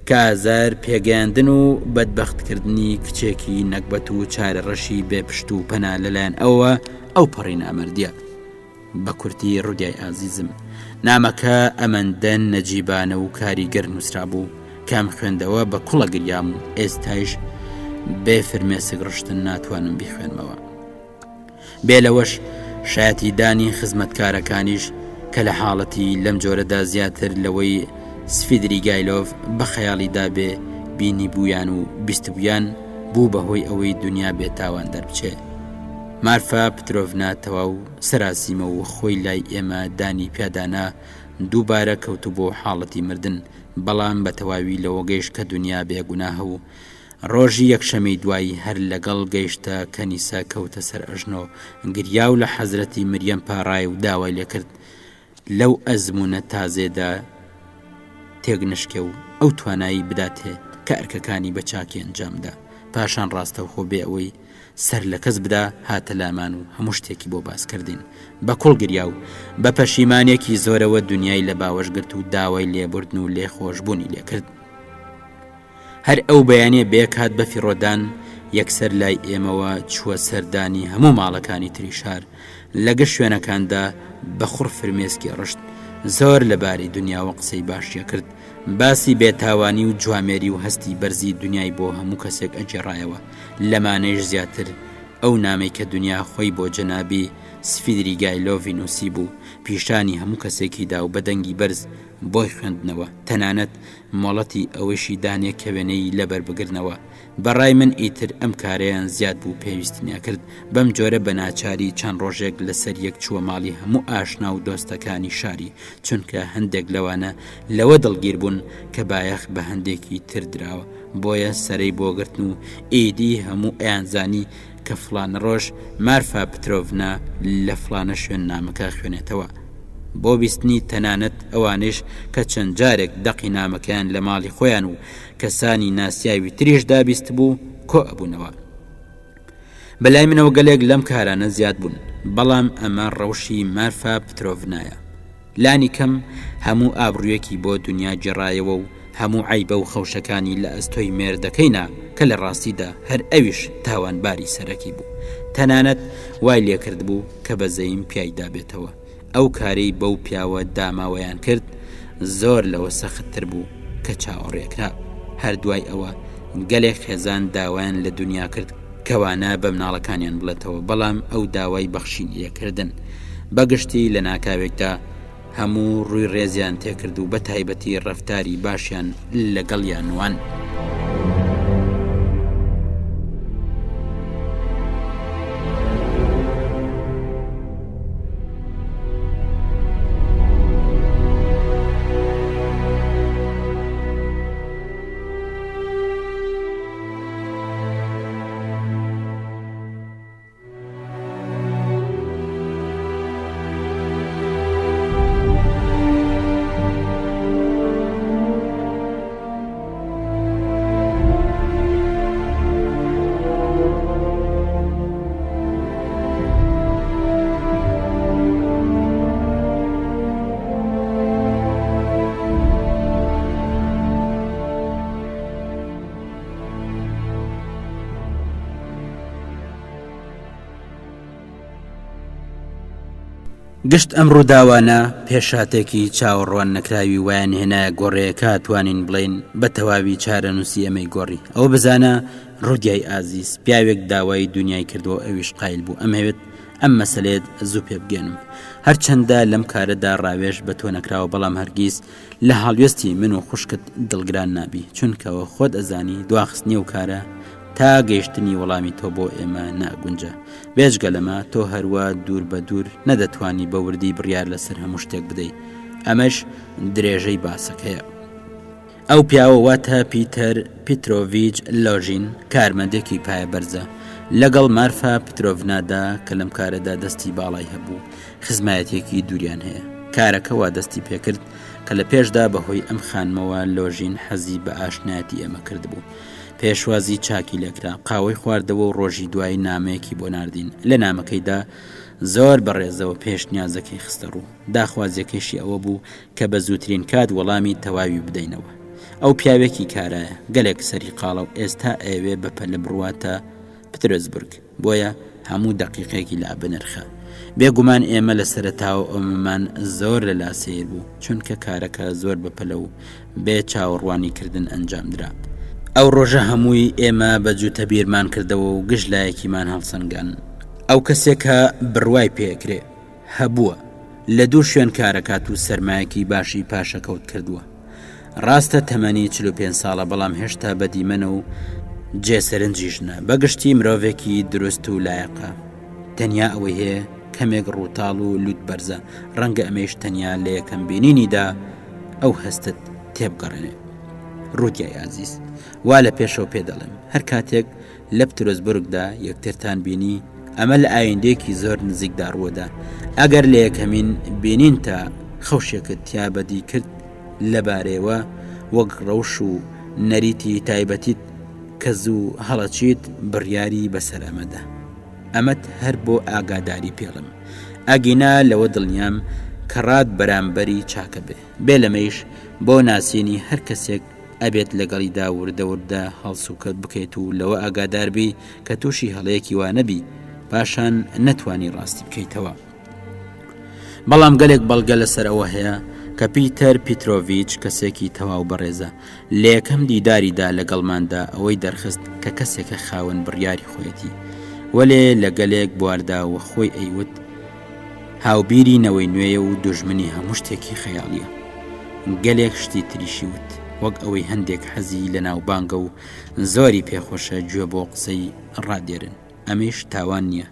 کە ئازار پێگەیاندن و بەدبەختکردنی کچێکی نەگبەت و چارەڕەشی بێ پشت و پەنا لەلایەن ئەوە ئەو پەڕی نامەردیە. بە کورتی ڕودیای ئازیزم نامەکە ئەمەندە نەجیبانە و کاریگەر نووسرابوو کام خوێندەوە بە کوڵە گریام و ئێستایش بێ فرمێسک ڕشتن ناتوانم بیخوێنمەوە بێ لەوەش شایەتی دانی خزمەتکارەکانیش کە لە حاڵەتی لەم جۆرەدا زیاتر لەوەی سفیدریگایلۆڤ بە خەیاڵی دابێ بینی بوویان و بیستبوویان بوو بەهۆی ئەوەی دنیا بێتاوان دەربچێ مارفا پترۆڤنا تەواو سەراسیمە و خۆی لای ئێمە دانی پیادانا، دووبارە کەوتبۆ حاڵەتی مردن، بەڵام بە تەواوی لەوە گەیشت کە دونیا بێ گوناهە و ڕۆژی یەکشەمەی دوایی هەر لەگەڵ گەیشتە کەنیسە کەوتە سەر ئەژنۆ گریا و لە حەزرەتی مریەم پاڕای و داوای لێکرد لەو ئەزموونە تازەیەدا تێکنەشکێ و ئەو توانایی بداتێ کە ئەرکەکانی بە چاکی ئەنجام دا. پاشان ڕاستەوخۆ بێ ئەوەی سەر لە کەس بدا هاتە لامان و هەموو شتێکی بۆ باس کردین. بە کوڵ گریا و بە پەشیمانێکی زۆرەوە دونیای لە باوەش گرت و داوای لێبوردن و لێخۆشبوونی لێکرد. هەر ئەو بەیانیە بێکات بە فیڕۆدان یەکسەر لای ئێمەوە چووە سەردانی هەموو ماڵەکانی تری شار لە گشت شوێنەکاندا بە خوڕ فرمێسکی ڕشت زۆر لەبارەی دنیاوە قسەی باشیە کرد باسی بێتاوانی و جوامێری و هەستی بەرزی دنیای بۆ هەموو کەسێک ئەگێڕایەوە لەمانەیش زیاتر ئەو نامەی کە دنیا خۆی بۆ جەنابی سفیدریگایلۆڤی نووسیبوو پیشانی هەموو کەسێکی دا و بە دەنگی بەرز بۆی خوێندنەوە تەنانەت مۆڵەتی ئەوەیشی دانێ کە وێنەی لەبەر بگرنەوە. بە ڕای من ئیتر ئەم کارەیان زیاد بوو پێویستی نەکرد. بەم جۆرە بە ناچاری چەند ڕۆژێک لەسەر یەک چووە ماڵی هەموو ئاشنا و دۆستەکانی شاری، چونکە هەندێک لەوانە لەوە دڵگیر بوون کە بایەخ بە هەندێکی تر دراوە، بۆیە سەرەی بۆ گرتن و ئیدی هەموو ئەیانزانی کە فڵانە ڕۆژ مارفا پترۆڤنا لە فڵانە شوێن نامەکە خوێنێتەوە. بۆ بیستنی تەنانەت ئەوانەیش کە چەند جارێک دەقی نامەکەیان لە ماڵی خۆیان و کەسانی ناسیاوی تریشدا بیستبوو کۆ ئەبوونەوە. بە لای منەوە گەلێک لەم کارانە زیاد بوون، بەڵام ئەمە ڕەوشی مارفا پترۆڤنایە. لانی کەم هەموو ئابڕوویەکی بۆ دونیا گێڕایەوە و هەموو عەیبە و خەوشەکانی لە ئەستۆی مێردەکەی نا کە لە ڕاستیدا هەر ئەویش تاوانباری سەرەکی بوو. تەنانەت وای لێکردبوو کە بەزەییم پیایدا بێتەوە. ئەو کارەی بەو پیاوە داماوەیان کرد زۆر لەوە سەختتر بوو کە چاوەڕێکرا. هەر دوای ئەوە گەلێک خێزان داوایان لە دونیا کرد کەوانە بە مناڵەکانیان بڵێتەوە بەڵام ئەو داوای بەخشینی لێکردن. بەگشتی لە ناکاوێکدا هەموو ڕووی ڕێزیان تێکرد و بە تایبەتی ڕەفتاری باشیان لەگەڵیان نوان. گشت ئەم ڕووداوانە پێشهاتێکی چاوەڕوان نەکراوی وایان هێنایە گۆڕێ کە توانین بڵێین بە تەواوی چارەنووسی ئێمەی گۆڕی. ئەوە بزانە ڕودیای ئازیز، پیاوێک داوای دونیای کردووە ئەویش قایل بوو ئەمهەوێت ئەم مەسەلەیەت زوو پێ بگەێنم. هەرچەندە لەم کارەدا ڕاوێژ بە تۆ نەکراوە بەڵام هەرگیز لە هەڵوێستی من و خوشکت دڵگران نابی چونکەوە خۆت ئەزانی دواخستنی ئەو کارە تا گەیشتنی وەڵامی تۆ بۆ ئێمە ناگونجا بێجگە لەمە تۆ هەروا دوور بە دوور نەدەتوانی بە وردی بڕیار لەسەر هەموو شتێک بدەی ئەمەش درێژەی باسەکەیە. ئەو پیاوە واتە پیتەر پیترۆڤیچ لۆژین کارمەندێکی پایەبەرزە لەگەڵ مارفا پترۆڤنادا کە لەم کارەدا دەستی باڵای هەبوو خزمایەتێکی دووریان هەیە کارەکە وا دەستی پێکرد کە لە پێشدا بەهۆی ئەم خانمەوە لۆژین حەزی بە ئاشنایەتی ئێمە کردبوو پێشوازی چاکی لێکرا قاوەی خواردەوە و ڕۆژی دوایی نامەیەکی بۆ ناردین لە نامەکەیدا زۆر بەڕێزەوە پێشنیازەکەی خستە ڕوو داخوازیەکەیشی ئەوە بوو کە بە زووترین کات وەڵامی تەواوی بدەینەوە. ئەو پیاوێکی کارایە، گەلێک سەری قاڵە و ئێستا ئەیەوێ بە پەلە بڕواتە پترۆسبورگ، بۆیە هەموو دەقیقەیەکی لا بەنرخە. بێگومان ئێمە لە سەرەتاوە ئەمەمان زۆر لە لا سەیر بوو، چونکە کارەکە زۆر بە پەلە و بێ چاوەڕوانی کردن ئەنجام درا. ئەو ڕۆژە هەمووی ئێمە بە جووتە بیرمان کردەوە و گشت لایەکیمان هەڵسەنگان. ئەو کەسێکە بڕوای پێ ئەکرێ. هەبووە، لە دوو شوێن کارەکات و سەرمایەکی باشی پاشەکەوت کردووە. ڕاستە تەمەنی 45 ساڵە بەڵام هێشتا بە دیمەنە و جێ سەرنجی ژنە. بە گشتی مرۆڤێکی دروست و لایەقە. تەنیا ئەوەی هەیە کەمێک ڕووتاڵ و لووت بەرزە، ڕەنگە ئەمەیش تەنیا لە یەکەم بینینیدا ئەو هەستت تێبگەڕێنێ. ڕودیای ئازیز، وا لە پێشەوە پێ دەڵێم، هەر کاتێک لە پترۆسبورگدا یەکترتان بینی، ئەمە لە ئایندەیەکی زۆر نزیکدا ڕووەدا، ئەگەر لە یەکەمین بینینتا خەوشێکت تیا بەدی کرد لەبارەیەوە، وەک ڕەوش و نەریتی تایبەتیت کە زوو هەڵەچیت بڕیاری بەسەر ئەمەدا. ئەمەت هەر بۆ ئاگاداری پێڵم. ئەگینا لەوە دڵنیام کە ڕات بەرامبەری چاکە بێ. بێ لەمەیش بۆ ناسینی هەر کەسێک ئەبێت لەگەڵیدا وردە وردە هەڵسوکەوت بکەیت و لەوە ئاگاداربی کە تووشی هەڵەیەکی وا نەبی پاشان نەتوانی ڕاستی بکەیتەوە. بەڵام گەلێک بەڵگە لەسەر ئەوە هەیە کە پیتەر پیترۆڤیچ کەسێکی تەواو بەڕێزە لە یەکەم دیداریدا لەگەڵماندا ئەوەی دەرخست کە کەسێکە خاوەن بڕیاری خۆیەتی وەلێ لە گەلێک بواردا وە خۆی ئەیوت هاوبیری نەوەی نوێیە و دوژمنی هەموو شتێکی خەیاڵیە. گەلێک شتی تریشی وت، وەک ئەوەی هەندێک حەزی لە ناوبانگە و زۆری پێخۆشە گوێ بۆ قسەی ڕادێرن. ئەمەیش تاوان نییە.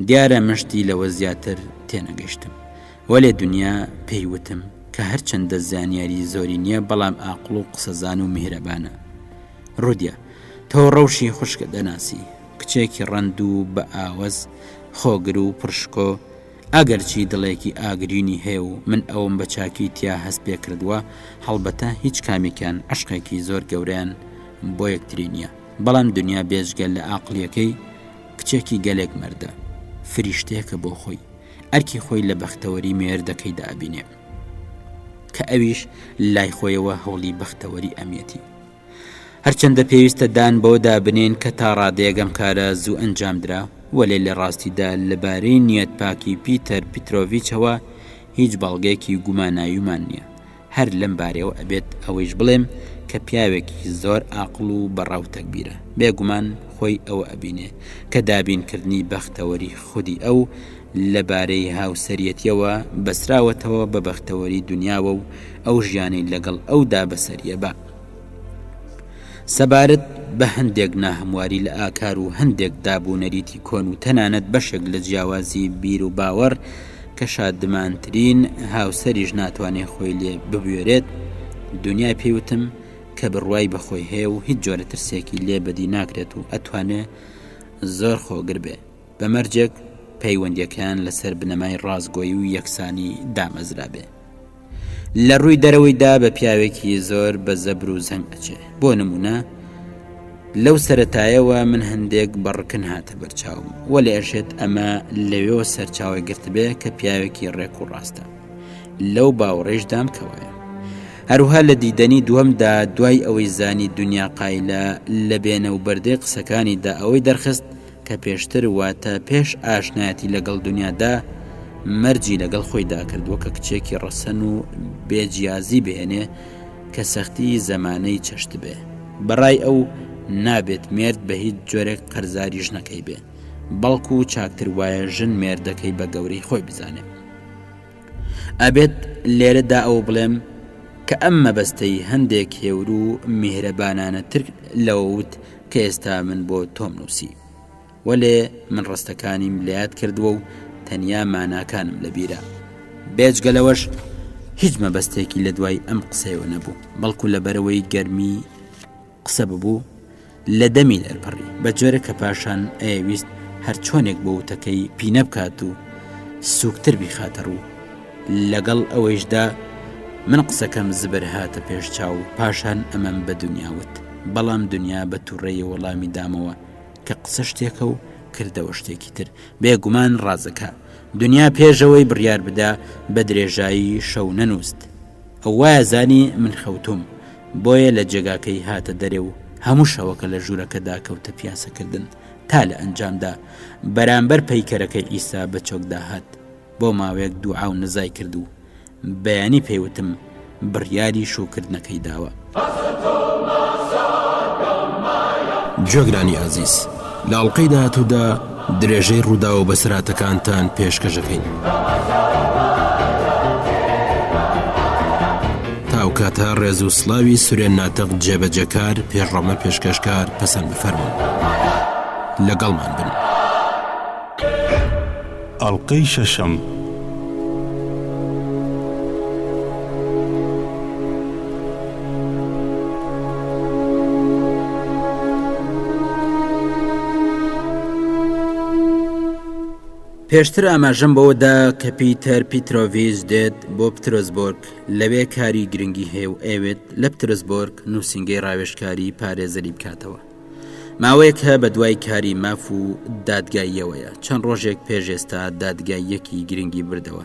دیارە من شتی لەوە زیاتر تێنەگەیشتم. وەلێ دونیا پێی وتم کە هەرچەندە زانیاری زۆری نییە بەڵام ئاقڵ و قسەزان و میهرەبانە. ڕودیا، تۆ ڕەوشی خوشکت دەناسی. کچێکی ڕەند و بە ئاوەز، خۆگر و پڕشکۆ، ئەگەرچی دڵێکی ئاگرینی هەیە و من ئەوم بە چاکی تیا هەست پێ کردووە، هەڵبەتە هیچ کامێکیان عەشقێکی زۆر گەورەیان بۆ یەکتری نییە، بەڵام دنیا بێجگە لە ئاقڵییەکەی، کچێکی گەلێک مەردە، فریشتەیەکە بۆ خۆی، ئەرکی خۆی لە بەختەوەری مێردەکەیدا ئەبینێ، کە ئەویش لای خۆیەوە هەوڵی بەختەوەری ئەمیەتی. هەرچەندە پێویستە دان بەوەدا بنێین کە تا ڕادەیەک ئەم کارە زوو ئەنجامدرا، وەلێ لە ڕاستیدا لەبارەی نیەتپاکی پیتەر پیترۆڤیچەوە هیچ بەڵگەیەکی گوماناویمان نییە. هەر لەم بارەیەوە ئەبێت ئەوەیش بڵێم کە پیاوێکی زۆر ئاقڵ و بە ڕا و تەگبیرە. بێگومان خۆی ئەوە ئەبینێ کە دابینکردنی بەختەوەری خودی ئەو لەبارەی هاوسەریەتیەوە بەسراوەتەوە بە بەختەوەری دونیاوە و ئەو ژیانەی لەگەڵ ئەودا بەسەریەبا. سەبارەت بە هەندێک ناهەمواری لە ئاکار و هەندێک داب و نەریتی کۆن و تەنانەت بەشێک لە جیاوازی بیر و باوەڕ کە شادمانترین هاوسەریش ناتوانێ خۆی لێ ببوێرێت، دونیای پێی وتم کە بڕوای بە خۆی هەیە و هیچ جۆرە ترسێکی لێ بەدی ناکرێت و ئەتوانێ زۆر خۆگر بێ بە مەرجێک پەیوەندیەکەیان لەسەر بنەمای ڕاستگۆیی و یەکسانی دامەزرابێ. لە ڕووی دەرەوەیدا بە پیاوێکی زۆر بە زەبر و زەنگ ئەچێ بۆ نمونە لەو سەتایەوە من هەندێک بە ڕکن هاتە بەرچاوم وەلێ ئەشێت ئەمە لەوێوە سەرچاوی گرتبێ کە پیاوێکی ڕێک و ڕاستە لەو باوەڕێشدام کەوایە هەروها لە دیدەنی دووەمدا دوای ئەوەی زانی دنیا قایلە لە بێنە و بەردەی قسەکانیدا ئەوەی دەرخست کە پێشتر واتە پێش ئاشنایەتی لەگەڵ دنیادا مەرجی لەگەڵ خۆیدا کردووە کە کچێکی ڕەسەن و بێ جیازی بهێنێ کە سەختی زەمانەی چەشتبێ. بەڕای ئەو نابێت مێرد بە هیچ جۆرێک قەرزاری ژنەکەی بێ، بەڵکو چاکتر وایە ژن مێردەکەی بە گەورەی خۆی بزانێ. ئەبێت لێرەدا ئەوە بڵێم کە ئەم مەبەستەی هەندێک هێور و میهرەبانانەتر لەوە وت کە ئێستا من بۆ تۆم نووسی. وەلێ من ڕستەکانیم لەیاد کردووە و تەنیا ماناکانم لەبیرە. بێجگە لەوەش هیچ مەبەستێکی لە دوای ئەم قسەیەوە نەبوو، بەڵکو لەبەرئەوەی گەرمی قسە ببوو لە دەمی دەرپەڕی، بە جۆرێک کە پاشان ئەیەویست هەرچۆنێک بۆ وتەکەی پینە بکات و سووکتر بیخاتە ڕوو. لەگەڵ ئەوەیشدا من قسەکەم زبر هاتە پێش چاو، پاشان ئەمەم بە دونیا وت، بەڵام دونیا بە تووڕەیی وەڵامی دامەوە کە قسە شتێکە و کردەوە شتێکی تر، بێگومان ڕازەکە. دونیا پێشەوەی بڕیار بدا بە درێژایی شەو نەنووست. ئەو وایەزانی من خەوتووم، بۆیە لە جێگاکەی هاتە دەرێ و هەموو شەوەکە لە ژوورەکەدا کەوتە پیاسەکردن تا لە ئەنجامدا بەرامبەر پەیکەرەکەی عیسا بە چۆکدا هات. بۆ ماوەیەک دوعا و نزای کرد و بەیانی پێی وتم بڕیاری شووکردنەکەی داوە. گوێگرانی ئازیز لە ئەڵقەی داهاتوودا درێژەی ڕووداو و بەسەرهاتەکانتان پێشکەشەکەین. تا ئەو کاتە ڕێز و سڵاوی سورێن ناتق جێبەجێکار پێشڕەمە پێشکەشکار پەسەند بفەرموون. لەگەڵمان بن. ئەڵقەی شەشەم. پێشتر ئاماژەم بەوە دا کە پیتەر پیترۆڤیچ دێت بۆ پترۆسبۆرگ، لەوێ کاری گرنگی هەیە و ئەیەوێت لە پترسبۆرگ نووسینگەی ڕاوێژکاری پارێزەری بکاتەوە. ماوەیەکە بە دوای کاری ماف و دادگاییەوەیە، چەند ڕۆژێک پێش ئێستا دادگاییەکی گرنگی بردەوە.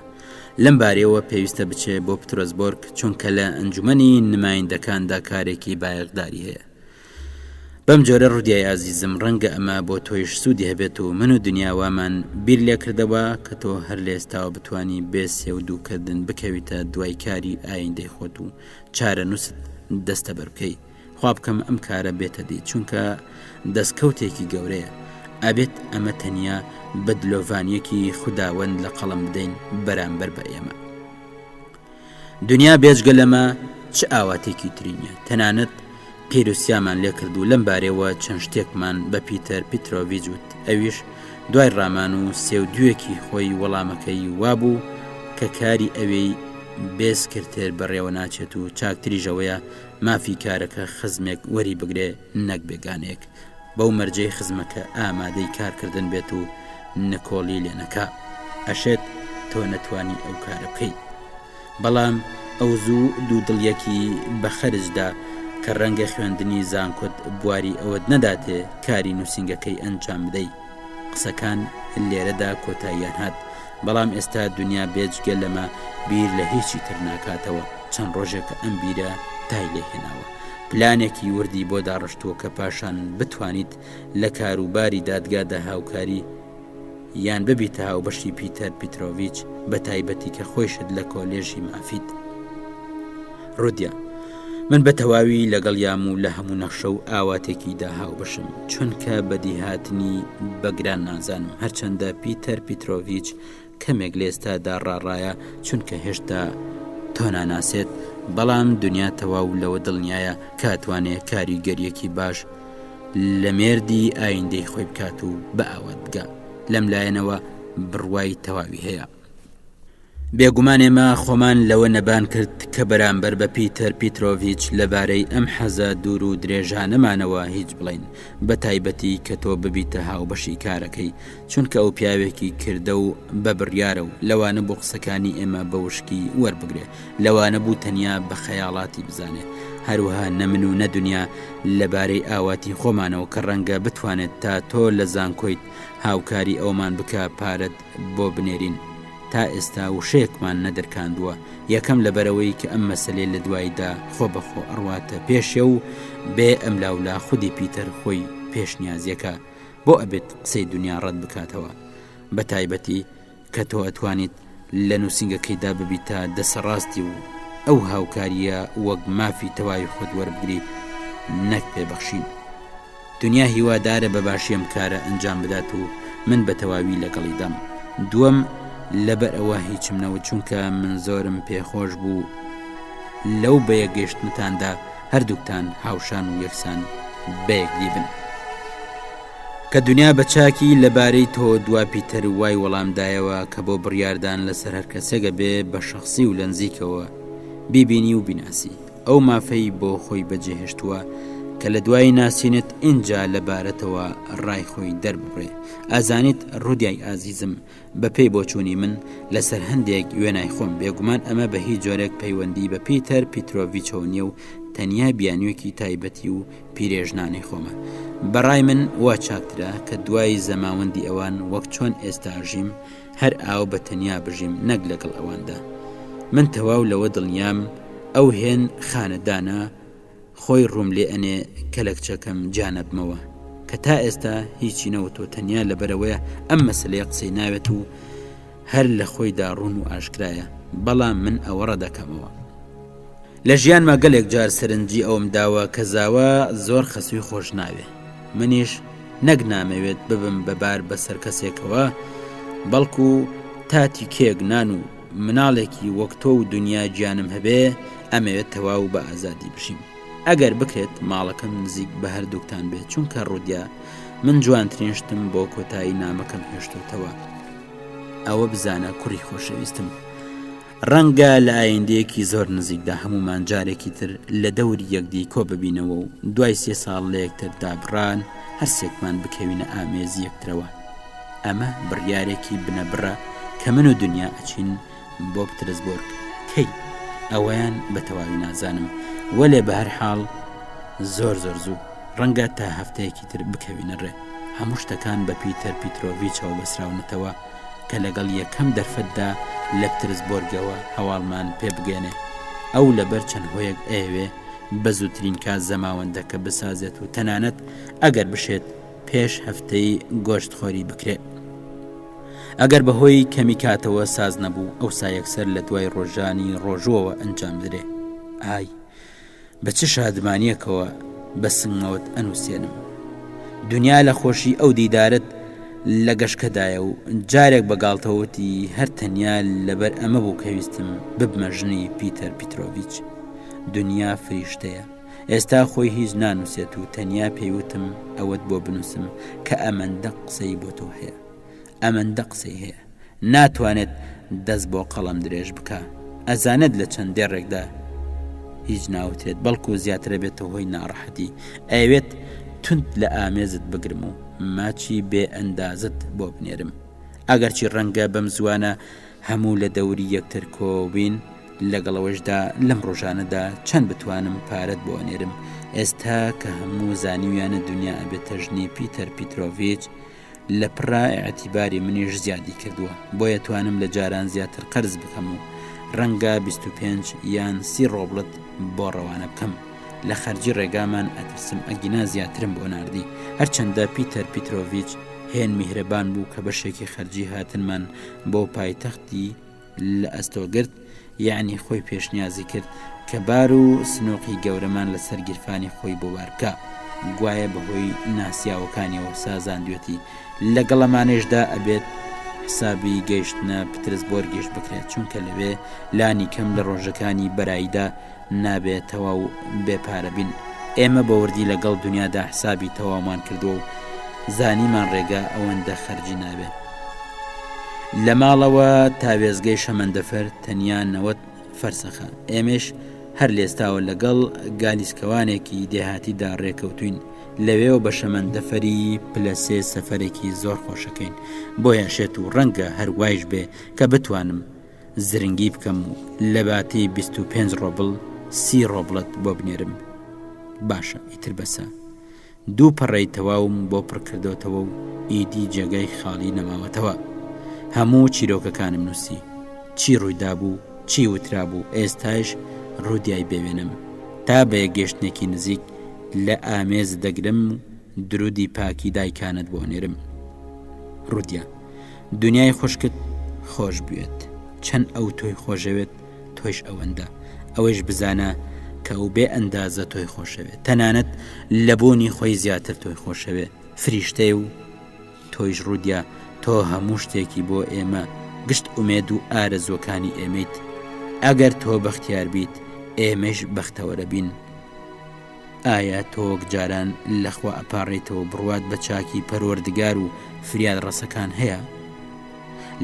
لەم بارەیەوە پێویستە بچێ بۆ پترۆسبۆرگ چونکە لە ئەنجومەنی نمایندەکاندا کارێکی بایەخداری هەیە. بەم جۆرە ڕودیای ئازیزم ڕەنگە ئەمە بۆ تۆیش سوودی هەبێت و من و دنیا وامان بیر لێکردەوە کە تۆ هەر لە ئێستاوە بتوانی بێ سێ و دووکردن بکەویتە دوای کاری ئایندەی خۆت و چارەنووست دەستەبەر بکەی. خوا بکەم ئەم کارە بێتە دی چونکە دەستکەوتێکی گەورەیە ئەبێت ئەمە تەنیا بە دلۆڤانیەکی خوداوەند لە قەڵم بدەین بەرامبەر بە ئێمە دنیا بێجگە لەمە چ ئاواتێکی ترینە تەنانەت پیرروسیامان لێکرد و لەم بارەوە چەند شتێکمان بە پیتەر پیتۆڤیج وت ئەویش دوای ڕامان و سێودوویەکی خۆی وەڵامەکەی وابوو کە کاری ئەوێی بێسکرتێر بەڕێوە ناچێت و چاکتریژەوەیە مافی کارەکە خزمێک وەری بگرێ نەک بێگانەیەک، بەو مەرجەی خزمەکە ئامادەی کارکردن بێت و نکۆڵی لێ نەکا. ئەشێت تۆ نەتوانی ئەو کارە بکەی. بەڵام ئەو زوو دوودڵیەکی بە خەرج دا کە ڕەنگە خوێندنی زانکۆت بواری ئەوەت نەداتێ کاری نووسینگەکەی ئەنجام بدەی. قسەکان لێرەدا کۆتاییان هات. بەڵام ئێستا دونیا بێجگە لەمە بیر لە هیچی تر ناکاتەوە، چەند ڕۆژێکە ئەم بیرە تای لێ هێناوە. پلانێکی وردی بۆ داڕشتووە کە پاشان بتوانیت لە کاروباری دادگادا هاوکاری یان ببیتە هاوبەشی پیتەر پیترۆڤیچ، بە تایبەتی کە خۆیشت لە کۆلێژی مافیت. ڕودیا، من بە تەواوی لەگەڵیام و لە هەموو نەخشە و ئاواتێکیدا هاوبەشم، چونکە بەدیهاتنی بە گران نازانم، هەرچەندە پیتەر پیترۆڤیچ کەمێک لە ئێستادا ڕاڕایە، چونکە هێشتا تۆ ناناسێت، بەڵام دونیا تەواو لەوە دڵنیایە کە ئەتوانێ کاریگەرییەکی باش لە مێردی ئایندەی خۆی بکات و بە ئاوات بگا. لەم لایەنەوە بڕوای تەواوی هەیە. بێگومان ئێمە خۆمان لەوە نەبان کرد کە بەرامبەر بە پیتەر پیترۆڤیچ لەبارەی ئەم حەزە دوور و درێژانەمانەوە هیچ بڵێین، بە تایبەتی کە تۆ ببیتە هاوبەشی کارەکەی، چونکە ئەو پیاوێکی کردە و بە بڕیارە و لەوانە بوو قسەکانی ئێمە بە وشکی وەربگرێ، لەوانە بوو تەنیا بە خەیاڵاتی بزانێ. هەروەها نە من و نە دنیا لەبارەی ئاواتی خۆمانەوە کە ڕەنگە بتوانێت تا تۆ لە زانکۆیت هاوکاری ئەومان بکا پارەت بۆ بنێرین تا ئێستا وشەیەکمان نەدرکاندووە یەکەم لەبەرئەوەی کە ئەم مەسەلەیە لە دواییدا خۆ بە خۆ ئەڕواتە پێشێ و بێ ئەملاولا خودی پیتەر خۆی پێشنیازیەکە بۆ ئەبێت قسەی دونیا ڕەت بکاتەوە بە تایبەتی کە تۆ ئەتوانیت. لە نووسینگەکەیدا ببیتە دەسەڕاستی و ئەو هاوکارییە وەک مافی تەواوی خۆت وەربگری نەک پێبەخشین. دنیا هیوادارە بە باشی ئەم کارە ئەنجام بدات و من بە تەواوی لەگەڵیدام. دووەم، لەبەر ئەوە هیچم نەوت چونکە من زۆرم پێخۆش بوو لەو بەیەکگەیشتنتاندا هەردووکتان هاوشان و یەکسان بەیەکدی بن. کە دنیا بە چاکی لەبارەی تۆ دوا پیتەر وای وەڵام دایەوە کە بۆ بڕیاردان لەسەر هەر کەسێک ئەبێ بە شەخسی و لەنزیکەوە بیبینی و بیناسی. ئەو مافەی بۆ خۆی بەجێهێشتووە کە لە دوای ناسینت ئینجا لەبارەتەوە ڕای خۆی دەرببڕێ. ئەزانیت ڕودیای ئازیزم بە پێی بۆچوونی من لەسەر هەندێک وێنای خۆم بێگومان ئەمە بە هیچ جۆرێک پەیوەندی بە پیتەر پیترۆڤیچەوە نییە و تەنیا بیانوویەکی تایبەتی و پیرێژنانەی خۆمە. بە ڕای من وا چاکترە کە دوای زەماوەندی ئەوان وەک چۆن ئێستا ئەژیم هەر ئاو بە تەنیا بژیم نەک لەگەڵ ئەواندا. من تەواو لەوە دڵنیام ئەو هێن خانەدانە خۆی ڕووم لێ ئەنێ کە لە کچەکەم جیا نەبمەوە کە تا ئێستا هیچی نەوتوە تەنیا لەبەرئەوەیە ئەم مەسەلەیە قسەی ناوێت و هەر لە خۆیدا ڕوون و ئاشکرایە بەڵام من ئەوە ڕەدەکەمەوە. لە ژیانما گەلێک جار سەرنجی ئەوەم داوە کە زاوا زۆر خەسووی خۆش ناوێ منیش نەک نامەوێت ببم بە بار بەسەر کەسێکەوە بەڵکو تا تیکەیەک نان و مناڵێکی وەک تۆ و دنیا گیانم هەبێ ئەمەوێت تەواو بە ئازادی بژیم ئەگەر بکرێت ماڵەکەم نزیک بە هەردووکتان بێت چونکە ڕودیا من جوانترین شتم بۆ کۆتایی نامەکەم هێشتۆتەوە ئەوە بزانە کوڕی خۆشەویستم ڕەنگە لە ئایندەیەکی زۆر نزیکدا هەموومان جارێکی تر لە دەوری یەکدی کۆ ببینەوە و دوای سێ ساڵ لە یەکتر دابڕان هەرسێکمان بکەوینە ئامێزی یەکترەوە. ئەمە بڕیارێکی بنەبڕە کە من و دنیا ئەچین بۆ پترسبۆرگ. کەی؟ ئەوەیان بە تەواوی نازانم، وەلێ بە هەر حاڵ زۆر زۆر زوو، ڕەنگە تا هەفتەیەکی تر بکەوینە ڕێ. هەموو شتەکان بە پیتەر پیترۆڤیچەوە بەسراونەتەوە. کە لەگەڵ یەکەم دەرفەتدا لە پترسبۆرگەوە هەواڵمان پێ بگەێنێ. ئەو لەبەر چەند هۆیەک ئەیەوێ بە زووترین کات زەماوەندەکە بسازێت و تەنانەت ئەگەر بشێت پێش هەفتەی گۆشتخۆری بکرێ. ئەگەر بە هۆی کەمی کاتەوە ساز نەبوو ئەوسا یەکسەر لە دوای ڕۆژانی ڕۆژووەوە ئەنجام بدرێ. ئای! بە چ شادمانیەکەوە بە سنگەوەت ئەنووسێنم. دنیا لە خۆشی ئەو دیدارەت لە گەشکەدایە و جارێک بە گاڵتەوە وتی هەر تەنیا لەبەر ئەمە بوو کە ویستم ببمە ژنی پیتەر پیترۆڤیچ. دنیا فریشتەیە. ئێستا خۆی هیچ نانووسێت و تەنیا پێی وتم ئەوەت بۆ بنووسم کە ئەمەندە قسەی بۆ تۆ هەیە. ئەمەندە قسەی هەیە ناتوانێت دەست بۆ قەڵەم درێژ بکا ئەزانێت لە چەند دێڕێکدا هیچ ناوترێت بەڵکو زیاترە بێتە هۆی ناڕەحەتی ئەیەوێت توند لە ئامێزت بگرم و ماچی بێ ئەندازت بۆ بنێرم ئەگەرچی ڕەنگە بەم زوانە هەموو لە دەوری یەکتر کۆبین لەگەڵەوەشدا لەم ڕۆژانەدا چەند بتوانم پارەت بۆ ئەنێرم ئێستا کە هەموو زانیویانە دنیا ئەبێتە ژنی پیتەر پیترۆڤیچ لە پڕا ئیعتیباری منیش زیادی کردووە، بۆیە توانم لە جاران زیاتر قەرز بکەم و ڕەنگە 25 یان سی ڕۆبڵت بۆ ڕەوانە بکەم. لە خەرجی ڕێگامان ئەترسم ئەگینا زیاترم بۆ ناردی. هەرچەندە پیتەر پیترۆڤیچ هێن میهرەبان بوو کە بەشێکی خەرجی هاتنمان بۆ پایتەختی لە ئەستۆ گرت، یەعنی خۆی پێشنیازی کرد کە بار و سنوقی گەورەمان لەسەر گیرفانی خۆی بۆ بار بکا، گوایە بەهۆی ناسیاوەکانیەوە سازاندوێتی، لەگەڵ ئەمانەیشدا ئەبێت حسابی گەیشتنە پترسبۆرگیش بکرێت، چونکە لەوێ لانی کەم لە ڕۆژەکانی بەراییدا نابێ تەواو بێ پارە بین. ئێمە بە وردی لەگەڵ دونیادا حسابی تەواومان کردووە و زانیمان ڕێگا ئەوەندە خەرجی نابێ. لە ماڵەوە تا وێستگەی شەمەندەفەر تەنیا 90 فەرسەخە. ئێمەیش هەر لێستاوە لەگەڵ گالیسکەوانێکی دێهاتیدا ڕێکەوتووین، لەوێوە بە شەمەندەفەری پلە سێ سەفەرێکی زۆر خۆشەکەین. بۆیە شێت و ڕەنگە هەر وایش بێ کە بتوانم زرنگی بکەم و لەباتی 25 ڕۆبڵ سی ڕۆبڵت بۆ بنێرم باشە ئیتر بەسە دوو پەڕەی تەواوم بۆ پڕکردۆتەوە و ئیدی جێگای خاڵی نەماوەتەوە هەموو چیرۆکەکانم نووسی چی ڕوویدابوو چی وترابوو ئێستایش ڕوودیای بێوێنم تا بە یەکگەشتنێکی نزیک لە ئامێز دەگرم و درودی پاکی دایکانت بۆ نێرم ڕوودیا دنیای خوشکت خۆش بوێت. چەند ئەو تۆی خۆشەوێت تۆیش ئەوەندە. ئەوەیش بزانە کە ئەو بێ ئەندازە تۆی خۆشەوێت. تەنانەت لە بوونی خۆی زیاتر تۆی خۆشەوێ. فریشتەیە و تۆیش ڕودیا تۆ هەموو شتێکی بۆ ئێمە گشت ئومێد و ئارەزووەکانی ئێمەیت. ئەگەر تۆ بەختیار بیت ئێمەیش بەختەوەرە بین. ئایا تۆ وەک جاران لە خوا ئەپاڕێیتەوە بڕوات بە چاکی پەروەردگار و فریاد ڕەسەکان هەیە؟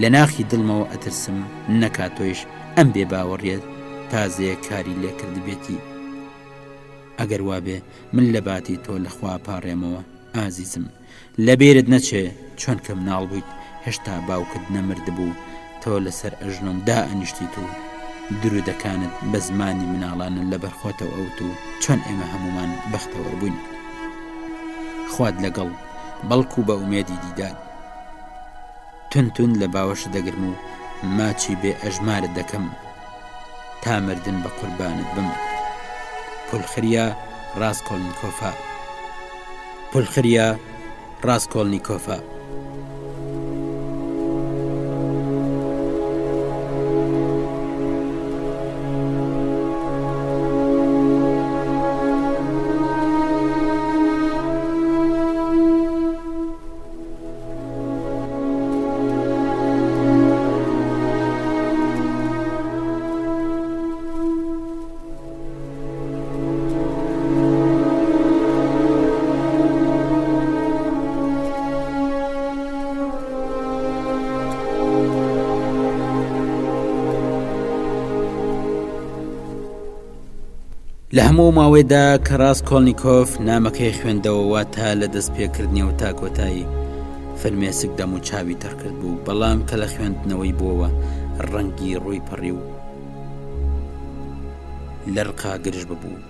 لە ناخی دڵمەوە ئەترسم نەکا تۆیش ئەم بێ باوەڕیە تازەیە کاری لێ کردبێتی. ئەگەر وابێ من لە باتی تۆ لە خوا ئەپاڕێمەوە ئازیزم. لەبیرت نەچێ چۆن کە مناڵ بوویت هێشتا باوکت نەمردبوو تۆ لەسەر ئەژنۆم دائەنیشتیت و درودەکانت بە زمانی مناڵانە لەبەر خۆتەوە ئەوت و چۆن ئێمە هەموومان بەختەوەر بووین. خوات لەگەڵ، بەڵکو بە ئومێدی دیدار. توند توند لە باوەشت دەگرم و ماچی بێ ئەژمارت دەکەم تا مردن بە قوربانت بم. پولخریا ڕاسکۆڵنیکۆفا پولخریا ڕاسکۆڵنیکۆفا. لە هەموو ماوەیدا کە ڕاستکۆڵنییکۆف نامەکەی خوێندەوە واتە لە دەست پێکردنیەوە تا کۆتایی فرمێسک دەم و چاوی تەڕ کرد بوو بەڵام کە لە خوێندنەوەی بووەوە ڕەنگی ڕووی پەڕی و لە ڕقا گرژ ببوو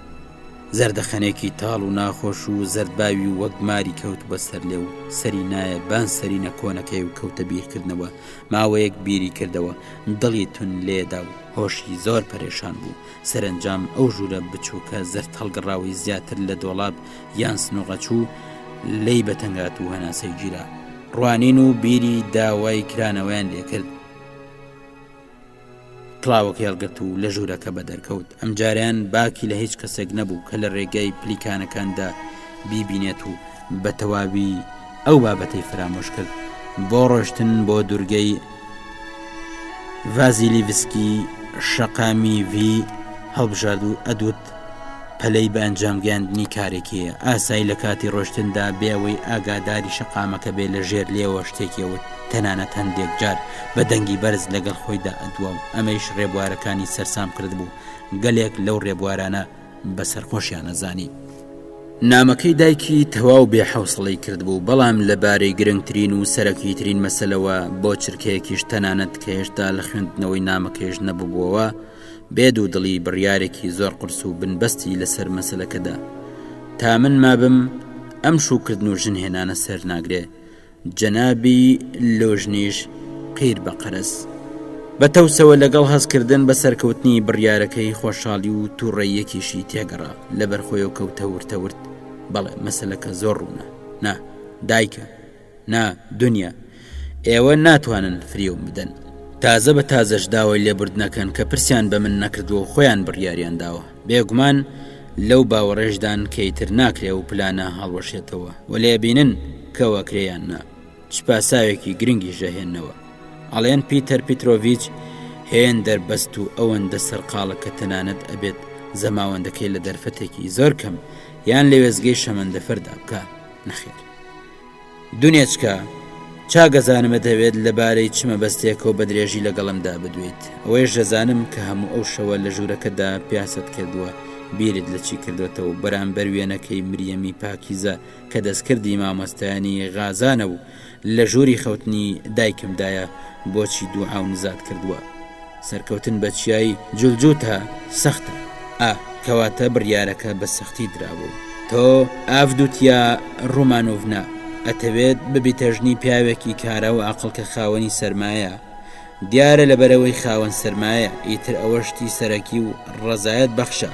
زەردەخەنێکی تاڵ و ناخۆش و زەردباوی و وەک ماری کەوت بە سەر لێ و سەری نایە بان سەرینە کۆنەکەی و کەوتە بیرکردنەوە ماوەیەک بیری کردەوە دڵی تون لێدا و هۆشی زۆر پەرێشان بوو سەرەنجام ئەو ژوورە بچووکە زەرد هەڵگەڕاوەی زیاتر لە دۆڵاب یان سنووقە چوو لێی بەتەنگات و هەناسەی گیرا. ڕوانین و بیری داوای کرانەوەیان لێکرد. کڵاوەکەی هەڵگرت و لە ژوورەکە بەدەرکەوت. ئەمجارەیان باکی لە هیچ کەسێک نەبوو کە لە ڕێگای پلیکانەکاندا بیبینێت و بە تەواوی ئەو بابەتەی فەرامۆش کرد. بۆ ڕۆشتن بۆ دوورگەی ڤازیلیڤسکی شەقامی ڤی هەڵبژارد و ئەدوت پەلەی بە ئەنجام گەیاندنی کارێکی هەیە. ئاسایی لە کاتی ڕۆشتندا بێ ئەوەی ئاگاداری شەقامەکە بێ لە ژێر لێوە شتێکی ئەوت، تەنانەت هەندێک جار بە دەنگی بەرز لەگەڵ خۆیدا ئەدوا و ئەمەیش ڕێبوارەکانی سەرسام کردبوو، گەلێک لەو ڕێبوارانە بە سەرخۆشیان ئەزانی. نامەکەی دایکی تەواو بێ حەوسڵەی کردبوو، بەڵام لە بارەی گرنگترین و سەرەکیترین مەسەلەوە بۆ چرکەیەکیش تەنانەت کە هێشتا لە خوێندنەوەی نامەکەیش نەببووەوە، بێ دوودڵی بڕیارێکی زۆر قورس و بنبەستی لەسەر مەسەلەکە دا. تا من مابم ئەم شووکردن و ژنهێنانە سەر ناگرێ. جەنابی لۆژنیش قیر بە قەرز. بە تەوسەوە لەگەڵ هەستکردن بە سەرکەوتنی بڕیارەکەی خۆشحاڵی و تووڕەییەکیشی تێگەڕا. لەبەر خۆیەوە کەوتە ورتە ورت. بەڵێ مەسەلەکە زۆر ڕوونە. نا دایکە. نا دنیا. ئێوە ناتوانن فریوم بدەن. تازە بە تازەش داوای لێبوردن ئەکەن کە پرسیان بە من نەکردووە و خۆیان بڕیاریان داوە. بێگومان لەو باوەڕێشدان کە ئیتر ناکرێ ئەو پلانە هەڵوەشێتەوە، وەلێ ئەبینن کە ئەو ئەکرێ یان نا. چ پاساوێکی گرنگیش ئەهێننەوە. ئەڵێن پیتەر پیترۆڤیچ هێند دەربەست و ئەوەندە سەرقاڵە کە تەنانەت ئەبێت زەماوەندەکەی لە دەرفەتێکی زۆر کەم یان لە وێستگەی شەمەندەفەردا بکا. نەخێر. دونێچکا، چاک ئەزانم ئەتەوێت لەبارەی چ مەبەستێکەوە بە درێژی لەگەڵمدا بدوێیت. ئەوەیش دەزانم کە هەموو ئەو شەوە لە ژوورەکەتدا پیاسەت کردووە، بیرت لە چی کردۆتەوە و بەرامبەر وێنەکەی مریەمی پاکیزە کە دەستکردی مامۆستایانی غازانە و لە ژووری خەوتنی دایکمدایە بۆچی دوعا و نزات کردووە. سەرکەوتن بە چیای جولجوتا سەختە. ئا، کەواتە بڕیارەکە بە سەختی درابوو. تۆ، ئاڤدوتیا ڕۆمانۆڤنا، ئەتەوێت ببیتە ژنی پیاوێکی کارا و ئاقڵ کە خاوەنی سەرمایەیە. دیارە لەبەرئەوەی خاوەن سەرمایەیە، ئیتر ئەوە شتی سەرەکی و ڕەزایەت بەخشە.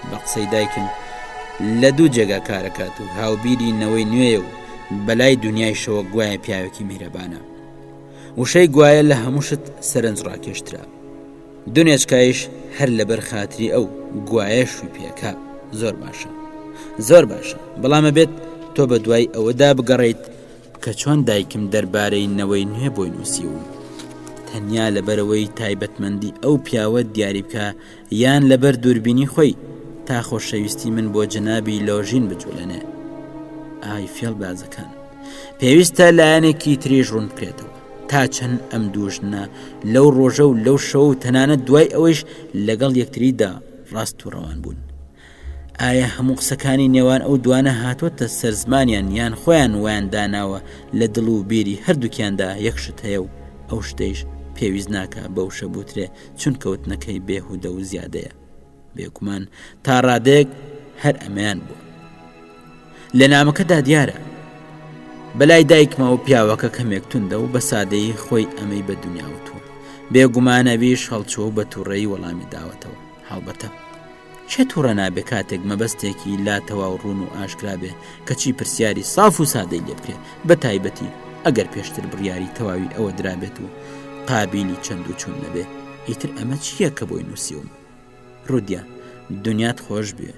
بە قسەی دایکم، لە دوو جێگا کارەکات و هاوبیری نەوەی نوێیە و بەلای دونیایشەوە گوایە پیاوێکی میهرەبانە. وشەی گوایە لە هەموو شت سەرنجڕاکێشترە. دونێچکایش هەر لەبەر خاتری ئەو گوایە شووی پێکا زۆر باشە زۆر باشە بەڵام ئەبێت تۆ بە دوای ئەوەدا بگەڕێیت کە چۆن دایکم دەربارەی نەوەی نوێ بۆی نووسیوم تەنیا لەبەرەوەی تایبەتمەندی ئەو پیاوە دیاری بکە یان لەبەر دووربینی خۆی تا خۆشەویستی من بۆ جەنابی لۆژین بجوڵێنێ ئای فێڵبازەکان پێویستە لایەنێکی تریش ڕوون بکرێتەوە تا چەند ئەم دوو ژنە لەو ڕۆژە و لەو شەو و تەنانەت دوای ئەوەیش لەگەڵ یەکتریدا ڕاست و ڕەوان بوون ئایا هەموو قسەکانی نێوان ئەو دوانە هاتۆتە سەر زمانیان یان خۆیان وایان داناوە لە دڵ و بیری هەردووکیاندا یەک شت هەیە و ئەو شتەیش پێویست ناکا بە وشە بوترێ چونکە وتنەکەی بێهودە و زیادەیە بێگومان تا ڕادەیەک هەر ئەمەیان بووە لە نامەکەدا دیارە بەلای دایکمەوە پیاوەکە کەمێک توندە و بە سادەیی خۆی ئەمەی بە دنیا وتووە بێگومان ئەویش هەڵچووە و بە تووڕەیی وەڵامی داوەتەوە هەڵبەتە کێ تووڕە نابێ کاتێک مەبەستێکی لا تەواو ڕوون و ئاشکرا بێ کەچی پرسیاری ساف و سادەی لێ بکرێ بە تایبەتی ئەگەر پێشتر بڕیاری تەواوی ئەوە درابێت و قابیلی چەند و چون نەبێ ئیتر ئەمە چییە کە بۆی نووسیوم ڕودیا دنیات خۆش بێ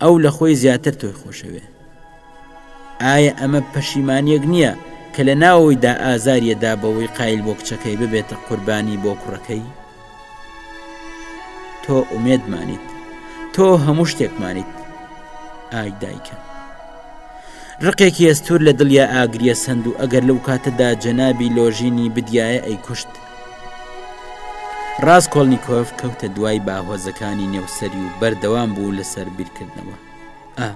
ئەو لە خۆی زیاتر تۆی خۆشەوێ ئایا ئەمە پەشیمانیەک نییە کە لە ناوەوەیدا ئازاریەدا بەوەی قایل بۆ کچەکەی ببێتە قوربانی بۆ کوڕەکەی تۆ ئومێدمانیت تۆ هەموو شتێکمانیت ئای دایکە ڕقێکی ئەستور لە دڵیا ئاگریە سند و ئەگەر لەو کاتەدا جەنابی لۆژینی بدیایە ئەی کوشت ڕاستکۆڵنییکۆف کەوتە دوای باهۆزەکانی نێوسەری و بەردەوام بوو لەسەر بیرکردنەوە ئا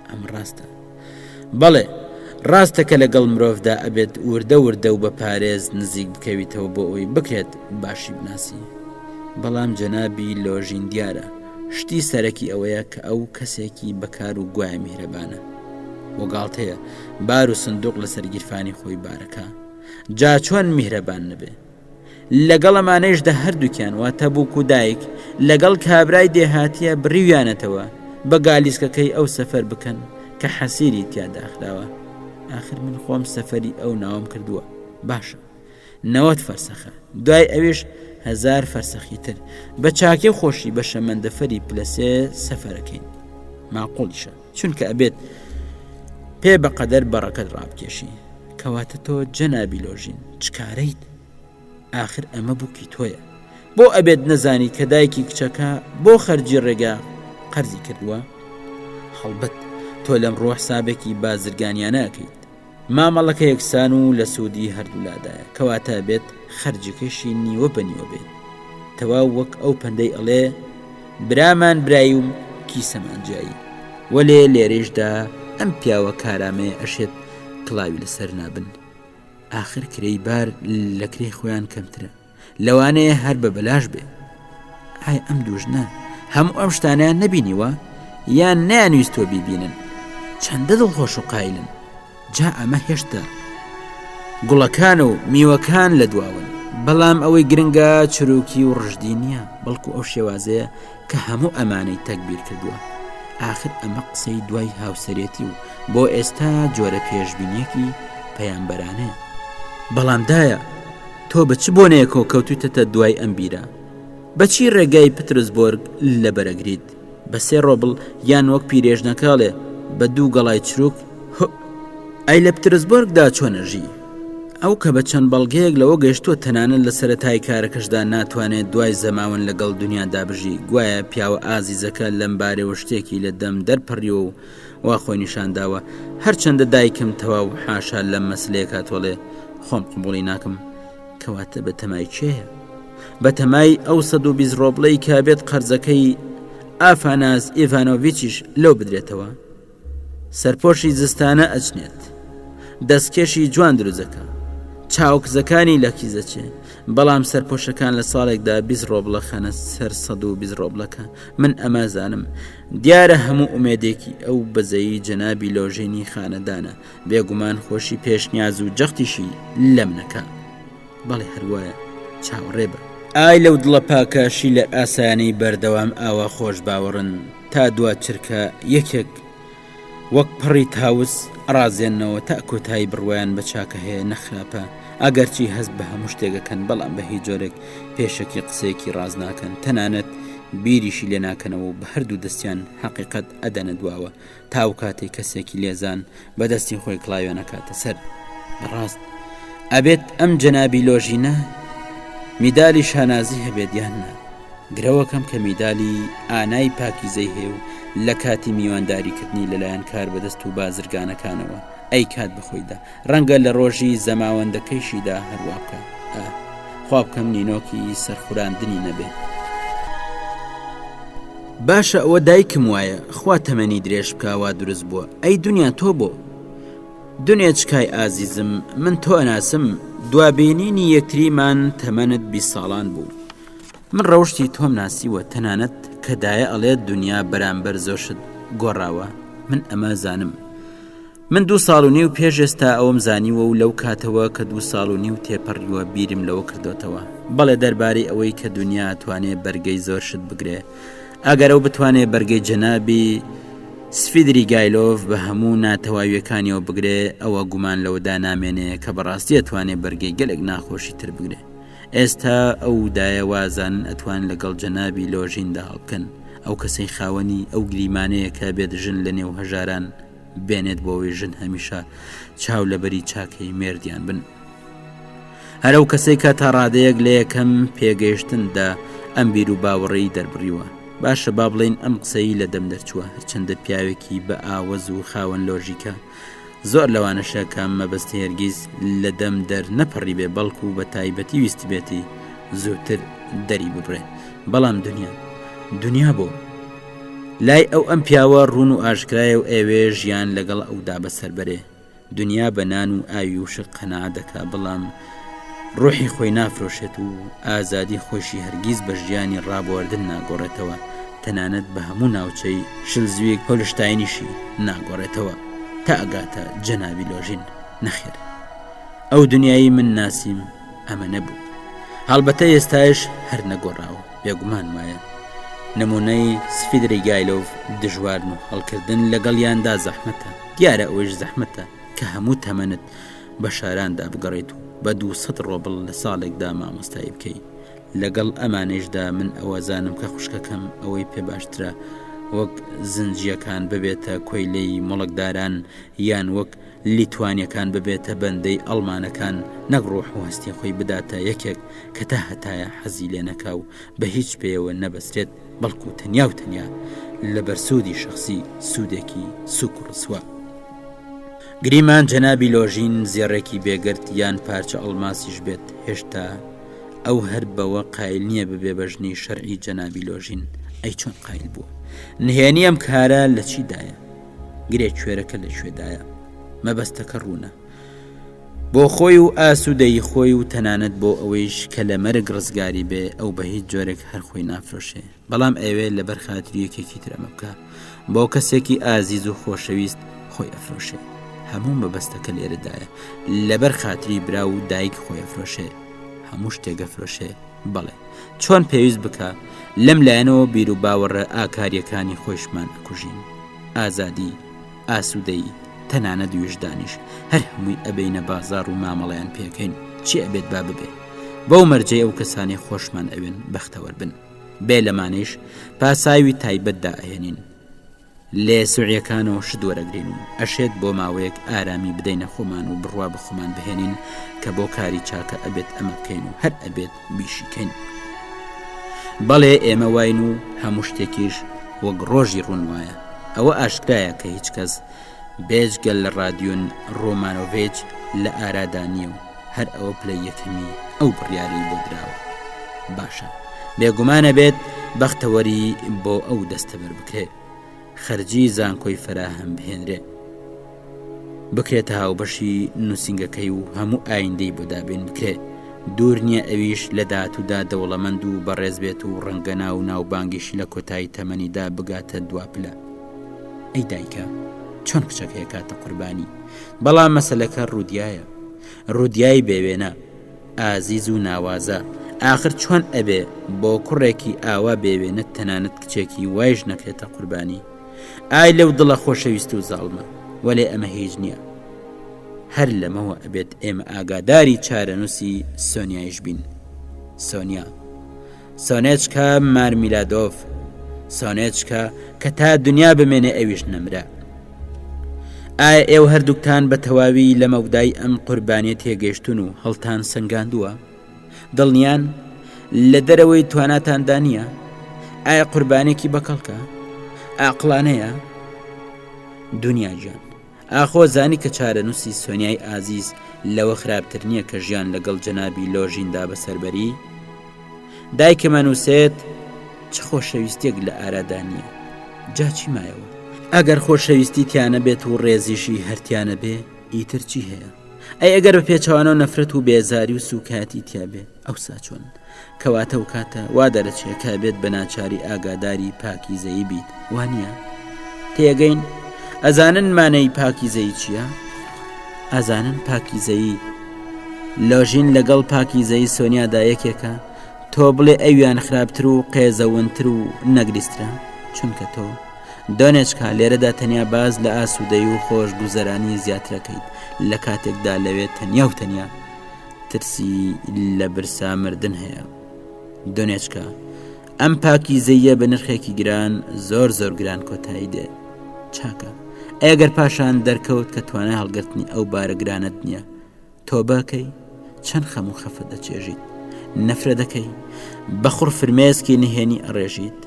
ئەم ڕاستە بەڵێ ڕاستە کە لەگەڵ مرۆڤدا ئەبێت وردە وردە و بە پارێز نزیک بکەویتەوە بۆ ئەوی بکرێت باشی بناسی بەڵام جەنابی لۆژین دیارە شتی سەرەکی ئەوەیە کە ئەو کەسێکی بەکار و گوایە میهرەبانە و گاڵتەیە بار و سندوق لەسەر گیرفانی خۆی بارەکە جا چۆن میهرەبان نەبێ لەگەڵ ئەمانەیشدا هەردووکیان واتە بووک و دایک لەگەڵ کابرای دێهاتیە بڕیویانەتەوە بە گالیسکەکەی ئەو سەفەر بکەن کە حەسیری تیا داخراوە ئاخر من خۆم سەفەری ئەو ناوم کردووە باشە نەوەت فەرسەخە دوای ئەویش هزار فەرسەخی تر بە چاکی و خۆشی بە شەمەندەفەری پلەسێ سەفەرەکەین ماقۆڵیشە چونکە ئەبێت پێ بە قەدەر بەڕەکەت ڕابکێشی کەواتە تۆ جەنابی لۆژین چ کارەیت؟ ئاخر ئەمە بووکی تۆیە بۆ ئەبێت نەزانی کە دایکی کچەکە بۆ خەرجی ڕێگا قەرزی کردووە؟ هەڵبەت تۆ لەم ڕۆ حسابێکی بازرگانیانە ئەکەیت مامەڵەکە یەکسان و لە سوودی هەردوولادایە کەواتە بێت خەرجەکەشی نیوە بە نیوە بێت تەواو وەک ئەو پەندەی ئەڵێ برامان برایی و کیسەمان جیایی وەلێ لێرەیشدا ئەم پیاوە کارامەیە ئەشێت کڵاوی لەسەر نابن ئاخر کرێی بار لە کرێی خۆیان کەمترە لەوانەیە هەر بە بەلاش بێ ئای ئەم دوژنە هەموو ئەم شتانیان نەبینیوە یان نەیانویستوە بیبینن چەندە دڵخۆش و قایلن جا ئەمە هێشتا گوڵەکان و میوەکان لە دواون بەڵام ئەوەی گرنگە چروکی و ڕژدی نییە بەڵکو ئەو شێوازەیە کە هەموو ئەمانەی تەگبیر کردووە ئاخر ئەمە قسەی دوای هاوسەرێتی و بۆ ئێستا جۆرە پێشبینیەکی پەیامبەرانەیە بەڵام دایە تۆ بە چ بۆنەیەکەوە کەوتویتەتە دوای ئەم بیرە بەچی ڕێگای پترسبۆرگ لەبەرەگریت بە سێ ڕۆبڵ یان وەک پیرێژنەکە ئەڵێ بە دوو گەڵای چروک هۆ ئەی لە پترسبۆرگدا چۆن ئەژی؟ ئەو کە بە چەند بەڵگەیەک لەوە گەشتووە تەنانەت لە سەرەتای کارەکەشدا ناتوانێت دوای زەماوەند لەگەڵ دنیادا بژی گوایە پیاوە ئازیزەکە لەم بارەوە شتێکی لە دەم دەرپەڕیوە و وا خۆی نیشان داوە هەرچەندە دایکم تەواو حاشا لەم مەسلەیە کاتۆڵێ خۆم قبوڵی ناکەم کەواتە بە تەمای کێیە؟ بەتەمای ئەو 120 ڕۆبڵەی کە بێت قەرزەکەی ئافاناس ئیڤانۆڤیچیش لەو بدرێتەوە سەرپۆشی زستانە ئەچنێت دەستکێشی جوان دروزەکە چاوکزەکانی لە کیزەچێ بەڵام سەرپۆشەکان لە ساڵێکدا 20 ڕۆبڵە خەنە سەر 120 ڕۆبڵەکە من ئەمازانم دیارە هەموو ئومێدێکی ئەو بەزەیی جەنابی لۆژێنی خانەدانە بێگومان خۆشی پێشنیاز و جەختیشی لەم نەکا بەڵێ هەروایە چاوەڕێ بە. ئای لەو دڵە پاکە شیلەر ئاسایانەی بەردەوام ئاوا خۆش باوەڕن تا دوا چرکە یەکێک وەک پەڕی تاوس ئەڕازێننەوە تا کۆتایی بڕوایان بە چاکە هەیە نە خراپە. ئەگەرچی هەست بە هەموو شتێک ئەکەن بەڵام بە هیچ جۆرێک پێشەکی قسەیەکی ڕاست ناکەن تەنانەت بیریشی لێ ناکەنەوە و بە هەردوو دەستیان حەقیقەت ئەدەنە دواوە تا ئەو کاتەی کەسێکی لێزان بە دەستی خۆی کڵاویان ئەکاتە سەر. بەڕاست ئەبێت ئەم جەنابی لۆژینە میدالی شانازی هەبێت یان نا؟ گرەوەکەم کە میدالی ئانای پاکیزەی هەیە و لە کاتی میوانداریکردنی لەلایەن کاربەدەست و بازرگانەکانەوە ئەیکات بەخۆیدا ڕەنگە لە ڕۆژی زەماوەندەکەیشیدا هەروا بکە خوا بکەم نینۆکی سەرخوراندنی نەبێ. باشە ئەوە دایکم وایە خوا تەمەنی درێژ بکا وا دروست بووە ئەی دنیا تۆ بۆ؟ دنێچکای ئازیزم من تۆ ئەناسم دوابینینی یەکتریمان تەمەنت 20 ساڵان بوو من ڕەوشی تۆم ناسیوە تەنانەت کە دایە ئەڵێت دنیا بەرامبەر زۆر شت گۆڕاوە من ئەمە زانم من دوو ساڵ و نیو پێش ئێستا ئەوەم زانیوە و لەو کاتەوە کە دوو ساڵ و نیو تێپەڕیوە بیرم لەوە کردۆتەوە. بەڵێ دەربارەی ئەوەی کە دونیا ئەتوانێ بەرگەی زۆر شت بگرێ. ئەگەر ئەو بتوانێ بەرگەی جەنابی سفیدریگایلۆف بە هەموو ناتەواویەکانیەوە بگرێ، ئەوە گومان لەوەدا نامێنێ کە بەڕاستی ئەتوانێ بەرگەی گەلێک ناخۆشی تر بگرێ. ئێستا ئەو و دایە وازانن ئەتوان لەگەڵ جەنابی لۆژیندا هەڵبکەن. ئەو کەسەی خاوەنی ئەو گریمانەیە کە ئەبێت ژن لە نێو هەژاران بێنێت بۆ ئەوەی ژن هەمیشە چاو لەبەری چاکەی مێردیان بن. هەر ئەو کەسێک کە تا ڕادەیەک لە یەکەم پێگەیشتندا ئەم بیر و باوەڕەی دەربڕیوە. باشە با بڵێین ئەم قسەی لە دەم دەرچووە هەرچەندە پیاوێکی بە ئاوەز و خاوەن لۆژیکە زۆر لەوانەشە کە ئەم مەبەستی هەرگیز لە دەم دەر نەپەڕیبێ بەڵکو بە تایبەتی ویستبێتی زووتر دەری ببڕێ بەڵام دنیا دنیا بۆ لای ئەو ئەم پیاوە ڕوون و ئاشکرایە و ئەیەوێ ژیان لەگەڵ ئەودا بەسەر بەرێ. دنیا بە نان و ئاوی وشک قەناعەت دەکا، بەڵام ڕۆحی خۆی نافرۆشێت و ئازادی خۆیشی هەرگیز بە ژیانی ڕابواردن ناگۆڕێتەوە، تەنانەت بە هەموو ناوچەی شلزویگ هۆلشتاینیشی ناگۆڕێتەوە تا ئەگاتە جەنابی لۆژین. نەخێر. ئەو دنیایەی من ناسیم ئەمە نەبوو. هەڵبەتە ئێستایش هەر نەگۆڕاوە. بێگومان وایە. نموونەی سفیدریگایلۆڤ دژوارن و هەڵکردن لەگەڵیاندا زەحمەتە. دیارە ئەوەیش زەحمەتە کە هەموو تەمەنت بە شاراندا بگەڕێیت و بە 200 ڕۆبڵ لە ساڵێکدا مامۆستایی بکەی. لەگەڵ ئەمانەیشدا من ئەوە زانم کە خوشکەکەم ئەوەی پێ باشترە وەک زنجییەکان ببێتە کۆیلەی موڵکداران یان وەک لیتوانیەکان ببێتە بەندەی ئەڵمانەکان نەک ڕۆح و هەستی خۆی بداتە یەکێک کە تا هەتایە حەزی لێ نەکا و بە هیچ پێیەوە نەبەسترێت بەڵکو تەنیا و تەنیا لەبەر سوودی شەخسی سوودێکی سوک و ڕسوا. گریمان جەنابی لۆژین زێڕێکی بێگەرد یان پارچە ئەڵماسیش بێت هێشتا ئەو هەر بەوە قایل نییە ببێ بە ژنی شەرعی جەنابی لۆژین ئەی چۆن قایل بووە؟ نهێنی ئەم کارە لە چیدایە؟ گرێ کوێرەکە لە کوێدایە؟ مەبەستەکە ڕوونە. بۆ خۆی و ئاسوودەیی خۆی و تەنانەت بۆ ئەوەیش کە لە مەرگ ڕزگاری بێ ئەو بە هیچ جۆرێک هەر خۆی نافرۆشێ بەڵام ئەوێ لەبەر خاتری یەکێکی تر ئەمە بکە بۆ کەسێکی ئازیز و خۆشەویست خۆی ئەفرۆشێ هەموو مەبەستەکە لێرەدایە لەبەر خاتری برا و دایک خۆی ئەفرۆشێ هەموو شتێک ئەفرۆشێ بەڵێ چۆن پێویست بکە لەم لایەنەوە بیر و باوەڕە ئاکاریەکانی خۆیشمان ئەکوژین ئازادی ئاسوودەیی تەنانەت ویژدانیش هەر هەمووی ئەبەینە بازاڕ و مامەڵەیان پێکەین چی ئەبێت با ببێ بەو مەرجەی ئەو کەسانەی خۆشمان ئەوێن بەختەوەر بن بێ لەمانەیش پاساوی تایبەت دائەهێنین لە سوعیەکانەوە شت وەرەگرین و ئەشێت بۆ ماوەیەک ئارامی بدەینە خۆمان و بڕوا بە خۆمان بهێنین کە بۆ کاری چاکە ئەبێت ئەمە بکەین و هەر ئەبێت بیشیکەین. بەڵێ ئێمە واین و هەموو شتێکیش وەک ڕۆژی ڕوون وایە. ئەوە ئاشکرایە کە هیچ کەس بێجگە لە ڕادیون ڕۆمانۆڤیچ لە ئارادا نییە و هەر ئەوە پلەی یەکەمی ئەو بڕیارەی بۆ دراوە. باشە، بێگومان ئەبێت بەختەوەری بۆ ئەو دەستەبەر بکرێ. خەرجی زانکۆی فەراهەم بهێنرێ. بکرێتە هاوبەشی نووسینگەکەی و هەموو ئایندەی بۆ دابین بکرێ. دوور نییە ئەویش لە داهاتوودا دەوڵەمەند و بەڕێز بێت و ڕەنگە ناو و ناوبانگیشی لە کۆتایی تەمەنیدا بگاتە دوا پلە. ئەی دایکە چۆن کچەکەی ئەکاتە قوربانی؟ بەڵام مەسەلەکە ڕوودیایە. ڕوودیای بێوێنە. ئازیز و ناوازە. ئاخر چۆن ئەبێ بۆ کوڕێکی ئاوا بێوێنە تەنانەت کچێکی وایش نەکرێتە قوربانی؟ ئای لەو دڵە خۆشەویست و زاڵمە. وەلێ ئەمە هیچ نییە. هەر لەمەوە ئەبێت ئێمە ئاگاداری چارەنووسی سۆنیایش بین. سۆنیا. سۆنێچکا مارمیلادۆف. سۆنێچکا کە تا دنیا بمێنێ ئەویش نەمرە. ئایا ئێوە هەردووکتان بە تەواوی لە مەودای ئەم قوربانیە تێگەیشتون و هەڵتان سەنگاندووە؟ دڵنیان لە دەرەوەی تواناتاندا نییە؟ ئایا قوربانێکی بەکەڵکە؟ ئاقڵانەیە؟ دنیا گیان ئاخۆ زانی کە چارەنووسی سۆنیای ئازیز لەوە خراپتر نییە کە ژیان لەگەڵ جەنابی لۆژیندا بەسەربەری؟ دایکم ئەنووسێت چ خۆشەویستیەک لە ئارادا نییە جا چی مایەوە؟ ئەگەر خۆشەویستی تیانە بێت و ڕێزیشی هەرتیانە بێ ئیتر چی هەیە؟ ئەی ئەگەر بە پێچەوانەوە نەفرەت و بێزاری و سوکایەتی تیابێ ئەوسا چۆن؟ کەواتە و کاتە وا دەرەچێ کە بێت بە ناچاری ئاگاداری پاکیزەیی بیت وانە؟ تێگەین؟ ئەزانن مانەی پاکیزەیی چییە؟ ئەزانن پاکیزەیی لۆژین لەگەڵ پاکیزەیی سۆنیادا یەکێکە تۆ بڵێ ئەویان خراپتر و قێزەونتر و نەگریسترە چونکە تۆ دۆنێچکا لێرەدا تەنیا باز لە ئاسوودەی و خۆش گوزەرانی زیاترەکەیت لە کاتێکدا لەوێ تەنیا و تەنیا ترسی لە برسا مردن هەیە دۆنێچکا ئەم پاکیزەییە بە نرخێکی گران زۆر زۆر گران کۆتایی دێ چاکە ئەگەر پاشان دەرکەوت کە توانای هەڵگرتنی ئەو بارە گرانت نییە تۆبەکەی چەند خەم و خەفە دەچێژیت نەفرە دەکەی بە خوڕ فرمێسکی نهێنی ئەڕێژیت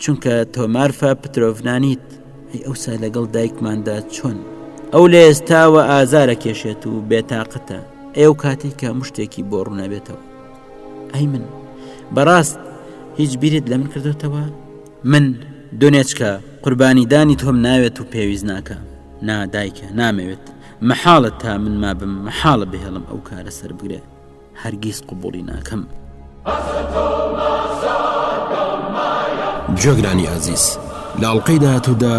چونکە تۆمارفە پترۆڤنانیت ئەی ئەوسا لەگەڵ دایکماندا چۆن ئەو لە ئێستاوە ئازارە کێشێت و بێتاقەتە ئێو کاتێک کە مشتێکی بۆ ڕوونەبێتەوە ئەی من بەڕاست هیچ بیرت لە من کردوتەوە من دونێچکە قوربانیدانی تۆم ناوێت و پێویست ناکە نا دایکە نامەوێت مەحاڵە تا من مابم مەحاڵە بهێڵم ئەو کارە سەر بگرێ هەرگیز قوبوڵی ناکەم. گوێگرانی ئازیز لە ئەڵقەی داهاتوودا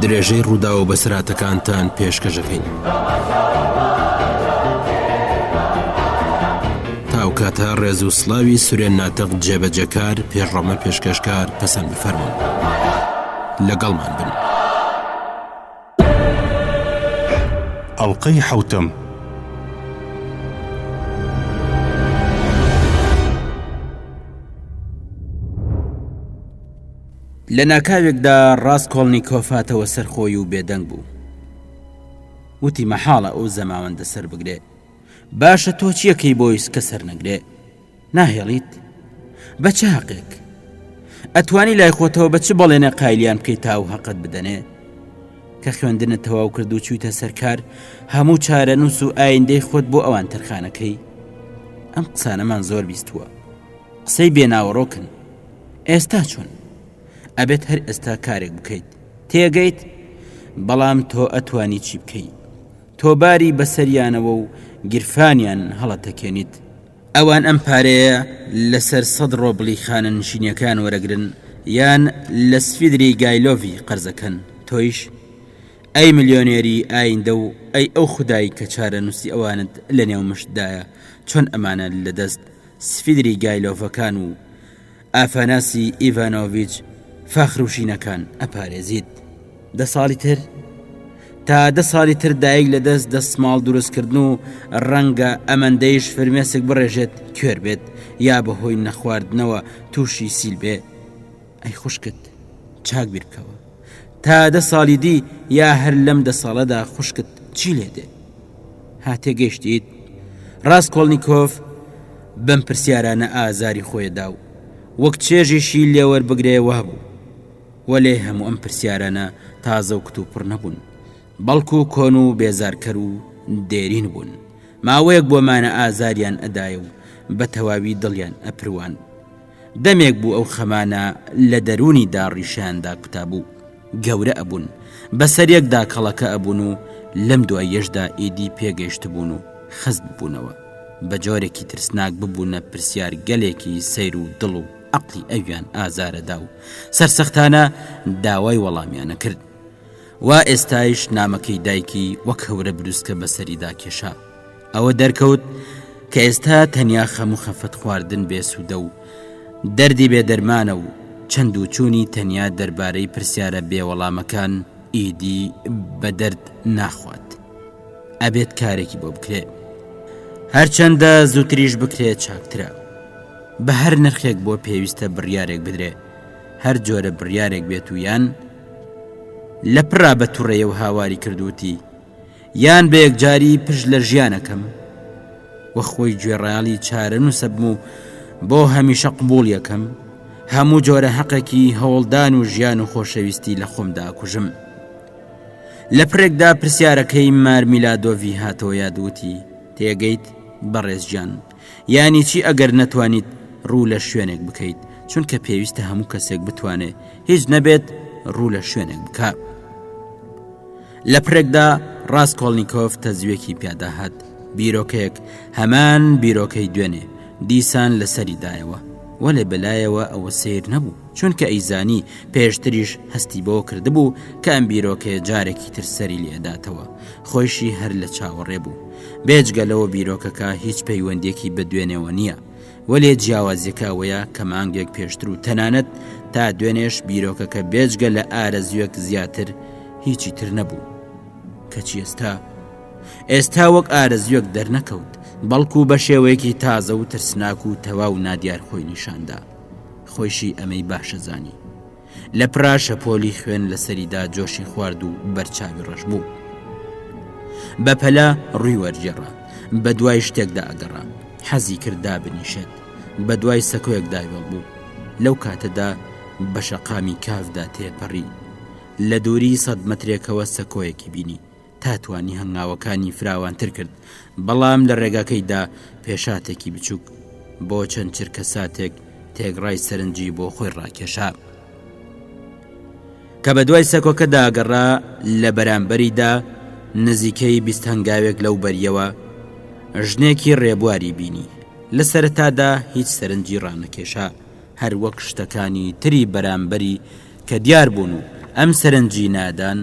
درێژەی ڕووداو و بەسەرهاتەکانتان پێشکەشەکەین. تا ئەو کاتە ڕێز و سڵاوی سورێن ناتق جێبەجێکار پێشڕەمە پێشکەشکار پەسەند بفەرموون. لەگەڵمان بن. ئەڵقەی حەوتەم. لە ناکاوێکدا ڕاستکۆڵنیکۆف هاتەوە سەر خۆی و بێدەنگ بوو. وتی مەحاڵە ئەو زەماوەندە سەر بگرێ. باشە تۆ چیەکەی بۆیس کە سەر نەگرێ؟ ناهێڵیت؟ بە چ هەقێک؟ ئەتوانی لای خۆتەوە بە چ بەڵێنە قایلیان بکەیت تا ئەو هەقت بدەنێ؟ کە خوێندنت تەواو کرد و چوویتە سەر کار هەموو چارەنووس و ئایندەی خۆت بۆ ئەوان تەرخانەکەی ئەم قسانەمان زۆر بیستووە قسەی بێناوەڕۆکن ئێستا چۆن ئەبێت هەر ئێستا کارێک بکەیت تێگەیت بەڵام تۆ ئەتوانی چی بکەیت تۆ باری بەسەریانەوە و گیرفانیان هەڵەتەکێنیت ئەوان ئەم پارەیە لەسەر سەد ڕۆبڵی خانەنشینیەکان وەرەگرن یان لە سفیدری گایلۆڤی قەرزەکەن تۆیش ئەی ملیۆنێری ئایندە و ئەی ئەو خودای کە چارەنووسی ئەوانت لە نێو مشتدایە چۆن ئەمانە لە دەست سفیدری گایلۆڤەکان و ئافاناسی ئیڤانۆڤیچ فاخروشینەکان ئەپارێزیت. دە ساڵی تر؟ تا دە ساڵی تر دایک لە دەست دەستماڵ دروستکردن و ڕەنگە ئەمەندەیش فرمێسک بڕێژێت کوێر بێت یا بەهۆی نەخواردنەوە تووشی سیل بێ ئەی خوشکت چاک بیر بکەوە تا دە ساڵی دی یا هەر لەم دە ساڵەدا خوشکت چی لێ دێ ها تێگەیشتیت؟ ڕاستکۆڵنیکۆف بەم پرسیارانە ئازاری خۆی دا و وەک چێژیشی لێوەربگرێ وابوو. وەلێ هەموو ئەم پرسیارانە تازە و کتوپڕ نەبوون، بەڵکو کۆن و بێزارکەر و دێرین بوون. ماوەیەک بۆمانە ئازاریان ئەدایە و بە تەواوی دڵیان ئەپرواند. دەمێک بوو ئەو خەمانە لە دەروونیدا ڕیشەیان داکوتابوو، گەورە ئەبوون، بەسەر یەکدا کەڵەکە ئەبوون و لەم دواییەشدا ئیدی پێگەیشتبوون و خەست ببوونەوە، بە جۆرێکی ترسناک ببوونە پرسیارگەلێکی سەیر و دڵ و عەقڵی ئەویان ئازارەدا و سەرسەختانە داوای وەڵامیان ئەکرد. وا ئێستایش نامەکەی دایکی وەک هەورە بروسکە بەسەریدا کێشا. ئەوە دەرکەوت کە ئێستا تەنیا خەم و خەفەت خواردن بێ سوودە و دەردی بێ دەرمانە و چەند و چوونی تەنیا دەربارەی پرسیارە بێ وەڵامەکان ئیدی بە دەرد ناخوات. ئەبێت کارێکی بۆ بکرێ. هەرچەندە زووتریش بکرێ چاکترە. بە هەر نرخێک بۆ پێویستە بڕیارێک بدرێ. هەر جۆرە بڕیارێک بێت و یان لە پڕا بە توڕەیە و هاواری کردوتی یان بە یەکجاری پشت لە ژیانەکەم و خۆی گوێڕایەڵی چارەنووسە بم و بۆ هەمیشە قبوڵیەکەم هەموو جۆرە هەقێکی هەوڵدان و ژیان و خۆشەویستی لە خۆمدا کوژم لە پرێکدا پرسیارەکەی مارمیلادۆڤی هاتەوە یادوتی تێگەیت بەڕێزجان یانی چی ئەگەر نەتوانیت ڕوو لە شوێنێک بکەیت چونکە پێویستە هەموو کەسێک بتوانێت هیچ نەبێت ڕوو لە شوێنێک بکە لە پرێکدا ڕاستکۆڵنییکۆف تەزوێکی پیادا هات بیرۆکەیەک هەمان بیرۆکەی دوێنێ دیسان لەسەری دایەوە وەلێ بەلایەوە ئەوە سیر نەبوو چونکە ئەیزانی پێشتریش هەستی بەوە کردبوو کە ئەم بیرۆکەیە جارێکی تر سەری لێداتەوە خۆیشی هەر لە چاوەڕێ بوو. بێجگە لەوە بیرۆکەکە هیچ پەیوەندیەکی بە دوێنێوە نییە. وەلێ جیاوازیەکە ئەوەیە کە مانگێک پێشتر و تەنانەت تا دوێنێش بیرۆکەکە بێجگە لە ئارەزوویەک زیاتر هیچی تر نەبوو. کەچی ئێستا ئێستا وەک ئارەزوویەک دەرنەکەوت، بەڵکو بە شێوەیەکی تازە و ترسناک و تەواو نادیار خۆی نیشاندا. خۆیشی ئەمەی باشە زانی. لە پڕا شەپۆلی خوێن لە سەریدا جۆشی خوارد و بەرچاوی ڕەش بوو. بە پەلە ڕووی وەرگێڕا. بە دوای شتێکدا ئەگەڕا. حەزی کرد دابنیشێت. بە دوای سەکۆیەکدا وێڵ بوو. لەو کاتەدا بە شەقامی کافدا تێپەڕی. لە دووری سەد مەترێکەوە سەکۆیەکی بینی. تا توانی هەنگاوەکانی فراوانتر کرد، بەڵام لە ڕێگاکەیدا پێشاتێکی بچووک بۆ چەند چرکە ساتێک تێگڕای سەرنجی بۆ خۆی ڕاکێشا. کە بە دوای سەکۆکەدا گەڕا لە بەرامبەریدا نزیکەی 20 هەنگاوێک لەو بەریەوە ژنێکی ڕێبواری بینی لە سەرەتادا هیچ سەرنجی ڕانەکێشا هەر وەک شتەکانی تری بەرامبەری کە دیار بوون و ئەم سەرنجی نادان،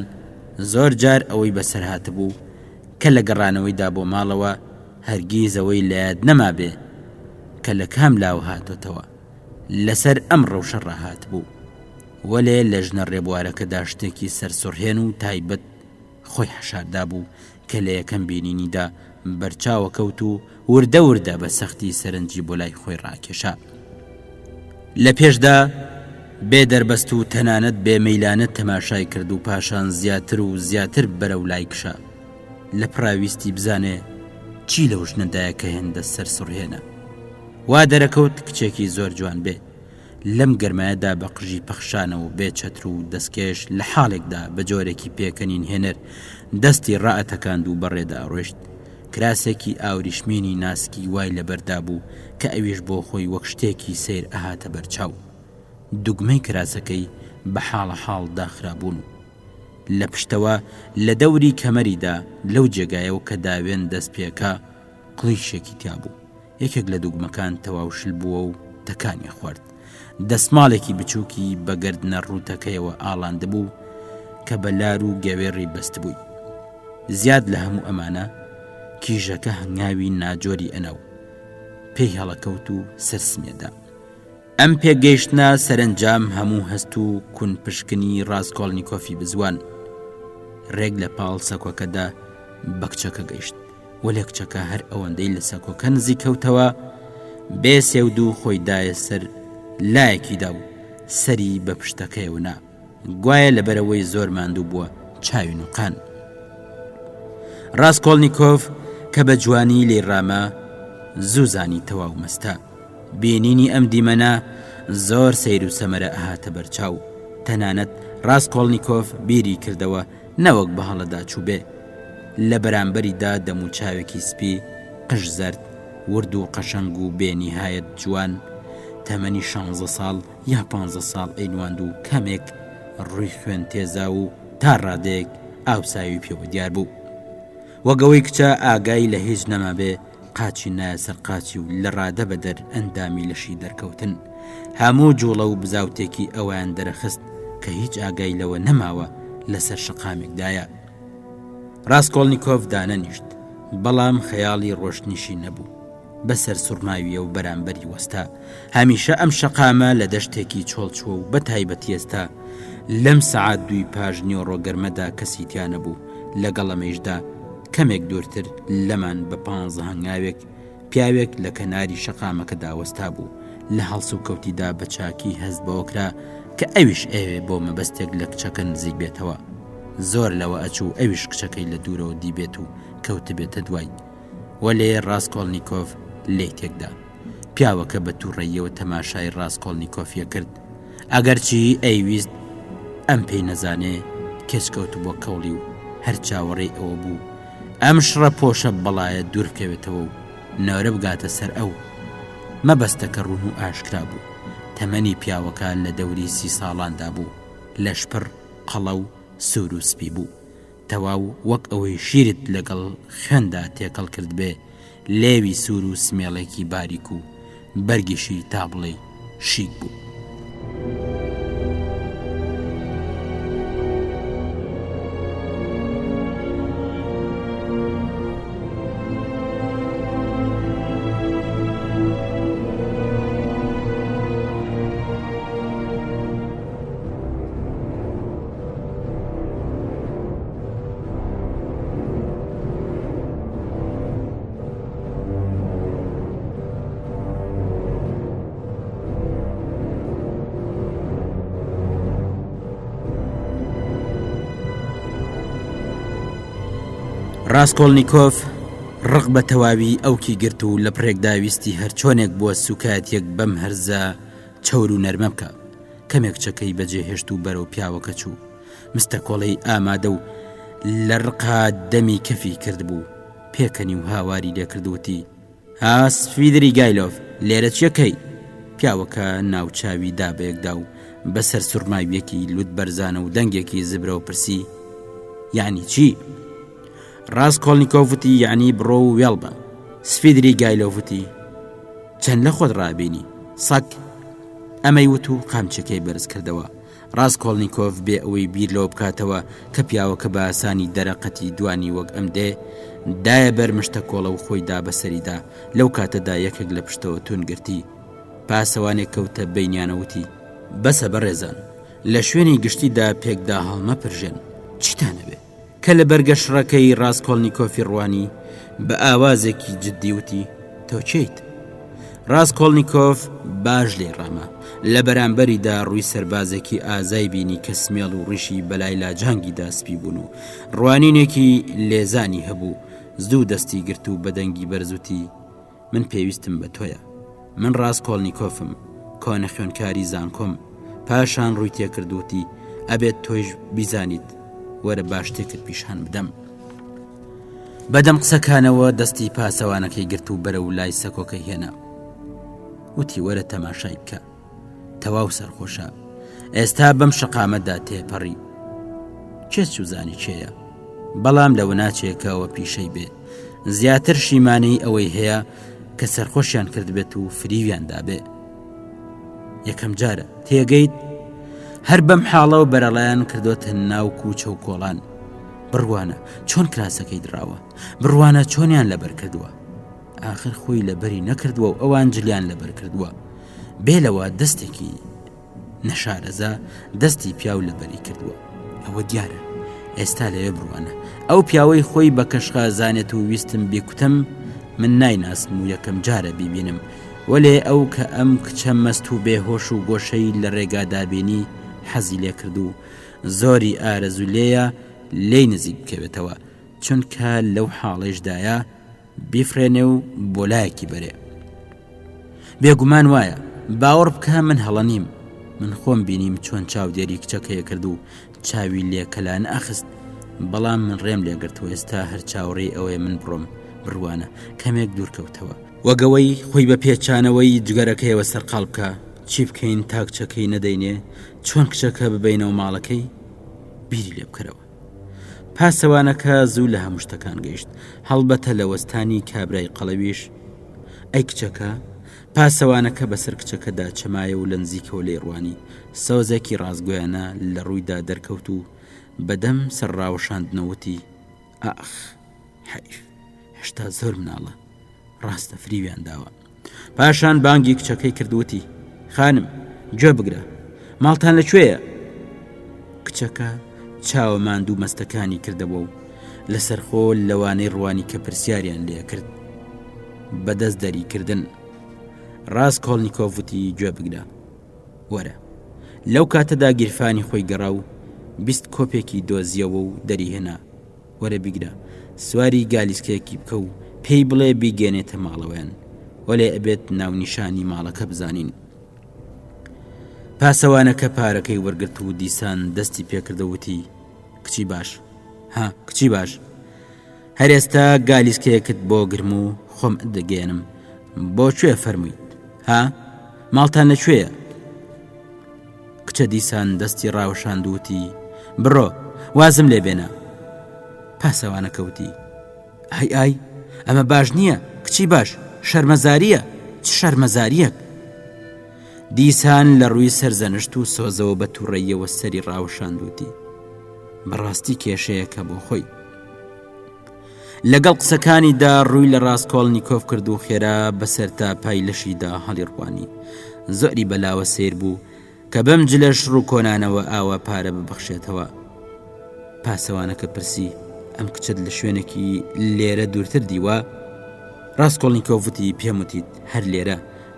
زۆر جار ئەوەی بەسەر هاتبوو کە لە گەڕانەوەیدا بۆ ماڵەوە هەرگیز ئەوەی لە یاد نەمابێ کە لە کام لاوە هاتۆتەوە، لەسەر ئەم ڕەوشە ڕاهاتبوو. وەلێ لە ژنە ڕێبوارەکەدا شتێکی سەرسوڕهێن و تایبەت خۆی حەشاردابوو کە لە یەکەم بینینیدا بەرچاوە کەوت و وردە وردە بە سەختی سەرنجی بۆ لای خۆی ڕاکێشا. لە پێشدا بێ دەربەست و تەنانەت بێ مەیلانە تەماشای کرد و پاشان زیاتر و زیاتر بەرەو لای کشا. لە پڕا ویستی بزانێ چی لەو ژنەدایە کە هێندە سەرسوڕهێنە. وا دەرەکەوت کچێکی زۆر جوان بێ. لەم گەرمایەدا بە قژی پەخشانەوە و بێ چەتر و دەستکێش لە حاڵێکدا بە جۆرێکی پێکەنین هێنەر دەستی ڕائەتەکاند و بەڕێدا ئەڕۆیشت. کراسێکی ئاوریشمینی ناسکی وای لەبەردا بوو کە ئەویش بۆ خۆی وەک شتێکی سەیر ئەهاتە بەر چاو. دوگمەی کراسەکەی بە حاڵە حاڵ داخرابوون و. لە پشتەوە لە دەوری کەمەریدا لەو جێگایەوە کە داوێن دەست پێکا قڵیشێکی تیا بوو. یەکێک لە دوگمەکان تەواو شل بووە و تەکانی خوارد. دەسماڵێکی بچووکی بە گەردنە ڕووتەکەیەوە ئاڵاندبوو کە بە لار و گەوێڕی بەستبووی. زیاد لە هەموو ئەمانە کیژەکە هەنگاوی ناجۆری ئەنا و پێی هەڵەکەوت و سەرسمیەدا. ئەم پێکگەیشتنە سەرەنجام هەموو هەست و کونپشکنی ڕاسکۆڵنیکۆفی بزوان. ڕێک لە پاڵ سەکۆکەدا بە کچەکە گەیشت. وەلێ کچەکە هەر ئەوەندەی لە سەکۆکە نزیک کەوتەوە بێ سێودوو خۆی دایە سەر لایەکیدا و سەری بە پشتەکەیەوە نا گوایە لەبەرەوەی زۆر ماندوو بووە چاوی نوقان ڕاستکۆڵنییکۆف کە بە جوانی لی ڕامە زوو زانی تەواو مەستە بینینی ئەم دیمەنە زۆر سەیر و سەمەرە ئەهاتە بەرچاو تەنانەت ڕاستکۆڵنییکۆف بیری کردەوە نەوەک بە هەڵەدا چووبێ. لە بەرامبەریدا دەموچاوێکی سپی، قژ زەرد، ورد و قەشەنگ و بێ نیهایەت جوان، تەمەنی شانزە ساڵ یا پانزە ساڵ ئەینواند و کەمێک ڕووی خوێن تێزاو و تا ڕادەیەک ئاوساوی پێوە دیار بوو. وەک ئەوەی کچە ئاگای لە هیچ نەمابێ، قاچی نایە سەر قاچی و لە ڕادە بەدەر ئەندامی لەشی دەرکەوتن. هەموو جوڵە و بزاوتێکی ئەوەیان دەرەخست کە هیچ ئاگای لەوە نەماوە لەسەر شەقامێکدایە. ڕاسکۆڵنیکۆف دانەنیشت، بەڵام خەیاڵی ڕۆشتنیشی نەبوو. بە سەرسوڕماوییەوە بەرامبەری وەستا. هەمیشە ئەم شەقامە لە دەشتێکی چۆڵ چووە و بە تایبەتی ئێستا لەم سەعات دووی پاش نیوەڕۆ گەرمەدا کەسی تیا نەبوو، لەگەڵ ئەمەیشدا. کەمێک دوورتر لەمان بە پانزە هەنگاوێک پیاوێک لە کەناری شەقامەکەدا وەستابوو، لە هەڵسوکەوتیدا بە چاکی هەست بەوە کرا کە ئەویش ئەیەوێ بۆ مەبەستێک لە کچەکە نزیک بێتەوە. زۆر لەوە ئەچوو ئەویش کچەکەی لە دوورەوە دیبێت و کەوتبێتە دوای. وەلێ ڕاسکۆڵنیکۆف لێی تێکدا. پیاوەکە بە تووڕەییەوە تەماشای ڕاسکۆڵنیکۆفی ئەکرد. ئەگەرچی ئەیویست ئەم پێی نەزانێ کێچ کەوتبووە کەوڵی و هەر چاوەڕێی ئەوە بوو ئەم شڕە پۆشە بەڵایە دوور بکەوێتەوە و نۆرە بگاتە سەر ئەو. مەبەستەکە ڕوون و ئاشکرا بوو. تەمەنی پیاوەکە لە دەوری سی ساڵاندا بوو. لەشپڕ، قەڵەو، سوور و سپی بوو. تەواو وەک ئەوەی شیرت لەگەڵ خوێندا تێکەڵ کردبێ، لێوی سوور و سمێڵێکی باریک و بەرگیشی تا بڵێی شیک بوو. ڕاسکۆڵنیکۆف ڕق بە تەواوی ئەوکی گرت و لە پڕێکدا ویستی هەرچۆنێک بووە سوکایەتیەک بەم هەرزە چەور و نەرمە بکا. کەمێک چەکەی بەجێ هێشت و بەرەو پیاوەکە چوو. مستەکۆڵەی ئامادە و لە ڕقا دەمی کەفی کردبوو. پێکەنی و هاواری لێ کرد وتی، ها سفیدریگایلۆف، لێرە چیەکەی؟ پیاوەکە ناوچاوی دا بەیەکدا و بە سەرسوڕماوییەکی لووتبەرزانە و دەنگێکی زبرەوە پرسی، یەعنی چی؟ ڕاسکۆڵنیکۆف وتی، یەعنی بڕۆ و وێڵ بە. سفیدریگایلۆف وتی، چەند لە خۆت ڕابینی، سەگ! ئەمەی وت و قامچەکەی بەرز کردەوە. ڕاسکۆڵنیکۆف بێ ئەوەی بیر لەوە بکاتەوە کە پیاوەکە بە ئاسانی دەرەقەتی دوانی وەک ئەم دێ، دایە بەر مشتەکۆڵە و خۆی دا بە سەریدا. لەو کاتەدا یەکێک لە پشتەوە توند گرتی. پاسەوانێک کەوتە بەینیان و وتی. بەسە بەڕێزان، لە شوێنی گشتیدا پێکدا هەڵمەپرژێن. چیتان ئەوێ؟ کە لە بەرگە شڕەکەی ڕاسکۆڵنیکۆفی ڕوانی، بە ئاوازێکی جددی وتی، تۆ کێیت؟ ڕاسکۆڵنیکۆف باش لێی ڕاما. لە بەرامبەریدا ڕووی سەربازێکی ئازای بینی کە سمێڵ و ڕیشی بەلای لاجانگیدا سپی بوون و ڕوانینێکی لێزانی هەبوو. زوو دەستی گرت و بە دەنگی بەرز وتی، من پێویستم بە تۆیە. من ڕاسکۆڵنیکۆفم، کۆنە خوێندکاری زانکۆم. پاشان ڕووی تێکرد وتی، ئەبێت تۆیش بیزانیت. وەرە با شتێکت پیشان بدەم. بەدەم قسەکانەوە دەستی پاسەوانەکەی گرت و بەرەو لای سەکۆکەی هێنا. وتی وەرە تەماشای بکە. تەواو سەرخۆشە. ئێستا بەم شەقامەدا تێپەڕی. کێ چوزانی کێیە؟ بەڵام لەوە ناچێ کە ئەوە پیشەی بێ. زیاتر شیمانەی ئەوەی هەیە کە سەرخۆشیان کردبێت و فریویان دابێ. یەکەم جارە تێگەیت هەر بەم حاڵەوە بەرەڵایان کردوتە ناو کوچە و کۆڵان. بڕوانە چۆن کراسەکەی دراوە، بڕوانە چۆنیان لەبەر کردووە. ئاخر خۆی لەبەری نەکردووە و ئەوان جلیان لەبەر کردووە. بێ لەوە دەستێکی نەشارەزا دەستی پیاو لەبەری کردووە ئەوە دیارە ئێستا لەوێ بڕوانە ئەو پیاوەی خۆی بە کەشخە زانێت و ویستم بیکوتم من نایناسم و یەکەم جارە بیبینم وەلێ ئەو کە ئەم کچە مەست و بێهۆش و گۆشەی لە ڕێگادا بینی حەزی لێکرد و زۆری ئارەزوو لێیە لێی نزیک بکەوێتەوە چونکە لەو حاڵەیشدایە بیفرێنێ و بۆ لایەکی بەرێ. بێگومان وایە، باوەڕ بکە من هەڵە نیم، من خۆم بینیم چۆن چاودێری کچەکەی کرد و چاوی لێ کەلا نەئەخست، بەڵام من ڕێم لێ گرت و ئێستا هەر چاوەڕێی ئەوەیە من بڕۆم، بڕوانە، کەمێک دوور کەوتەوە. وەک ئەوەی خۆی بە پێچانەوەی جگەرەکەیەوە سەرقاڵ بکا، چی بکەین تا کچەکەی نەدەینێ، چۆن کچەکە ببەینەوە ماڵەکەی؟ بیری لێ بکەرەوە. پاسەوانەکە زوو لە هەموو شتەکان گەیشت، هەڵبەتە لە وەستانی کابرای قەڵەویش. ئەی کچەکە؟ پاسەوانەکە بەسەر کچەکەدا چەمایە و لە نزیکەوە لێی ڕوانی. سۆزێکی ڕاستگۆیانە لە ڕوویدا دەرکەوت و بە دەم سەرڕاوەشاندنەوە وتی، ئاخ! حەیف! هێشتا زۆر مناڵە. ڕاستە فریویان داوە. پاشان بانگی کچەکەی کرد وتی خانم گوێ بگرە ماڵتان لە کوێیە؟ کچەکە چاوە ماندوو مەستەکانی کردەوە و لەسەرخۆ لەوانەی ڕوانی کە پرسیاریان لێکرد بەدەست دەریکردن ڕاستکۆڵنییکۆڤ وتی گوێ بگرە وەرە لەو کاتەدا گیرفانی خۆی گەڕا و 20 کۆپێکی دۆزیەوە و دەریهێنا وەرە بیگرە سواری گالیسکەیەکی بکە و پێی بڵێ بیگەێنێتە ماڵەوەیان وەلێ ئەبێت ناونیشانی ماڵەکە بزانین پاسەوانەکە پارەکەی وەرگرت و دیسان دەستی پێکردەوتی کچی باش ها کچی باش هەر ئێستا گالیسکەیەکت بۆ گرم و خۆم دەگەێنم بۆ کوێ فەرموویت ها ماڵتان لە کوێیە کچە دیسان دەستی ڕاوەشاند وتی بڕۆ وازم لێ بێنە پاسەوانەکە وتی ئای ئای ئەمە باش نییە کچی باش شەرمەزاریە چ شەرمەزاریەک دیسان لە ڕووی سەرزەنشت و سۆزەوە بە تووڕەیەوە سەری ڕاوەشاندوتی بەڕاستی کێشەیەکە بۆ خۆی. لەگەڵ قسەکانیدا ڕووی لە ڕاستکۆڵنییکۆف کرد و خێرا بەسەر تا پای لەشیدا هەڵی ڕوانی زۆری بەلاوە سیر بوو کە بەم جلەش ڕووکۆنانەوە ئاوا پارە ببەخشێتەوە پاسەوانەکە پرسی ئەم کچەت لە شوێنێکی لێرە دوورتر دیوە ڕاستکۆڵنییکۆف وتی پێم وتیت هەر لێرە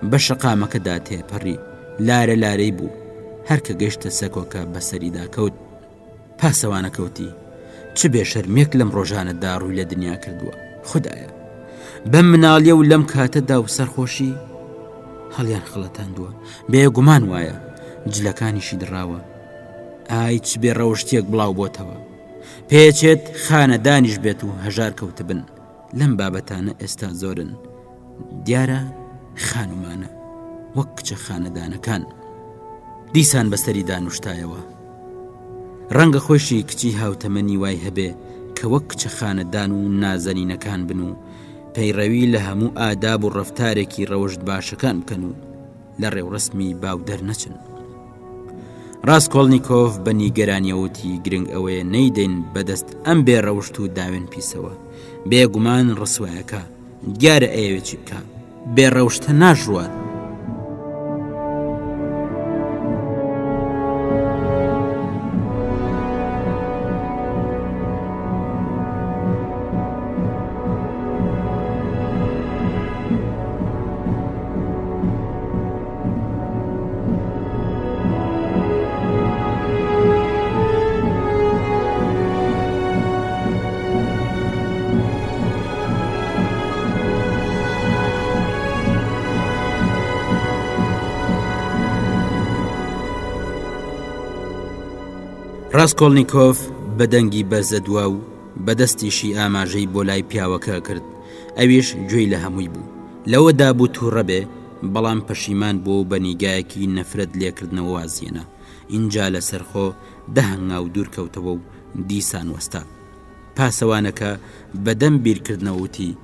بە شەقامەکەدا تێپەڕی لارە لارەی بوو هەر کە گەشتە سەکۆکە بەسەریدا کەوت پاسەوانەکە وتی، چ بێشەرمیەک لەم ڕۆژانەدا ڕووی لە دنیا کردووە خدایە بەم مناڵیە و لەم کاتەدا و سەرخۆشی هەڵیان خڵەتاندووە بێگومان وایە جلەکانیشی دڕاوە ئای چ بێ ڕەوشتێک بڵاو بۆتەوە پێچێت خانەدانیش بێت و هەژار کەوتبن لەم بابەتانە ئێستا زۆرن دیارە خانومانە وەک کچە خانەدانەکان دیسان بەسەری دانوشتایەوە ڕەنگە خۆشی کچی هاوتەمەنی وای هەبێ کە وەک کچە خانەدان و نازەنینەکان بن و پەیڕەوی لە هەموو ئاداب و ڕەفتارێکی ڕەوشت باشەکان بکەن و لە ڕێوڕەسمی باو دەرنەچن. ڕاسکۆڵنیکۆف بە نیگەرانیەوە وتی گرنگ ئەوەیە نەیدەین بەدەست ئەم بێ ڕەوشت و داوێن پیسەوە. بێگومان ڕسوایەکە. دیارە ئەیەوێ چی بکا. بێ ڕەوشتە ناشڕوات. ڕاستکۆڵنییکۆف بە دەنگی بەرزە دوا و بە دەستیشی ئاماژەی بۆ لای پیاوەکە کرد ئەویش گوێی لە هەمووی بوو لەوەدا بوو تووڕە بێ بەڵام پەشیمان بووە و بە نیگایەکی نەفرەت لێکردنەوە وازیێنا ئینجا لەسەرخۆ دە هەنگاو دوور کەوتەوە و دیسان وەستا پاسەوانەکە بە دەم بیرکردنەوە وتی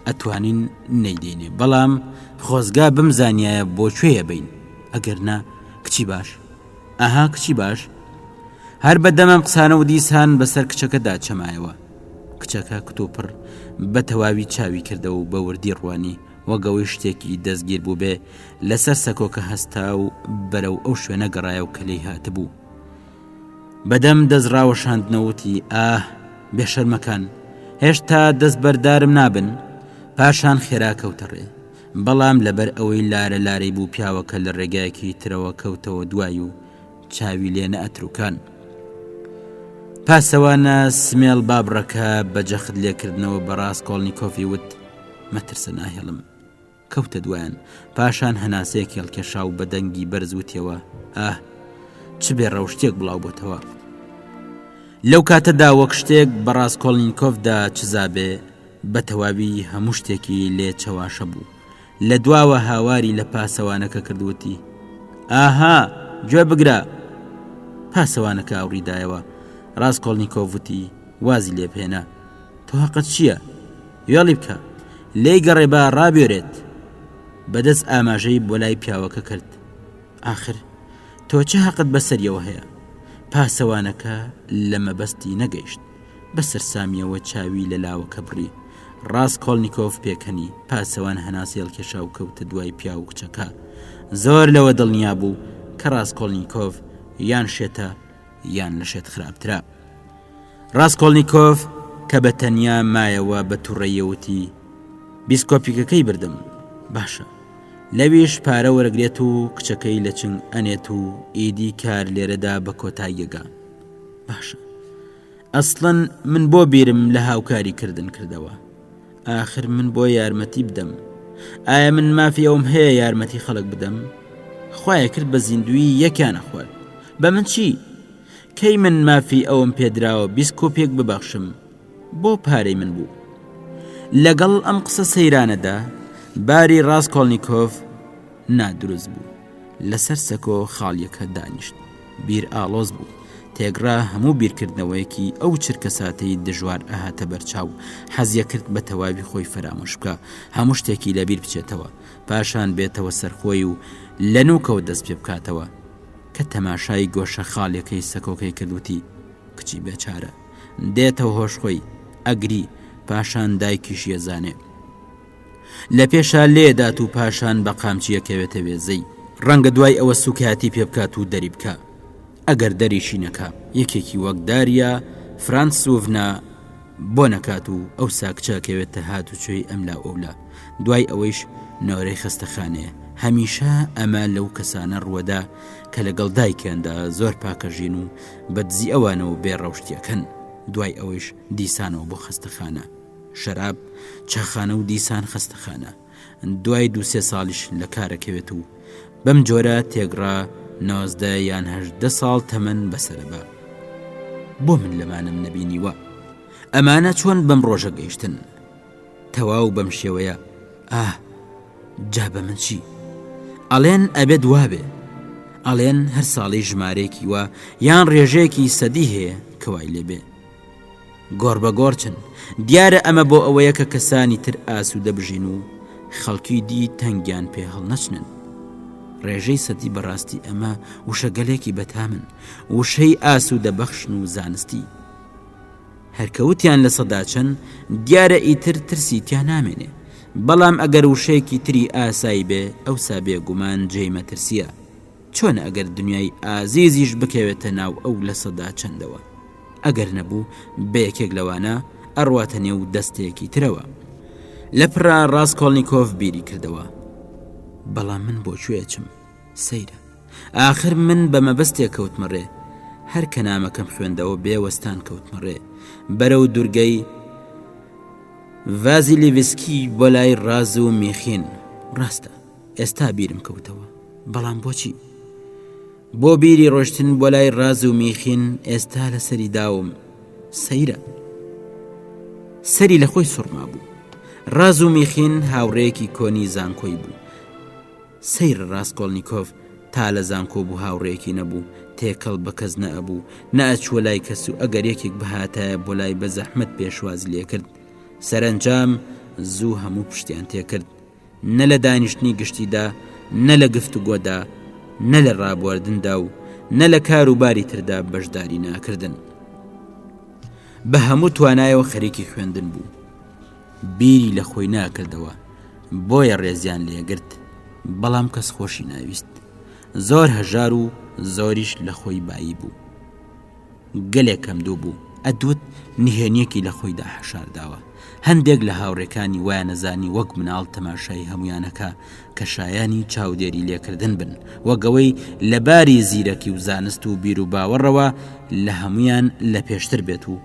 ئەتوانین نەیدەینێ بەڵام خۆزگا بمزانیایە بۆ کوێیە بین ئەگەر نا کچی باش ئەها کچی باش هەر بە دەمەم قسانە و دیسان بەسەر کچەکەدا چەمایەوە کچەکە کتوپڕ بە تەواوی چاوی کردەوە و بە وردی ڕوانی وەک ئەوەی شتێکی دەستگیر بووبێ لەسەر سەکۆکە هەستا و بەرەو ئەو شوێنە گەڕایەوە کە لێی هاتبوو. بەدەم دەست ڕاوەشاندنەوە وتی ئاه بێشەرمەکان هێشتا دەست بەردارم نابن پاشان خێرا کەوتە ڕێ بەڵام لەبەر ئەوەی لارە لارەی بوو پیاوەکە لە ڕێگایەکی ترەوە کەوتەوە دوای و چاوی لێ نەئەتروکان. پاسەوانە سمێڵ بابڕەکە بە جەخت لێکردنەوە بە ڕاستکۆڵنییکۆفی وت مەترسە ناهێڵم. کەوتە دوایان پاشان هەناسەیەکی هەڵکێشا و بە دەنگی بەرز وتیەوە ئاه چ بێ ڕەوشتێک بڵاو بۆتەوە. لەو کاتەدا وەک شتێک بە ڕاستکۆڵنیکۆفدا چزابێ بە تەواوی هەموو شتێکی لێ چەواشە بوو. لە دواوە هاواری لە پاسەوانەکە کرد وتی ئاها گوێ بگرە پاسەوانەکە ئاوڕی دایەوە ڕاستکۆڵنییکۆف وتی وازی لێ بهێنە تۆ هەقت چییە وێڵی بکە لێی گەڕێ با ڕابێرێت بەدەست ئاماژەی بۆ لای پیاوەکە کرد ئاخر تۆ چ هەقت بەسەریەوە هەیە پاسەوانەکە لە مەبەستی نەگەیشت بە سەرسامیەوە چاوی لە لاوەکە بڕی. ڕاسکۆڵنیکۆف پێکەنی. پاسەوان هەناسەی هەڵکێشا و کەوتە دوای پیاو و کچەکە. زۆر لەوە دڵنیا بوو کە ڕاسکۆڵنیکۆف یان شێتە یان لە شێت خراپترە. ڕاسکۆڵنیکۆف. کە بە تەنیا مایەوە بە توڕەییە وتی، بیسکۆپیکەکەی بردم. باشە. لەویش پارە وەرەگرێت و کچەکەی لە چنگ ئەنێت و ئیدی کار لێرەدا بە کۆتاییەگا. باشە. ئەسڵەن من بۆ بیرم لە هاوکاری کردن کردەوە؟ ئاخر من بۆ یارمەتی بدەم؟ ئایا من مافی ئەوم هەیە یارمەتی خەڵک بدەم؟ خوایە کرد بە زیندوویی یەکیان ئەخوارد. بە من چی؟ کەی من مافی ئەوم پێدراوە 20 کۆپێک ببەخشم بۆ پارەی من بوو لەگەڵ ئەم قسە سەیرانەدا باری ڕاستکۆڵنییکۆف نادروست بوو لەسەر سەکۆ خاڵیەکە دانیشت بیر ئاڵۆز بوو تێگڕا هەموو بیرکردنەوەیەکی ئەو چرکە ساتەی دژوار ئەهاتە بەرچاو حەزیە کرد بە تەواوی خۆی فەرامۆش بکە هەموو شتێکی لەبیر بچێتەوە پاشان بێتەوە سەرخۆی و لە نوکەوە دەست پێ بکاتەوە کە تەماشای گۆشە خاڵیەکەی سەکۆکەی کرد وتی، کچی بێچارە. دێتەوە هۆش خۆی، ئەگری، پاشان دایکیشی ئەزانێ. لە پێشا لێدات و پاشان بە قامچی ئەکەوێتە وێزەی. ڕەنگە دوای ئەوە سوکایەتی پێ بکات و دەری بکا. ئەگەر دەریشی نەکا، یەکێکی وەک داریا فرانتسوڤنا بۆ نەکات و ئەوسا کچە ئەکەوێتە هاتوچۆی ئەملا و ئەولا. دوای ئەوەیش نۆرەی خەستەخانەیە. هەمیشە ئەمە لەو کەسانە ڕووەدا کە لەگەڵ دایکیاندا زۆر پاکەژین و بە دزی ئەوانەوە بێ ڕەوشتیەکەن. دوای ئەوەیش دیسانەوە بۆ خەستەخانە. شەراب، چاخانە و دیسان خەستەخانە. دوای دووسێ ساڵیش لە کارەکەوێت و بەم جۆرە تێگڕا 19 یان 18 ساڵ تەمەن بەسەرەبا. بۆ من لەمانەم نەبینیوە؟ ئەمانە چۆن بەم ڕۆژە گەیشتن؟ تەواو بەم شێوەیە ئاه جا بە من چی؟ ئەڵێن ئەبێت وابێ ئەڵێن هەر ساڵی ژمارەیەکی وا یان ڕێژەیەکی سەدی هەیە کەوای لێبێ گۆڕ بە گۆڕ چن دیارە ئەمە بۆ ئەوەیە کە کەسانی تر ئاسوودە بژین و خەڵکی دی تەنگیان پێ هەڵنەچنن ڕێژەی سەدی بەڕاستی ئەمە وشەگەلێکی بەتامن وشەی ئاسوودە بەخشن و زانستی هەر کە وتیان لە سەدا چەند، دیارە ئیتر ترسی تیا نامێنێ. بەڵام ئەگەر وشەیەکی تری ئاسایی بێ، ئەوسا بێ گومان جێی مەترسییە. چۆنە ئەگەر دنیای ئازیزیش بکەوێتە ناو ئەو لە سەدا چەندەوە؟ ئەگەر نەبوو بە یەکێک لەوانە، ئەڕواتە نێو دەستەیەکی ترەوە. لەپڕا ڕاسکۆڵنیکۆف بیری کردەوە. بەڵام من بۆ کوێ ئەچم؟ سەیرە. ئاخر من بە مەبەستێک کەوتمە ڕێ هەر کە نامەکەم خوێندەوە بێ وەستان کەوتمە ڕێ بەرەو دوورگەی ڤازیلیڤسکی بۆ لای ڕاز و میخین ڕاستە ئێستا بیرم کەوتەوە بەڵام بۆچی بۆ بیری ڕۆشتن بۆ لای ڕاز و میخین ئێستا لەسەری داوم سەیرە سەری لە خۆی سوڕما بوو ڕاز و میخین هاوڕێیەکی کۆنی زانکۆی بوو سەیرە ڕاسکۆڵنیکۆف تا لە زانکۆ بوو هاوڕێیەکی نەبوو، تێکەڵ بە کەس نەئەبوو، نەئەچووە لای کەس و ئەگەر یەکێک بهاتایە بۆ لای بە زەحمەت پێشوازی لێکرد. سەرەنجام زوو هەموو پشتیان تێکرد. نە لە دانیشتنی گشتیدا، نە لە گفتوگۆدا، نە لە ڕابواردندا و نە لە کاروباری تردا بەشداری ناکردن. بە هەموو توانایەوە خەریکی خوێندن بوو. بیری لە خۆی ناکردەوە بۆیە ڕێزیان لێگرت بەڵام کەس خۆشی ناویست زۆر هەژار و زۆریش لە خۆی بایی بوو گەلێک کەم دوو بوو ئەدوت نهێنیەکی لە خۆیدا حەشارداوە هەندێک لە هاوڕێکانی وایان نەزانی وەک مناڵ تەماشای هەمویانەکە کە شایانی چاودێری لێکردن بن وەگەوەی لە باری زیرەکی و زانست و بیر و باوەڕەوە لە هەمویان لە پێشتر بێت و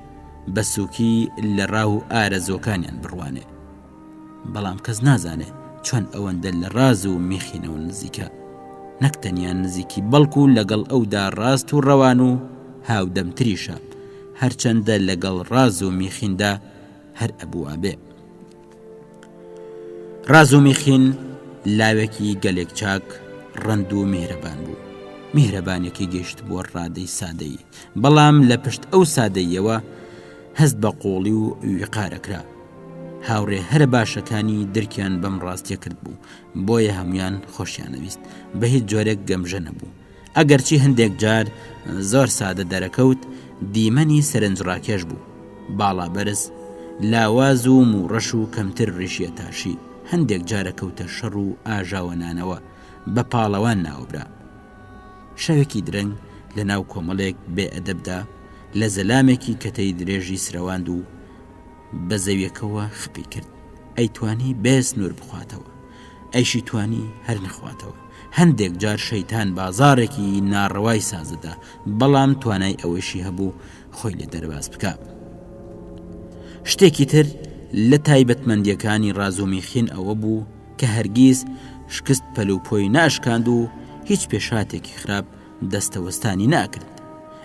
بە سووکی لە ڕاو و ئارەزووەکانیان بڕوانێ. بەڵام کەس نازانێ چۆن ئەوەندە لە ڕاز و میخینەوە نزیکە. نەک تەنیا نزیکی بەڵکو لەگەڵ ئەودا ڕاست و ڕەوان و هاودەمتریشە، هەرچەندە لەگەڵ ڕاز و میخیندا هەر ئەبوو وابێ. ڕازومیخین لاوێکی گەلێک چاک، ڕەند و میهرەبان بوو. میهرەبانیەکەی گەیشتبووە ڕادەی سادەیی، بەڵام لە پشت ئەو سادەییەوە هەست بە قووڵی و ویقار ئەکرا. هاوڕێ هەرە باشەکانی درکیان بەم ڕاستیە کردبوو، بۆیە هەموویان خۆشیانەویست. بە هیچ جۆرێک گەمژە نەبوو. ئەگەرچی هەندێک جار زۆر سادە دەرەکەوت، دیمەنی سەرنجڕاکێش بوو. باڵا بەرز، لاواز و مووڕەش و کەمتر ڕیشیەتاشی، هەندێک جارە کەوتە شەڕ و ئاژاوەنانەوە، بە پاڵەوان ناوبرا. شەوێکی درەنگ لە ناو کۆمەڵێک بێ ئەدەبدا، لە زەلامێکی کەتەی درێژی سرەواند و. بە زەویەکەوە خپی کرد. ئەیتوانی بێ سنوور بخواتەوە. ئەیشی توانی هەر نەخواتەوە. هەندێک جار شەیتان بازاڕێکی ناڕەوای سازەدا، بەڵام توانای ئەوەیشی هەبوو خۆی لێ دەرباز بکا. شتێکی تر لە تایبەتمەندییەکانی ڕازومیخین ئەوە بوو کە هەرگیز شکست پەلوپۆی نەئەشکاند و هیچ پێشهاتێکی خراپ دەستەوەستانی نەئەکرد.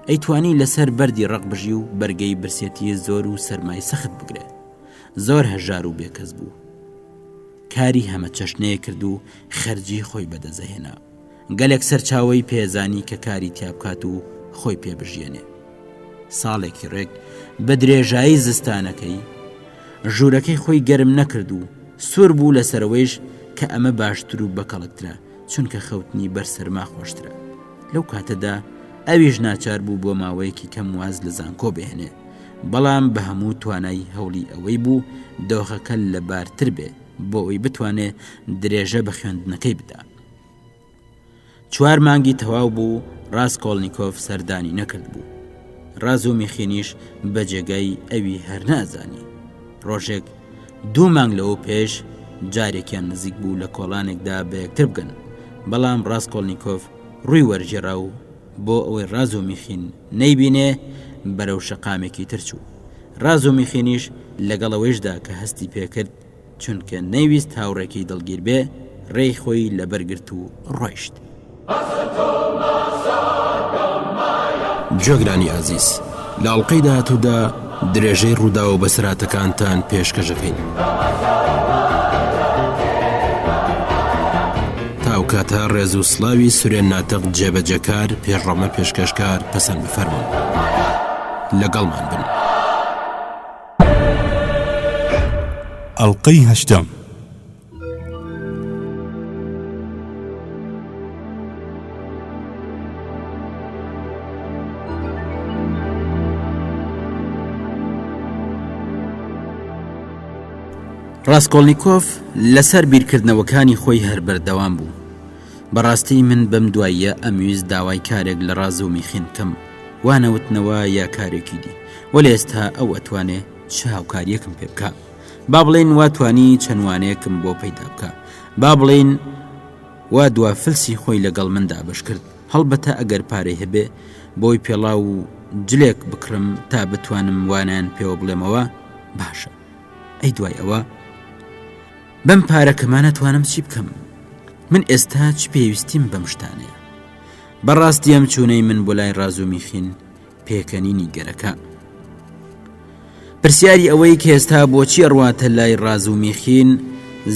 ئەیتوانی لەسەر بەردی ڕەق بژی و بەرگەی برسێتی زۆر و سەرمای سەخت بگرێ. زۆر هەژار و بێکەس بوو. کاری هەمەچەشنەیە کرد و خەرجی خۆی بەدەزەهێنا. گەلێک سەرچاوەی پێزانی کە کاری تیا بکات و خۆی پێ بژیێنێ. ساڵێکی ڕێک بە درێژایی زستانەکەی ژوورەکەی خۆی گەرم نەکرد و سوور بوو لەسەرەوەیش کە ئەمە باشتر و بەکەڵکترە چونکە خەوتنی بەر سەرما خۆشترە. لەو کاتەدا ئەویش ناچار بوو بۆ ماوەیەکی کەم واز لە زانکۆ بهێنێ، بەڵام بە هەموو توانای هەوڵی ئەوەی بوو دۆخەکە لەبارتر بێ بۆ ئەوەی بتوانێ درێژە بە خوێندنەکەی بدا. چوار مانگی تەواو بوو ڕاسکۆڵنیکۆف سەردانی نەکردبوو. ڕازومیخینیش بە جێگای ئەوی هەر نەئەزانی. ڕۆژێک دوو مانگ لەوە پێش جارێکیان نزیک بوو لە کۆڵانێکدا بە یەکتر بگەن، بەڵام ڕاسکۆڵنیکۆف ڕووی وەرگێڕا و بۆ ئەوەی ڕازومیخین نەیبینێ بەرەو شەقامێکی تر چوو. ڕازومیخینیش لەگەڵ ئەوەیشدا کە هەستی پێکرد چونکە نەیویست هاوڕێکەی دڵگیر بێ، ڕێی خۆی لەبەر گرت و ڕۆیشت. گوێگرانی ئازیز لە ئەڵقەی داهاتوودا درێژەی ڕووداو و بەسەرهاتەکانتان پێشکەش ئەکەین. تا ئەو کاتە ڕێز و سڵاوی سورێن ناتق جێبەجێکار پێشڕەمە پێشکەشکار پەسەند بفەرموون. لەگەڵمان بن. ئەڵقەی هەشتەم. ڕاسکۆڵنیکۆف لەسەر بیرکردنەوەکانی خۆی هەر بەردەوام بوو. بەڕاستی من بەم دواییە ئەمویست داوای کارێک لە ڕازومیخین بکەم، وانەوتنەوە یا کارێکی دی، وەلێ ئێستا ئەو ئەتوانێ چ هاوکارییەکم پێ بکا. با بڵێین وا توانی چەند وانەیەکم بۆ پەیدا بکا. با بڵێین وا دوا فلسی خۆی لەگەڵ من دابەش کرد. هەڵبەتە ئەگەر پارەی هەبێ بۆی پێڵاو و جلێک بکڕم تا بتوانم وانەیان پێوە بڵێمەوە، باشە. ئەی دوای ئەوە؟ بەم پارە کەمانە توانم چی بکەم؟ من ئێستا چ پێویستیم بەم شتانەیە؟ بەڕاستی ئەم چوونەی من بۆ لای ڕازومیخین پێکەنینی گەرەکە. پرسیاری ئەوەی کە ئێستا بۆچی ئەڕواتە لای ڕازومیخین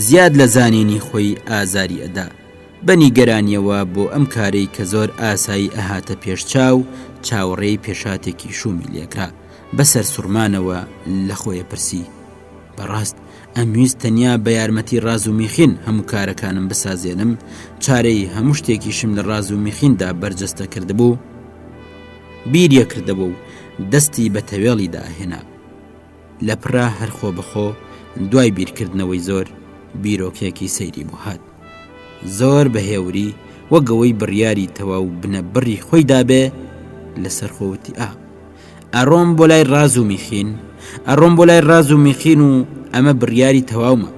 زیاد لە زانینی خۆی ئازاری ئەدا. بە نیگەرانیەوە بۆ ئەم کارەی کە زۆر ئاسایی ئەهاتە پێش چاو، چاوەڕێی پێشهاتێکی شوومی لێکرا. بە سەرسوڕمانەوە لە خۆی پرسی. بەڕاست ئەمویست تەنیا بە یارمەتی ڕاز و میخین هەموو کارەکانم بسازێنم، چارەی هەموو شتێکیشم لە ڕاز و میخیندا بەرجەستە کردبوو؟ بیریە کردەوە و دەستی بە تەوێڵیدا هێنا. لە پڕا هەر خۆ بەخۆ دوای بیرکردنەوەی زۆر بیرۆکێکی سەیری بۆ هات. زۆر بە هێوری وەک ئەوەی بڕیاری تەواو بنەبڕی خۆی دابێ لەسەر خۆ وتی ئا ئەڕۆم بۆ لای ڕاز و میخین ئەڕۆم بۆ لای ڕاز و میخین و ئەمە بڕیاری تەواومە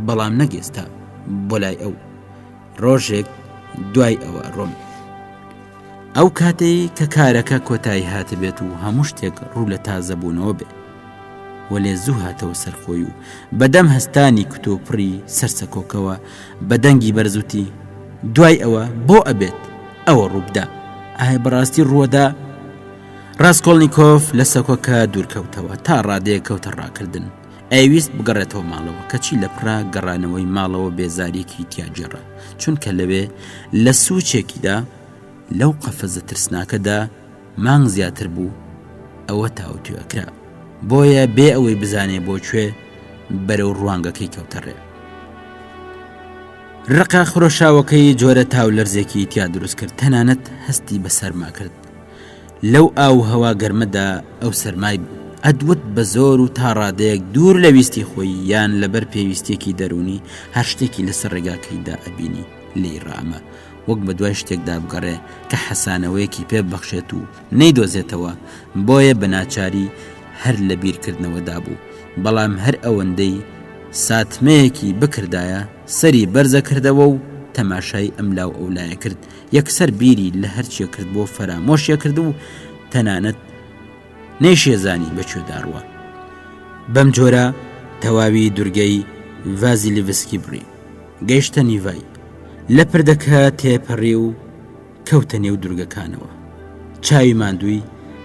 بەڵام نەک ئێستا بۆ لای ئەو ڕۆژێک دوای ئەوە ئەڕۆم ئەو کاتەی کە کارەکە کۆتایی هاتبێت و هەموو شتێک ڕوو لە تازەبوونەوە بێ وەلێ زوو هاتەوە سەرخۆی و بەدەم هەستانی کتوپڕی سەرسەکۆکەوە بە دەنگی بەرزوتی دوای ئەوە بۆ ئەبێت ئەوە ڕووبدا ئایا بەڕاستی ڕووەدا ڕاستکۆڵنییکۆف لە سەکۆکە دوورکەوتەوە تا ڕادەیە کەوتە ڕاکردن ئەیویست بگەڕێتەوە ماڵەوە کەچی لە پڕا گەڕانەوەی ماڵەوە بێزاریەکی تیاگێڕا چونکە لەوێ لە سوچێکیدا لەو قەفەزە ترسناکەدا مانگ زیاتر بوو ئەوە تاوتوێ ئەکرا بۆیە بێ ئەوەی بزانێ بۆ کوێ بەرەو ڕوانگەکەی کەوتە ڕێ ڕقە خرۆشاوەکەی جۆرە تاولەرزێکی تیا دروست کرد تەنانەت هەستی بە سەرما کرد لەو ئاو هەوا گەرمەدا ئەو سەرمای بوو ئەدوت بە زۆر و تا ڕادەیەک دوور لە ویستی خۆی یان لەبەر پێویستیەکی دەروونی هەر شتێکی لەسەر ڕێگاکەیدا ئەبینی لێی ڕامە وەک بە دوای شتێکدا بگەڕێ کە حەسانەوەیەکی پێ ببەخشێت و نەیدۆزێتەوە، بۆیە بە ناچاری هەر لە بیرکردنەوەدا بوو. بەڵام هەر ئەوەندەی ساتمەیەکی بکردایە سەری بەرزە کردەوە و تەماشای ئەملا و ئەولایە کرد یەکسەر بیری لە هەرچیە کرد بۆ فەرامۆشیە کرد و تەنانەت نەیشێزانی بە کوێدا ڕوە بەم جۆرە تەواوی دورگەی ڤازیلیڤسکی بڕی گەیشتە نیڤای لە پردەکە تێپەڕی و کەوتە نێو دورگەکانەوە چاوی ماندووی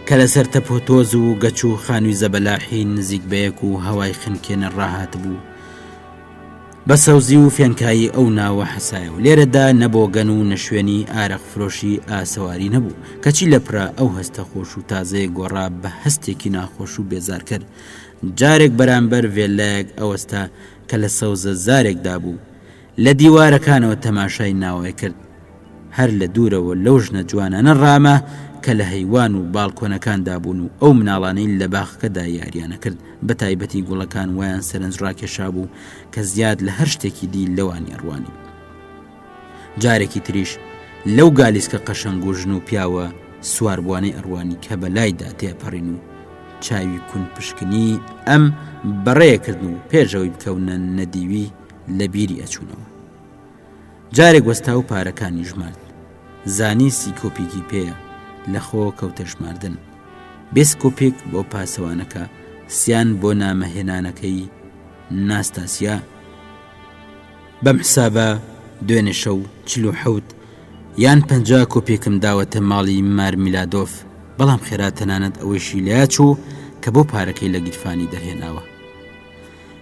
کە لەسەر تەپۆتۆز و گەچ و خانووی زەبەلاحی نزیک بەیەک و هەوای خنکێنە ڕاهاتبوو بە سەوزی و فێنکایی ئەو ناوە حەسایەوە. لێرەدا نە بۆگەن و نە شوێنی ئارەق فرۆشی ئاسەواری نەبوو، کەچی لەپرا ئەو هەستە خۆش و تازەیە گۆڕا بە هەستێکی ناخۆش و بێزارکەر. جارێک بەرامبەر ڤێللایەک ئەوەستا کە لە سەوزە زارێکدا بوو. لە دیوارەکانەوە تەماشای ناوەی کرد. هەر لە دوورەوە لەو ژنە جوانانە ڕاما کە لە هەیوان و باڵکۆنەکاندا بوون و ئەو مناڵانەی لە باخەکەدا یاریان ئەکرد، بە تایبەتی گوڵەکان وایان سەرنج ڕاکێشابوو کە زیاد لە هەر شتێکی دی لەوانی ئەڕوانی. جارێکی تریش لەو گالیسکە قەشەنگ و ژن و پیاوە سواربووانەی ئەڕوانی کە بە لایدا تێپەڕین و چاوی کون پشکنی ئەم بەڕێکردن و پێشەوەی بکەونە نەدیوی لە بیری ئەچوونەوە. جارێک وەستا و پارەکانی ژمارد. زانی سی کۆپیکی پێیە، لە خۆ کەوتە ژماردن. بیست کۆپیک بۆ پاسەوانەکە، سیان بۆ نامە هێنانەکەی ناستاسیا. بەم حسابە دوێنێ شەو 47 یان 50 کۆپێکم داوەتە ماڵی مارمیلادۆف، بەڵام خێرا تەنانەت ئەوەیشی لەیا چوو کە بۆ پارەکەی لە گیرفانی دەرهێناوە.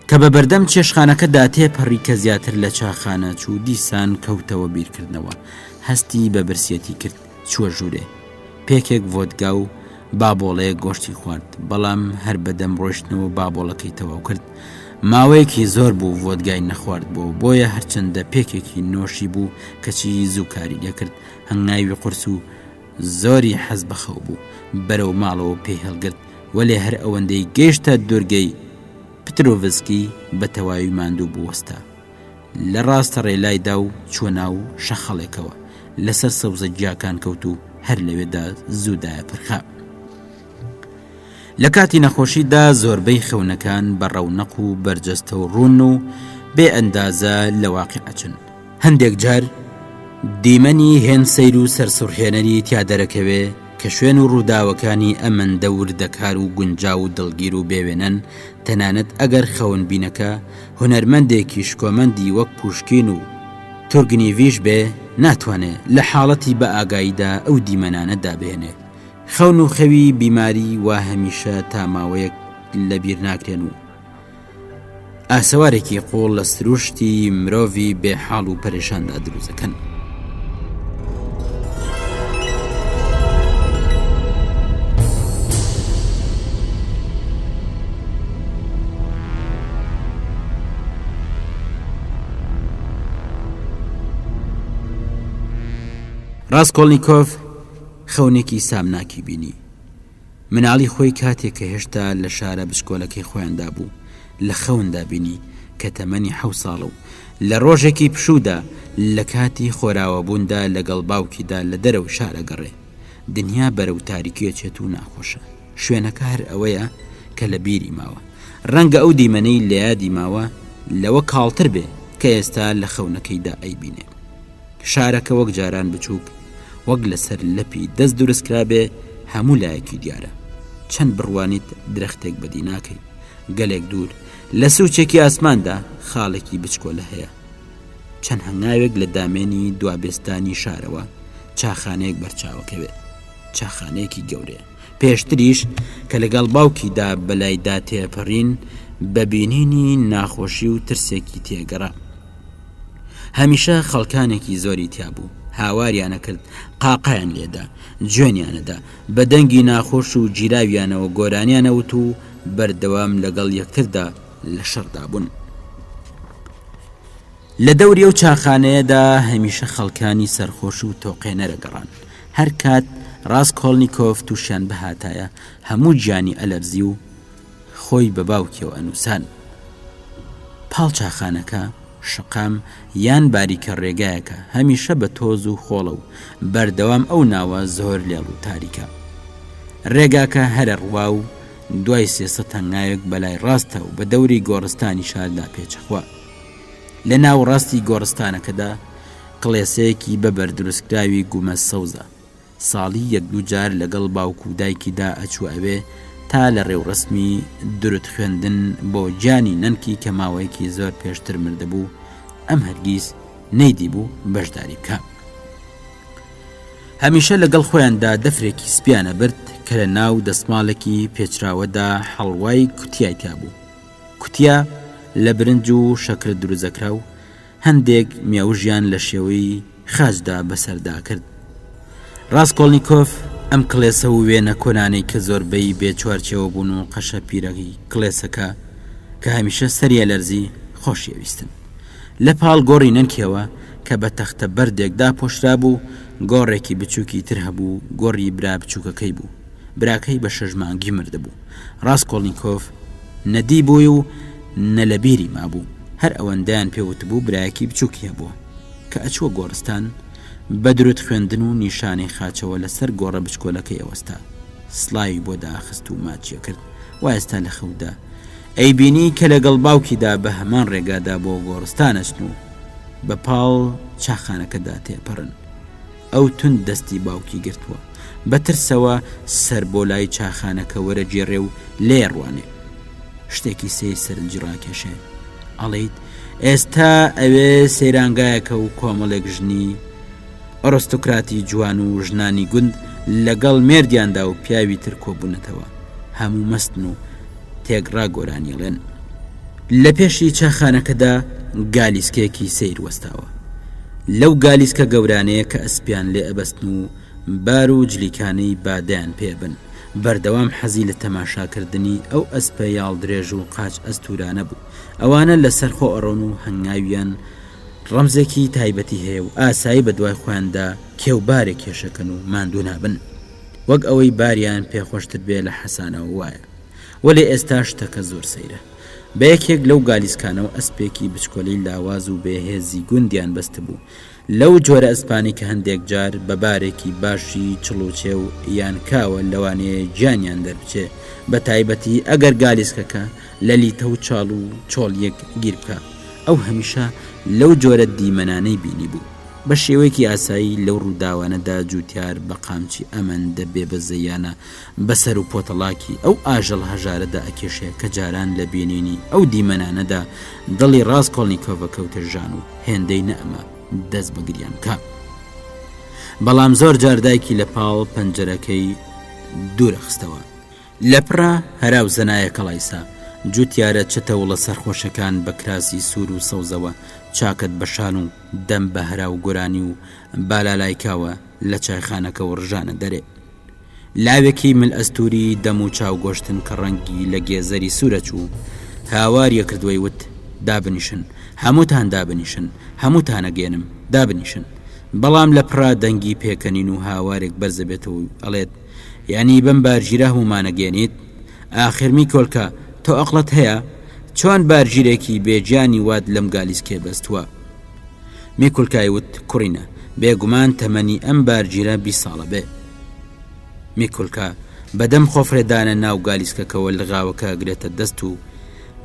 کە بە بەردەم چێشتخانەکەدا تێپەڕی کە زیاتر لە چاخانە چوو دیسان کەوتەوە بیرکردنەوە هەستی بە برسیەتی کرد چووە ژوورێ پێکێک ڤۆدگا و بابۆڵەیەک گۆشتی خوارد بەڵام هەر بەدەم ڕۆشتنەوە بابۆڵەکەی تەواو کرد ماوەیەکی زۆر بوو ڤۆدگای نەخوارد بۆ بۆیە هەرچەندە پێکێکی نۆشی بوو کەچی زوو کاری لێکرد هەنگاوی قورس و زۆری حەز بەخەو بوو بەرەو ماڵەوە پێی هەڵگرت وەلێ هەر ئەوەندەی گەیشتە دورگەی پترۆڤسکی بە تەواوی ماندوو بوو وەستا لە ڕاستە ڕێ لایدا و چووە ناو شەخەڵێکەوە لەسەر سەوزە گیاکان کەوت و هەر لەوێدا زوو دایە پرخە. لە کاتی نەخۆشیدا زۆربەی خەونەکان بە ڕەونەق و بەرجەستە و ڕوون و بێ ئەندازە لە واقع ئەچن. هەندێک جار دیمەنی هێند سەیر و سەرسوڕهێنەری تیا دەرەکەوێ کە شوێن و ڕووداوەکانی ئەمەندە وردەکار و گونجاو و دڵگیر و بێوێنەن تەنانەت ئەگەر خەونبینەکە هونەرمەندێکی شکۆمەندی وەک پوشکین و تورگنیڤیش بێ ناتوانێ لە حاڵەتی بە ئاگاییدا ئەو دیمەنانە دابهێنێ. خەون و خەوی بیماری وا هەمیشە تا ماوەیەک لە بیر ناکرێن و ئاسەوارێکی قوڵ لە سروشتی مرۆڤی بێ حاڵ و پەرێشاندا دروست دەکەن. ڕاسکۆڵنیکۆف خەونێکی سامناکی بینی. مناڵی خۆی کاتێک کە هێشتا لە شارە بچکۆلەکەی خۆیاندا بوو، لە خەوندا بینی کە تەمەنی حەو ساڵە و لە ڕۆژێکی پشوودا لە کاتی خۆراوابووندا لەگەڵ باوکیدا لە دەرەوەی شار ئەگەڕێ. دنیا بەرەو تاریکی ئەچێت و ناخۆشە. شوێنەکە هەر ئەوەیە کە لە بیری ماوە. ڕەنگە ئەو دیمەنەی لە یادی ماوە لەوە کاڵتر بێ کە ئێستا لە خەونەکەیدا ئەیبینێ. شارەکە وەک جاران بچووک، وەک لەسەر لەپی دەست دروست کرابێ، هەموو لایەکی دیارە. چەند بڕوانیت درەختێک بەدی ناکەی. گەلێک دوور، لە سووچێکی ئاسماندا خاڵێکی بچکۆلە هەیە. چەند هەنگاوێک لە دامێنی دوابێستانی شارەوە، چاخانەیەک بەرچاوەکەوێ. چاخانەیەکی گەورەیە. پێشتریش کە لەگەڵ باوکیدا بەلایدا تێپەڕین، بە بینینی ناخۆشی و ترسێکی تێگەڕا. هەمیشە خەڵکانێکی زۆری تیا بوو، هاواریان ئەکرد، قاقایان لێدا، جوێنیان ئەدا، بە دەنگی ناخۆش و گیراویانەوە گۆرانیان ئەوت و بەردەوام لەگەڵ یەکتردا لە شەڕدا بوون. لە دەوری ئەو چاخانەیەدا هەمیشە خەڵکانی سەرخۆش و تۆقێنەر ئەگەڕان. هەر کات ڕاسکۆڵنیکۆف تووشیان بهاتایە، هەموو گیانی ئەلەرزی و خۆی بە باوکیەوە ئەنووسان. پاڵ چاخانەکە، شەقام یان باریکە ڕێگایەکە هەمیشە بە تۆز و خۆڵە و بەردەوام ئەو ناوە زۆر لێڵ و تاریکە. ڕێگاکە هەر ئەڕوا و. دوای 300 هەنگاوێک بەلای ڕاستە و بە دەوری گۆڕستانی شاردا پێچەخوا. لە ناوەڕاستی گۆڕستانەکەدا کڵێسەیەکی بە بەرد دروستکراوی گومەز سەوزە. ساڵی یەک دوو جار لەگەڵ باوک و دایکیدا ئەچووە ئەوێ تا لە ڕێوڕەسمی دروود خوێندن بۆ گیانی نەنکی کە ماوەیەکی زۆر پێشتر مردبوو، ئەم هەرگیز نەیدیبوو بەشداری بکا. هەمیشە لەگەڵ خۆیاندا دەفرێکی سپیان ئەبرد کە لە ناو دەسماڵێکی پێچراوەدا حەڵوای کوتیای تیا بوو. کوتیا لە برنج و شەکر دروست دەکرا و هەندێک مێوژیان لە شێوەی خاچدا بەسەردا کرد. ڕاسکۆڵنیکۆف ئەم کڵێسە و وێنە کۆنانەی کە زۆربەی بێ چوارچێوە بوون و قەشە پیرەی کڵێسەکە کە هەمیشە سەری ئەلەرزی خۆشی ئەویستن. لە پاڵ گۆڕی نەنکیەوە کە بە تەختە بەردێک داپۆشرابوو، گۆڕێکی بچووکی تر هەبوو، گۆڕی برا بچووکەکەی بوو. براکەی بە شەش مانگی مردبوو. ڕاسکۆڵنیکۆف نە دیبووی و نە لە بیری مابوو. هەر ئەوەندەیان پێ وتبوو برایەکی بچووکی هەبووە. کە ئەچووە گۆڕستان، بە دروود خوێندن و نیشانەی خاچەوە لە سەر گۆڕە بچکۆلەکەی ئەوەستا. سڵاوی بۆ داخست و ماچی ئەکرد. وا ئێستا لە خەودا ئەیبینی کە لەگەڵ باوکیدا بە هەمان ڕێگادا بۆ گۆڕستان ئەچن و بە پاڵ چاخانەکەدا تێپەڕن. ئەو توند دەستی باوکی گرتووە. بە ترسەوە سەر بۆ لای چاخانەکە وەرەگێڕێ و لێی ڕوانێ. شتێکی سەیر سەرنجی ڕاکێشێ. ئەڵێیت ئێستا ئەوێ سەیرانگایەکە و کۆمەڵێک ژنی ئەرستۆکراتی جوان و ژنانی گوند لەگەڵ مێردیاندا و پیاوی تر کۆبوونەتەوە. هەموو مەستن و تێکڕا گۆرانی ئەڵێن. لە پێشی چاخانەکەدا گالیسکەیەکی سەیر وەستاوە. لەو گالیسکە گەورانەیە کە ئەسپیان لێ ئەبەستن و بار و جلیکانەی بادەیان پێ ئەبن. بەردەوام حەزی لە تەماشاکردنی ئەو ئەسپە یاڵ درێژ و قاچ ئەستوورانە بوو. ئەوانە لەسەر خۆ ئەڕۆن و هەنگاویان ڕەمزێکی تایبەتی هەیە و ئاسایی بە دوای خۆیاندا کێو بارێک کێشەکەن و ماندوو نابن. وەک ئەوەی باریان پێ خۆشتر بێ لە حەسانەوە وایە. وەلێ ئێستا شتەکە زۆر سەیرە. بە یەکێک لەو گالیسکانەوە ئەسپێکی بچکۆلەی لاواز و بێ هێزی گوندیان بەستبوو. لەو جۆرە ئەسپانەی کە هەندێک جار بە بارێکی باشی چڵوچێ و یان کاوە لەوانەیە گیانیان دەربچێ، بە تایبەتی ئەگەر گالیسکەکە لە لیتە و چاڵ و چۆڵییەک گیر بکا. ئەو هەمیشە لەو جۆرە دیمەنانەی بینیبوو. بە شێوەیەکی ئاسایی لەو ڕووداوانەدا جووتیار بە قامچی ئەمەندە بێبەزەییانە بە سەر و پۆتەڵاکی ئەو ئاژەڵە هەژارەدا ئەکێشێ کە جاران لە بینینی ئەو دیمەنانەدا دڵی ڕاسکۆڵنیکۆڤ کەوتە ژان و هێندەی نەئەما دەست بە گریان بکا. بەڵام زۆر جار دایکی لە پاڵ پەنجەرەکەی دوورە خستەوە. لەپڕا هەرا و زەنایە کەڵایسا، جووتیارە چەتەوڵە سەرخۆشەکان بە کراسی سوور و سەوزەوە چاکەت بە شان و دەم بە هەرا و گۆرانی و بالالایکاوە لە چایخانەکەوە ڕژانە دەرێ. لاوێکی مل ئەستووری دەم و چاو گۆشتن کە ڕەنگی لە گێزەری سوورە چوو، هاواری ئەکرد وەی وت، دابنیشن، هەمووتان دابنیشن، هەمووتان ئەگێنم، دابنیشن. بەڵام لە پڕا دەنگی پێکەنین و هاوارێک بەرز ئەبێتەوە و ئەڵێت، یانی بەم بارگیرە هەموومان ئەگێنیت؟ ئاخر میکۆلکا، تۆ ئەقڵت هەیە؟ چۆن بارگیرێکی بێ گیانی وات لەم گالیسکەیە بەستووە؟ میکولکای وت، کوڕینە، بێگومان تەمەنی ئەم بارگیرە 20 ساڵە بێ. میکولکا بەدەم خۆفرێدانە ناو گالیسکەکەوە لغاوەکە ئەگرێتە دەست و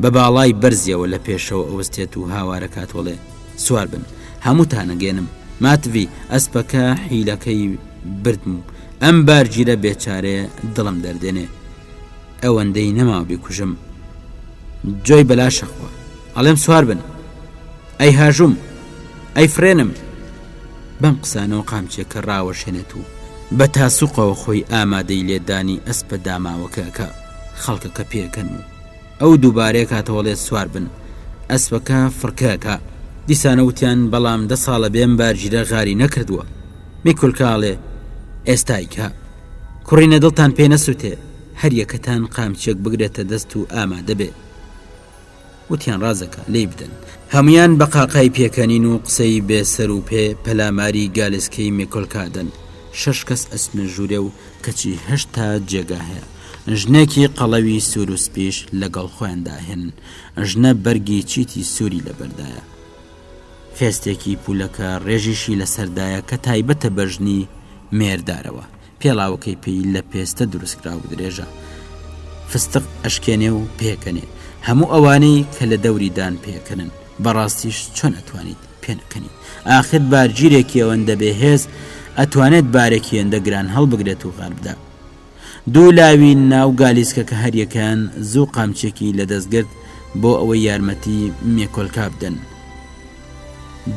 بە باڵای بەرزیەوە لە پێشەوە ئەوەستێت و هاوارەکات وەڵێ سوار بن هەمووتان ئەگەێنم ماتڤی ئەسپەکە حیلەکەی بردم و ئەم بارگیرە بێچارەیە دڵم دەردێنێ ئەوەندەی نەماوە بیکوژم جۆی بەلاشەخوا ئەڵێم سوار بن ئەی هاژوم ئەی فرێنم بەم قسانەوە قامچێکە ڕاوەشێنێت و بە تاسوقەوە خۆی ئامادەی لێدانی ئەسپە داماوەکەکە خەڵکەکە پێکەن و ئەو دووبارەیە کاتەوەڵێ سوار بن ئەسپەکە فڕکەکە دیسانە وتیان بەڵام دە ساڵە بێم بارگیرە غاری نەکردووە میکولکا ئەڵێ ئێستای کە کوڕینە دڵتان پێ نەسووتێ هەر یەکەتان قامچێک بگرێتە دەست و ئامادە بێ وتیان ڕازەکە لێی بدەن هەمویان بە قاقای پێکەنین و قسەی بێ سەر و پێ پەلاماری گالسکەی مێکۆلکا دەن شەش کەس ئەچنە ژوورێ و کەچی هێشتا جێگا هەیە ژنێکی قەڵەوی سوور و سپیش لەگەڵ خۆیاندا ئەهێنن ژنە بەرگی چیتی سووری لەبەردایە فێستێکی پولەکە ڕێژیشی لەسەردایە کە تایبەتە بە ژنی مێردارەوە، پێڵاوەکەی پێی لە پێستە دروستکراو و درێژە. فستق ئەشکێنێ و پێکەنێ. هەموو ئەوانەی کە لە دەوری دان پێکەنن. بەڕاستیش چۆن ئەتوانیت پێنەکەنیت؟ ئاخر بارگیرێکی ئەوەندە بێ هێز ئەتوانێت بارێکی هێندە گران هەڵبگرێت و غار بدا؟ دوو لاوی ناو گالیسکەکە هەریەکەیان زوو قامچێکی لەدەست گرت بۆ ئەوەی یارمەتی مێکۆلکا بدەن.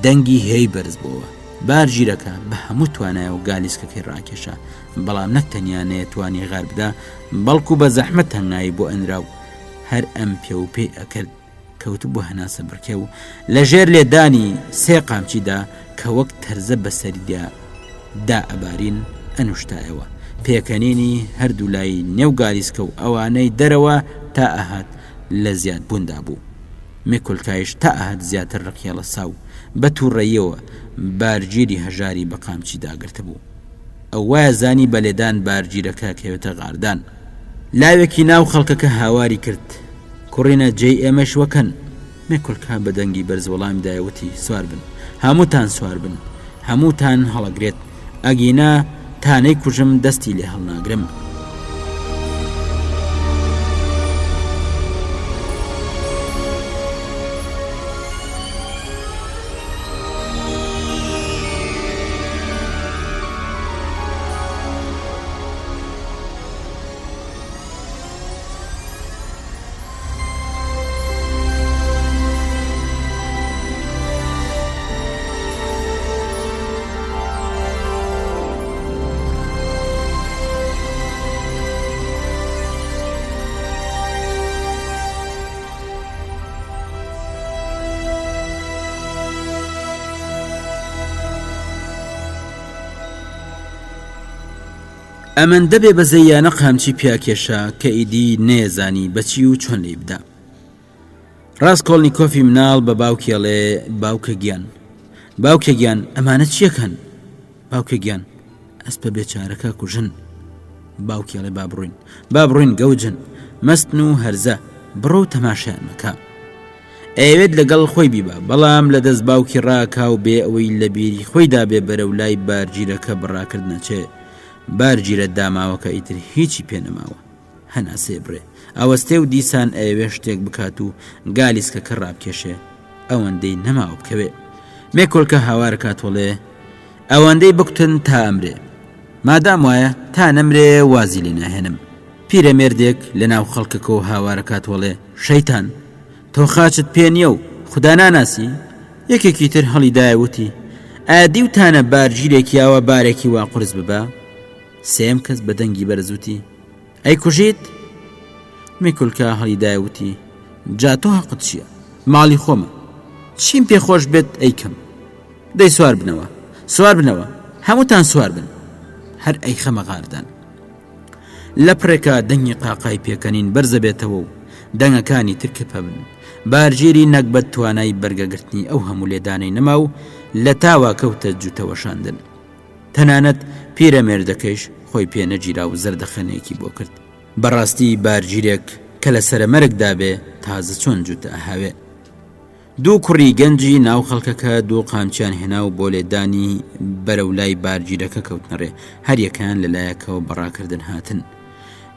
دەنگی هێی بەرز بۆوە. بارگیرەکە بە هەموو توانایەوە گالیسکەکەی ڕاکێشا، بەڵام نەک تەنیا نەیەتوانی غار بدا، بەڵکو بە زەحمەت هەنگاوی بۆ ئەنرا و هەر ئەم پێ و پێی ئەکرد. کەوتبووە هەناسە بڕکێ و لە ژێر لێدانی سێ قامچیدا کە وەک تەرزە بەسەریدا دا ئەبارین ئەنوشتایەوە. پێکەنینی هەردوو لای نێو گالیسکە و ئەوانەی دەرەوە تا ئەهات لە زیادبووندا بوو. میکولکایش تا ئەهات زیاتر ڕقی هەڵەسا و بە تووڕەییەوە بارگیری هەژاری بە قامچی داگرتبوو. ئەو وایەزانی بە لێدان بارگیرەکە ئەکەوێتە غاردان. لاوێکی ناو خەڵکەکە هاواری کرد، کوڕینە جێی ئێمەش وەکەن. مێکولکا بە دەنگی بەرز وەڵامی دایە وتی، سوار بن. هەمووتان سوار بن. هەمووتان هەڵەگرێت. ئەگینا تا نەیکوژم دەستی لێ هەڵناگرم. ئەمەندە بێ بەزەییانە قامچی پیا کێشا کە ئیدی نەیەزانی بە چی و چۆن لێی بدا. ڕاسکۆڵنیکۆفی مناڵ بە باوکی ئەڵێ باوکە گیان، باوکە گیان ئەمانە چیەکەن؟ باوکە گیان ئەسپە بێچارەکە کوژن. باوکی ئەڵێ با بڕۆین، با بڕۆین گەوجن، مەستن و هەرزە، بڕۆ و تەماشایان مەکە. ئەیەوێت لەگەڵ خۆی بیبا، بەڵام لە دەست باوکی ڕاکا و بێ ئەوەی لە بیری خۆیدا بێ بەرەو لای بارگیرەکە بە ڕاکردن ئەچێ. بارگیرە داماوەکە ئیتر هیچی پێ نەماوە. هەناسەیە بڕێ. ئەوەستێ و دیسان ئەیەوێ شتێک بکات و گالیسکەکە ڕابکێشێ. ئەوەندەی نەماوە بکەوێ. مێکۆلکە هاوار ئەکات و ئەڵێ، ئەوەندەی بکوتن تا ئەمرێ. مادام وایە، تا نەمرێ وازی لێ ناهێنم. پیرەمێردێک لە ناو خەڵکەکەوە هاوار ئەکات و ئەڵێ، شەیتان! تۆ خاچت پێ نییە و خودا ناناسی؟ یەکێکی تر هەڵیدایە وتی، ئایا دیوتانە بارگیرێکی ئاوا بارێکی وا قورس ببا؟ سێیەم کەس بە دەنگی بەرز وتی، ئەیکوژیت؟ میکولکا هەڵیدایە وتی، جا تۆ هەقت چییە؟ ماڵی خۆمە، چیم پێ خۆش بێت ئەیکەم. دەی سوار بنەوە، سوار بنەوە، هەمووتان سوار بن، هەر ئەیخەمە غاردان. لە پڕێکا دەنگی قاقای پێکەنین بەرزەبێتەوە و دەنگەکانی تر کپ ئەبن. بارگیری نەگبەت توانای بەرگەگرتنی ئەو هەموو لێدانەی نەما و لە تاوا کەوتە جووتە وەشاندن. تەنانەت پیرەمێردەکەیش خۆی پێ نەگیرا و زەردەخەنەیەکی بۆ کرد. بەڕاستی بارگیرێک کە لە سەرەمەرگدا بێ تازە چۆن جووتە ئەهاوێ. دوو کوڕی گەنجی ناو خەڵکەکە دوو قامچیان هێنا و بۆ لێدانی بەرەو لای بارگیرەکە کەوتنە ڕێ، هەریەکەیان لە لایەکەوە بە ڕاکردن هاتن.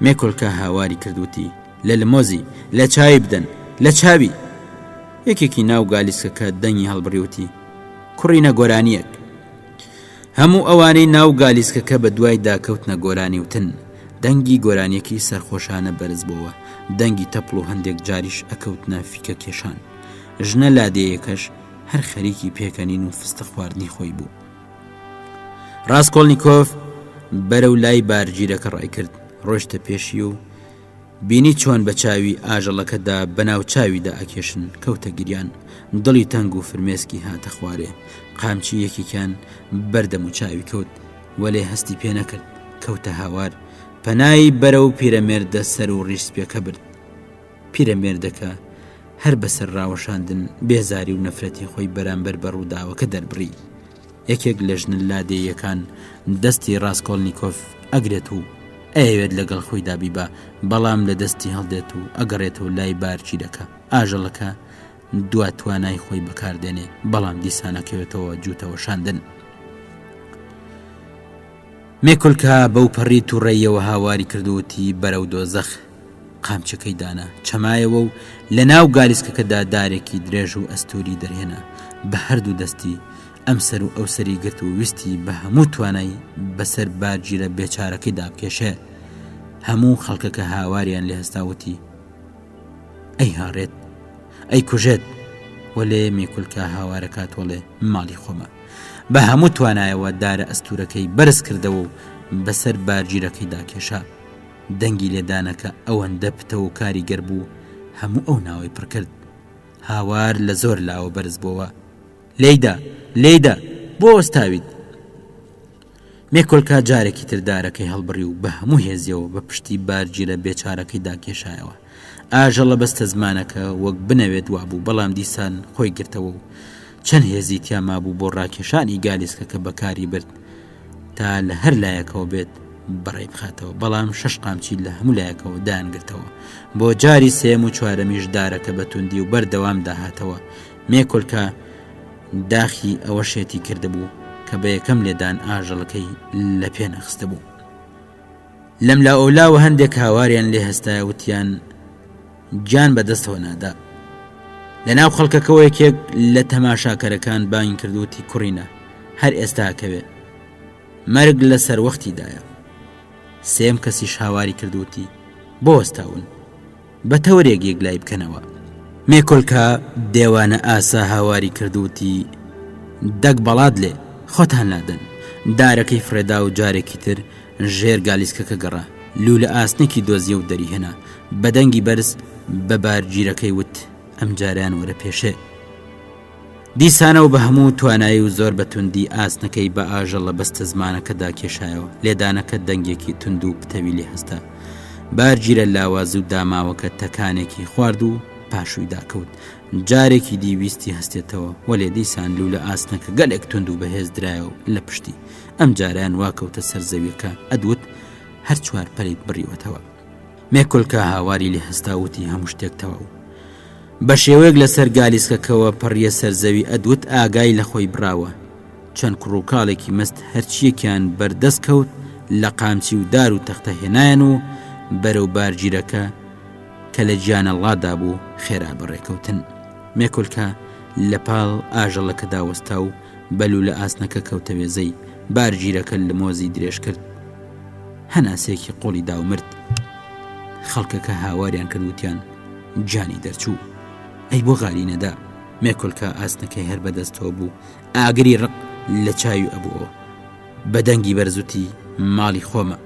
مێکۆلکا هاواری کرد وتی، لە لمۆزی، لە چاوی بدەن، لە چاوی! یەکێکی ناو گالیسکەکە دەنگی هەڵبڕی وتی، کوڕینە گۆرانییەک! هەموو ئەوانەی ناو گالیسکەکە بە دوایدا کەوتنە گۆرانی وتن، دەنگی گۆرانیەکی سەرخۆشانە بەرز بۆوە، دەنگی تەپڵ و هەندێک جاریش ئەکەوتنە فیکە کێشان. ژنە لادێیەکەش هەر خەریکی پێکەنین و فستق خواردنی خۆی بوو. ڕاسکۆڵنیکۆف بەرەو لای بارگیرەکە ڕایکرد، ڕۆیشتە پێشی و بینی چۆن بە چاوی ئاژەڵەکەدا بە ناو چاویدا ئەکێشن، کەوتە گریان، دڵی تەنگ و فرمێسکی هاتە خوارێ، قامچی یەکێکیان بەر دەموچاوی کەوت، وەلێ هەستی پێ نەکرد، کەوتە هاوار، پەنای بەرەو پیرەمێردە سەر و ڕیش سپیەکە برد. پیرەمێردەکە هەر بە سەر ڕاوەشاندن بێزاری و نەفرەتی خۆی بەرامبەر بە ڕووداوەکە دەربڕی. یەکێک لە ژنە لادێیەکان دەستی ڕاسکۆڵنیکۆف ئەگرێت و ئەیەوێت لەگەڵ خۆیدا بیبا، بەڵام لە دەستی هەڵدێت و ئەگەڕێتەوە لای بارگیرەکە. ئاژەڵەکە دوا توانای خۆی بەکاردێنێ، بەڵام دیسان ئەکەوێتەوە جووتەوەشاندن. مێکولکا بەوپەڕی تووڕەییەوە هاواری کرد و وتی، بەرەو دۆزەخ! قامچەکەی دانا، چەمایەوە و لە ناو گالیسکەکەدا دارێکی درێژ و ئەستووری دەرهێنا، بە هەردوو دەستی ئەم سەر و ئەو سەری گرت و ویستی بە هەموو توانای بەسەر بارگیرە بێچارەکەیدا بکێشێ. هەموو خەڵکەکە هاواریان لێ هەستا وتی، ئەی هاڕێت، ئەی کوژێت، وەلێ مێکولکە هاوارەکات وەڵێ ماڵی خۆمە. بە هەموو توانایەوە دارە ئەستوورەکەی بەرز کردەوە و بەسەر بارگیرەکەیدا کێشا. دەنگی لێدانەکە ئەوەندە پتەو و کاریگەر بوو هەموو ئەو ناوەی پڕ کرد. هاوار لە زۆر لاوە بەرز بۆوە. لێیدە! لێیدە! بۆ وەستاویت؟ مێکۆلکا جارێکی تر دارەکەی هەڵبڕی و بە هەموو هێزیەوە بە پشتی بارگیرە بێچارەکەیدا کێشایەوە. ئاژەڵە بەستەزمانەکە وەک بنەوێت وابوو بەڵام دیسان خۆی گرتەوە و چەند هێزی تیا مابوو بۆ ڕاکێشانی گالیسکەکە بەکاری برد تا لە هەر لایەکەوە بێت بەڕێی بخاتەوە بەڵام شەش قامچی لە هەموو لایەکەوە دایانگرتەوە بۆ جاری سێم و چوارەمیش دارەکە بە توندی و بەردەوام داهاتەوە مێکۆلکە داخی ئەوە شێتی کردبوو کە بە یەکەم لێدان ئاژەڵەکەی لە پێ نەخستبوو لەم لا ئەولاوە هەندێک هاواریان لێ هەستایە وتیان گیان بەدەستەوە نادا لە ناو خەڵکەکەەوە یەکێک لە تەماشاکەرەکان بانگ کردوتی کوڕینە هەر ئێستا کەوێ مەرگ لە سەروەختیدایە سێم کەسیش هاواری کردوتی بۆ وەستاون بە تەورێک یەکلای بکەنەوە. مێکۆلکا دێوانە ئاسا هاواری کرد و وتی، دەک بەڵات لێ، خۆتان لادەن. دارەکەی فڕێدا و جارێکی تر ژێر گالیسکەکە گەڕا. لوولە ئاسنێکی دۆزییە و دەریهێنا. بە دەنگی بەرز بە بارگیرەکەی وت، ئەمجارەیان وەرە پێشێ. دیسانەوە بە هەموو توانایی و زۆر بە توندی ئاسنەکەی بە ئاژەڵە بەستەزمانەکەدا کێشایەوە، لێدانەکە دەنگێکی توند و پتەوی لێ هەستا. بارگیرە لاواز و داماوەکە تەکانێکی خوارد و پاشووی داکەوت. جارێکی دی ویستی هەستێتەوە، وەلێ دیسان لوولە ئاسنەکە گەلێک توند و بەهێز درایەوە لە پشتی. ئەمجارەیان وا کەوتە سەر زەویەکە ئەدوت هەر چوار پەلیت بڕیوەتەوە. مێکۆلکا هاواری لێ هەستا وتی هەموو شتێک تەواو. بە شێوەیەک لەسەر گالیسکەکەوە پەڕیە سەر زەوی ئەدوت ئاگای لە خۆی بڕاوە. چەند کوڕ و کاڵێکی مەست هەرچییەکیان بەردەست کەوت لە قامچی و دار و تەختە هێنایان و بەرەو بارگیرەکە کە لە گیانەڵڵادا بوو خێرا بەڕێکەوتن. مێکۆلکا لە پاڵ ئاژەڵەکەدا وەستا و بە لوولە ئاسنەکە کەوتە وێزەی. بارگیرەکە لمۆزی درێژ کرد. هەناسەیەکی قوڵی دا و مرد. خەڵکەکە هاواریان کرد وتیان گیانی دەرچوو. ئەی بۆ غاری نەدا؟ مێکۆلکا ئاسنەکەی هەر بەدەستەوە بوو، ئاگری ڕق لە چاوی ئەبووەوە. بە دەنگی بەرز وتی ماڵی خۆمە.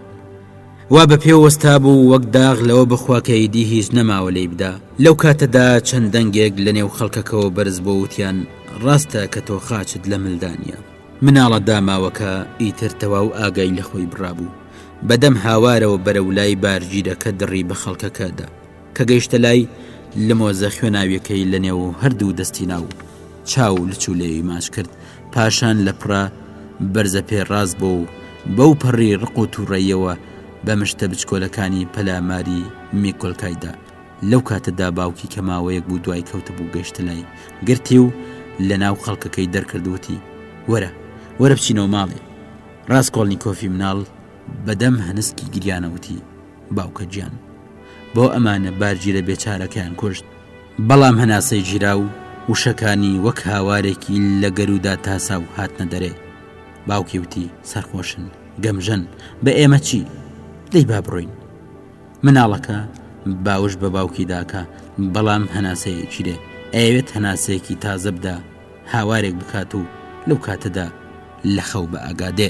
وا بە پێ وەستا بوو وەک داغ لەوە بخوا کە ئیدی هیچ نەماوە لێی بدا. لەو کاتەدا چەند دەنگێک لە نێو خەڵکەکەوە بەرز بۆ وتیان ڕاستە کە تۆ خاچت لە ملدا نییە. مناڵە داماوەکە ئیتر تەواو ئاگای لە خۆی بڕابوو. بە دەم هاوارەوە بەرەو لای بارگیرەکە دڕی بە خەڵکەکە دا. کە گەیشتە لای، لمۆزە خوێناویەکەی لە نێو هەردوو دەستی نا و چاو و لچ و لێوی ماچ کرد، پاشان لە پڕا بەرزە پێ ڕاست بۆ و بەو پەڕی ڕق و تووڕەییەوە بە مشتە بچکۆلەکانی پەلاماری میکۆلکای دا. لەو کاتەدا باوکی کە ماوەیەک بوو دوای کەوتبوو گەیشتە لای، گرتی و لە ناو خەڵکەکەی دەرکرد و وتی، وەرە، وەرە بچینەوە ماڵێ. ڕاسکۆڵنیکۆفی مناڵ بە دەم هەنسکی گریانە وتی، باوکە گیان، بۆ ئەمانە بارگیرە بێچارەکەیان کوشت؟ بەڵام هەناسەی گیرا و وشەکانی وەک هاوارێکی لە گەروودا تاسا و هاتنە دەرێ. باوکی وتی، سەرخۆشن، گەمژەن، بە ئێمە چی؟ دەی با بڕۆین. مناڵەکە باوش بە باوکی داکا بەڵام هەناسەیەکی لێ ئەیەوێت هەناسەیەکی تازە بدا هاوارێک بکات و لەو کاتەدا لە خەو بە ئاگا دێ.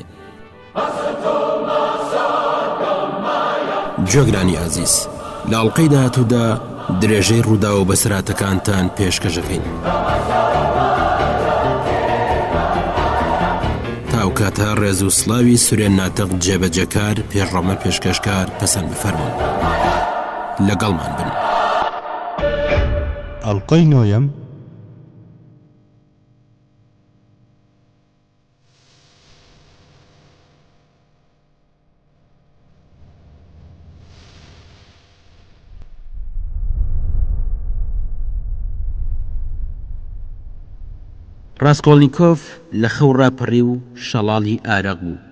گوێگرانی ئازیز لە ئەڵقەی داهاتوودا درێژەی ڕووداو و بەسەرهاتەکانتان پێشکەشەکەین. تا ئەو کاتە ڕێز و سڵاوی سورێن ناتق جێبەجێکار پێشڕەمە پێشکەشکار پەسەند بفەرموون. لەگەڵمان بن. ئەڵقەی نۆیەم. ڕاسکۆڵنیکۆف لە خەو ڕاپەڕی و شەڵاڵی ئارەق بوو،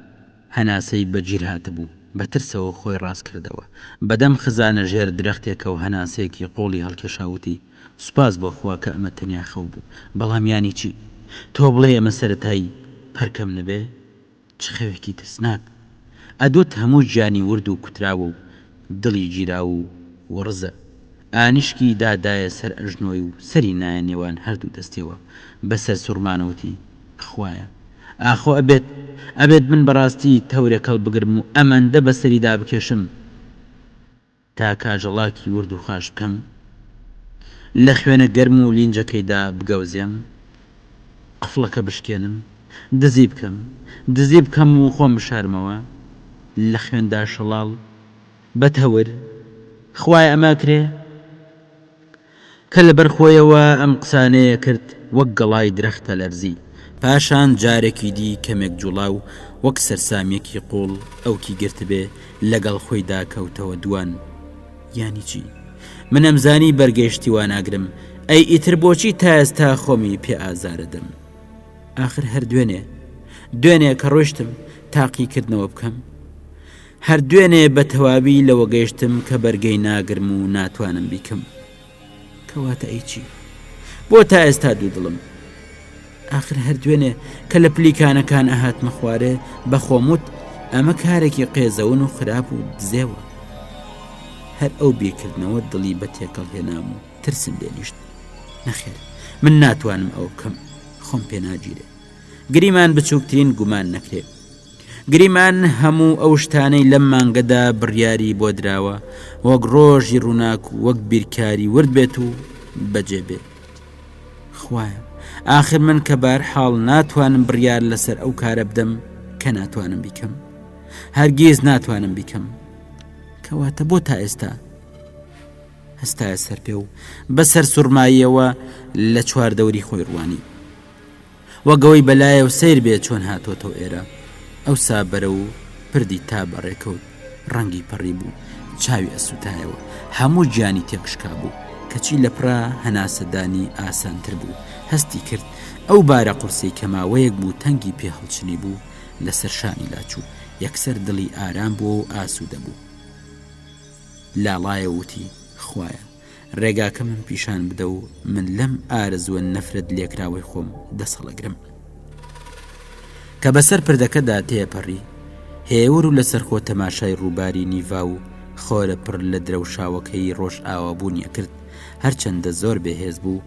هەناسەی بە گیر هاتبوو. بە ترسەوە خۆی ڕاست کردەوە. بە دەم خزانە ژێر درەختێکەوە هەناسەیەکی قووڵی هەڵکێشا وتی، سوپاس بۆ خوا کە ئەمە تەنیا خەو بوو. بەڵام یانی چی؟ تۆ بڵێی ئەمە سەرەتای پەرکەم نەبێ؟ چ خەوێکی ترسناک! ئەدوت هەموو گیانی ورد و کوتراوە و دڵی گیراو و وڕزە. ئانیشکی دادایە سەر ئەژنۆی و سەری نایە نێوان هەردوو دەستیەوە. بە سەرسوڕمانە وتی، خوایە! ئاخۆ ئەبێت، ئەبێت من بەڕاستی تەورێک هەڵبگرم و ئەمەندە بەسەریدا بکێشم تا کاژەڵاکی ورد و خاش بکەم؟ لە خوێنە گەرم و لینجەکەیدا بگەوزێم؟ قفڵەکە بشکێنم؟ دزی بکەم؟ دزی بکەم و خۆم بشارمەوە؟ لە خوێندا شەڵاڵ؟ بە تەور؟ خوایە ئەمە ئەکرێ؟ کە لەبەر خۆیەوە ئەم قسانەیە کرد وەک گەڵای درەختە لەرزی، پاشان جارێکی دی کەمێک جوڵا و وەک سەرسامیەکی قوڵ ئەوکی گرتبێ لەگەڵ خۆیدا کەوتەوە دوان. یانی چی؟ من ئەمزانی بەرگەی شتی وا ناگرم، ئەی ئیتر بۆچی تا ئێستا خۆمی پێ ئازارەدەم؟ ئاخر هەر دوێنێ، دوێنێ کە ڕۆیشتم تاقیکردنەوە بکەم، هەر دوێنێ بە تەواوی لەوە گەیشتم کە بەرگەی ناگرم و ناتوانم بیکەم. کەواتە ئەی چی؟ بۆ تا ئێستا دوودڵم؟ ئاخر هەر دوێنێ کە لە پلیکانەکان ئەهاتمە خوارێ بە خۆم وت ئەمە کارێکی قێزەون و خراپ و دزێوە. هەر ئەو بیرکردنەوە دڵی بە تێکەڵ هێنام و ترسم لێ نیشت. نەخێر من ناتوانم ئەوە بکەم، خۆم پێ ناگیرێ. گریمان بچووکترین گومان نەکرێ. گریمان هەموو ئەو شتانەی لەم مانگەدا بڕیاری بۆ دراوە وەک ڕۆژی ڕووناک و وەک بیرکاری ورد بێت و بەجێ بێ. خوایە ئاخر من کە بارحاڵ ناتوانم بڕیار لەسەر ئەو کارە بدەم کە ناتوانم بیکەم. هەرگیز ناتوانم بیکەم. کەواتە بۆ تا ئێستا هەستایە سەر پێ و بە سەرسوڕماییەوە لە چواردەوری خۆی ڕوانی. وەک ئەوەی بەلایەوە سەیر بێ چۆن هاتۆتەوە ئێرە. ئەوسا بەرەو پردی تا بەڕێ کەوت. ڕەنگی پەڕی بوو، چاوی ئەسووتایەوە، هەموو گیانی تێکشکابوو. کەچی لەپڕا هەناسەدانی ئاسانتر بوو. هەستی کرد ئەو بارە قورسەی کە ماوەیەک بوو تەنگی پێ هەڵچنیبوو، لەسەر شانی لاچوو. یەکسەر دڵی ئارام بووە و ئاسوودە بوو. لاڵایە و وتی، خوایە! ڕێگاکەمم پیشان بدە و من لەم ئارەزووە نەفرەت لێکراوەی خۆم دەست هەڵەگرم. کە بەسەر پردەکەدا تێپەڕی، هێور و لەسەرخۆ تەماشای ڕووباری نیڤا و خۆرە پڕ لە درەوشاوەکەی ڕۆژئاوابوونی ئەکرد، هەرچەندە زۆر بێهێز بوو،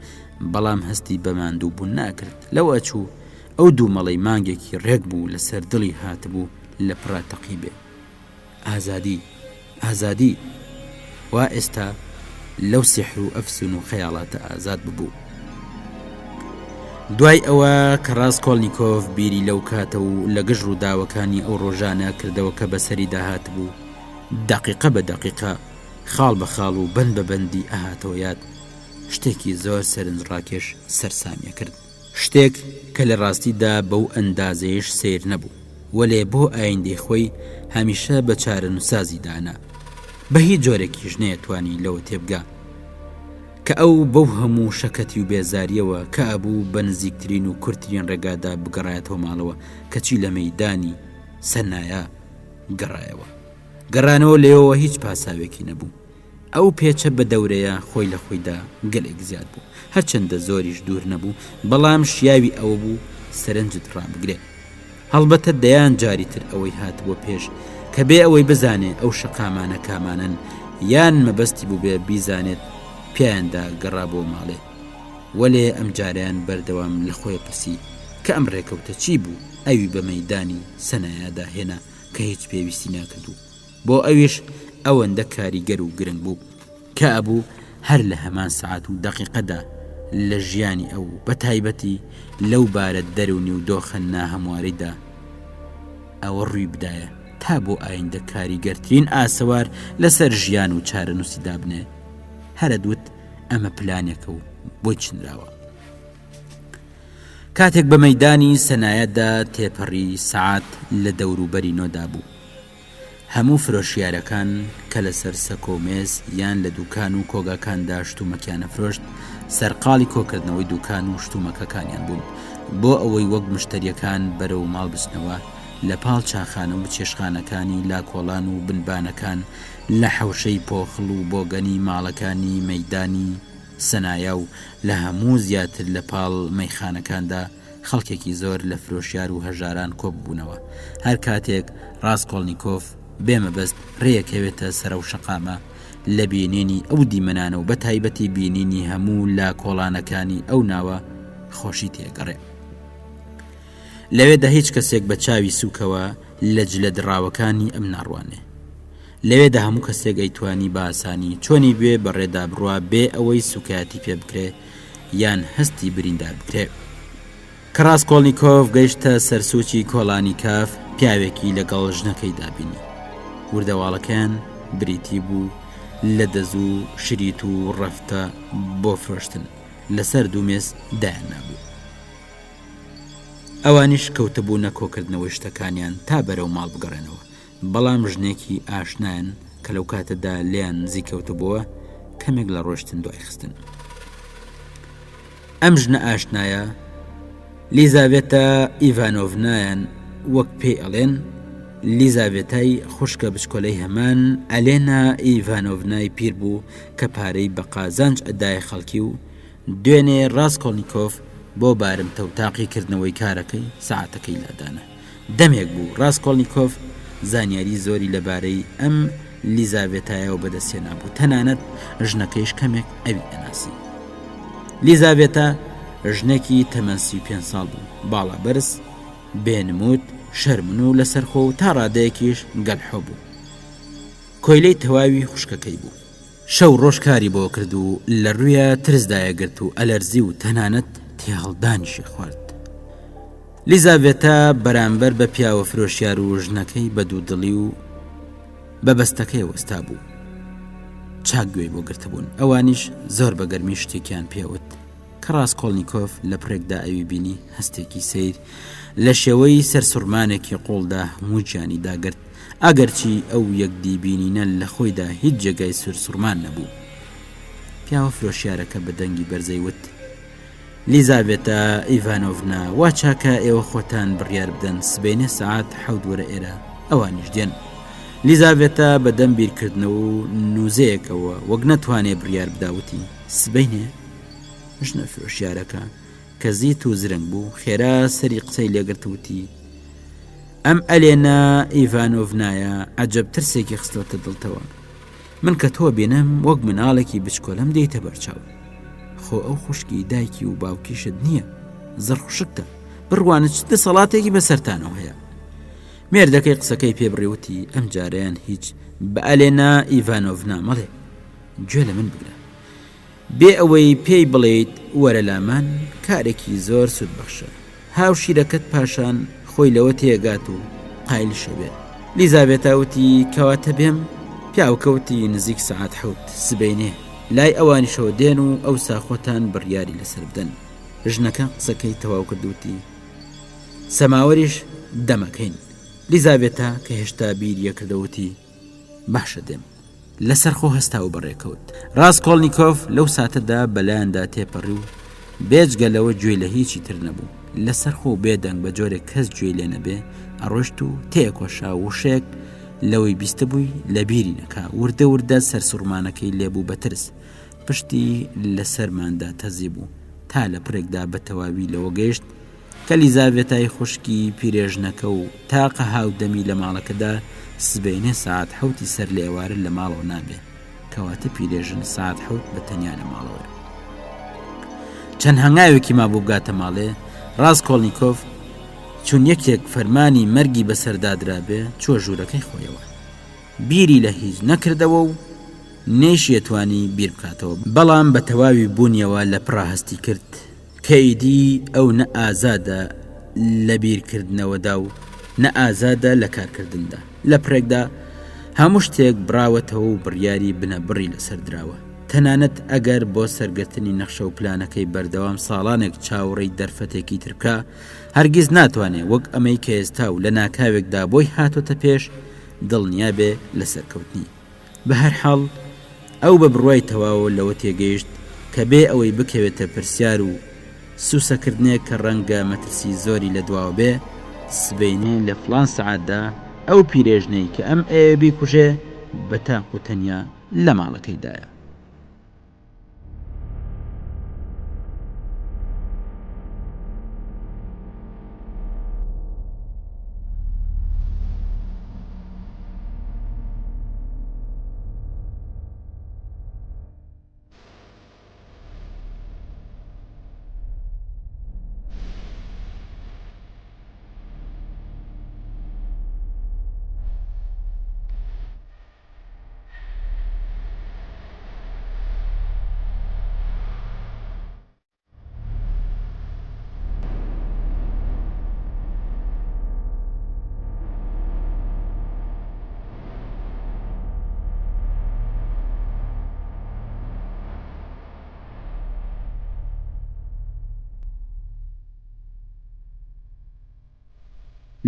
بەڵام هەستی بە ماندووبوون ناکرد، لەو ئەچوو ئەو دوومەڵەی مانگێکی ڕێک بوو لەسەر دڵی هاتبوو لەپڕا تەقیبێ. ئازادی! ئازادی! وا ئێستا لەو سیحر و ئەفسون و خەیاڵاتە ئازاد ببوو. دوای ئەوە کە ڕاسکۆڵنیکۆف بیری لەو کاتە و لە گژ ڕووداوەکانی ئەو ڕۆژانە کردەوە کە بەسەریدا هاتبوو، دەقیقە بە دەقیقە، خاڵ بە خاڵ و بەند بە بەندی ئەهاتەوە یاد، شتێکی زۆر سەرنجڕاکێش سەرسامی ئەکرد. شتێک کە لە ڕاستیدا بەو ئەندازەیەش سەیر نەبوو، وەلێ بۆ ئایندەی خۆی هەمیشە بە چارەنووسسازی دانا. بە هیچ جۆرێکیش نەیەتوانی لەوە تێبگا کە ئەو بەو هەموو شەکەتی و بێزارییەوە کە ئەبوو بە نزیکترین و کورتترین ڕێگادا بگەڕایەتەوە ماڵەوە، کەچی لە مەیدانی سەنایا گەڕایەوە. گەڕانەوە لێوەوە هیچ پاساوێکی نەبوو. ئەو پێچە بە دەورەیە خۆی لە خۆیدا گەلێک زیاد بوو، هەرچەندە زۆریش دوور نەبوو، بەڵام شیاوی ئەوە بوو سەرنجت ڕابگرێ. هەڵبەتە دەیان جاری تر ئەوەی هاتبووە پێش کە بێ ئەوەی بزانێ ئەو شەقامانە کامانەن یان مەبەستی بووبێ بیزانێت پیایاندا گەڕابووە ماڵێ. وەلێ ئەمجارەیان بەردەوام لە خۆی پرسی کە ئەم ڕێکەوتە چی بوو ئەوی بە مەیدانی سەنایادا هێنا کە هیچ پێویستی ناکرد و بۆ ئەویش ئەوەندە کاریگەر و گرنگ بوو کە ئەبوو هەر لە هەمان سەعات و دەقیقەدا لە ژیانی ئەو بە تایبەتی لەو بارە دەروونی و دۆخە ناهەموارەیدا ئەوە ڕووی بدایە تا بۆ ئایندە کاریگەرترین ئاسەوار لەسەر ژیان و چارەنووسی دابنێ هەرە دوت ئەمە پلانێکە و بۆی چنراوە. کاتێک بە مەدانی سەنایەدا تێپەڕی سەعات لە دەوروبەری نۆدا بوو. هەموو فرۆشیارەکان کە لەسەر سەکۆ و مێز یان لە دوکان و کۆگاکاندا شتومەکیان ئەفرۆشت، سەرقاڵی کۆکردنەوەی دوکان و شتومەکەکانیان بوون، بۆ ئەوەی وەک مشتەرییەکان بەرەو ماڵ بچنەوە. لە پاڵ چاخانە و چێشتخانەکانی لاکۆڵان و بنبانەکان، لە حەوشەی پۆخڵ و بۆگەنی ماڵەکانی مەیدانی سەنایا و لە هەموو زیاتر لە پاڵ مەیخانەکاندا خەڵکێکی زۆر لە فرۆشیار و هەژاران کۆببوونەوە. هەر کاتێک ڕاسکۆڵنیکۆف بێ مەبەست ڕێیەکەوێتە سەر ئەو شەقامە، لە بینینی ئەو دیمەنانە و بە تایبەتی بینینی هەموو لا کۆڵانەکانی ئەو ناوە خۆشی تێگەڕێ. لەوێدا هیچ کەسێک بە چاوی سووکەوە لە جلە دڕاوەکانی ئەم ناڕوانێ. لەوێدا هەموو کەسێک ئەیتوانی بە ئاسانی چۆنی بوێ بە ڕێدا بڕوا بێ ئەوەی سووکایەتی پێ بکرێ یان هەستی بریندار بکرێ. کە ڕاسکۆڵنیکۆف گەیشتە سەر سووچی کۆڵانی کاف، پیاوێکی لەگەڵ ژنەکەیدا بینی. وردەواڵەکەیان بریتی بوو لە دەزوو، شریت و ڕەفتە بۆ فرۆشتن، لەسەر دوو مێز دایاننابوو. ئەوانیش کەوتبوونە کۆکردنەوەی شتەکانیان تا بەرەو ماڵ بگەڕێنەوە، بەڵام ژنێکی ئاشنایان کە لەو کاتەدا لێیان نزیک کەوتبووە، کەمێک لە ڕۆشتن دوای خستن. ئەم ژنە ئاشنایە، لیزاڤێتا ئیڤانۆڤنایان وەک پێی ئەڵێن، لیزاڤێتای خوشکە بچکۆلەی هەمان ئەلێنا ئیڤانۆڤنای پیر بوو کە پارەی بە قازانج ئەدایە خەڵکی و دوێنێ ڕاسکۆڵنیکۆف بۆ بارمتە و تاقیکردنەوەی کارەکەی سەعاتەکەی لادانا. دەمێک بوو ڕاسکۆڵنیکۆف زانیاری زۆری لەبارەی ئەم لیزاڤێتایەوە بەدەستهێنابوو، تەنانەت ژنەکەیش کەمێک ئەوی ئەناسی. لیزاڤێتا ژنێکی تەمەن 35 ساڵ بوو، باڵا بەرز، بێ نموود، شەرمن و لەسەرخۆ و تا ڕادەیەکیش گەلحۆ بوو. کۆیلەی تەواوی خوشکەکەی بوو. شەو ڕۆژ کاری بۆ کرد و لە ڕوویا ترس دایەگرت و ئەلەرزی و تەنانەت تێهەڵدانیشی خوارد. لیزاڤێتا بەرامبەر بە پیاوە فرۆشیار و ژنەکەی بە دوودڵی و بە بەستەکەی وەستا بوو. چاک گوێی بۆ گرتبوون. ئەوانیش زۆر بە گەرمی شتێکیان پێوت. کە ڕاسکۆڵنیکۆف لە پرێکدا ئەوی بینی هەستێکی سەیر لە شێوەی سەرسوڕمانێکی قوڵدا هەموو گیانی داگرت، ئەگەرچی ئەو یەکدی بینینە لە خۆیدا هیچ جێگای سورسوڕمان نەبوو. پیاوە فرۆشیارەکە بە دەنگی بەرزەی وت، لیزاڤێتا ئیڤانۆڤنا، وا چاکە ئێوە خۆتان بڕیار بدەن، سبەینێ سەعات حەوت وەرە ئێرە، ئەوانیش دێن. لیزاڤێتا بە دەم بیرکردنەوە و نووزەیەکەوە وەک نەتوانێ بڕیار بدا وتی، سبەینێ؟ ژنە فرۆشیارەکە کە زیت و زرنگ بوو خێرا سەری قسەی لێگرت وتی ئەم ئەلێنا ئیڤانۆڤنایە عەجەب ترسێکی خستۆتە دڵتەوە من کە تۆ بینم وەک مناڵێکی بچکۆلەم دێیتە بەرچاو خۆ ئەو خوشکی دایکی و باوکیشت نییە زڕخشکتە بڕوانە چ دەسەڵاتێکی بەسەرتانەوە هەیە مێردەکەی قسەکەی پێبڕیوتی ئەم جارەیان هیچ بە ئەلێنا ئیڤانۆڤنا مەڵێ گوێ لە من بگرە بێ ئەوەی پێی بڵێیت وەرە لامان کارێکی زۆر سوودبەخشە. هاوشیرەکەت پاشان خۆی لەوە تێگات و قایلش ئەبێت. لیزاڤێتا وتی کەواتە بێم؟ پیاوەکە وتی نزیک سەعات حەوت سبەینێ لای ئەوانیشەوە دێن و ئەوسا خۆتان بڕیاری لەسەر بدەن. ژنەکە قسەکەی تەواو کرد وتی سەماوەریش دەمەکەین. لیزاڤێتا کە هێشتا بیری ئەکردەوە وتی باشە دێم. لەسەرخۆ هەستا و بەڕێکەوت. ڕاسکۆڵنیکۆف لەو ساتەدا بەلایاندا تێپەڕی و بێجگە لەوە گوێی لە هیچی تر نەبوو. لەسەرخۆ و بێدەنگ بە جۆرێک کەس گوێی لێ نەبێ ئەڕۆشت و تێکۆشا وشەیەک لەوەی بیستبووی لە بیری نەکا. وردە وردە سەرسوڕمانەکەی لێ بوو بە ترس. پشتی لە سەرماندا تەزیبوو. تا لە پڕێکدا بە تەواوی لەوە گەیشت کە لیزاڤێتای خوشکی پیرێژنەکە و تاقە هاودەمی لە ماڵەکەدا سبەینێ سەعات حەوتی سەر لە ئێوارە لە ماڵەوە نابێ کەواتە پیرێژن سەعات حەوت بە تەنیا لە ماڵەوەیە چەند هەنگاوێکی مابوو بگاتە ماڵێ ڕاستکۆڵنییکۆف چون یەکێک فەرمانی مەرگی بەسەردادرابێ چوە ژوورەکەی خۆیەوە بیری لە هیچ نەکردەوە و نەیشیەتوانی بیر بکاتەوە بەڵام بە تەواوی بوونیەوە لە پڕا هەستی کرد کە ئیدی ئەو نە ئازادە لە بیرکردنەوەدا و نە ئازادە لە کارکردندا. لە پڕێکدا هەموو شتێک بڕاوەتەوە و بڕیاری بنەبڕی لەسەر دراوە. تەنانەت ئەگەر بۆ سەرگرتنی نەخشە و پلانەکەی بەردەوام ساڵانێک چاوەڕێی دەرفەتێکی تر بکا، هەرگیز ناتوانێ وەک ئەمەی کە ئێستا و لە ناکاوێکدا بۆی هاتۆتە پێش، دڵنیا بێ لە سەرکەوتنی. بەهەرحاڵ ئەو بە بڕوای تەواوەوە لەوە تێگەیشت کە بێ ئەوەی بکەوێتە پرسیار و سوسەکردنێک کە ڕەنگە مەترسی زۆری لە دواوە بێ، سبەینێ لە فڵان سەعاتدا ئەو پیرێژنەی کە ئەم ئەیەوێ بیکوژێ بە تاق و تەنیا لە ماڵەکەیدایە.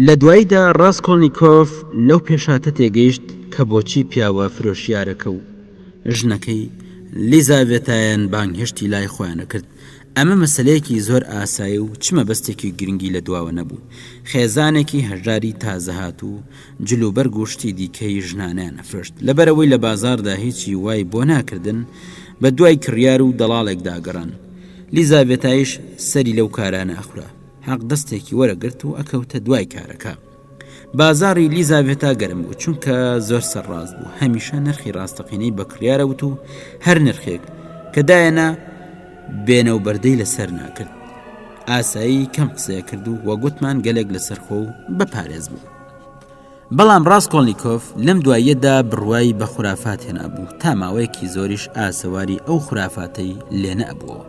لە دواییدا ڕاسکۆڵنیکۆف لەو پێشهاتە تێگەیشت کە بۆچی پیاوە فرۆشیارەکە و ژنەکەی لیزاڤێتایان بانگهێشتی لای خۆیان ئەکرد. ئەمە مەسەلەیەکی زۆر ئاسایی و چ مەبەستێکی گرنگی لە دواوە نەبوو. خێزانێکی هەژاری تازەهاتوو جلوبەرگ و شتی دیکەی ژنانەیان ئەفرۆشت. لەبەرئەوەی لە بازاڕدا هیچی وای بۆ ناکردن، بە دوای کڕیار و دەڵاڵێکدا ئەگەڕان. لیزاڤێتایش سەری لەو کارانە ئەخورا. حەقدەستێکی وەرەگرت و ئەکەوتە دوای کارەکە. بازاڕی لیزاڤێتا گەرم بوو چونکە زۆر سەرڕاست بوو هەمیشە نرخی ڕاستەقینەی بە کڕیارە وت و هەر نرخێک کە دایەنا بێنە و بەردەی لەسەر ناکرد ئاسایی کەم قسەیە کرد و وەگوتمان گەلێک لەسەرخۆ و بەپارێز بوو. بەڵام ڕاسکۆڵنیکۆف لەم دواییەدا بڕوای بە خورافات هێنابوو، تا ماوەیەکی زۆریش ئاسەواری ئەو خورافاتەی لێ نەئەبووەوە.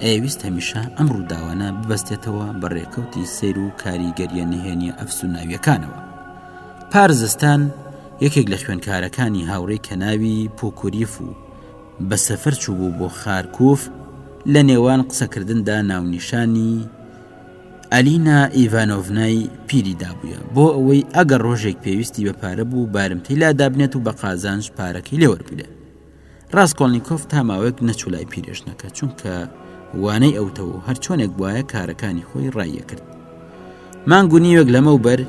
ئەیەویست هەمیشە ئەم ڕووداوانە ببەستێتەوە بە ڕێکەوتی سەیر و کاریگەرییە نهێنییە ئەفسووناوییەکانەوە. پار زستان یەکێک لە خوێندکارەکانی هاوڕێی کە ناوی پوکوریف و بە سەفەر چووبوو بۆ خارکوف، لە نێوان قسەکردندا ناونیشانی، ئەلینا ئیڤانۆڤنای پیری دابوویە بۆ ئەوەی ئەگەر ڕۆژێک پێویستی بە پارە بوو بارمتەی لا دابنێت و بە قازانج پارەکەی لێ وەربگرێ. ڕاسکۆڵنیکۆف تا ماوەیەک نەچوو لای پیرێژنەکە چونکە وانەی ئەوتەوە و هەرچۆنێک بوایە کارەکانی خۆی ڕایەکرد. مانگ و نیوێک لەمەوبەر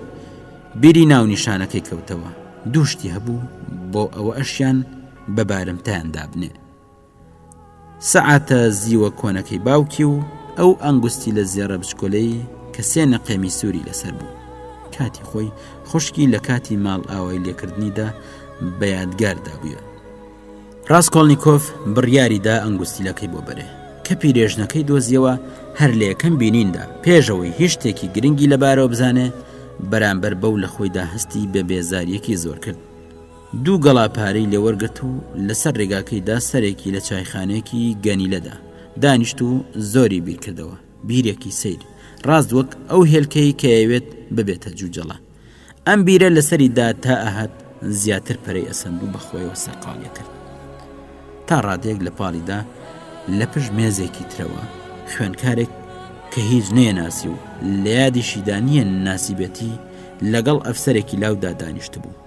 بیری ناونیشانەکەی کەوتەوە. دوو شتی هەبوو بۆ ئەوە ئەشیان بە بارمتەیان دابنێ. سەعاتە زیوە کۆنەکەی باوکی و ئەو ئەنگوستیلە زێڕە بچکۆلەی کە سێ نەقێمی سووری لەسەر بوو. کاتی خۆی خوشکی لە کاتی ماڵئاوای لێکردنیدا بە یادگار دابوویە. ڕاسکۆڵنیکۆف بڕیاری دا ئەنگوستیلەکەی بۆ بەرێ. کە پیرێژنەکەی دۆزیەوە هەر لە یەکەم بینیندا پێش ئەوەی هیچ شتێکی گرنگی لەبارەوە بزانێ بەرامبەر بەو لە خۆیدا هەستی بە بێزارییەکی زۆر کرد. دوو گەڵا پارەی لێ وەرگرت و لەسەر ڕێگاکەیدا سەرێکی لە چایخانەیەکی گەنیلەدا دانیشت و زۆری بیرکردەوە، بیرێکی سەیر، ڕاست وەک ئەو هێلکەی کە ئەیەوێت ببێتە جوجەڵە. ئەم بیرە لەسەریدا تا ئەهات زیاتر پەرەی ئەسەند و بە خۆیەوە سەرقاڵی ئەکرد. تا ڕادەیەک لە پاڵیدا لە پشت مێزێکی ترەوە خوێندکارێک کە هیچ نەیەناسی و لە یادیشیدا نییە ناسیبێتی لەگەڵ ئەفسەرێکی لاودا دانیشتبوو.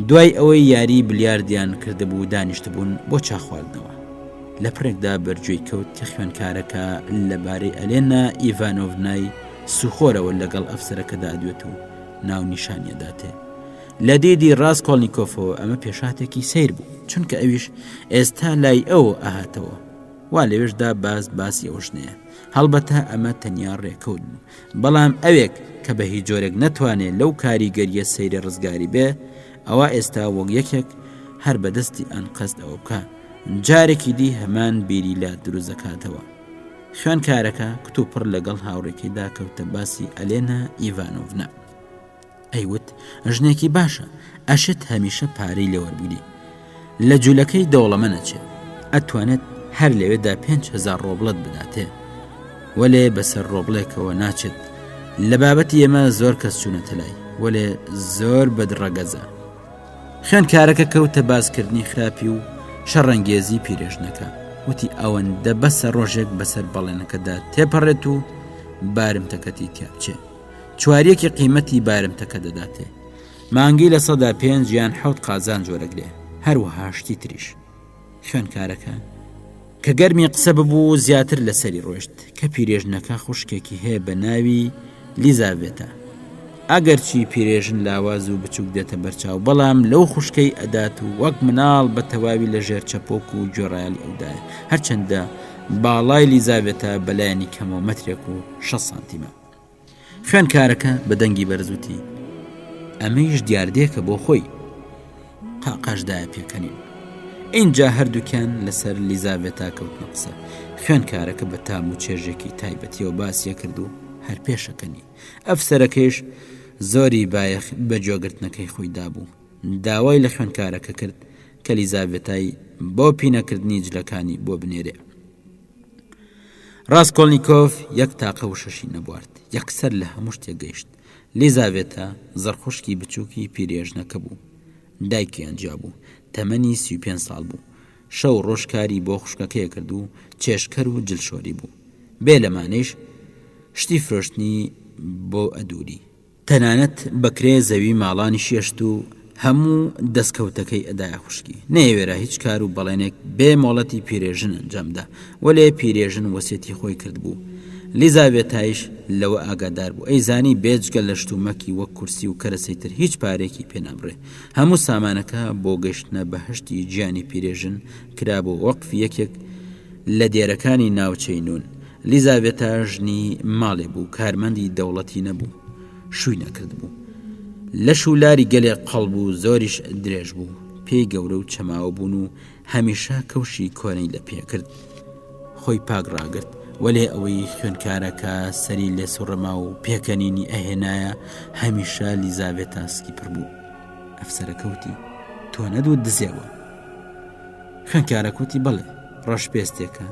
دوای ئەوەی یاری بلیاردیان کردبوو دانیشتبوون بۆ چا خواردنەوە. لە پڕێکدا بەرگوێی کەوت کە خوێندکارەکە لەبارەی ئەلێنا ئیڤانۆڤنای سوخۆرەوە لەگەڵ ئەفسەرەکەدا ئەدوێت و ناونیشانی ئەداتێ. لە دیدی ڕاسکۆڵنیکۆفەوە ئەمە پێشهاتێکی سەیر بوو، چونکە ئەویش ئێستا لای ئەو ئەهاتەوە. وا لەوێشدا باس باسی ئەو ژنەیە. هەڵبەتە ئەمە تەنیا ڕێکەوت بوو. بەڵام ئەوێک کە بە هیچ جۆرێک نەتوانێ لەو کاریگەرییە سەیرە ڕزگاری بێ، ئەوا ئێستا وەک یەکێک هەر بە دەستی ئەنقەست ئەوە بکا، جارێکی دی هەمان بیری لا دروست دەکاتەوە. خوێندکارەکە کتوپڕ لەگەڵ هاوڕێکەیدا کەوتە باسی ئەلێنا ئیڤانۆڤنا. ئەیوت ژنێکی باشە ئەشێت هەمیشە پارەی لێ وەربگری لە جولەکەی دەوڵەمەن ئەچێ ئەتوانێت هەر لەوێدا 5هزار ڕۆبڵت بداتێ وەلێ بەسەر ڕۆبڵێکەوە ناچێت لە بابەتی ئێمە زۆر کەس چوونەتە لای وەلێ زۆر بەدڕەگەزە خوێندکارەکە کەوتە باسکردنی خراپی و شەڕەنگێزی پیرێژنەکە وتی ئەوەندە بەسە ڕۆژێک بەسەر بەڵێنەکەدا تێپەڕێت و بارمتەکەتی تیا بچێ چواریەکی قیمەتی بارمتەکە دەداتێ مانگی 5% یان حەوت قازانج وەرەگرێ هەروەها شتی تریش خوێندکارەکە کە گەرمی قسە ببوو زیاتر لەسەری ڕۆشت کە پیرێژنەکە خوشکێکی هەیە بە ناوی لیزاڤێتا. ئەگەرچی پیرێژن لاواز و بچووک دێتە بەرچاو بەڵام لەو خوشکەی ئەدات و وەک مناڵ بە تەواوی لە ژێر چەپۆک و گوێڕایەڵی ئەودایە هەرچەندە باڵای لیزاڤێتا بەلایەنی کەمەوە مەترێک و 6 سانتیمە. خوێندکارەکە بە دەنگی بەرز وتی ئەمەیش دیاردەیەکە بۆ خۆی قاقاش دایە پێکەنین ئینجا هەردووکیان لەسەر لیزاڤێتا کەوتنە قسە خوێندکارەکە بە تام و چێژێکی تایبەتیەوە باسیە کرد و هەر پێشەکەنی ئەفسەرەکەیش زۆری بایەخ بە گوێگرتنەکەی خۆی دابوو داوای لە خوێندکارەکە کرد کە لیزاڤێتای بۆ پینەکردنی جلەکانی بۆ بنێرێ ڕاسکۆڵنیکۆف یەک تاقە وشەشی نەبوارد، یەکسەر لە هەموو شتێک گەیشت. لیزاڤێتا زڕخوشکی بچووکی پیرێژنەکە بوو. دایکیان جیا بوو. تەمەنی 35 ساڵ بوو. شەو ڕۆژ کاری بۆ خوشکەکەی کرد و چێشتکەر و جلشۆری بوو. بێ لەمانەیش شتی فرۆشتنی بۆ ئەدووری. تەنانەت بە کرێ زەوی ماڵانیشی ئەشت و هەموو دەستکەوتەکەی ئەدایە خوشکی. نەیەوێرا هیچ کار و بەڵێنێک بێ مۆڵەتی پیرێژن ئەنجام دا. وەلێ پیرێژن وەسێتی خۆی کردبوو. لیزاڤێتایش لەوە ئاگادار بوو. ئەیزانی بێجگە لە شتومەکی وەک کورسی و کەرەسەی تر هیچ پارەیەکی پێ نابڕێ. هەموو سامانەکە بۆ گەشتنە بەهەشتی گیانی پیرێژن کرابوو وەقفی یەکێک لە دێرەکانی ناوچەی نوون. لیزاڤێتا ژنی ماڵێ بوو، کارمەندی دەوڵەتی نەبوو، شووی نەکردبوو. لەش و لاری گەلێک قەڵب و زۆریش درێژ بوو، پێی گەورە و چەماوە بوون و هەمیشە کەوشی کۆنەی لە پێ کرد. خۆی پاک ڕاگرت، وەلێ ئەوەی خوێندکارەکە سەری لێ سوڕما و پێکەنینی ئەهێنایە، هەمیشە لیزاڤێتا سکی پڕ بوو. ئەفسەرەکە وتی، تۆ نەدوت دزێوە؟ خوێندکارەکە وتی، بەڵێ، ڕەشپێستێکە،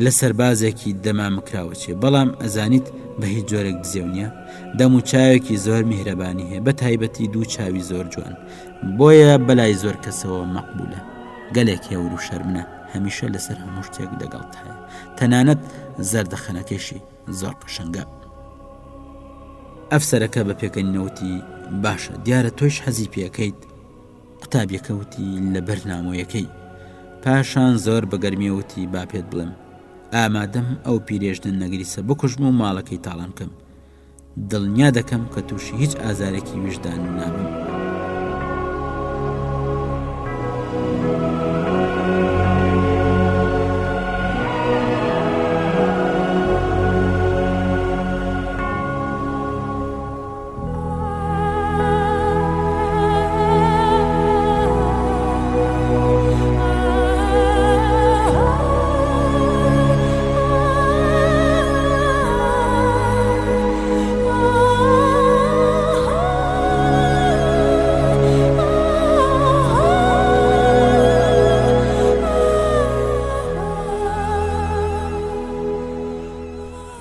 لە سەربازێکی دەمامکراوە چێ بەڵام ئەزانیت بە هیچ جۆرێک دزێو نییە دەم و چاوێکی زۆر میهرەبانی هەیە بە تایبەتی دوو چاوی زۆر جوان بۆیە بەلای زۆر کەسەوە مەقبولە گەلێک هێور و شەرمنە هەمیشە لەسەر هەموو شتێک لەگەڵتایە تەنانەت زەردەخەنەکەشی زۆر قەشەنگە ئەفسەرەکە بە پێکەنینەوتی باشە دیارە تۆش حەزی پێەکەیت قوتابیەکە وتی لەبەر نامۆیەکەی. پاشان زۆر بە گەرمیەوە وتی با پێت بڵێم ئامادەم ئەو پیرێژنە نەگریسە بکوژم و ماڵەکەی تاڵان بکەم. دڵنیا دەکەم کە تووشی هیچ ئازارێکی ویژدانی نابم.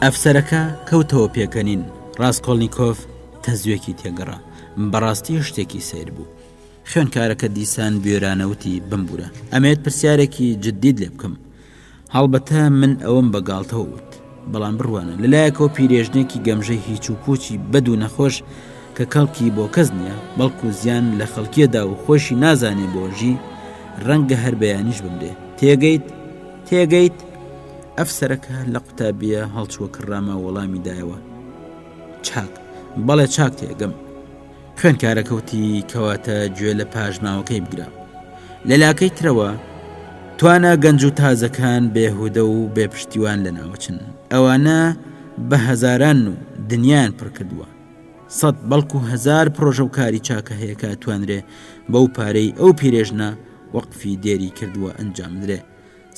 ئەفسەرەکە کەوتەوە پێکەنین ڕاسکۆڵنیکۆف تەزوێکی تێگەڕا. بەڕاستی شتێکی سەیر بوو. خوێندکارەکە دیسان بوێرانە وتی، بمبوورە، ئەمەوێت پرسیارێکی جددیت لێ بکەم. هەڵبەتە من ئەوەم بە گاڵتەوە وت. بەڵام بڕوانە، لە لایەکەوە پیرێژنێکی گەمژەی هیچ و پووچی بەد و نەخۆش کە کەڵکی بۆ کەس نییە، بەڵکو زیان لە خەڵکیەدا و خۆیشی نازانێ بۆ ژی، ڕەنگە هەر بەیانیش بمرێ. تێگەیت؟ تێگەیت؟ ئەفسەرەکە لە قوتابییە هەڵچووەکە ڕاما و وەڵامی دایەوە، چاک، بەڵێ چاک تێگەم. خوێندکارەکە وتی، کەواتە گوێ لە پاشماوەکەی بگرە. لە لاکەی ترەوە، توانا گەنج و تازەکان بێهودە و بێ پشتیوان لەناوەچن. ئەوانە بە هەزارانن و دنیایان پڕ کردووە. سەد بەڵکو هەزار پرۆژە و کاری چاکە هەیە کە ئەتوانرێ بەو پارەی ئەو پیرێژنە وەقفی دێری کردووە ئەنجام بدرێ.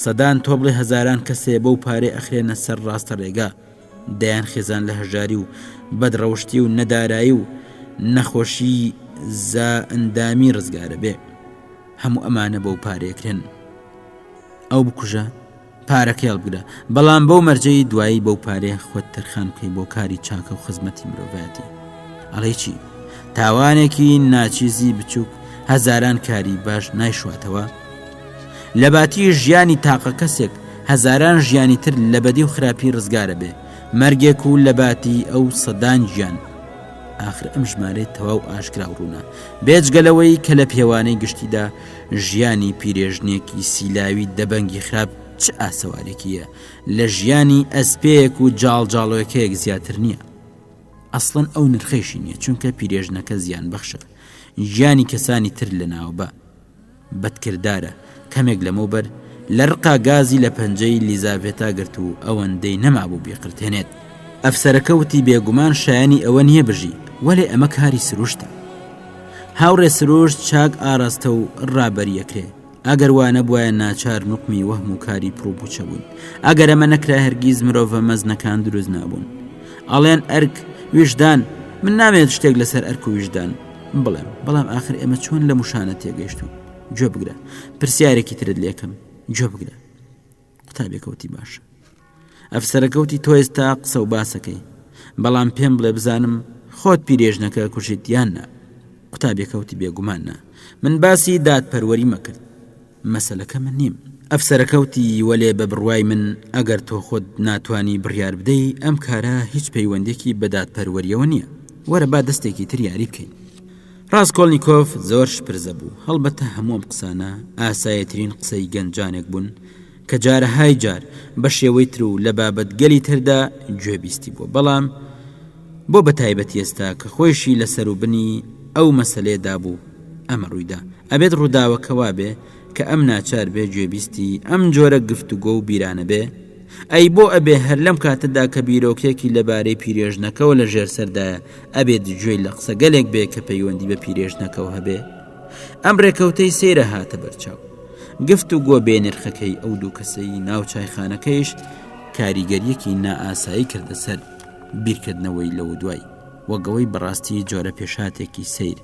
سەدان تۆ بڵێ هەزاران کەسێ بەو پارەی ئەخرێنە سەر ڕاستە ڕێگا، دەیان خێزان لە هەژاری و بەدڕەوشتی و نەدارایی و نەخۆشی زا ئەندامی ڕزگارە بێ. هەموو ئەمانە بەو پارەیە کرێن. ئەو بکوژە پارەکەی هەڵبگرە، بەڵام بەو مەرجەی دوایی بەو پارەیە خۆت تەرخان بکەی بۆ کاری چاکە و خزمەتی مرۆڤایەتی. ئەڵێی چی؟ تاوانێکی ناچیزی بچووک هەزاران کاری باش نایشواتەوە؟ لە باتی ژیانی تاقە کەسێک هەزاران ژیانی تر لە بەدی و خراپی ڕزگارە بێ مەرگێک و لە باتی ئەو سەدان گیان ئاخر ئەم ژمارەی تەواو ئاشکرا و ڕوونە بێجگە لەوەی کە لە پێوانەی گشتیدا ژیانی پیرێژنێکی سیلاوی دەبەنگی خراپ چ ئاسەوارێکیە لە ژیانی ئەسپێک و جاڵجاڵۆکەیەک زیاتر نییە. ئەسڵەن ئەو نرخەیشی نییە چونکە پیرێژنەکە زیان بەخشە گیانی کەسانی تر لەناوبە بەدکردارە کەمێک لەمەوبەر لە ڕقا گازی لە پەنجەی لیزاڤێتا گرت و ئەوەندەی نەمابوو بیقرتێنێت. ئەفسەرەکە وتی بێگومان شایەنی ئەوە نییە بژی، وەلێ ئەمە کاری سروشتە. هاوڕێ سروشت چاک ئاراستە و ڕابەری ئەکرێ. ئەگەر وا نەبوایە ناچار نوقمی وەهم و کاری پڕوپوچە بووین. ئەگەر ئەمە نەکرا هەرگیز مرۆڤە مەزنەکان دروست نابوون. ئەڵێن ئەرک، ویژدان، من نامەوێت شتێک لەسەر ئەرک و ویژدان بڵێم، بەڵام ئاخر ئێمە چۆن لەم وشانە تێگەیشتوین؟ گوێ بگرە پرسیارێکی ترت لێکەم گوێ بگرە قوتابیەکە وتی باشە ئەفسەرەکە وتی تۆ ئێستا قسە و باسەکەی بەڵام پێم بڵێ بزانم خۆت پیرێژنەکە کوشت یان نا قوتابیەکە وتی بێگومان نا من باسی دادپەروەری مەکرد مەسەلەکە من نیم. ئەفسەرەکە وتی، وەلێ بە بڕوای من ئەگەر تۆ خۆت ناتوانی بڕیار بدەی، ئەم کارە هیچ پەیوەندییەکی بە دادپەروەرییەوە نییە. وەرە با دەستێکی تر یاری بکەین. ڕاسکۆڵنیکۆف زۆر شپرزە بوو. هەڵبەتە هەموو ئەم قسانە ئاساییترین قسەی گەنجانێک بوون کە جارەهای جار بە شێوەی تر و لە بابەتگەلی تردا گوێ بیستی بووە، بەڵام بۆ بە تایبەتی ئێستا کە خۆیشی لە سەروبنی ئەو مەسەلەیەدا بوو ئەمە ڕوویدا. ئەبێت ڕووداوەکە وابێ کە ئەم ناچار بێ گوێبیستی ئەم جۆرە گفتوگۆ و بیرانە بێ؟ ئەی بۆ ئەبێ هەر لەم کاتەدا کە بیرۆکێکی لەبارەی پیرێژنەکەوە لە ژێر سەردایە ئەبێت گوێی لە قسەگەلێک بێ کە پەیوەندی بە پیرێژنەکەوە هەبێ؟ ئەم ڕێکەوتەی سەیرە هاتە بەرچاو. گفت و گۆ بێ نرخەکەی ئەو دوو کەسەی ناو چایخانەکەیش کاریگەریەکی نائاسایی کردە سەر بیرکردنەوەی لەودوای. وەک ئەوەی بەڕاستی جۆرە پێشهاتێکی سەیر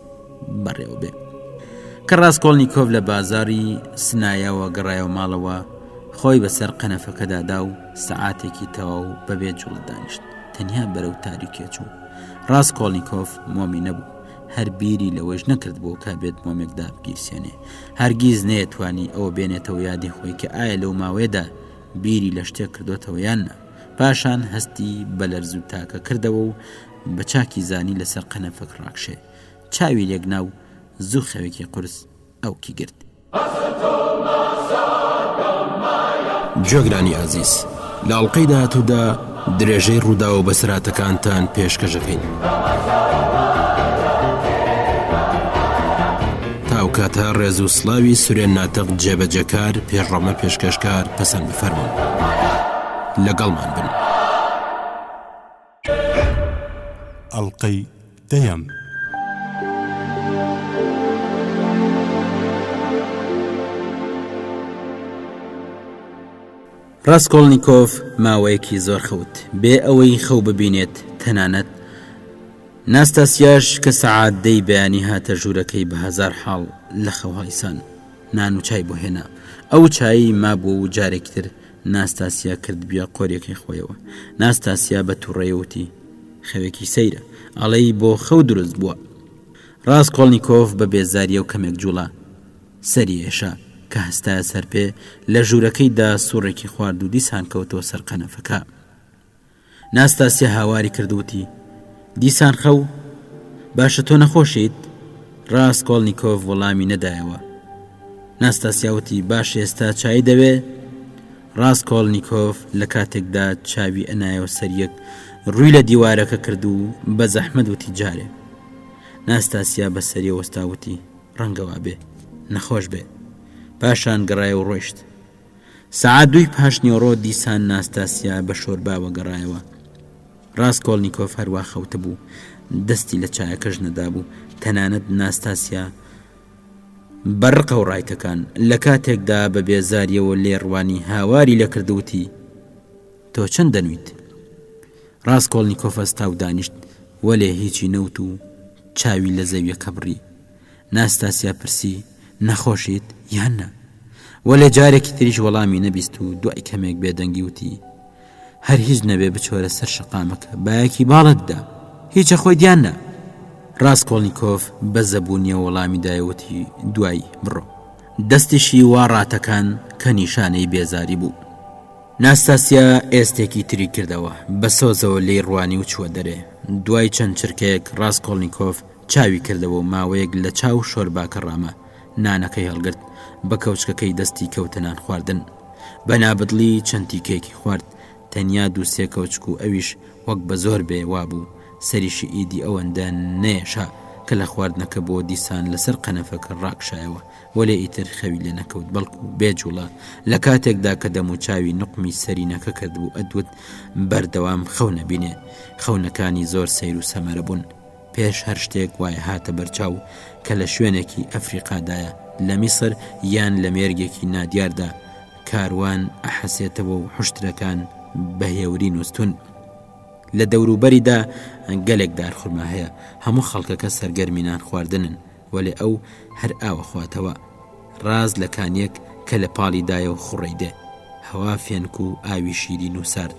بەڕێوە بێ. کە ڕاستکۆڵنییکۆف لە بازاری سنایەوە گەڕایەوە ماڵەوە خۆی بەسەر قەنەفەکەدا دا و سەعاتێکی تەواو بەبێ جوڵە دانیشت تەنیا بەرەو تاریکێ چوو ڕاستکۆڵنییکۆف مۆمی نەبوو هەر بیری لەوەش نەکرد بۆ کا بێت مۆمێک دابگیرسێنێ هەرگیز نەیەتوانی ئەوە بێنێتەوە یادی خۆی کە ئایا لەو ماوەیەدا بیری لە شتێک کردوتەوە یان نا پاشان هەستی بە لەرز و تاکە کردەوە و بە چاکی زانی لەسەر قەنەفەک ڕاکشێ. چاوی لێک نا و زوو خەوێکی قورس ئەوکی گرت. گوێگرانی ئازیز لە ئەڵقەی داهاتوودا درێژەی ڕووداو و بەسەرهاتەکانتان پێشکەش ئەکەین. تا ئەو کاتە ڕێز و سڵاوی سورێن ناتق جێبەجێکار پێشڕەمە پێشکەشکار پەسەند بفەرموون. لەگەڵمان بن. ئەڵقەی دەیەم. ڕاسکۆڵنیکۆف ماوەیەکی زۆر خەوت بێ ئەوەی خەو ببینێت تەنانەت ناستاسیاش کە سەعات دەی بەیانی هاتە ژوورەکەی بە هەزار حاڵ لە خەو هەڵیسان نان و چای بۆ هێنا ئەو چایی مابووە و جارێکی تر ناستاسیا کردبیە قۆریەکەی خۆیەوە ناستاسیا بە تووڕەیە وتی خەوێکی سەیرە ئەڵێی بۆ خەو دروست بووە ڕاسکۆڵنیکۆف بە بێزاریە و کەمێک جوڵا سەری ئێشا کە هەستایە سەر پێ لە ژوورەکەیدا سوڕێکی خوارد و دیسان کەوتەوە سەر قەنەفەکە. ناستاسیا هاواری کرد و وتی، دیسان خەو؟ باشە تۆ نەخۆشیت؟ ڕاسکۆڵنیکۆف وەڵامی نەدایەوە. ناستاسیا وتی، باشە ئێستا چای دەوێ؟ ڕاسکۆڵنیکۆف لە کاتێکدا چاوی ئەنایەوە سەر یەک، ڕووی لە دیوارەکە کرد و بە زەحمەت وتی، جارێ. ناستاسیا بە سەریەوە وەستا وتی، ڕەنگە وابێ نەخۆش بێ. پاشان گەڕایەوە و ڕۆیشت. سەعات دووی پاش نیوەڕۆ دیسان ناستاسیا بە شۆرباوە گەڕایەوە. ڕاسکۆڵنیکۆف هەروا خەوتبوو، دەستی لە چایەکەش نەدابوو. تەنانەت ناستاسیا بە ڕقەوە ڕایتەکان. لە کاتێکدا بە بێزارییەوە لێی ڕوانی هاواری لێ کرد و وتی، تۆ چەند دەنوویت؟ ڕاسکۆڵنیکۆف هەستا و دانیشت، وەلێ هیچی نەوت و چاوی لە زەوییەکە بڕی. ناستاسیا پرسی، نەخۆشیت یان نا؟ وەلێ جارێکی تریش وەڵامی نەبیست و دوای کەمێک بێدەنگی وتی، هەر هیچ نەبێ بچۆرە سەر شەقامەکە، بایەکی باڵت بدە، هیچە خۆیت یان نا؟ ڕاسکۆڵنیکۆف بە زەبوونییەوە وەڵامی دایە وتی، دوایی، بڕۆ. دەستیشی وا ڕاتەکان کە نیشانەی بێزاری بوو. ناستاسیا ئێستێکی تری کردەوە، بە سۆزەوە لێی ڕوانی و چووە دەرێ. دوای چەند چرکەیەک ڕاسکۆڵنیکۆف چاوی کردەوە و ماوەیەک لە چاو شۆرباکە ڕاما، نانەکەی هەڵگرت، بە کەوچکەکەی دەستی کەوتە نان خواردن. بە نابدڵی چەند تیکەیەکی خوارد، تەنیا دوو سێ کەوچک و ئەویش وەک بە زۆر بێ وابوو. سەریشی ئیدی ئەوەندە نەیەشا کە لە خواردنەکە بۆ دیسان لەسەر قەنەفەکە ڕاکشایەوە، وەلێ ئیتر خەوی لێ نەکەوت بەڵکو بێ جوڵە لە کاتێکدا کە دەموچاوی نوقمی سەرینەکە کردبوو ئەدوت بەردەوام خەون ئەبینێ، خەونەکانی زۆر سەیر و سەمەرە بوون. پێش هەر شتێک وای هاتە بەرچاو کە لە شوێنێکی ئەفریقادایە، لە میسر یان لە مێرگێکی نادیاردا، کاروان ئەحەسێتەوە و حوشترەکان بە هێوری نووستوون. لە دەوروبەریدا گەلێک دارخورما هەیە، هەموو خەڵکەکە سەرگەرمی نان خواردنن، وەلێ ئەو هەر ئاو ئەخواتەوە. ڕاست لە کانییەک کە لە پاڵیدایە و خوڕەی دێ. هەوا فێنک و ئاوی شیرین و سارد.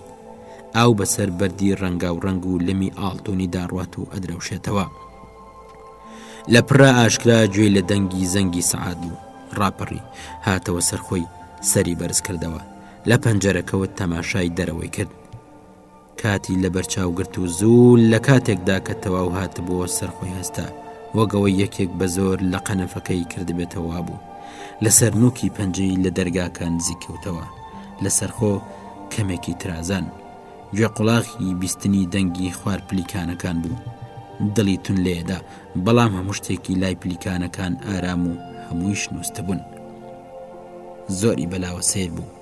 ئاو بەسەر بەردی ڕەنگاوڕەنگ و لمی ئاڵتونی داڕوات و ئەدرەوشێتەوە. لە پڕا ئاشکرا گوێی لە دەنگی زەنگی سەعات بوو. ڕاپەڕی. هاتەوە سەر خۆی. سەری بەرز کردەوە. لە پەنجەرەکەوە تەماشای دەرەوەی کرد. کاتی لەبەرچاو گرت و زوو لە کاتێکدا کە تەواو هاتبووە سەر خۆی هەستا وەک ئەوەی یەکێک بە زۆر لە قەنەفەکەی کردبێتەوە وابوو لەسەر نووکی پەنجەی لە دەرگاکە نزیک کەوتەوە لەسەرخۆ کەمێکی ترازان گوێ قوڵاخی بیستنی دەنگی خوار پلیکانەکان بوو دڵی تون لێدا بەڵام هەموو شتێکی لای پلیکانەکان ئارام و هەموویش نووستبوون زۆری بەلاوە سیر بوو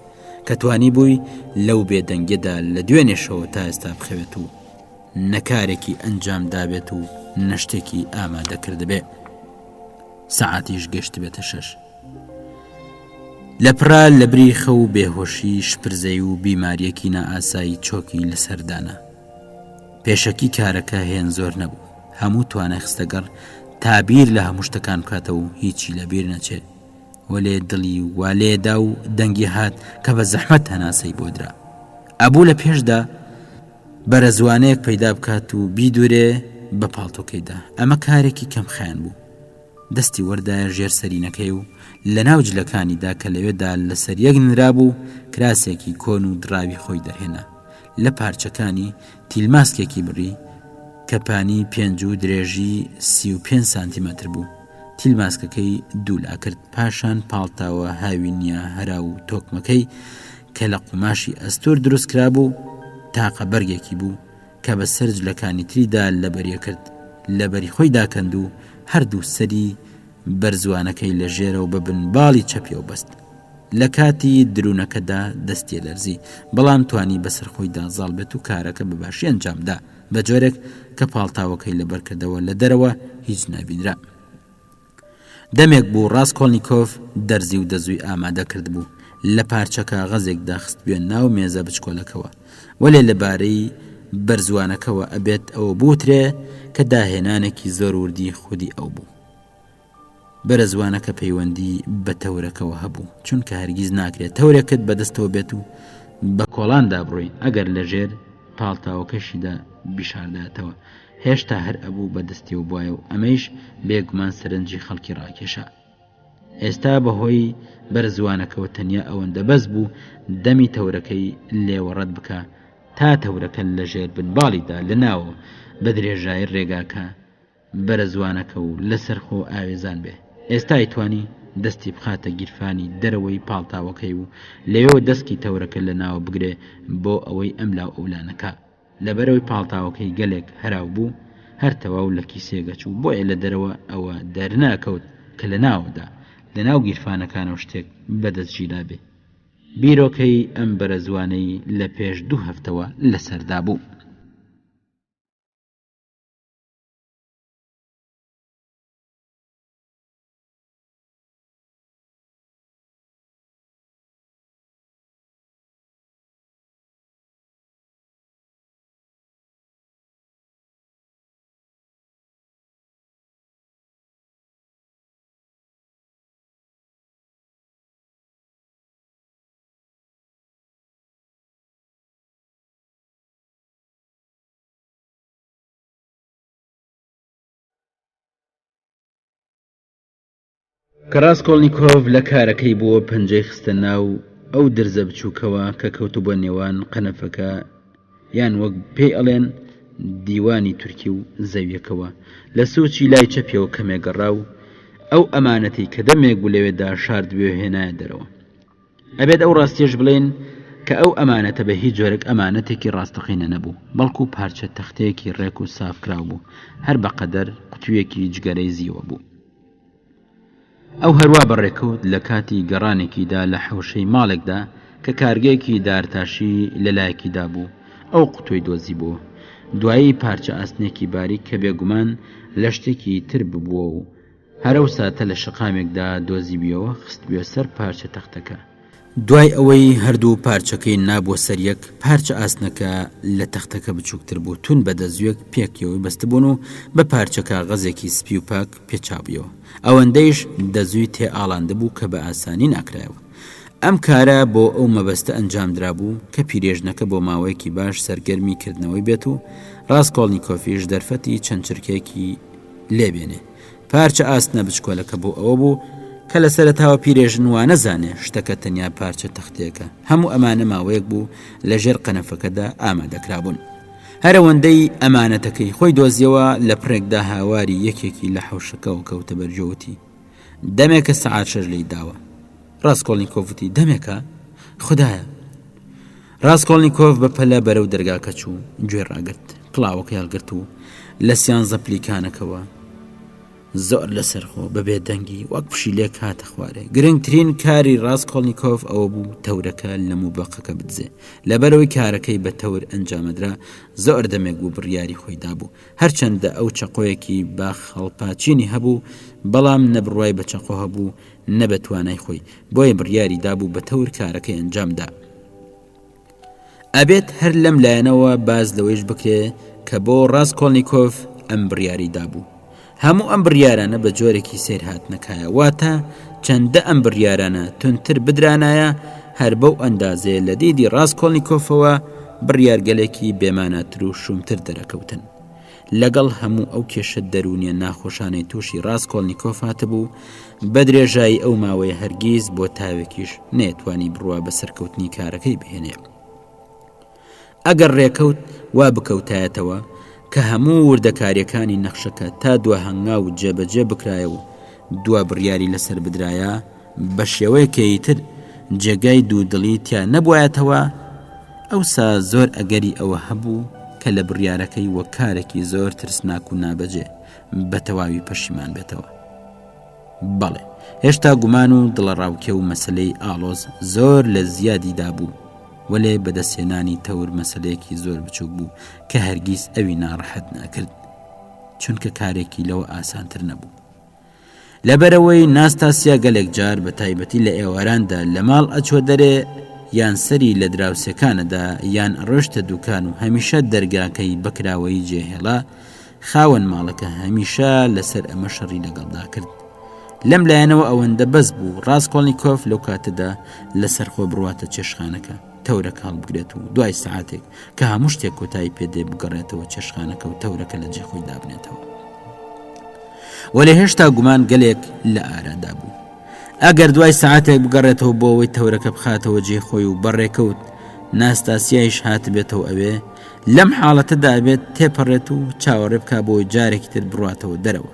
کە توانیبووی لەو بێدەنگیەدا لە دوێنێشەوە تا ئێستا بخەوێت و نە کارێکی ئەنجام دابێت و نە شتێکی ئامادە کردبێ سەعاتیش گەشتبێتە شەش لە پڕا لە بری خەو و بێهۆشی شپرزەی و بیماریەکی نائاسایی چۆکی لەسەردانا پێشەکی کارەکە هێن زۆر نەبوو هەموو توانای خستەگەڕ تا بیر لە هەموو شتەکان بکاتەوە و هیچی لە بیر نەچێت وەلێ دڵی وا لێدا و دەنگی هات کە بە زەحمەت هەناسەی بۆ درا. ئەبوو لە پێشدا بەرەزوانەیەک پەیدا بکات و بیدورێ بە پاڵتۆکەیدا. ئەمە کارێکی کەم خایەن بوو. دەستی وەردایە ژێر سەرینەکەی و لە ناو جلەکانیدا کە لەوێدا لەسەر یەک نرابوو، کراسێکی کۆن و دڕاوی خۆی دەرهێنا. لە پارچەکانی تیلماسکێکی بڕی کە پانی پێنج و درێژی 35 سانتیمەتر بوو. تیلماسکەکەی دوولا کرد، پاشان پاڵتاوە هاوینییە هەراو و تۆکمەکەی کە لە قوماشی ئەستوور دروست کرابوو، تاقە بەرگێکی بوو کە بە سەر جلەکانی تریدا لەبەریە کرد، لەبەری خۆی داکەند و هەردوو سەری بەرزوانەکەی لە ژێرەوە بە بن باڵی چەپیەوە بەست. لە کاتی دروونەکەدا دەستی لەرزی، بەڵام توانی بەسەر خۆیدا زاڵ بێت و کارەکە بە باشی ئەنجام دا. بە جۆرێک کە پاڵتاوەکەی لەبەر کردەوە لە دەرەوە هیچ نابینرا. دەمێک بوو ڕاسکۆڵنیکۆف دەرزی و دەزووی ئامادە کردبوو، لە پارچە کاغەزێکدا خستبوویە ناو مێزە بچکۆلەکەوە. وەلێ لەبارەی بەرزوانەکەوە ئەبێت ئەوە بوترێ کە داهێنانێکی زۆر وردی خودی ئەو بوو. بەرەزوانەکە پەیوەندی بە تەورەکەوە هەبوو، چونکە هەرگیز ناکرێت تەورێکت بەدەستەوە بێت و بە کۆڵاندا بڕۆی ئەگەر لەژێر پاڵتاوەکەشیدا بیشاردایەتەوە، هێشتا هەر ئەبوو بە دەستیەوە بوایە و ئەمەیش بێگومان سەرنجی خەڵکی ڕاکێشا. ئێستا بەهۆی بەرزوانەکەوە تەنیا ئەوەندە بەس بوو دەمی تەورەکەی لێوە ڕەت بکا تا تەورەکە لەژێر بنباڵیدا لە ناوەوە بە درێژایی ڕێگاکە بەرەزوانەکە و لەسەرخۆ ئاوێزان بێ. ئێستا ئەیتوانی دەستی بخاتە گیرفانی دەرەوەی پاڵتاوەکەی و لەوێوە دەسکی تەورەکە لە ناوە بگرێ بۆ ئەوەی ئەملاو ئەولا نەکا. لەبەرئەوەی پاڵتاوەکەی گەلێک هەراو بوو، هەر تەواو لە کیسێک ئەچوو، بۆیە لە دەرەوە ئەوە دەرنەئەکەوت کە لە ناوەدا، لە ناو گیرفانەکانەوە شتێک بە دەست گیرابێ. بیرۆکەی ئەم بەرەزوانەی لە پێش دوو هەفتەوە لەسەردا بوو. کە ڕاسکۆڵنیکۆف لە کارەکەی بووە پەنجەی خستە ناو ئەو درزە بچووکەوە کە کەوتبووە نێوان قەنەفەکە یان وەک پێی ئەڵێن دیوانی تورکی و زەویەکەوە لە سوچی لای چەپیەوە کەمێک گەڕا و ئەو ئەمانەتەی کە دەمێک بوو لەوێدا شاردبوویەوە هێنایە دەرەوە. ئەبێت ئەو ڕاستیەش بڵێین کە ئەو ئەمانەتە بە هیچ جۆرێک ئەمانەتێکی ڕاستەقینە نەبوو، بەڵکو پارچە تەختەیەکی ڕێک و سافکراو بوو، هەر بە قەدەر قوتوویەکی جگەرەی زیوە بوو. ئەو هەروا بە ڕێکەوت لە کاتی گەڕانێکیدا لە حەوشەی ماڵێکدا کە کارگەیەکی دارتاشی لە لایەکیدا بوو، ئەو قوتووەی دۆزیبۆوە. دوایی پارچە ئاسنێکی باریک کە بێگومان لە شتێکی تر ببووە و هەر ئەو ساتە لە شەقامێکدا دۆزیبوویەوە، خستبوویە سەر پارچە تەختەکە. دوای ئەوەی هەردوو پارچەکەی نابووە سەر یەک، پارچە ئاسنەکە لە تەختەکە بچووکتر بوو، توند بە دەزووێک پێکیەوەی بەستبوون و بە پارچە کاغەزێکی سپی و پاک پێچابوویەوە. ئەوەندەیش دەزووی تێ ئاڵاندبوو کە بە ئاسانی ناکرایەوە. ئەم کارە بۆ ئەو مەبەستە ئەنجام درابوو کە پیرێژنەکە بۆ ماوەیەکی باش سەرگەرمی کردنەوەی بێت و ڕاسکۆڵنیکۆفیش دەرفەتی چەند چرکەیەکی لێ بێنێ. پارچە ئاسنە بچکۆلەکە بۆ ئەوە بوو کە لە سەرەتاوە پیرێژن وانەزانێ شتەکە تەنیا پارچە تەختەیەکە هەموو ئەمانە ماوەیەک بوو لە ژێر قەنەفەکەدا ئامادەکرابوون هەرەوەندەی ئەمانەتەکەی خۆی دۆزیەوە لە پرێکدا هاواری یەکێکی لە حەوشەکەەوە کەوتە بەرجەوتی دەمێکە سەعات شەش لی داوە ڕاستکۆڵنییکۆڤ وتی دەمێکە خدایە ڕاستکۆڵنییکۆف بە پەلە بەرەو دەرگاکە چوو گوێ ڕاگرت کڵاوەکەی هەڵگرت و لە سیانزە پلیکانەکەوە زۆر لەسەرخۆ بە بێدەنگی وەک پشیلێک هاتە خوارێ گرنگترین کاری ڕاستکۆڵنییکۆف ئەوە بوو تەورەکە لە موبەقەکە بدزێ لەبەرەوەی کارەکەی بە تەور ئەنجامەدرا زۆر دەمێک بوو بڕیاری خۆی دابوو هەرچەندە ئەو چەقۆیەکی باخ هەڵپاچینی هەبوو بەڵام نەبڕوای بە چەقۆ هەبوو نە بە توانای خۆی، بۆیە بڕیاری دابوو بە تەور کارەکەی ئەنجام دا. ئەبێت هەر لەم لایەنەوە باس لەوەیش بکرێ کە بۆ ڕاسکۆڵنیکۆف ئەم بڕیاری دابوو. هەموو ئەم بڕیارانە بە جۆرێکی سەیر هاتنە کایە، واتە چەندە ئەم بڕیارانە توندتر بدرانایە، هەر بەو ئەندازەیە لە دیدی ڕاسکۆڵنیکۆفەوە بڕیارگەلێکی بێماناتر و شوومتر دەرەکەوتن. لەگەڵ هەموو ئەو کێشە دەروونیە ناخۆشانەی تووشی ڕاسکۆڵنیکۆف هاتبوو، بە درێژایی ئەو ماوەیە هەرگیز بۆ تاوێکیش نەیەتوانی بڕوا بە سەرکەوتنی کارەکەی بهێنێ. ئەگەر ڕێکەوت وا بکەوتایەتەوە کە هەموو وردەکاریەکانی نەخشەکە تا دوا هەنگاو جێبەجێ بکرایە و دوا بڕیاری لەسەر بدرایە، بە شێوەیەکەی تر جێگای دوودڵی تیا نەبوایەتەوە، ئەوسا زۆر ئەگەری ئەوە هەبوو کە لە بڕیارەکەی وەک کارێکی زۆر ترسناک و نابەجێ بە تەواوی پەشیمان بێتەوە. بەڵێ، هێشتا گومان و دڵەڕاوکێ و مەسەلەی ئاڵۆز زۆر لە زیادیدا بوو، وەلێ بەدەستهێنانی تەور مەسەلەیەکی زۆر بچووک بوو کە هەرگیز ئەوی ناڕەحەت نەئەکرد، چونکە کارێکی لەوە ئاسانتر نەبوو. لەبەرئەوەی ناستاسیا گەلێک جار بە تایبەتی لە ئێواراندا لە ماڵ ئەچوە دەرێ یان سەری لە دراوسێکان ئەدا یان ئەڕۆشتە دوکان و هەمیشە دەرگاکەی بە کراوەیی جێهێڵا، خاوەن ماڵەکە هەمیشە لەسەر ئەمە شەڕی لەگەڵدا کرد. لەم لایەنەوە ئەوەندە بەس بوو ڕاسکۆڵنیکۆف لەو کاتەدا لەسەرخۆ بڕواتە چێشتخانەکە، تەورەکە هەڵبگرێت و دوای سەعاتێک کە هەموو شتێک کۆتایی پێدێ بگەڕێتەوە چێشتخانەکە و تەورەکە لە جێ خۆی دابنێتەوە. وەلێ هێشتا گومان گەلێک لە ئارادا بوو. ئەگەر دوای سەعاتێک بگەڕێتەوە بۆ ئەوەی تەورەکە بخاتەوە جێ خۆی و بەڕێکەوت ناستاسیایش هاتبێتەوە ئەوێ، لەم حاڵەتەدا ئەبێت تێپەڕێت و چاوەڕێ بکا بۆی جارێکی تر بڕواتەوە دەرەوە.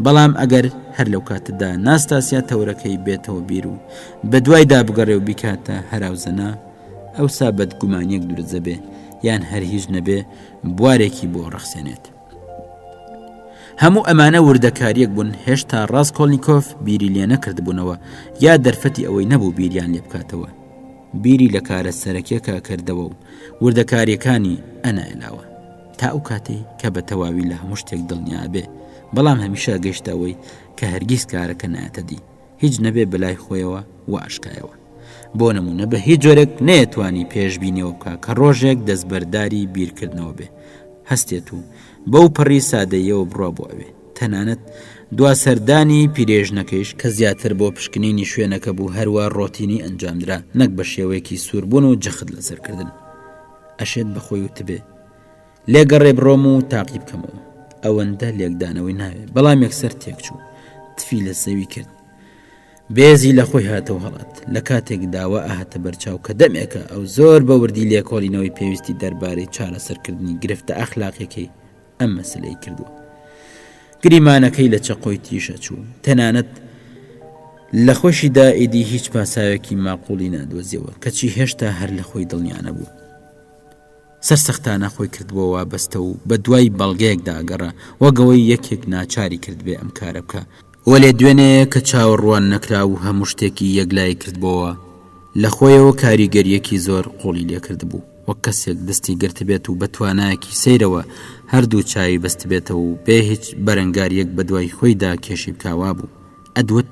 بەڵام ئەگەر هەر لەو کاتەدا ناستاسیا تەورەکەی بێتەوە بیر و بە دوایدا بگەڕێ و بیکاتە هەراوزەنا، ئەوسا بەدگومانییەک دروست دەبێ یان هەر هیچ نەبێ بوارێکی بۆ ڕەخسێنێت. هەموو ئەمانە وردەکارییەک بوون هێشتا ڕاسکۆڵنیکۆف بیری لێ نەکردبوونەوە یا دەرفەتی ئەوەی نەبوو بیریان لێ بکاتەوە. بیری لە کارە سەرەکیەکە کردەوە و وردەکاریەکانی ئەنایلاوە تا ئەو کاتەی کە بە تەواوی لە هەموو شتێک دڵنیا بێ بەڵام هەمیشە گەشتە ئەوەی کە هەرگیز کارەکە نایەتە دی هیچ نەبێ بەلای خۆیەوە واشکایەوە بۆ نمونە بە هیچ جۆرێک نەیەتوانی پێشبینیەوە بکە کە ڕۆژێک دەستبەرداری بیرکردنەوە بێ هەستێت و بەو پەڕی سادەیەوە بڕوا بۆ ئەوێ تەنانەت دوا سەردانی پیرێژنەکەیش کە زیاتر بۆ پشکنینی شوێنەکە بوو هەروا ڕۆتینی ئەنجامدرا نەک بە شێوەیەکی سووربوون و جەخت لەسەرکردن ئەشێت بە خۆی وتبێ لێگەڕێ بڕۆم و تاقی بکەمەوە ئەوەندە لێکدانەوەی ناوێ بەڵام یەکسەر تێکچوو تفی لە زەوی کرد بێزی لە خۆی هاتەوە هەڵات لە کاتێک داوا ئاهاتە بەرچاو کە دەمێکە ئەو زۆر بە وردی لێکۆڵینەوەی پێویستی دەربارەی چارەسەرکردنی گرفتە ئەخلاقیەکەی ئەم مەسلەی کردووە گریمانەکەی لە چەقۆی تیژە چوو تەنانەت. لە خۆشیدا ئیدی هیچ پاساوێکی ماقوڵی نادۆزیەوە، کەچی هێشتا هەر لە خۆی دڵنیا نەبوو. سەرسەختانە خۆی کردبووە وابەستە و بە دوای بەڵگەیەکدا ئەگەڕا، وەک ئەوەی یەکێک ناچاری کردبێ ئەم کارە بکا. وەلێ دوێنێ کە چاوەڕوان نەکراو هەموو شتێکی یەکلایی کردبۆوە، لە خۆیەوە کاریگەرییەکی زۆر قووڵی لێ کردبوو، وەک کەسێک دەستی گرتبێت و بە توانایەکی سەیرەوە هەردوو چاوی بەستبێتەوە و بێ هیچ بەرەنگارییەک بە دوای خۆیدا کێشی بکا وابوو. ئەدوت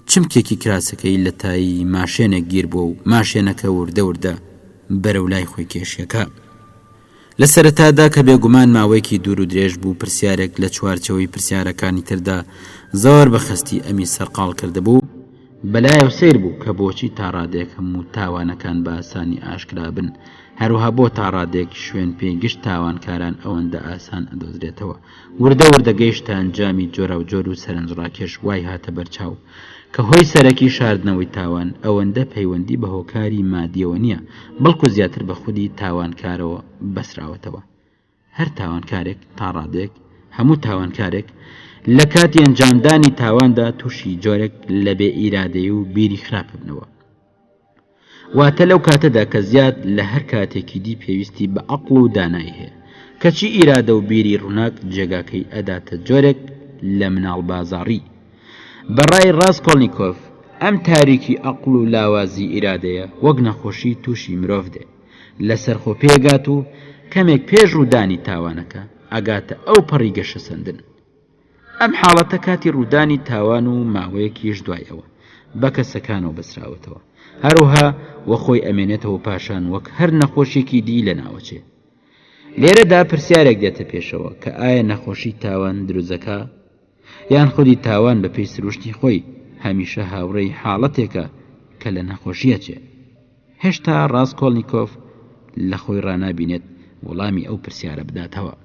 چمکێکی کراسەکەی لە تای ماشێنێک گیر بووە و ماشێنەکە وردە وردە بەرەو لای خۆی کێشیەکە. لە سەرەتادا کە بێگومان ماوەیەکی دوور و درێژ بوو پرسیارێک لە چوارچێوەی پرسیارەکانی تردا زۆر بە خەستی ئەمی سەرقاڵ کردبوو، بەلایەوە سەیر بوو کە بۆچی تا ڕادەیەک هەموو تاوانەکان بە ئاسانی ئاشکرا بن، هەروەها بۆ تا ڕادەیەک شوێن پێی گشت تاوانکاران ئەوەندە ئاسان ئەدۆزرێتەوە. وردە وردە گەیشتە ئەنجامی جۆراوجۆر و سەرنجڕاکێش وای هاتە بەرچاو کە هۆی سەرەکی شاردنەوەی تاوان ئەوەندە پەیوەندی بە هۆکاری مادیەوە نییە بەڵکو زیاتر بە خودی تاوانکارەوە بەسراوەتەوە هەر تاوانکارێک تا ڕادەیەک هەموو تاوانکارێک لە کاتی ئەنجامدانی تاواندا تووشی جۆرێک لە بێ ئیرادەی و بیری خراپ بنەوە. واتە لەو کاتەدا کە زیاد لە هەر کاتێکی دی پێویستی بە عەقڵ و دانایی هەیە، کەچی ئیرادە و بیری ڕووناک جێگاکەی ئەداتە جۆرێک لە مناڵبازاڕی. بە ڕای ڕاسکۆڵنیکۆف ئەم تاریکی عەقڵ و لاوازی ئیرادەیە وەک نەخۆشی تووشی مرۆڤ دێ، لەسەرخۆ پێگات و کەمێک پێش ڕوودانی تاوانەکە ئەگاتە ئەو پەڕی گەشەسەندن. ئەم حاڵەتە کاتی ڕوودانی تاوان و ماوەیەکیش دوای ئەوە بە کەسەکانەوە بەسراوەتەوە هەروها وە خۆی ئەمێنێتەوە پاشان وەک هەر نەخۆشیێکی دی لە ناوەچێ لێرەدا پرسیارێک دێتە پێشەوە کە ئایا نەخۆشی تاوان دروزەکە یان خودی تاوان بە پێی سروشتی خۆی هەمیشە هاوڕێی حاڵەتێکە کە لە نەخۆشیە چێ هێشتا ڕاستکۆڵنییکۆف لە خۆی ڕنابینێت وەڵامی ئەو پرسیارە بداتەوە.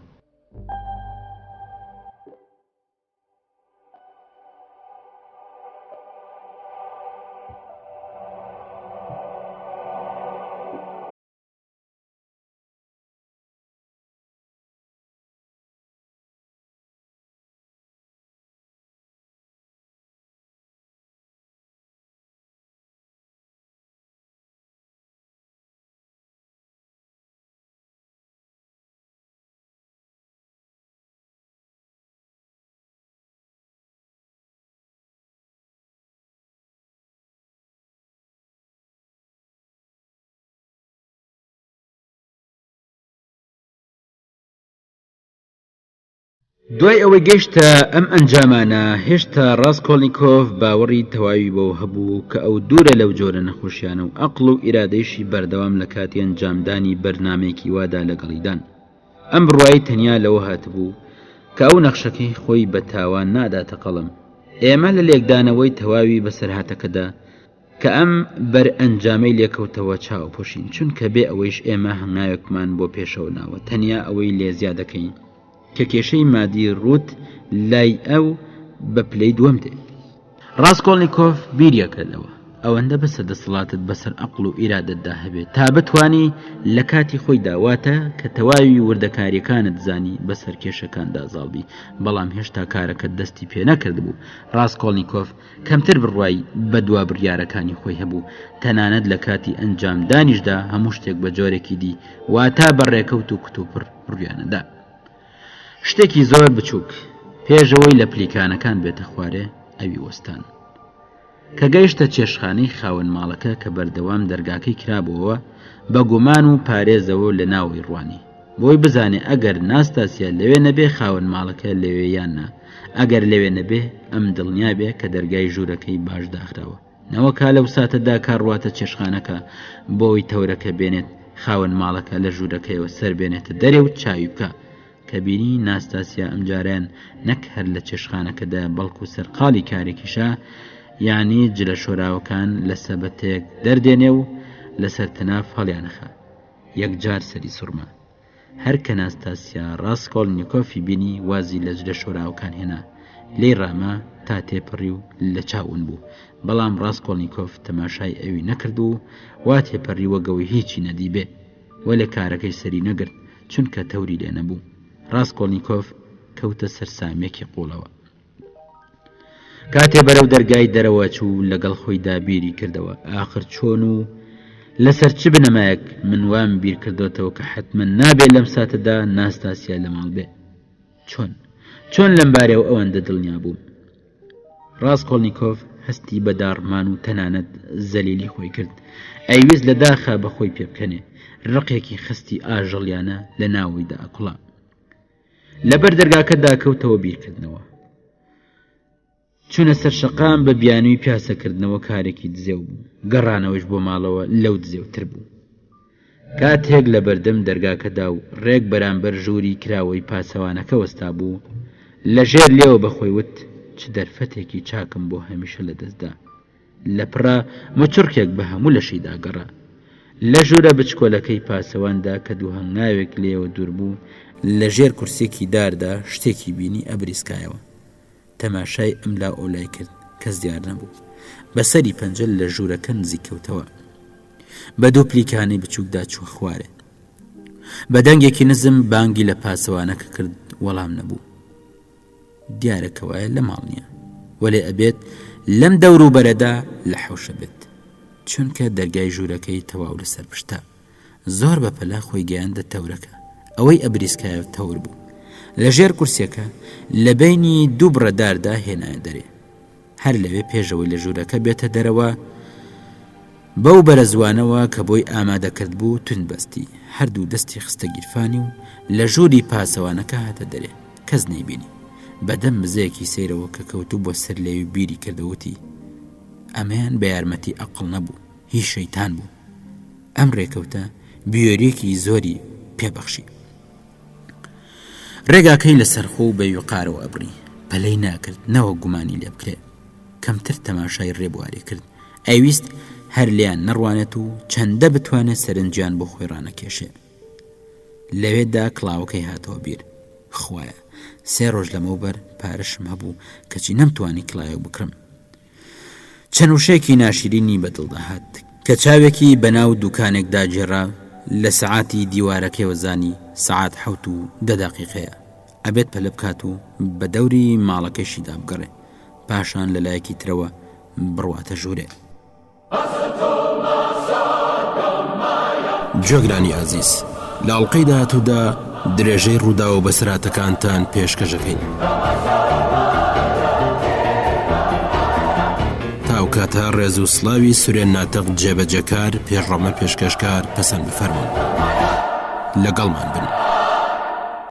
دوای ئەوەی گەیشتە ئەم ئەنجامانە، هێشتا ڕاسکۆڵنیکۆف باوەڕی تەواوی بەوە هەبوو کە ئەو دوورە لەو جۆرە نەخۆشیانە و ئەقڵ و ئیرادەیشی بەردەوام لە کاتی ئەنجامدانی بەرنامەیەکی وادا لەگەڵیدان. ئەم بڕوایەی تەنیا لەوە هاتبوو کە ئەو نەخشەکەی خۆی بە تاوان ناداتە قەڵەم. ئێمە لە لێکدانەوەی تەواوی بەسەرهاتەکەدا کە ئەم بەرئەنجامەی لێکەوتەوە چاوپۆشین، چونکە بێ ئەوەیش ئێمە هەنگاوێکمان بۆ پێشەوە ناوە، تەنیا ئەوەی لێ زیا دەکەین کە کێشەی مادی ڕووت لای ئەو بە پلەی دووەم دێ. ڕاسکۆڵنیکۆف بیریەکردەوە، ئەوەندە بەسە دەسەڵاتت بەسەر ئەقڵ و ئیرادەتدا هەبێ تا بتوانی لە کاتی خۆیدا، واتە کە تەواوی وردەکارییەکانت زانی بەسەر کێشەکاندا زاڵ بی، بەڵام هێشتا کارەکەت دەستی پێ نەکردبوو. ڕاسکۆڵنیکۆف کەمتر بڕوای بە دوا بڕیارەکانی خۆی هەبوو، تەنانەت لە کاتی ئەنجامدانیشدا هەموو شتێک بە جۆرێکی دی، واتە بە ڕێکەوت و کتوپڕ ڕوویانەدا. شتێکی زۆر بچووک، پێش ئەوەی لە پلیکانەکان بێتە خوارێ، ئەوی وەستان. کە گەیشتە چێشتخانەی خاوەن ماڵەکە کە بەردەوام دەرگاکەی کرابووەوە، بە گومان و پارێزەوە لە ناوەی ڕوانی. بۆی بزانێ ئەگەر ناستاسیا لەوێ نەبێ خاوەن ماڵەکە لەوێ یان نا، ئەگەر لەوێ نەبێ ئەم دڵنیا بێ کە دەرگای ژوورەکەی باش داخراوە. نەوەکا لەو ساتەدا کە ڕواتە چێشتخانەکە بۆی تەورەکە بێنێت خاوەن ماڵەکە لە ژوورەکەیەوە سەر بێنێتە دەرێ و چاوی بکا. کە بینی ناستاسیا ئەمجارەیان نەک هەر لە چێشتخانەکەدایە بەڵکو سەرقاڵی کارێکیشە، یانی جلە شۆراوەکان لە سەبەتەیەک دەردێنێ و لەسەر تەناف هەڵیانەخا. یەکجار سەری سوڕما. هەر کە ناستاسیا ڕاسکۆڵنیکۆفی بینی وازی لە جلە شۆراوەکان هێنا. لێی ڕاما تا تێپەڕی و لە چاو ون بوو. بەڵام ڕاسکۆڵنیکۆف تەماشای ئەوی نەکرد و وا تێپەڕی وەک ئەوەی هیچی نەدیبێ. وەلێ کارەکەی سەری نەگرت، چونکە تەوری لێ نەبوو. ڕاسکۆڵنیکۆف کەوتە سەرسامییەکی قووڵەوە. کاتێ بەرەو دەرگای دەرەوە چوو لەگەڵ خۆیدا بیری کردەوە ئاخر چۆن و لەسەر چ بنەمایەک من وام بیر کردۆتەوە کە حەتمەن نابێ لەم ساتەدا ناستاسیا لە ماڵ بێ چۆن چۆن لەم بارەوە ئەوەندە دڵنیا بووم ڕاسکۆڵنیکۆف هەستی بە داڕمان و تەنانەت زەلیلی خۆی کرد ئەیویست لە داخا بە خۆی پێبکەنێ ڕقێکی خستی ئاژەڵیانە لە ناوەیدا ئەکوڵا لەبەر دەرگاکەدا کەوتەوە بیرکردنەوە چوونە سەر شەقام بە بیانووی پیاسەکردنەوە کارێکی دزێو بوو، گەڕانەوەیش بۆ ماڵەوە لەو دزێوتر بوو. کاتێک لە بەردەم دەرگاکەدا و ڕێک بەرامبەر ژووری کراوەی پاسەوانەکە وەستابوو، لە ژێر لێوە بە خۆی وت، چ دەرفەتێکی چاکم بۆ هەمیشە لە دەست دا. لەپڕا مچڕکێک بە هەموو لەشیدا گەڕا. لە ژوورە بچکۆلەکەی پاسەواندا کە دووهەنگاوێک لێیەوە دوور بوو، لە ژێر کورسییەکی داردا شتێکی بینی ئەبریسکایەوە. تەماشای ئەملا و ئەولای کرد کەس دیار نەبوو بە سەری پەنجە لە ژوورەکە نزیک کەوتەوە بە دوو پلیکانەی بچووکدا چووە خوارێ بە دەنگێکی نزم بانگی لە پاسەوانەکە کرد وەڵام نەبوو دیارە کەوایە لە ماڵ نییە وەلێ ئەبێت لەم دەور و بەرەدا لە حەوشە بێت چونکە دەرگای ژوورەکەی تەواو لەسەر پشتە زۆر بە پەلە خۆی گەیاندە تەورەکە ئەوەی ئەبریسکایە تەور بوو لە ژێر کورسیەکە لە بینی دوو بڕەداردا هێنایە دەرێ هەر لەوێ پێشەوەی لە ژوورەکە بێتە دەرەوە بەو بەرەزوانەوە کە بۆی ئامادە کرد بوو تون بەستی هەردوو دەستی خستە گیرفانی و لە ژووری پاسەوانەکە هاتە دەرێ کەس نەیبینی بەدەم مزەیەکی سەیرەوە کە کەوتوو بۆ سەر لێوی بیری کردەوتی ئەمەیان بە یارمەتی ئەقڵ نەبوو هی شەیتان بوو ئەم ڕێکەوتە بوێریەکی زۆری پێبەخشی. ڕێگاکەی لەسەرخۆ و بە ویقارەوە ئەبڕی، پەلەی ناکرد نەوەک گومانی لێ بکرێ. کەمتر تەماشای ڕێبواری کرد، ئەیویست هەر لێیان نەڕوانێت و چەندە بتوانێت سەرنجیان بۆ خۆی ڕانەکێشێ. لەوێدا کڵاوەکەی هاتەوە بیر. خوایە، سێ ڕۆژ لەمەوبەر پارەشم هەبوو، کەچی نەمتوانی کڵاوێک بکڕم. چەند وشەیەکی ناشرینی بە دڵ دەهات. کە چاوێکی بە ناو دوکانێکدا گێڕا، لە سەعاتی دیوارەکەیەوە زانی سەعات 7 و 10 دەقیقەیە. ئەبێت پەلە بکات و بە دەوری ماڵەکەیشیدا بگەڕێ، پاشان لە لایەکی ترەوە بڕواتە ژوورێ. گوێگرانی ئازیز لە ئەڵقەی داهاتوودا درێژەی ڕووداو و بەسەرهاتەکانتان پێشکەشەکەین. تا ئەو کاتە ڕێز و سڵاوی سورێن ناتق جێبەجێکار پێشڕەمە پێشکەشکار پەسەند بفەرموون. لەگەڵمان بن.